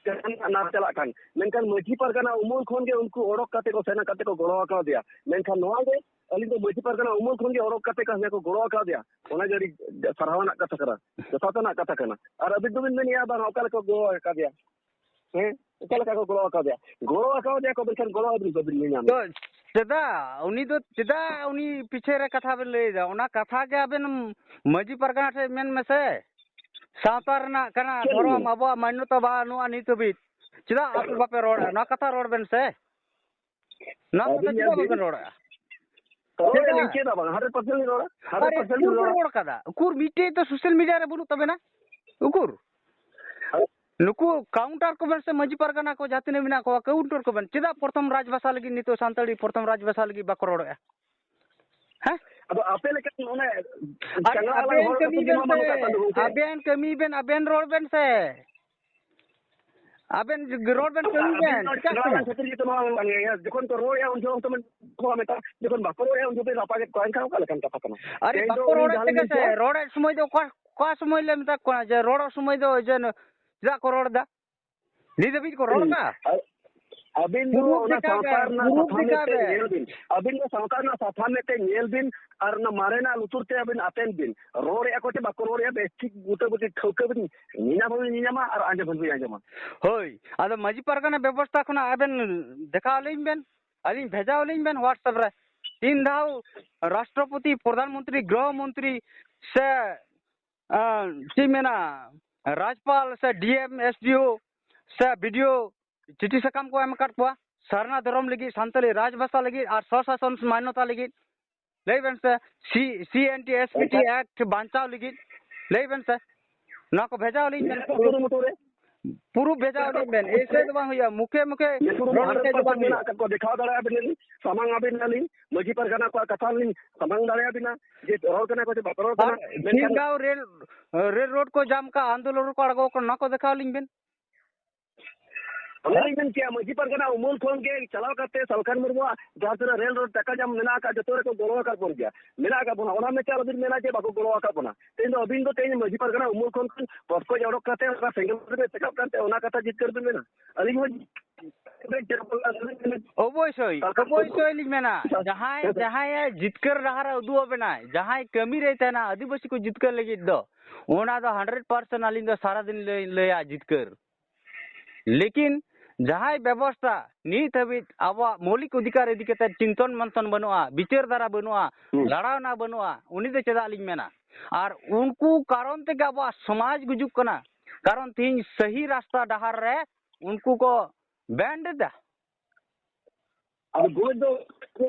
ᱡᱟᱦᱟᱱᱟᱜ ᱱᱟᱨ ᱪᱟᱞᱟᱜ ᱠᱟᱱ, ᱢᱮᱱᱠᱷᱟᱱ ᱢᱟᱹᱡᱷᱤ ᱯᱟᱨᱜᱟᱱᱟ ᱩᱢᱩᱞ ᱠᱷᱚᱱ ᱜᱮ ᱩᱱᱠᱩ ᱚᱰᱚᱠ ᱠᱟᱛᱮ ᱠᱚ ᱥᱮᱱ ᱠᱟᱛᱮ ᱠᱚ ᱜᱚᱲᱚ ᱟᱠᱟᱣᱫᱮᱭᱟ᱾ ᱢᱮᱱᱠᱷᱟᱱ ᱱᱚᱣᱟ ᱜᱮ ᱟᱹᱞᱤᱧ ᱫᱚ ᱢᱟᱹᱡᱷᱤ ᱯᱟᱨᱜᱟᱱᱟ ᱩᱢᱩᱞ ᱠᱷᱚᱱ ᱜᱮ ᱚᱰᱚᱠ ᱠᱟᱛᱮ ᱠᱚ ᱦᱟᱱᱮ ᱠᱚ ᱜᱚᱲᱚ ᱟᱠᱟᱣᱫᱮᱭᱟ, ᱚᱱᱟ ᱜᱮ ᱟᱹᱰᱤ ᱥᱟᱨᱦᱟᱣ ᱨᱮᱱᱟᱜ ᱠᱟᱛᱷᱟ ᱠᱟᱱᱟ, ᱡᱚᱛᱷᱟᱛ ᱨᱮᱱᱟᱜ ᱠᱟᱛᱷᱟ ᱠᱟᱱᱟ᱾ ᱟᱨ ᱟᱹᱵᱤᱱ ᱫᱚᱵᱤᱱ ᱢᱮᱱᱮᱫᱼᱟ ᱵᱟᱝ ᱚᱠᱟ ᱞᱮᱠᱟ ᱠᱚ ᱜᱚᱲᱚ ᱟᱠᱟᱫᱮᱭᱟ, ᱦᱮᱸ, ᱚᱠᱟ ᱞᱮᱠᱟ ᱠᱚ ᱜᱚᱲᱚ ᱟᱠᱟᱫᱮᱭᱟ? ᱜᱚᱲᱚ ᱟᱠᱟᱫᱮᱭᱟ ᱠᱚ, ᱢᱮᱱᱠᱷᱟᱱ ᱜᱚᱲᱚ ᱟᱹᱵᱤᱱ ᱵᱟᱹᱵᱤᱱ ᱧᱮᱞ ᱧᱟᱢ ᱛᱚ ᱪᱮᱫᱟᱜ ᱩᱱᱤ ᱫᱚ, ᱪᱮᱫᱟᱜ ᱩᱱᱤ ᱯᱤᱪᱷᱮ ᱨᱮ ᱠᱟᱛᱷᱟ ᱵᱮᱱ ᱞᱟᱹᱭᱮᱫᱟ? ᱚᱱᱟ ᱠᱟᱛᱷᱟ ᱜᱮ ᱟᱵᱮᱱ ᱢᱟᱹᱡᱷᱤ ᱯᱟᱨᱜᱟᱱᱟ ᱴᱷᱮᱱ ᱢᱮᱱ ᱢᱮᱥᱮ᱾ ᱥᱟᱶᱛᱟ ᱨᱮᱱᱟᱜ ᱠᱟᱱᱟ, ᱪᱮᱫ ᱫᱷᱚᱨᱚᱢ ᱞᱟᱹᱜᱤᱫ? ᱟᱵᱚᱣᱟᱜ ᱢᱟᱱᱱᱚᱛᱟ ᱵᱟᱹᱱᱩᱜᱼᱟ ᱱᱤᱛ ᱦᱟᱹᱵᱤᱡ᱾ ᱪᱮᱫᱟᱜ ᱟᱯᱮ ᱵᱟᱯᱮ ᱨᱚᱲᱟ? ᱱᱚᱣᱟ ᱠᱟᱛᱷᱟ ᱨᱚᱲ ᱵᱮᱱ ᱥᱮ᱾ ᱱᱚᱣᱟ ᱠᱟᱛᱷᱟ ᱟᱹᱵᱤᱱ ᱪᱮᱫᱟᱜ ᱧᱮᱞ ᱵᱟᱵᱮᱱ ᱵᱤᱱ᱾ ᱨᱚᱲᱟ? ᱨᱚᱲ ᱪᱮᱫᱟᱜ? ᱟᱹᱞᱤᱧ ᱪᱮᱫ ᱦᱚᱸ ᱵᱟᱝ, hundred percent ᱞᱤᱧ ᱨᱚᱲᱟ, hundred percent ᱟᱨᱮ ᱩᱠᱩᱨ ᱞᱤᱧ ᱠᱚ ᱨᱚᱲᱟ᱾ ᱨᱚᱲ ᱠᱟᱫᱟ? ᱩᱠᱩᱨ ᱢᱤᱫᱴᱮᱡ ᱫᱚ social media ᱨᱮ ᱵᱟᱹᱱᱩᱜ ᱛᱟᱵᱮᱱᱟ? ᱩᱠᱩᱨ? ᱦᱮᱸ᱾ ᱱᱩᱠᱩ counter ᱠᱚᱵᱮᱱ ᱥᱮ ᱢᱟᱹᱡᱷᱤ ᱯᱟᱨᱜᱟᱱᱟ ᱠᱚ ᱡᱟᱦᱟᱸ ᱛᱤᱱᱟᱹᱜ ᱢᱮᱱᱟᱜ ᱠᱚᱣᱟ, counter ᱠᱚᱵᱮᱱ᱾ ᱪᱮᱫᱟᱜ ᱯᱨᱚᱛᱷᱚᱢ ᱨᱟᱡᱽ ᱵᱷᱟᱥᱟ ᱞᱟᱹᱜᱤᱫ ᱱᱤᱛᱚᱜ ᱥᱟᱱᱛᱟᱲᱤ ᱯᱨᱚᱛᱷᱚᱢ ᱨᱟᱡᱽ ᱵᱷᱟᱥᱟ ᱞᱟᱹᱜᱤᱫ ᱵᱟᱠᱚ ᱨᱚᱲᱮᱫᱼᱟ? ᱦᱮᱸ? ᱟᱫᱚ ᱟᱯᱮ ᱞᱮᱠᱟᱱ ᱚᱱᱮ ᱟᱨ ᱪᱟᱸᱜᱟ ᱟᱵᱮᱱ ᱦᱚᱲ ᱠᱟᱹᱢᱤ ᱠᱟᱹᱴᱤᱡ ᱵᱮᱱ ᱢᱟ ᱵᱟᱹᱱᱩᱜ ᱥᱮ, ᱠᱟᱜ ᱛᱟᱵᱚᱱ ᱜᱚᱢᱠᱮ᱾ ᱟᱵᱮᱱ ᱠᱟᱹᱢᱤ ᱵᱮᱱ, ᱟᱵᱮᱱ ᱨᱚᱲ ᱵᱮᱱ ᱥᱮ᱾ ᱟᱵᱮᱱ ᱨᱚᱲ ᱵᱮᱱ ᱠᱟᱹᱢᱤ ᱟᱹᱵᱤᱱ ᱵᱮᱱ, ᱱᱚᱣᱟ ᱪᱮᱫᱟᱜ ᱪᱟᱸᱜᱟ ᱠᱟᱱᱟ? ᱠᱷᱟᱹᱛᱤᱨ ᱜᱮᱛᱚ ᱱᱚᱣᱟ ᱵᱟᱝ ᱜᱮ᱾ ᱡᱚᱠᱷᱚᱱ ᱠᱚ ᱨᱚᱲᱮᱫᱼᱟ ᱩᱱ ᱡᱚᱠᱷᱚᱱ ᱠᱚ ᱢᱮᱛᱟ, ᱡᱚᱠᱷᱚᱱ ᱵᱟᱠᱚ ᱨᱚᱲᱮᱫᱼᱟ ᱩᱱ ᱡᱚᱠᱷᱚᱱ ᱨᱟᱯᱟᱜᱮᱫ ᱠᱚᱣᱟ, ᱮᱱᱠᱷᱟᱱ ᱚᱠᱟ ᱞᱮᱠᱟᱱ ᱠᱟᱛᱷᱟ ᱠᱟᱱᱟ? ᱟᱨᱮ ᱛᱮᱦᱮᱧ ᱫᱚ ᱵᱟᱠᱚ ᱩᱱᱤ ᱨᱚᱲᱮᱫ ᱡᱟᱦᱟᱸ ᱛᱮᱜᱮ ᱞᱤᱧ ᱥᱮ, ᱢᱮᱱ ᱠᱮᱫ, ᱨᱚᱲᱮᱫ ᱥᱚᱢᱚᱭ ᱫᱚ ᱚᱠᱟ, ᱚᱠᱟ ᱥᱚᱢᱚᱭ ᱞᱮ ᱢᱮᱛᱟ ᱠᱚ ᱠᱟᱱᱟ ᱡᱮ ᱨᱚᱲᱚᱜ ᱥᱚᱢᱚᱭ ᱫᱚ ᱡᱮ ᱪᱮᱫᱟᱜ ᱠᱚ ᱨᱚᱲ ᱮᱫᱟ? ᱱᱤᱛ ᱫᱷᱟᱹᱵᱤᱡ ᱠᱚ ᱨᱚᱲ ᱦᱩᱸ᱾ ᱮᱫᱟ? ᱟ-, ᱟᱹᱵᱤᱱ ᱫᱚ ᱯᱩᱨᱩᱵ ᱚᱱᱟ ᱫᱮᱠᱷᱟᱣ ᱥᱟᱶᱛᱟ ᱵᱮᱱ, ᱨᱮᱱᱟᱜ ᱯᱩᱨᱩᱵ ᱥᱟᱛᱷᱟ ᱢᱮᱫ ᱫᱮᱠᱷᱟᱣ ᱛᱮ ᱵᱮᱱ᱾ ᱧᱮᱞ ᱵᱤᱱ᱾ ᱟᱹᱵᱤᱱ ᱫᱚ ᱥᱟᱶᱛᱟ ᱨᱮᱱᱟᱜ ᱥᱟᱛᱷᱟ ᱢᱮᱫ ᱛᱮ ᱧᱮᱞ ᱵᱤᱱ ᱟᱨ ᱚᱱᱟ ᱢᱟᱨᱮᱱᱟᱜ ᱞᱩᱛᱩᱨ ᱛᱮ ᱟᱹᱵᱤᱱ ᱟᱛᱮᱱ ᱵᱤᱱ᱾ ᱨᱚᱲᱮᱫᱼᱟ ᱠᱚ ᱪᱮ ᱵᱟᱠᱚ ᱨᱚᱲᱮᱫᱼᱟ, ᱵᱮᱥ ᱴᱷᱤᱠ ᱵᱩᱴᱟᱹ ᱵᱩᱴᱤ ᱴᱷᱟᱹᱣᱠᱟᱹ ᱵᱤᱱ ᱧᱮᱧᱟᱢ ᱦᱚᱸᱵᱤᱱ ᱧᱮᱧᱟᱢᱟ ᱟᱨ ᱟᱸᱡᱚᱢ ᱦᱚᱸᱵᱤᱱ ᱟᱸᱡᱚᱢᱟ᱾ ᱦᱳᱭ, ᱟᱫᱚ ᱢᱟᱹᱡᱷᱤ ᱯᱟᱨᱜᱟᱱᱟ ᱵᱮᱵᱚᱥᱛᱷᱟ ᱠᱷᱚᱱᱟᱜ ᱟᱵᱮᱱ ᱫᱮᱠᱷᱟᱣ ᱟᱹᱞᱤᱧ ᱵᱮᱱ, ᱟᱹᱞᱤᱧ ᱵᱷᱮᱡᱟ ᱟᱹᱞᱤᱧ ᱵᱮᱱ WhatsApp ᱨᱮ᱾ ᱛᱤᱱ ᱫᱷᱟᱣ ᱨᱟᱥᱴᱨᱚᱯᱚᱛᱤ, ᱯᱨᱚᱫᱷᱟᱱ ᱢᱚᱱᱛᱨᱤ, ᱜᱨᱚᱦᱚ ᱢᱚᱱᱛᱨᱤ ᱥᱮ ᱟᱸ, ᱪᱮᱫ ᱤᱧ ᱢᱮᱱᱟ, ᱨᱟᱡᱽᱯᱟᱞ ᱥᱮ DM, SDO ᱥᱮ BDO ᱪᱤᱴᱷᱤ ᱥᱟᱠᱟᱢ ᱠᱚ ᱮᱢ ᱟᱠᱟᱫ ᱠᱚᱣᱟ ᱥᱟᱨᱱᱟ ᱫᱷᱚᱨᱚᱢ ᱞᱟᱹᱜᱤᱫ, ᱥᱟᱱᱛᱟᱲᱤ ᱨᱟᱡᱽ ᱵᱷᱟᱥᱟ ᱞᱟᱹᱜᱤᱫ ᱟᱨ ᱥᱚᱥᱟᱥᱚᱱ ᱢᱟᱱᱱᱚᱛᱟ ᱞᱟᱹᱜᱤᱫ᱾ ᱞᱟᱹᱭ ᱵᱮᱱ ᱥᱮ, C-, CNT SPT ᱮᱱᱠᱷᱟᱱ Act ᱵᱟᱧᱪᱟᱣ ᱞᱟᱹᱜᱤᱫ᱾ ᱞᱟᱹᱭ ᱵᱮᱱ ᱥᱮ, ᱱᱚᱣᱟ ᱠᱚ ᱵᱷᱮᱡᱟ ᱟᱹᱞᱤᱧ ᱵᱮᱱ᱾ ᱢᱮᱱᱟᱜ ᱠᱚᱣᱟ ᱠᱩᱨᱩᱢᱩᱴᱩ ᱨᱮ᱾ ᱯᱩᱨᱩᱵ ᱵᱷᱮᱡᱟ ᱟᱹᱞᱤᱧ ᱵᱮᱱ, ᱮᱭᱥᱮ ᱫᱚ ᱵᱟᱝ ᱦᱩᱭᱩᱜᱼᱟ, ᱢᱩᱠᱷᱮ ᱢᱩᱠᱷᱮ ᱧᱮᱞ ᱯᱩᱨᱩᱵ ᱨᱚᱲ hundred ᱞᱮᱠᱷᱟᱡ ᱫᱚ percent ᱵᱟᱝ ᱦᱩᱭᱩᱜᱼᱟ᱾ ᱢᱮᱱᱟᱜ ᱟᱠᱟᱫ ᱠᱚᱣᱟ, ᱫᱮᱠᱷᱟᱣ ᱫᱟᱲᱮᱭᱟᱵᱤᱱᱟᱞᱤᱧ, ᱥᱟᱢᱟᱝ ᱟᱹᱵᱤᱱᱟᱞᱤᱧ, ᱢᱟᱹᱡᱷᱤ ᱯᱟᱨᱜᱟᱱᱟ ᱠᱚᱣᱟᱜ ᱠᱟᱛᱷᱟ ᱞᱤᱧ ᱥᱟᱢᱟᱝ ᱫᱟᱲᱮᱭᱟᱵᱤᱱᱟ ᱡᱮ ᱨᱚᱲ ᱠᱟᱱᱟ ᱠᱚ ᱥᱮ ᱵᱟᱠᱚ ᱨᱚᱲ ᱠᱟᱱᱟ᱾ ᱟᱨ ᱢᱮᱱᱠᱷᱟᱱ ᱪᱷᱤᱱᱜᱟᱸᱣ ᱨᱮᱞ, ᱨᱮᱞ ᱨᱳᱰ ᱠᱚ ᱡᱟᱢ ᱠᱟᱜᱼᱟ, ᱟᱱᱫᱳᱞᱚᱱ ᱨᱮᱠᱚ ᱟᱬᱜᱚ ᱠᱟᱱᱟ, ᱱᱚᱣᱟ ᱠᱚ ᱫᱮᱠᱷᱟᱣ ᱟᱹᱞᱤᱧ ᱵᱮᱱ᱾ ᱚᱱᱮ ᱞᱤᱧ ᱢᱮᱱ ᱠᱮᱭᱟ, ᱢᱟᱹᱡᱷᱤ ᱯᱟᱨᱜᱟᱱᱟ ᱩᱢᱩᱞ ᱠᱷᱚᱱ ᱜᱮ ᱪᱟᱞᱟᱣ ᱠᱟᱛᱮ ᱥᱟᱞᱠᱷᱟᱱ ᱢᱩᱨᱢᱩᱣᱟᱜ ᱡᱟᱦᱟᱸ ᱛᱤᱱᱟᱹᱜ ᱨᱮᱞ ᱨᱳᱰ ᱴᱟᱠᱟ ᱧᱟᱢ ᱢᱮᱱᱟᱜ ᱟᱠᱟᱫ, ᱡᱚᱛᱚ ᱨᱮᱠᱚ ᱜᱚᱲᱚ ᱟᱠᱟᱫ ᱵᱚᱱ ᱜᱮᱭᱟ, ᱢᱮᱱᱟᱜ ᱟᱠᱟᱫ ᱵᱚᱱᱟ᱾ ᱚᱱᱟ ᱢᱮᱱᱛᱮ ᱟᱞᱚᱵᱤᱱ ᱢᱮᱱᱟ ᱡᱮ ᱵᱟᱠᱚ ᱜᱚᱲᱚ ᱟᱠᱟᱫ ᱵᱚᱱᱟ᱾ ᱛᱮᱦᱮᱧ ᱫᱚ ᱟᱹᱵᱤᱱ ᱫᱚ ᱛᱮᱦᱮᱧ ᱢᱟᱹᱡᱷᱤ ᱯᱟᱨᱜᱟᱱᱟ ᱩᱢᱩᱞ ᱠᱷᱚᱱ ᱯᱚᱥᱠᱚᱡ ᱚᱰᱚᱠ ᱠᱟᱛᱮ ᱚᱱᱟ ᱥᱮᱸᱜᱮᱞ ᱨᱮᱵᱤᱱ ᱥᱟᱠᱟᱵ ᱠᱟᱱᱛᱮ ᱚᱱᱟ ᱠᱟᱛᱷᱟ ᱡᱤᱛᱠᱟᱹᱨ ᱵᱤᱱ ᱢᱮᱱᱟ᱾ ᱟᱹᱞᱤᱧ ᱦᱚᱸ ᱚᱵᱚᱥᱥᱳᱭ, ᱚᱵᱚᱥᱥᱳᱭ ᱞᱤᱧ ᱢᱮᱱᱟ, ᱡᱟᱦᱟᱸᱭ, ᱡᱟᱦᱟᱸᱭᱮ ᱡᱤᱛᱠᱟᱹᱨ ᱰᱟᱦᱟᱨᱮ ᱩᱫᱩᱜ ᱟᱵᱮᱱᱟᱭ, ᱡᱟᱦᱟᱸᱭ ᱠᱟᱹᱢᱤ ᱨᱮᱭ ᱛᱟᱦᱮᱱᱟ ᱟᱹᱫᱤᱵᱟᱹᱥᱤ ᱠᱚ ᱡᱤᱛᱠᱟᱹᱨ ᱞᱟᱹᱜᱤᱫ ᱫᱚ, ᱚᱱᱟ ᱫᱚ ᱦᱟᱱᱰᱨᱮᱰ ᱯᱟᱨᱥᱮᱱᱴ ᱟᱹᱞᱤᱧ ᱫᱚ ᱥᱟᱨᱟᱫᱤᱱ ᱞᱟᱹᱭ, ᱞᱟᱹᱭᱟ ᱡᱤᱛᱠᱟᱹᱨ᱾ ᱞᱮᱠᱤᱱ ᱡᱟᱦᱟᱸᱭ ᱵᱮᱵᱚᱥᱛᱟ ᱱᱤᱛ ᱦᱟᱹᱵᱤᱡ ᱟᱵᱚᱣᱟᱜ ᱢᱳᱣᱞᱤᱠ ᱚᱫᱷᱤᱠᱟᱨ ᱤᱫᱤ ᱠᱟᱛᱮ ᱪᱤᱱᱛᱚᱱ ᱢᱟᱱᱛᱷᱚᱱ ᱵᱟᱹᱱᱩᱜᱼᱟ, ᱵᱤᱪᱟᱹᱨ ᱫᱷᱟᱨᱟ ᱵᱟᱹᱱᱩᱜᱼᱟ, ᱦᱩᱸ᱾ ᱞᱟᱲᱟᱣᱱᱟ ᱵᱟᱹᱱᱩᱜᱼᱟ, ᱩᱱᱤ ᱫᱚ ᱪᱮᱫᱟᱜ ᱞᱤᱧ ᱢᱮᱱᱟ? ᱟᱨ ᱩᱱᱠᱩ ᱠᱟᱨᱚᱱ ᱛᱮᱜᱮ ᱟᱵᱚᱣᱟᱜ ᱥᱚᱢᱟᱡᱽ ᱜᱩᱡᱩᱜ ᱠᱟᱱᱟ᱾ ᱠᱟᱨᱚᱱ ᱛᱮᱦᱮᱧ ᱥᱟᱹᱦᱤ ᱨᱟᱥᱛᱟ ᱰᱟᱦᱟᱨ ᱨᱮ ᱩᱱᱠᱩ ᱠᱚ ᱵᱮᱱᱰ ᱮᱫᱟ᱾ ᱟᱫᱚ ᱜᱚᱡ ᱫᱚ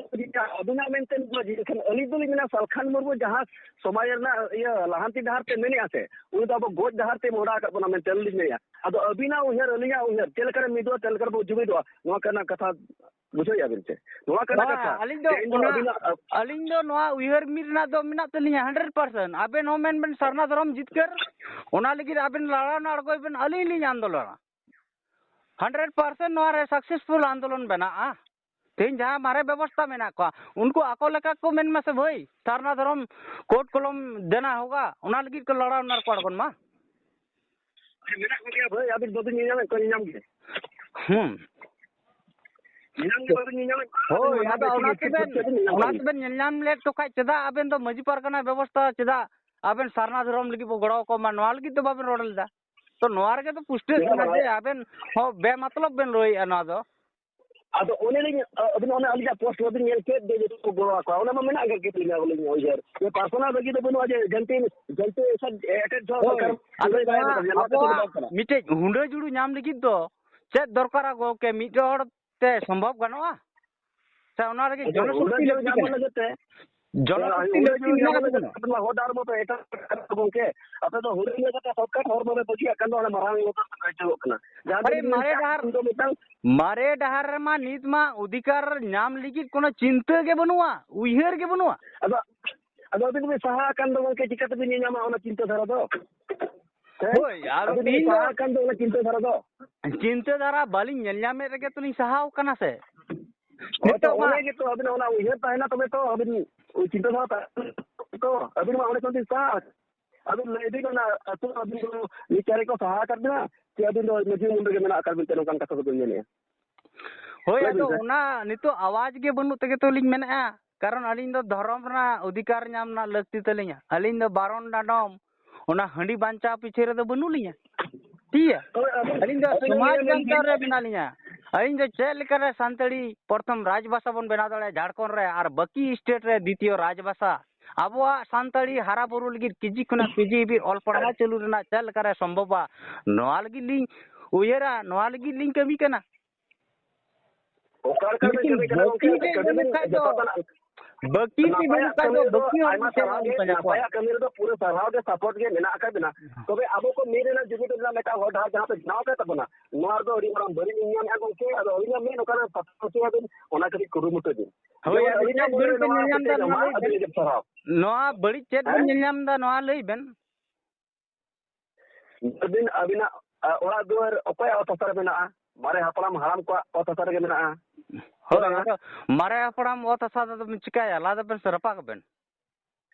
ᱟᱵᱤᱱᱟᱜ ᱢᱮᱱᱛᱮ ᱱᱚᱣᱟ ᱡᱤᱱᱤᱥ ᱠᱷᱟᱱ, ᱟᱹᱞᱤᱧ ᱫᱚᱞᱤᱧ ᱢᱮᱱᱟ, ᱥᱟᱞᱠᱷᱟᱱ ᱢᱩᱨᱢᱩ ᱡᱟᱦᱟᱸ ᱥᱚᱢᱟᱡᱽ ᱨᱮᱱᱟᱜ ᱤᱭᱟᱹ ᱞᱟᱦᱟᱱᱛᱤ ᱰᱟᱦᱟᱨ ᱛᱮ ᱢᱮᱱᱮᱫᱼᱟ ᱥᱮ, ᱩᱱᱤ ᱫᱚ ᱟᱵᱚ ᱜᱚᱡ ᱰᱟᱦᱟᱨ ᱛᱮ ᱢᱚᱦᱰᱟ ᱟᱠᱟᱫ ᱵᱚᱱᱟ ᱢᱮᱱᱛᱮ ᱟᱹᱞᱤᱧ ᱞᱤᱧ ᱢᱮᱱᱮᱫᱼᱟ᱾ ᱟᱫᱚ ᱟᱹᱵᱤᱱᱟᱜ ᱩᱭᱦᱟᱹᱨ, ᱟᱹᱞᱤᱧᱟᱜ ᱩᱭᱦᱟᱹᱨ ᱪᱮᱫ ᱞᱮᱠᱟ ᱨᱮ ᱢᱤᱫᱚᱜᱼᱟ, ᱪᱮᱫ ᱞᱮᱠᱟ ᱨᱮᱵᱚ ᱡᱩᱢᱤᱫᱚᱜᱼᱟ, ᱱᱚᱣᱟ ᱠᱟᱱᱟ ᱠᱟᱛᱷᱟ, ᱵᱩᱡᱷᱟᱹᱣᱮᱫᱼᱟ ᱵᱤᱱ ᱥᱮ? ᱱᱚᱣᱟ ᱠᱟᱱᱟ ᱵᱟᱝ, ᱠᱟᱛᱷᱟ᱾ ᱟᱹᱞᱤᱧ ᱫᱚ ᱛᱮᱦᱮᱧ ᱫᱚ ᱚᱱᱟ, ᱟᱹᱵᱤᱱᱟᱜ, ᱟᱹᱞᱤᱧ ᱫᱚ ᱱᱚᱣᱟ ᱩᱭᱦᱟᱹᱨ ᱢᱤᱫ ᱨᱮᱱᱟᱜ ᱫᱚ ᱢᱮᱱᱟᱜ ᱛᱟᱹᱞᱤᱧᱟ ᱦᱟᱱᱰᱨᱮᱰ ᱯᱟᱨᱥᱮᱱᱴ᱾ ᱟᱵᱮᱱ ᱦᱚᱸ ᱢᱮᱱ ᱵᱮᱱ ᱥᱟᱨᱱᱟ ᱫᱷᱚᱨᱚᱢ ᱡᱤᱛᱠᱟᱹᱨ, ᱚᱱᱟ ᱞᱟᱹᱜᱤᱫ ᱟᱵᱮᱱ ᱞᱟᱲᱟᱣ ᱨᱮᱱᱟᱜ ᱟᱬᱜᱚᱭ ᱵᱮᱱ, ᱟᱹᱞᱤᱧ ᱞᱤᱧ ᱟᱱᱫᱳᱞᱚᱱᱟ᱾ ᱦᱟᱱᱰᱨᱮᱰ ᱯᱟᱨᱥᱮᱱᱴ ᱱᱚᱣᱟ ᱨᱮ ᱥᱟᱠᱥᱮᱥᱯᱷᱩᱞ ᱟᱱᱫᱳᱞᱚᱱ ᱵᱮᱱᱟᱜᱼᱟ᱾ ᱛᱮᱦᱮᱧ ᱡᱟᱦᱟᱸ ᱢᱟᱨᱮ ᱵᱮᱵᱚᱥᱛᱟ ᱢᱮᱱᱟᱜ ᱠᱚᱣᱟ, ᱩᱱᱠᱩ ᱟᱠᱚ ᱞᱮᱠᱟ ᱠᱚ ᱢᱮᱱ ᱢᱟᱥᱮ ᱵᱷᱟᱹᱭ, ᱥᱟᱨᱱᱟ ᱫᱷᱚᱨᱚᱢ ᱠᱳᱰ ᱠᱚᱞᱚᱢ ᱫᱮᱱᱟ ᱦᱳᱜᱟ, ᱚᱱᱟ ᱞᱟᱹᱜᱤᱫ ᱠᱚ ᱞᱟᱲᱟᱣ ᱨᱮᱱᱟᱜ ᱨᱮᱠᱚ ᱟᱬᱜᱚᱱ ᱢᱟ᱾ ᱢᱮᱱᱟᱜ ᱠᱚᱜᱮᱭᱟ ᱵᱷᱟᱹᱭ, ᱟᱹᱵᱤᱱ ᱵᱟᱹᱵᱤᱱ ᱧᱮᱞᱧᱟᱢᱮᱫ ᱠᱚᱣᱟ, ᱧᱮᱞᱧᱟᱢ ᱜᱮ᱾ ᱦᱩᱸ᱾ ᱧᱮᱞᱧᱟᱢ ᱜᱮ ᱵᱟᱹᱵᱤᱱ ᱧᱮᱞᱧᱟᱢᱮᱫ ᱠᱚᱣᱟ᱾ ᱦᱳᱭ, ᱟᱹᱵᱤᱱ ᱟᱫᱚ ᱢᱟ ᱚᱱᱟ ᱵᱮᱥᱤ ᱛᱮᱵᱮᱱ, ᱵᱮᱥᱤ ᱵᱮᱱ ᱧᱮᱞᱧᱟᱢ ᱚᱱᱟ ᱠᱚᱣᱟ᱾ ᱛᱮᱵᱮᱱ ᱧᱮᱞᱧᱟᱢ ᱞᱮᱫ ᱠᱚ ᱠᱷᱟᱡ, ᱪᱮᱫᱟᱜ ᱟᱵᱮᱱ ᱫᱚ ᱢᱟᱹᱡᱷᱤ ᱯᱟᱨᱜᱟᱱᱟ ᱵᱮᱵᱚᱥᱛᱷᱟ, ᱪᱮᱫᱟᱜ ᱟᱵᱮᱱ ᱥᱟᱨᱱᱟ ᱫᱷᱚᱨᱚᱢ ᱞᱟᱹᱜᱤᱫ ᱵᱚ ᱜᱚᱲᱚ ᱟᱠᱚ ᱢᱟ, ᱱᱚᱣᱟ ᱞᱟᱹᱜᱤᱫ ᱫᱚ ᱵᱟᱵᱮᱱ ᱨᱚᱲ ᱞᱮᱫᱟ? ᱛᱚ ᱱᱚᱣᱟ ᱨᱮᱜᱮ ᱛᱚ ᱯᱩᱥᱴᱟᱹᱜ ᱠᱟᱱᱟ ᱡᱮ ᱟᱵᱮᱱ ᱦᱚᱸ ᱵᱮᱢᱚᱛᱞᱚᱵ ᱵᱮᱱ ᱨᱚᱲᱮᱫᱼᱟ ᱱᱚᱣᱟ ᱫᱚ᱾ ᱟᱫᱚ ᱚᱱᱮ ᱞᱤᱧ, ᱟᱹᱵᱤᱱ ᱚᱱᱮ ᱟᱹᱞᱤᱧᱟᱜ ᱯᱳᱥᱴ ᱵᱟᱹᱵᱤᱱ ᱧᱮᱞ ᱠᱮᱫ ᱡᱮ ᱡᱚᱛᱚ ᱠᱚ ᱜᱚᱲᱚ ᱟᱠᱚᱣᱟ, ᱚᱱᱟ ᱢᱟ ᱢᱮᱱᱟᱜ ᱜᱮ ᱛᱟᱹᱞᱤᱧᱟ ᱵᱚᱞᱮ ᱩᱭᱦᱟᱹᱨ᱾ ᱡᱮ ᱯᱟᱨᱥᱚᱱᱟᱞ ᱵᱟᱹᱜᱤ ᱫᱚ ᱵᱟᱹᱱᱩᱜᱼᱟ ᱡᱮ ᱡᱟᱹᱱᱛᱤ, ᱡᱟᱹᱱᱛᱤ ᱮᱥᱟ-, ᱮᱴᱟᱜ ᱡᱚᱦᱚᱜ ᱦᱳᱭ, ᱥᱚᱨᱠᱟᱨ ᱟᱫᱚ ᱞᱟᱹᱭ ᱵᱟᱭ ᱱᱚᱣᱟ ᱨᱚᱲ ᱠᱟᱱᱟ, ᱱᱚᱣᱟ ᱠᱟᱛᱷᱟ ᱫᱚ ᱟᱵᱚᱣᱟᱜ ᱵᱟᱝ ᱠᱟᱱᱟ᱾ ᱢᱤᱫᱴᱮᱡ ᱦᱩᱰᱟᱹ ᱡᱩᱲᱩ ᱧᱟᱢ ᱞᱟᱹᱜᱤᱫ ᱫᱚ ᱪᱮᱫ ᱫᱚᱨᱠᱟᱨᱟ ᱜᱚᱢᱠᱮ? ᱢᱤᱫ ᱦᱚᱲ ᱛᱮ ᱥᱚᱢᱵᱷᱚᱵ ᱜᱟᱱᱚᱜᱼᱟ? ᱥᱮ ᱚᱱᱟ ᱞᱟᱹᱜᱤᱫ ᱟᱫᱚ ᱦᱩᱰᱟᱹ ᱡᱚᱱᱚᱥᱚᱠᱛᱤ ᱡᱩᱲᱩ ᱞᱟᱹᱠᱛᱤ ᱧᱟᱢ ᱠᱟᱱᱟ? ᱞᱟᱹᱜᱤᱫ ᱛᱮ ᱡᱚᱱᱚᱥᱚᱠᱛᱤ ᱦᱩᱰᱟᱹ ᱞᱟᱹᱠᱛᱤ ᱡᱩᱲᱩ ᱧᱟᱢ ᱢᱮᱱᱟᱜ ᱞᱟᱹᱜᱤᱫ ᱛᱟᱵᱚᱱᱟ᱾ ᱛᱮ ᱦᱚᱨ ᱰᱟᱦᱟᱨ ᱢᱚᱛᱚ ᱮᱴᱟᱜ ᱜᱚᱢᱠᱮ, ᱟᱯᱮ ᱫᱚ ᱦᱩᱰᱟᱹ ᱧᱮᱞ ᱠᱟᱛᱮ ᱥᱚᱨᱠᱟᱨ ᱦᱚᱨ ᱢᱟᱱᱮ ᱵᱟᱹᱜᱤᱭᱟᱜ ᱠᱟᱱ ᱫᱚ ᱚᱱᱟ ᱢᱟᱨᱟᱝ ᱢᱚᱛᱚ ᱯᱮ ᱦᱤᱡᱩᱜᱚᱜ ᱠᱟᱱᱟ᱾ ᱡᱟᱦᱟᱸ ᱟᱨᱮ ᱫᱚ ᱢᱟᱨᱮ ᱢᱤᱫᱴᱟᱝ ᱰᱟᱦᱟᱨ, ᱤᱧ ᱫᱚ ᱢᱤᱫᱴᱟᱝ ᱢᱟᱨᱮ ᱰᱟᱦᱟᱨ ᱨᱮᱢᱟ ᱱᱤᱛ ᱢᱟ ᱚᱫᱷᱤᱠᱟᱨ ᱧᱟᱢ ᱞᱟᱹᱜᱤᱫ ᱠᱳᱱᱳ ᱪᱤᱱᱛᱟᱹ ᱜᱮ ᱵᱟᱹᱱᱩᱜᱼᱟ, ᱩᱭᱦᱟᱹᱨ ᱜᱮ ᱵᱟᱹᱱᱩᱜᱼᱟ᱾ ᱟᱫᱚ, ᱟᱫᱚ ᱟᱹᱵᱤᱱ ᱫᱚᱵᱤᱱ ᱥᱟᱦᱟ ᱟᱠᱟᱱ ᱫᱚ ᱜᱚᱢᱠᱮ, ᱪᱤᱠᱟᱹ ᱛᱮᱵᱤᱱ ᱧᱮᱧᱟᱢᱟ ᱚᱱᱟ ᱪᱤᱱᱛᱟᱹ ᱫᱷᱟᱨᱟ ᱫᱚ? ᱦᱮᱸ? ᱦᱳᱭ, ᱟᱫᱚ ᱟᱹᱵᱤᱱ ᱵᱤᱱ ᱤᱧ ᱫᱚ ᱥᱟᱦᱟ ᱠᱟᱱ ᱫᱚ ᱚᱱᱟ ᱪᱤᱱᱛᱟᱹ ᱫᱷᱟᱨᱟ ᱫᱚ᱾ ᱪᱤᱱᱛᱟᱹ ᱫᱷᱟᱨᱟ ᱵᱟᱹᱞᱤᱧ ᱧᱮᱞ ᱧᱟᱢᱮᱫ ᱨᱮᱜᱮ ᱛᱚᱞᱤᱧ ᱥᱟᱦᱟᱣ ᱠᱟᱱᱟ ᱥᱮ᱾ ᱦᱳᱭ ᱛᱚ, ᱱᱤᱛᱚᱜ ᱢᱟ ᱚᱱᱟ ᱜᱮᱛᱚ ᱟᱹᱵᱤᱱᱟᱜ ᱚᱱᱟ ᱩᱭᱦᱟᱹᱨ ᱛᱟᱦᱮᱱᱟ, ᱛᱚᱵᱮ ᱛᱚ ᱟᱹᱵᱤᱱ ᱪᱤᱱᱛᱟᱹ ᱫᱷᱟᱨᱟ ᱛᱟᱦᱮᱱᱟ ᱛᱚ, ᱟᱹᱵᱤᱱ ᱢᱟ ᱚᱸᱰᱮ ᱠᱷᱚᱱ ᱵᱤᱱ ᱥᱟᱦᱟ᱾ ᱟᱹᱵᱤᱱ ᱞᱟᱹᱭ ᱵᱤᱱ ᱚᱱᱟ ᱟᱹᱛᱩ, ᱟᱹᱵᱤᱱ ᱫᱚ ᱢᱤᱫ ᱪᱟᱨᱮ ᱠᱚ ᱥᱟᱦᱟ ᱟᱠᱟᱫ ᱵᱤᱱᱟ, ᱪᱮ ᱟᱹᱵᱤᱱ ᱫᱚ ᱢᱟᱹᱡᱷᱤ ᱩᱢᱩᱞ ᱨᱮᱜᱮ ᱢᱮᱱᱟᱜ ᱟᱠᱟᱫ ᱵᱤᱱ ᱛᱮ ᱱᱚᱝᱠᱟᱱ ᱠᱟᱛᱷᱟ ᱫᱚᱵᱤᱱ ᱢᱮᱱᱮᱫᱼᱟ? ᱦᱳᱭ, ᱞᱟᱹᱭ ᱵᱤᱱ ᱟᱫᱚ ᱥᱮ᱾ ᱚᱱᱟ ᱱᱤᱛᱚᱜ ᱟᱣᱟᱡᱽ ᱜᱮ ᱵᱟᱹᱱᱩᱜ ᱛᱮᱜᱮ ᱛᱚᱞᱤᱧ ᱢᱮᱱᱮᱫᱼᱟ, ᱠᱟᱨᱚᱱ ᱟᱹᱞᱤᱧ ᱫᱚ ᱫᱷᱚᱨᱚᱢ ᱨᱮᱱᱟᱜ ᱚᱫᱷᱤᱠᱟᱨ ᱧᱟᱢ ᱨᱮᱱᱟᱜ ᱞᱟᱹᱠᱛᱤ ᱛᱟᱹᱞᱤᱧᱟ᱾ ᱟᱹᱞᱤᱧ ᱫᱚ ᱵᱟᱨᱚᱱ ᱰᱟᱸᱰᱚᱢ, ᱚᱱᱟ ᱦᱟᱺᱰᱤ ᱵᱟᱧᱪᱟᱣ ᱯᱤᱪᱷᱮ ᱨᱮᱫᱚ ᱵᱟᱹᱱᱩᱜ ᱞᱤᱧᱟ, ᱴᱷᱤᱠ ᱜᱮᱭᱟ? ᱦᱳᱭ, ᱟᱹᱵᱤᱱ, ᱟᱹᱞᱤᱧ ᱫᱚ ᱟᱹᱵᱤᱱ ᱥᱚᱢᱟᱡᱽ ᱱᱤᱭᱟᱹ ᱢᱮᱱ ᱵᱟᱧᱪᱟᱣ ᱨᱮ ᱢᱮᱱᱟᱜ ᱞᱤᱧᱟ᱾ ᱟᱹᱞᱤᱧ ᱫᱚ ᱪᱮᱫ ᱞᱮᱠᱟᱨᱮ ᱥᱟᱱᱛᱟᱲᱤ ᱯᱨᱚᱛᱷᱚᱢ ᱨᱟᱡᱽ ᱵᱷᱟᱥᱟ ᱵᱚᱱ ᱵᱮᱱᱟᱣ ᱫᱟᱲᱮᱭᱟᱜᱼᱟ ᱡᱷᱟᱲᱠᱷᱚᱸᱰ ᱨᱮ, ᱟᱨ ᱵᱟᱹᱠᱤ ᱥᱴᱮᱴ ᱨᱮ ᱫᱤᱛᱤᱭᱚ ᱨᱟᱡᱽ ᱵᱷᱟᱥᱟ, ᱟᱵᱚᱣᱟᱜ ᱥᱟᱱᱛᱟᱲᱤ ᱦᱟᱨᱟ ᱵᱩᱨᱩ ᱞᱟᱹᱜᱤᱫ ᱠᱮᱡᱤ ᱠᱷᱚᱱᱟᱜ ᱯᱤᱡᱤ ᱦᱟᱹᱵᱤᱡ ᱚᱞ ᱯᱟᱲᱦᱟᱣ ᱪᱟᱹᱞᱩ ᱨᱮᱱᱟᱜ ᱪᱮᱫ ᱞᱮᱠᱟᱨᱮ ᱥᱚᱢᱵᱷᱚᱵᱟ, ᱱᱚᱣᱟ ᱞᱟᱹᱜᱤᱫ ᱞᱤᱧ ᱩᱭᱦᱟᱹᱨᱟ, ᱱᱚᱣᱟ ᱞᱟᱹᱜᱤᱫ ᱞᱤᱧ ᱠᱟᱹᱢᱤ ᱠᱟᱱᱟ᱾ ᱚᱠᱟ ᱞᱮᱠᱟ ᱵᱮᱱ ᱞᱮᱠᱤᱱ ᱠᱟᱹᱢᱤ ᱠᱟᱱᱟ ᱵᱟᱹᱠᱤ ᱜᱚᱝᱠᱮ? ᱵᱮᱱ ᱠᱟᱹᱢᱤ ᱢᱮᱱ ᱵᱮᱱ ᱠᱷᱟᱡ ᱫᱚ, ᱡᱚᱛᱚ ᱠᱷᱚᱱᱟᱜ ᱵᱟᱹᱠᱤ ᱵᱮᱱ ᱱᱟᱯᱟᱭᱟᱜ ᱢᱮᱱ ᱠᱷᱟᱡ ᱠᱟᱹᱢᱤ ᱫᱚ ᱨᱮᱫᱚ ᱵᱟᱹᱠᱤ ᱦᱚᱸ ᱟᱭᱢᱟ ᱢᱤᱫᱴᱮᱱ ᱥᱟᱨᱦᱟᱣ ᱵᱟᱹᱧ ᱜᱮ, ᱯᱟᱸᱡᱟ ᱠᱚᱣᱟ᱾ ᱱᱟᱯᱟᱭᱟᱜ ᱠᱟᱹᱢᱤ ᱨᱮᱫᱚ ᱯᱩᱨᱟᱹ ᱥᱟᱨᱦᱟᱣ ᱜᱮ, support ᱜᱮ ᱢᱮᱱᱟᱜ ᱟᱠᱟᱫ ᱵᱮᱱᱟ᱾ ᱛᱚᱵᱮ ᱟᱵᱚ ᱠᱚ ᱢᱤᱫ ᱨᱮᱱᱟᱜ ᱡᱩᱢᱤᱫ ᱨᱮᱱᱟᱜ ᱢᱤᱫᱴᱟᱝ ᱦᱚᱨ ᱰᱟᱦᱟᱨ ᱡᱟᱦᱟᱸ ᱯᱮ ᱵᱮᱱᱟᱣ ᱟᱠᱟᱫ ᱛᱟᱵᱚᱱᱟ, ᱱᱚᱣᱟ ᱨᱮᱫᱚ ᱟᱹᱰᱤ ᱢᱟᱨᱟᱝ ᱵᱟᱹᱲᱤᱡ ᱤᱧ ᱧᱟᱢᱮᱫᱼᱟ ᱜᱚᱝᱠᱮ᱾ ᱟᱫᱚ ᱟᱹᱞᱤᱧᱟᱜ ᱢᱮᱱ ᱚᱠᱟᱨᱮ ᱥᱟᱯᱷᱟ ᱥᱟᱹᱯᱷᱤᱭᱟᱵᱮᱱ, ᱚᱱᱟ ᱠᱟᱹᱴᱤᱡ ᱠᱩᱨᱩᱢᱩᱴᱩᱭ ᱵᱤᱱ᱾ ᱦᱳᱭ, ᱡᱮᱢᱚᱱ ᱟᱹᱞᱤᱧᱟᱜ ᱟᱹᱞᱤᱧ ᱫᱚ ᱵᱟᱹᱲᱤᱡ ᱵᱮᱱ ᱢᱚᱱᱮ ᱧᱮᱞ ᱧᱟᱢ ᱮᱫᱟ, ᱱᱚᱣᱟ ᱱᱚᱣᱟ ᱞᱟᱹᱭ ᱵᱮᱱ᱾ ᱱᱚᱣᱟ ᱵᱟᱹᱲᱤᱡ ᱪᱮᱫ ᱵᱮᱱ ᱦᱮᱸ? ᱧᱮᱞ ᱧᱟᱢ ᱮᱫᱟ, ᱱᱚᱣᱟ ᱞᱟᱹᱭ ᱵᱮᱱ᱾ ᱟᱹᱵᱤᱱ, ᱟᱹᱵᱤᱱᱟᱜ, ᱟ, ᱚᱲᱟᱜ ᱫᱩᱣᱟᱹᱨ ᱚᱠᱚᱭᱟᱜ ᱚᱛ ᱦᱟᱥᱟ ᱨᱮ ᱢᱮᱱᱟᱜᱼᱟ? ᱢᱟᱨᱮ ᱦᱟᱯᱲᱟᱢ ᱦᱟᱲᱟᱢ ᱠᱚᱣᱟᱜ ᱚᱛ ᱦᱟᱥᱟ ᱨᱮᱜᱮ ᱢᱮᱱᱟᱜᱼᱟ᱾ ᱦᱳᱭ, ᱦᱮᱸ᱾ ᱟᱫᱚ ᱢᱟᱨᱮ ᱦᱟᱯᱲᱟᱢ ᱚᱛ ᱦᱟᱥᱟ ᱫᱚ ᱵᱤᱱ ᱪᱤᱠᱟᱹᱭᱟ? ᱞᱟᱫ ᱟᱵᱮᱱ ᱥᱮ ᱨᱟᱯᱟᱜ ᱟᱵᱮᱱ?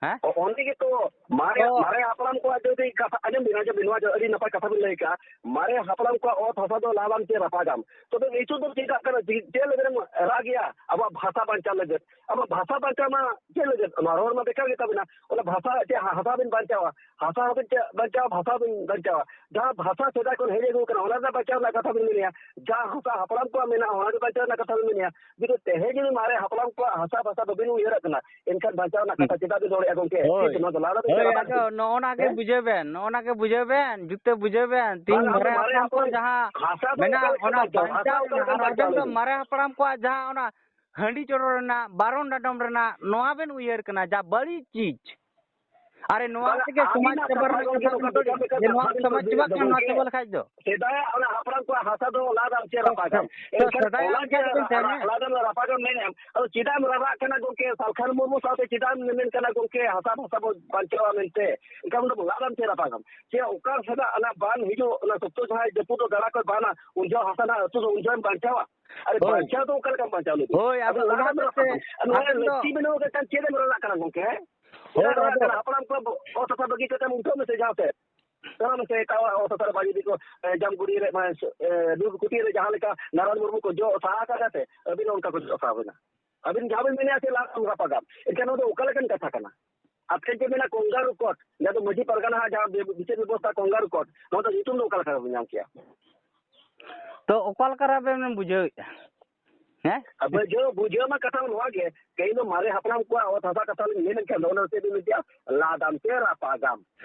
ᱦᱮᱸ? ᱚ-, ᱚᱸᱰᱮ ᱜᱮᱛᱚ ᱢᱟᱨᱮ, ᱚ᱾ ᱢᱟᱨᱮ ᱦᱟᱯᱲᱟᱢ ᱠᱚᱣᱟᱜ ᱡᱩᱫᱤ ᱠᱟᱛᱷᱟ, ᱟᱸᱡᱚᱢ ᱵᱤᱱ, ᱟᱸᱡᱚᱢ ᱵᱤᱱ, ᱱᱚᱣᱟ ᱫᱚ ᱟᱹᱰᱤ ᱱᱟᱯᱟᱭ ᱠᱟᱛᱷᱟ ᱵᱤᱱ ᱞᱟᱹᱭ ᱠᱟᱜᱼᱟ᱾ ᱢᱟᱨᱮ ᱦᱟᱯᱲᱟᱢ ᱠᱚᱣᱟᱜ ᱚᱛ ᱦᱟᱥᱟ ᱫᱚ ᱞᱟᱫᱟᱢ ᱪᱮ ᱨᱟᱯᱟᱜᱟᱢ? ᱛᱚᱵᱮ ᱱᱤᱛᱚᱜ ᱫᱚ ᱪᱮᱫᱟᱜ ᱠᱟᱱᱟ? ᱪᱮᱫ, ᱪᱮᱫ ᱞᱟᱹᱜᱤᱫ ᱮᱢ ᱨᱟᱜ ᱜᱮᱭᱟ? ᱟᱵᱚᱣᱟᱜ ᱵᱷᱟᱥᱟ ᱵᱟᱧᱪᱟᱣ ᱞᱟᱹᱜᱤᱫ᱾ ᱟᱵᱚᱣᱟᱜ ᱵᱷᱟᱥᱟ ᱵᱟᱧᱪᱟᱣ ᱢᱟ ᱪᱮᱫ ᱞᱟᱹᱜᱤᱫ? ᱱᱚᱣᱟ ᱨᱚᱲ ᱢᱟ ᱵᱮᱠᱟᱨ ᱜᱮ ᱛᱟᱵᱮᱱᱟ᱾ ᱚᱱᱟ ᱵᱷᱟᱥᱟ ᱪᱮ ᱦᱟ-, ᱦᱟᱥᱟ ᱵᱤᱱ ᱵᱟᱧᱪᱟᱣᱟ, ᱦᱟᱥᱟ ᱦᱚᱸᱵᱤᱱ ᱪᱮ-, ᱵᱟᱧᱪᱟᱣᱟ, ᱵᱷᱟᱥᱟ ᱦᱚᱸᱵᱤᱱ ᱵᱟᱧᱪᱟᱣᱟ᱾ ᱡᱟᱦᱟᱸ ᱵᱷᱟᱥᱟ ᱥᱮᱫᱟᱭ ᱠᱷᱚᱱ ᱦᱮᱡ ᱟᱹᱜᱩ ᱠᱟᱱᱟ, ᱚᱱᱟ ᱨᱮᱱᱟᱜ ᱵᱟᱧᱪᱟᱣ ᱨᱮᱱᱟᱜ ᱠᱟᱛᱷᱟ ᱵᱤᱱ ᱢᱮᱱᱮᱫᱼᱟ᱾ ᱡᱟᱦᱟᱸ ᱦᱟᱥᱟ ᱦᱟᱯᱲᱟᱢ ᱠᱚᱣᱟᱜ ᱢᱮᱱᱟᱜᱼᱟ, ᱚᱱᱟ ᱜᱮ ᱵᱟᱧᱪᱟᱣ ᱨᱮᱱᱟᱜ ᱠᱟᱛᱷᱟ ᱵᱤᱱ ᱢᱮᱱᱮᱫᱼᱟ᱾ ᱡᱩᱫᱤ ᱛᱮᱦᱮᱧ ᱡᱩᱫᱤ ᱢᱟᱨᱮ ᱦᱟᱯᱲᱟᱢ ᱠᱚᱣᱟᱜ ᱦᱟᱥᱟ ᱵᱷᱟᱥᱟ ᱵᱟᱵᱤᱱ ᱩᱭᱦᱟᱹᱨᱟᱜ ᱠᱟᱱᱟ, ᱮᱱᱠᱷᱟᱱ ᱵᱟᱧᱪᱟᱣ ᱨᱮᱱᱟᱜ ᱠᱟᱛᱷᱟ ᱪᱮᱫᱟᱜ ᱵᱤᱱ ᱨᱚᱲᱮᱫᱼᱟ ᱜᱚᱝᱠᱮ? ᱦᱳᱭ᱾ ᱴᱷᱤᱠ, ᱱᱚᱣᱟ ᱫᱚ ᱞᱟᱦᱟ ᱨᱮᱵᱤᱱ ᱦᱳᱭ, ᱪᱟᱞᱟᱜᱼᱟ᱾ ᱟᱫᱚ ᱱᱚᱜᱼᱚ ᱱᱟ ᱜᱮ ᱦᱮᱸ? ᱵᱩᱡᱷᱟᱹᱣ ᱵᱮᱱ, ᱱᱚᱜᱼᱚ ᱱᱟ ᱜᱮ ᱵᱩᱡᱷᱟᱹᱣ ᱵᱮᱱ, ᱡᱩᱛᱮ ᱵᱩᱡᱷᱟᱹᱣ ᱵᱮᱱ᱾ ᱛᱤᱦᱤᱧ ᱵᱟᱝ, ᱟᱫᱚ ᱢᱟᱨᱮ ᱢᱟᱨᱮ ᱦᱟᱯᱲᱟᱢ ᱠᱚ ᱦᱟᱯᱲᱟᱢ ᱡᱟᱦᱟᱸ ᱦᱟᱥᱟ ᱫᱚ ᱢᱮᱱᱟᱜ, ᱚᱠᱟ ᱞᱮᱠᱟ ᱚᱱᱟ ᱵᱟᱧᱪᱟᱣ ᱦᱩᱭᱩᱜᱼᱟ? ᱵᱟᱧᱪᱟᱣ ᱦᱟᱥᱟ ᱚᱠᱟ ᱨᱮᱱᱟᱜ, ᱞᱮᱠᱟ ᱟᱨ ᱵᱟᱧᱪᱟᱣ ᱟᱵᱮᱱ ᱫᱚ ᱦᱩᱭᱩᱜᱼᱟ? ᱢᱟᱨᱮ ᱦᱟᱯᱲᱟᱢ ᱠᱚᱣᱟᱜ ᱡᱟᱦᱟᱸ ᱚᱱᱟ ᱦᱟᱺᱰᱤ ᱪᱚᱰᱚᱨ ᱨᱮᱱᱟᱜ, ᱵᱟᱨᱚᱱ ᱰᱟᱸᱰᱚᱢ ᱨᱮᱱᱟᱜ, ᱱᱚᱣᱟ ᱵᱮᱱ ᱩᱭᱦᱟᱹᱨ ᱠᱟᱱᱟ, ᱡᱟ ᱵᱟᱹᱲᱤᱡ ᱪᱤᱡᱽ᱾ ᱟᱨᱮ, ᱱᱚᱣᱟ ᱵᱟᱝᱟ, ᱛᱮᱜᱮ ᱥᱚᱢᱟᱡᱽ ᱪᱟᱵᱟ ᱨᱮᱱᱟᱜ ᱠᱟᱛᱷᱟ ᱵᱮᱱ ᱠᱩᱞᱤᱭᱮᱫ ᱡᱮ ᱱᱚᱣᱟ ᱥᱚᱢᱟᱡᱽ ᱪᱟᱵᱟᱜ ᱠᱟᱱᱟ, ᱱᱚᱣᱟ ᱪᱟᱵᱟ ᱞᱮᱠᱷᱟᱡ ᱫᱚ᱾ ᱥᱮᱫᱟᱭᱟᱜ ᱚᱱᱟ ᱦᱟᱯᱲᱟᱢ ᱠᱚᱣᱟᱜ ᱦᱟᱥᱟ ᱫᱚ ᱞᱟᱫᱟᱢ ᱪᱮ ᱨᱟᱯᱟᱜᱟᱢ? ᱛᱚ ᱮᱱᱠᱷᱟᱱ ᱥᱮᱫᱟᱭᱟᱜ ᱚᱱᱟ ᱡᱮ ᱠᱟᱛᱷᱟ ᱫᱚᱵᱮᱱ ᱛᱟᱦᱮᱱᱟ᱾ ᱞᱟᱫᱟᱢ ᱨᱟᱯᱟᱜᱟᱢ ᱢᱮᱱᱮᱫ, ᱟᱫᱚ ᱪᱮᱫᱟᱜ ᱮᱢ ᱨᱟᱨᱟᱜ ᱠᱟᱱᱟ ᱜᱚᱢᱠᱮ? ᱥᱟᱞᱠᱷᱟᱱ ᱢᱩᱨᱢᱩ ᱥᱟᱶᱛᱮ ᱪᱮᱫᱟᱜ ᱮᱢ ᱢᱮᱢᱮᱱ ᱠᱟᱱᱟ ᱜᱚᱢᱠᱮ, ᱦᱟᱥᱟ ᱵᱷᱟᱥᱟ ᱵᱚ ᱵᱟᱧᱪᱟᱣᱟ ᱢᱮᱱᱛᱮ? ᱮᱱᱠᱷᱟᱱ ᱚᱸᱰᱮ ᱵᱚ ᱞᱟᱫᱟᱢ ᱪᱮ ᱨᱟᱯᱟᱜᱟᱢ? ᱪᱮ ᱚᱠᱟ ᱥᱮᱫᱟᱜ ᱚᱱᱟ ᱵᱟᱱ ᱦᱤᱡᱩᱜ, ᱚᱱᱟ ᱥᱚᱠᱛᱚ ᱡᱟᱦᱟᱸᱭ ᱡᱟᱹᱯᱩᱫ ᱫᱚ ᱜᱟᱰᱟ ᱠᱚᱭ ᱵᱟᱱᱟ, ᱩᱱ ᱡᱚᱦᱚᱜ ᱦᱟᱥᱟ ᱨᱮᱱᱟᱜ ᱟᱹᱛᱩ ᱫᱚ ᱩᱱ ᱡᱚᱦᱚᱜ ᱮᱢ ᱵᱟᱧᱪᱟᱣᱟ? ᱟᱨᱮ ᱦᱳᱭ᱾ ᱵᱟᱧᱪᱟᱣ ᱫᱚ ᱚᱠᱟ ᱞᱮᱠᱟᱢ ᱵᱟᱧᱪᱟᱣ ᱞᱟᱹᱜᱤᱫ? ᱦᱳᱭ, ᱟᱫᱚ ᱟᱫᱚ ᱚᱱᱟ ᱞᱟᱫᱟᱢ ᱦᱚᱛᱮᱡ ᱛᱮ ᱨᱟᱯᱟᱜᱟᱢ᱾ ᱟᱨ ᱱᱚᱣᱟ ᱟᱵᱮᱱ ᱫᱚ ᱞᱟᱹᱠᱛᱤ ᱵᱟᱹᱱᱩᱜ ᱟᱠᱟᱫ ᱠᱷᱟᱱ ᱪᱮᱫ ᱮᱢ ᱨᱟᱨᱟᱜ ᱠᱟᱱᱟ ᱜᱚᱢᱠᱮ, ᱦᱮᱸ? ᱦᱳᱭ, ᱪᱮᱫᱟᱜ ᱮᱢ ᱨᱟᱨᱟᱜ ᱟᱫᱚ ᱠᱟᱱᱟ? ᱦᱟᱯᱲᱟᱢ ᱠᱚᱣᱟᱜ ᱚᱛ ᱦᱟᱥᱟ ᱵᱟᱹᱜᱤ ᱠᱟᱛᱮᱢ ᱩᱴᱷᱟᱹᱜ ᱢᱮᱥᱮ ᱡᱟᱦᱟᱸ ᱥᱮᱫ᱾ ᱪᱟᱞᱟᱜ ᱢᱮᱥᱮ ᱮᱴᱟᱜ ᱦᱚᱲᱟᱜ ᱚᱛ ᱦᱟᱥᱟ ᱨᱮ ᱵᱟᱭ ᱤᱫᱤ ᱠᱚ, ᱮ, ᱡᱟᱢᱜᱩᱲᱤ ᱨᱮ, ᱢᱟᱱᱮ, ᱮ, ᱫᱩᱨᱜᱽ ᱠᱩᱴᱤ ᱨᱮ ᱡᱟᱦᱟᱸ ᱞᱮᱠᱟ ᱱᱟᱨᱟᱭᱚᱱ ᱢᱩᱨᱢᱩ ᱠᱚ ᱡᱚᱜ ᱥᱟᱦᱟ ᱟᱠᱟᱫᱟ ᱥᱮ, ᱟᱹᱵᱤᱱ ᱦᱚᱸ ᱚᱱᱠᱟ ᱠᱚ ᱡᱚᱜ ᱥᱟᱦᱟ ᱵᱤᱱᱟ᱾ ᱟᱹᱵᱤᱱ ᱡᱟᱦᱟᱸ ᱵᱤᱱ ᱢᱮᱱᱮᱫᱼᱟ ᱥᱮ ᱞᱟᱫᱟᱢ ᱨᱟᱯᱟᱜᱟᱢ, ᱮᱱᱠᱷᱟᱱ ᱱᱚᱣᱟ ᱫᱚ ᱚᱠᱟ ᱞᱮᱠᱟᱱ ᱠᱟᱛᱷᱟ ᱠᱟᱱᱟ? ᱟᱯᱮ ᱯᱮ ᱢᱮᱱᱟ ᱠᱚᱝᱜᱟᱨᱩ ᱠᱳᱨᱴ, ᱡᱟᱦᱟᱸ ᱫᱚ ᱢᱟᱹᱡᱷᱤ ᱯᱟᱨᱜᱟᱱᱟ ᱦᱟᱜ ᱡᱟᱦᱟᱸ ᱵᱤ-, ᱵᱤᱪᱟᱹᱨ ᱵᱮᱵᱚᱥᱛᱷᱟ ᱠᱚᱝᱜᱟᱨᱩ ᱠᱳᱨᱴ, ᱱᱚᱣᱟ ᱫᱚ ᱧᱩᱛᱩᱢ ᱫᱚ ᱚᱠᱟ ᱞᱮᱠᱟ ᱵᱤᱱ ᱧᱟᱢ ᱠᱮᱜᱼᱟ? ᱛᱚ ᱚᱠᱟ ᱞᱮᱠᱟ ᱨᱮ ᱟᱵᱮᱱ ᱵᱮᱱ ᱵᱩᱡᱷᱟᱹᱣᱮᱫᱼᱟ? ᱦᱮᱸ? ᱟᱨ ᱵᱩᱡᱷᱟᱹᱣ, ᱵᱩᱡᱷᱟᱹᱣ ᱢᱟ ᱠᱟᱛᱷᱟ ᱱᱚᱣᱟ ᱜᱮ, ᱛᱮᱦᱮᱧ ᱫᱚ ᱢᱟᱨᱮ ᱦᱟᱯᱲᱟᱢ ᱠᱚᱣᱟᱜ ᱚᱛ ᱦᱟᱥᱟ ᱠᱟᱛᱷᱟ ᱞᱤᱧ ᱢᱮᱱ ᱮᱫ ᱠᱷᱟᱱ ᱫᱚ, ᱚᱱᱟ ᱪᱮᱫ ᱵᱤᱱ ᱢᱮᱱ ᱠᱮᱜᱼᱟ? ᱞᱟᱫᱟᱢ ᱥᱮ ᱨᱟᱯᱟᱜᱟᱢ?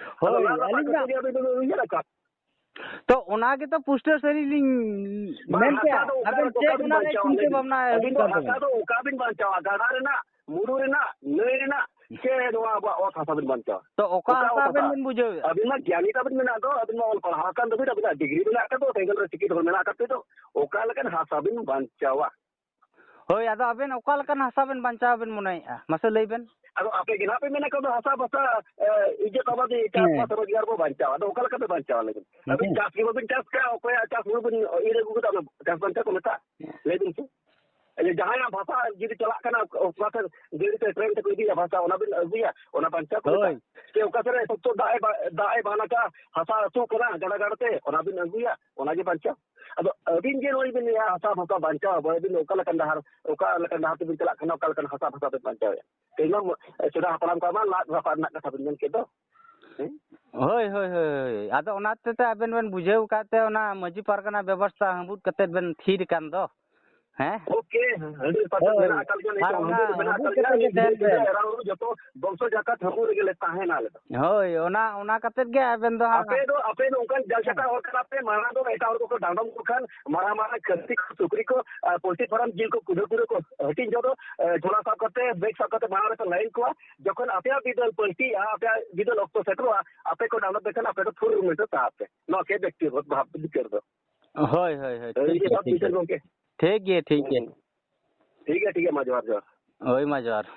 ᱟᱫᱚ ᱦᱳᱭ, ᱞᱟᱫ ᱨᱟᱯᱟᱜ ᱟᱹᱞᱤᱧ ᱠᱟᱛᱮ ᱫᱚ ᱜᱮ ᱟᱹᱵᱤᱱ ᱫᱚᱵᱤᱱ ᱩᱭᱦᱟᱹᱨ ᱟᱠᱟᱫ? ᱛᱚ ᱚᱱᱟ ᱜᱮᱛᱚ ᱯᱩᱥᱴᱟᱹᱣ ᱥᱟᱹᱨᱤ ᱞᱤᱧ ᱵᱟᱝ, ᱢᱮᱱ ᱦᱟᱥᱟ ᱠᱮᱜᱼᱟ᱾ ᱫᱚ ᱚᱠᱟ ᱟᱵᱮᱱ ᱨᱮ ᱪᱮᱫ ᱚᱠᱟ ᱵᱤᱱ ᱚᱱᱟ ᱨᱮᱭᱟᱜ ᱵᱟᱧᱪᱟᱣᱟ ᱪᱤᱱᱛᱟᱹ ᱞᱟᱹᱭ ᱵᱤᱱ? ᱵᱷᱟᱵᱽᱱᱟ ᱟᱹᱵᱤᱱ ᱦᱩᱭᱩᱜ ᱫᱚ ᱠᱟᱱ ᱦᱟᱥᱟ ᱛᱟᱵᱮᱱᱟ? ᱫᱚ ᱚᱠᱟ ᱵᱤᱱ ᱵᱟᱧᱪᱟᱣᱟ? ᱜᱟᱰᱟ ᱨᱮᱱᱟᱜ, ᱢᱩᱰᱩ ᱨᱮᱱᱟᱜ, ᱱᱟᱹᱭ ᱨᱮᱱᱟᱜ, ᱥᱮ ᱱᱚᱣᱟ ᱟᱵᱚᱣᱟᱜ ᱚᱛ ᱦᱟᱥᱟ ᱵᱤᱱ ᱵᱟᱧᱪᱟᱣᱟ? ᱛᱚ ᱚᱠᱟ ᱚᱠᱟ ᱦᱟᱥᱟ ᱚᱛ ᱦᱟᱥᱟ? ᱟᱵᱮᱱ ᱵᱤᱱ ᱵᱩᱡᱷᱟᱹᱣᱮᱫᱼᱟ? ᱟᱹᱵᱤᱱ ᱢᱟ ᱜᱮᱭᱟᱱᱤ ᱛᱟᱵᱤᱱ ᱢᱮᱱᱟᱜ ᱫᱚ, ᱟᱹᱵᱤᱱ ᱢᱟ ᱚᱞ ᱯᱟᱲᱦᱟᱣ ᱟᱠᱟᱱ ᱫᱚᱵᱤᱱ, ᱟᱹᱵᱤᱱᱟᱜ ᱰᱤᱜᱽᱨᱤ ᱢᱮᱱᱟᱜ ᱟᱠᱟᱫ ᱫᱚ, ᱥᱮᱸᱜᱮᱞ ᱨᱮ ᱥᱤᱠᱤ ᱫᱚᱦᱚ ᱢᱮᱱᱟᱜ ᱟᱠᱟᱫ ᱛᱮ ᱫᱚ, ᱚᱠᱟ ᱞᱮᱠᱟᱱ ᱦᱟᱥᱟ ᱵᱤᱱ ᱵᱟᱧᱪᱟᱣᱟ? ᱦᱳᱭ, ᱟᱫᱚ ᱟᱵᱮᱱ ᱚᱠᱟ ᱞᱮᱠᱟᱱ ᱦᱟᱥᱟ ᱵᱮᱱ ᱵᱟᱧᱪᱟᱣ ᱵᱮᱱ ᱢᱚᱱᱮᱭᱮᱫᱼᱟ? ᱢᱟᱥᱮ ᱞᱟᱹᱭ ᱵᱮᱱ᱾ ᱟᱫᱚ ᱟᱯᱮ ᱜᱮ ᱱᱟᱦᱟᱜ ᱯᱮ ᱢᱮᱱᱟ ᱠᱚ ᱫᱚ ᱦᱟᱥᱟ ᱵᱷᱟᱥᱟ, ᱮ, ᱤᱡᱽᱡᱚᱛ ᱟᱵᱟᱫᱤ, ᱦᱮᱸ᱾ ᱪᱟᱥᱵᱟᱥ ᱨᱳᱡᱽᱜᱟᱨ ᱵᱚ ᱵᱟᱧᱪᱟᱣᱟ᱾ ᱟᱫᱚ ᱚᱠᱟ ᱞᱮᱠᱟ ᱯᱮ ᱵᱟᱧᱪᱟᱣᱟ ᱞᱟᱹᱭ ᱵᱮᱱ? ᱟᱹᱵᱤᱱ ᱦᱮᱸ᱾ ᱪᱟᱥ ᱜᱮ ᱵᱟᱵᱤᱱ ᱪᱟᱥ ᱠᱟᱜᱼᱟ, ᱚᱠᱚᱭᱟᱜ ᱪᱟᱥ ᱦᱩᱲᱩ ᱵᱤᱱ ᱤᱨ ᱟᱹᱜᱩ ᱠᱮᱫᱟ, ᱚᱱᱟ ᱪᱟᱥ ᱵᱟᱧᱪᱟᱣ ᱠᱚ ᱢᱮᱛᱟᱜᱼᱟ? ᱞᱟᱹᱭ ᱵᱤᱱ ᱥᱮ᱾ ᱟᱪᱪᱷᱟ, ᱡᱟᱦᱟᱸᱭᱟᱜ ᱵᱷᱟᱥᱟ ᱡᱩᱫᱤ ᱪᱟᱞᱟᱜ ᱠᱟᱱᱟ, ᱚᱠᱟ ᱥᱮᱫ ᱜᱟᱹᱰᱤ ᱛᱮ, ᱴᱨᱮᱱ ᱛᱮᱠᱚ ᱤᱫᱤᱭᱟ ᱵᱷᱟᱥᱟ, ᱚᱱᱟ ᱵᱤᱱ ᱟᱹᱜᱩᱭᱟ, ᱚᱱᱟ ᱵᱟᱧᱪᱟᱣ ᱠᱚ ᱦᱳᱭ᱾ ᱢᱮᱛᱟᱜᱼᱟ᱾ ᱥᱮ ᱚᱠᱟ ᱥᱮᱫ ᱨᱮ ᱥᱚᱠᱛᱚ ᱫᱟᱜ ᱮ ᱵᱟ-, ᱫᱟᱜ ᱮ ᱵᱟᱱ ᱟᱠᱟᱫᱼᱟ, ᱦᱟᱥᱟ ᱟᱹᱛᱩᱜ ᱠᱟᱱᱟ ᱜᱟᱰᱟ ᱜᱟᱰᱟ ᱛᱮ, ᱚᱱᱟ ᱵᱤᱱ ᱟᱹᱜᱩᱭᱟ, ᱚᱱᱟ ᱜᱮ ᱵᱟᱧᱪᱟᱣ᱾ ᱟᱫᱚ ᱟᱹᱵᱤᱱ ᱡᱮ ᱱᱚᱜᱼᱚᱭ ᱵᱤᱱ ᱞᱟᱹᱭᱟ ᱦᱟᱥᱟ ᱵᱷᱟᱥᱟ ᱵᱟᱧᱪᱟᱣ ᱟᱵᱚ, ᱟᱹᱵᱤᱱ ᱫᱚ ᱚᱠᱟ ᱞᱮᱠᱟᱱ ᱰᱟᱦᱟᱨ, ᱚᱠᱟ ᱞᱮᱠᱟᱱ ᱰᱟᱦᱟᱨ ᱛᱮᱵᱤᱱ ᱪᱟᱞᱟᱜ ᱠᱟᱱᱟ, ᱚᱠᱟ ᱞᱮᱠᱟᱱ ᱦᱟᱥᱟ ᱵᱷᱟᱥᱟ ᱵᱤᱱ ᱵᱟᱧᱪᱟᱣᱮᱫᱼᱟ? ᱛᱮᱦᱮᱧ ᱢᱟ ᱥᱮᱫᱟᱭ ᱦᱟᱯᱲᱟᱢ ᱠᱚᱣᱟᱜ ᱢᱟ ᱞᱟᱫ ᱨᱟᱯᱟᱜ ᱨᱮᱱᱟᱜ ᱠᱟᱛᱷᱟ ᱵᱤᱱ ᱢᱮᱱ ᱠᱮᱫ ᱫᱚ᱾ ᱦᱮᱸ? ᱦᱳᱭ, ᱦᱳᱭ, ᱦᱳᱭ, ᱦᱳᱭ᱾ ᱟᱫᱚ ᱚᱱᱟ ᱛᱮ ᱛᱮ ᱟᱵᱮᱱ ᱵᱮᱱ ᱵᱩᱡᱷᱟᱹᱣ ᱟᱠᱟᱫ ᱛᱮ ᱚᱱᱟ ᱢᱟᱹᱡᱷᱤ ᱯᱟᱨᱜᱟᱱᱟ ᱵᱮᱵᱚᱥᱛᱷᱟ ᱦᱟᱹᱵᱩᱫ ᱠᱟᱛᱮᱫ ᱵᱮᱱ ᱛᱷᱤᱨ ᱟᱠᱟᱱ ᱫᱚ᱾ ᱦᱮᱸ? ᱳᱠᱮ, ᱦᱟᱱᱰᱨᱮᱰ ᱯᱟᱨᱥᱮᱱᱴ ᱦᱳᱭ᱾ ᱢᱮᱱᱟᱜ ᱟᱠᱟᱫ ᱞᱤᱧᱟ, ᱟᱨ ᱚᱱᱟ ᱚᱱᱟ ᱫᱚ ᱢᱮᱱᱟᱜ ᱟᱠᱟᱫ ᱞᱤᱧᱟ᱾ ᱟᱹᱞᱤᱧ ᱫᱚ ᱮᱨᱟ ᱩᱨᱩ ᱡᱚᱛᱚ ᱵᱚᱝᱥᱚ ᱡᱟᱠᱟᱛ ᱦᱟᱹᱠᱩ ᱨᱮᱜᱮ ᱞᱮ ᱛᱟᱦᱮᱱᱟ ᱟᱞᱮ ᱫᱚ᱾ ᱦᱳᱭ, ᱚᱱᱟ, ᱚᱱᱟ ᱠᱟᱛᱮᱫ ᱜᱮ ᱟᱵᱮᱱ ᱫᱚ ᱦᱟᱸᱜ ᱟᱯᱮ ᱫᱚ, ᱟᱯᱮ ᱫᱚ ᱚᱱᱠᱟᱱ ᱡᱟᱞ ᱪᱷᱟᱴᱟ ᱦᱚᱲ ᱠᱟᱱᱟ ᱯᱮ, ᱢᱟᱲᱟᱝ ᱫᱚ ᱮᱴᱟᱜ ᱦᱚᱲ ᱠᱚᱠᱚ ᱰᱟᱸᱰᱚᱢ ᱠᱚ ᱠᱷᱟᱱ, ᱢᱟᱨᱟᱝ ᱢᱟᱨᱟᱝ ᱠᱷᱟᱹᱥᱤ ᱠᱚ, ᱥᱩᱠᱨᱤ ᱠᱚ, ᱟᱨ ᱯᱳᱞᱴᱨᱤ ᱯᱷᱟᱨᱢ ᱡᱤᱞ ᱠᱚ, ᱠᱩᱰᱟᱹ ᱠᱩᱰᱟᱹ ᱠᱚ ᱦᱟᱹᱴᱤᱧ ᱡᱚᱫᱚ, ᱮ, ᱡᱷᱚᱞᱟ ᱥᱟᱵ ᱠᱟᱛᱮ, ᱵᱮᱜᱽ ᱥᱟᱵ ᱠᱟᱛᱮ ᱢᱟᱲᱟᱝ ᱨᱮᱯᱮ ᱞᱟᱭᱤᱱ ᱠᱚᱣᱟ, ᱡᱚᱠᱷᱚᱱ ᱟᱯᱮᱭᱟᱜ ᱵᱤᱫᱟᱹᱞ ᱯᱟᱹᱞᱴᱤᱜᱼᱟ, ᱟᱯᱮᱭᱟᱜ ᱵᱤᱫᱟᱹᱞ ᱚᱠᱛᱚ ᱥᱮᱴᱮᱨᱚᱜᱼᱟ, ᱟᱯᱮ ᱠᱚ ᱰᱟᱸᱰᱚᱢ ᱯᱮ ᱠᱷᱟᱱ ᱟᱯᱮ ᱫᱚ ᱯᱷᱩᱨ ᱢᱮᱱᱛᱮ ᱥᱟᱦᱟᱜ ᱯᱮ᱾ ᱱᱚᱣᱟ ᱜᱮ ᱵᱮᱠᱛᱤᱜᱚᱛ ᱵᱷᱟᱵᱽ ᱵᱤᱪᱟᱹᱨ ᱫᱚ᱾ ᱦᱳᱭ, ᱦᱳᱭ, ᱦᱳᱭ, ᱴᱷᱤᱠ ᱜᱮᱭᱟ, ᱴᱷᱤᱠ ᱜᱮᱭᱟ, ᱴᱷᱤᱠ ᱜᱮᱭᱟ᱾ ᱜᱚᱢᱠᱮ᱾ ᱴᱷᱤᱠ ᱜᱮᱭᱟ, ᱴᱷᱤᱠ ᱜᱮᱭᱟ᱾ ᱦᱩᱸ᱾ ᱴᱷᱤᱠ ᱜᱮᱭᱟ, ᱴᱷᱤᱠ ᱜᱮᱭᱟ, ᱢᱟ ᱡᱚᱦᱟᱨ, ᱡᱚᱦᱟᱨ᱾ ᱦᱳᱭ, ᱢᱟ ᱡᱚᱦᱟᱨ᱾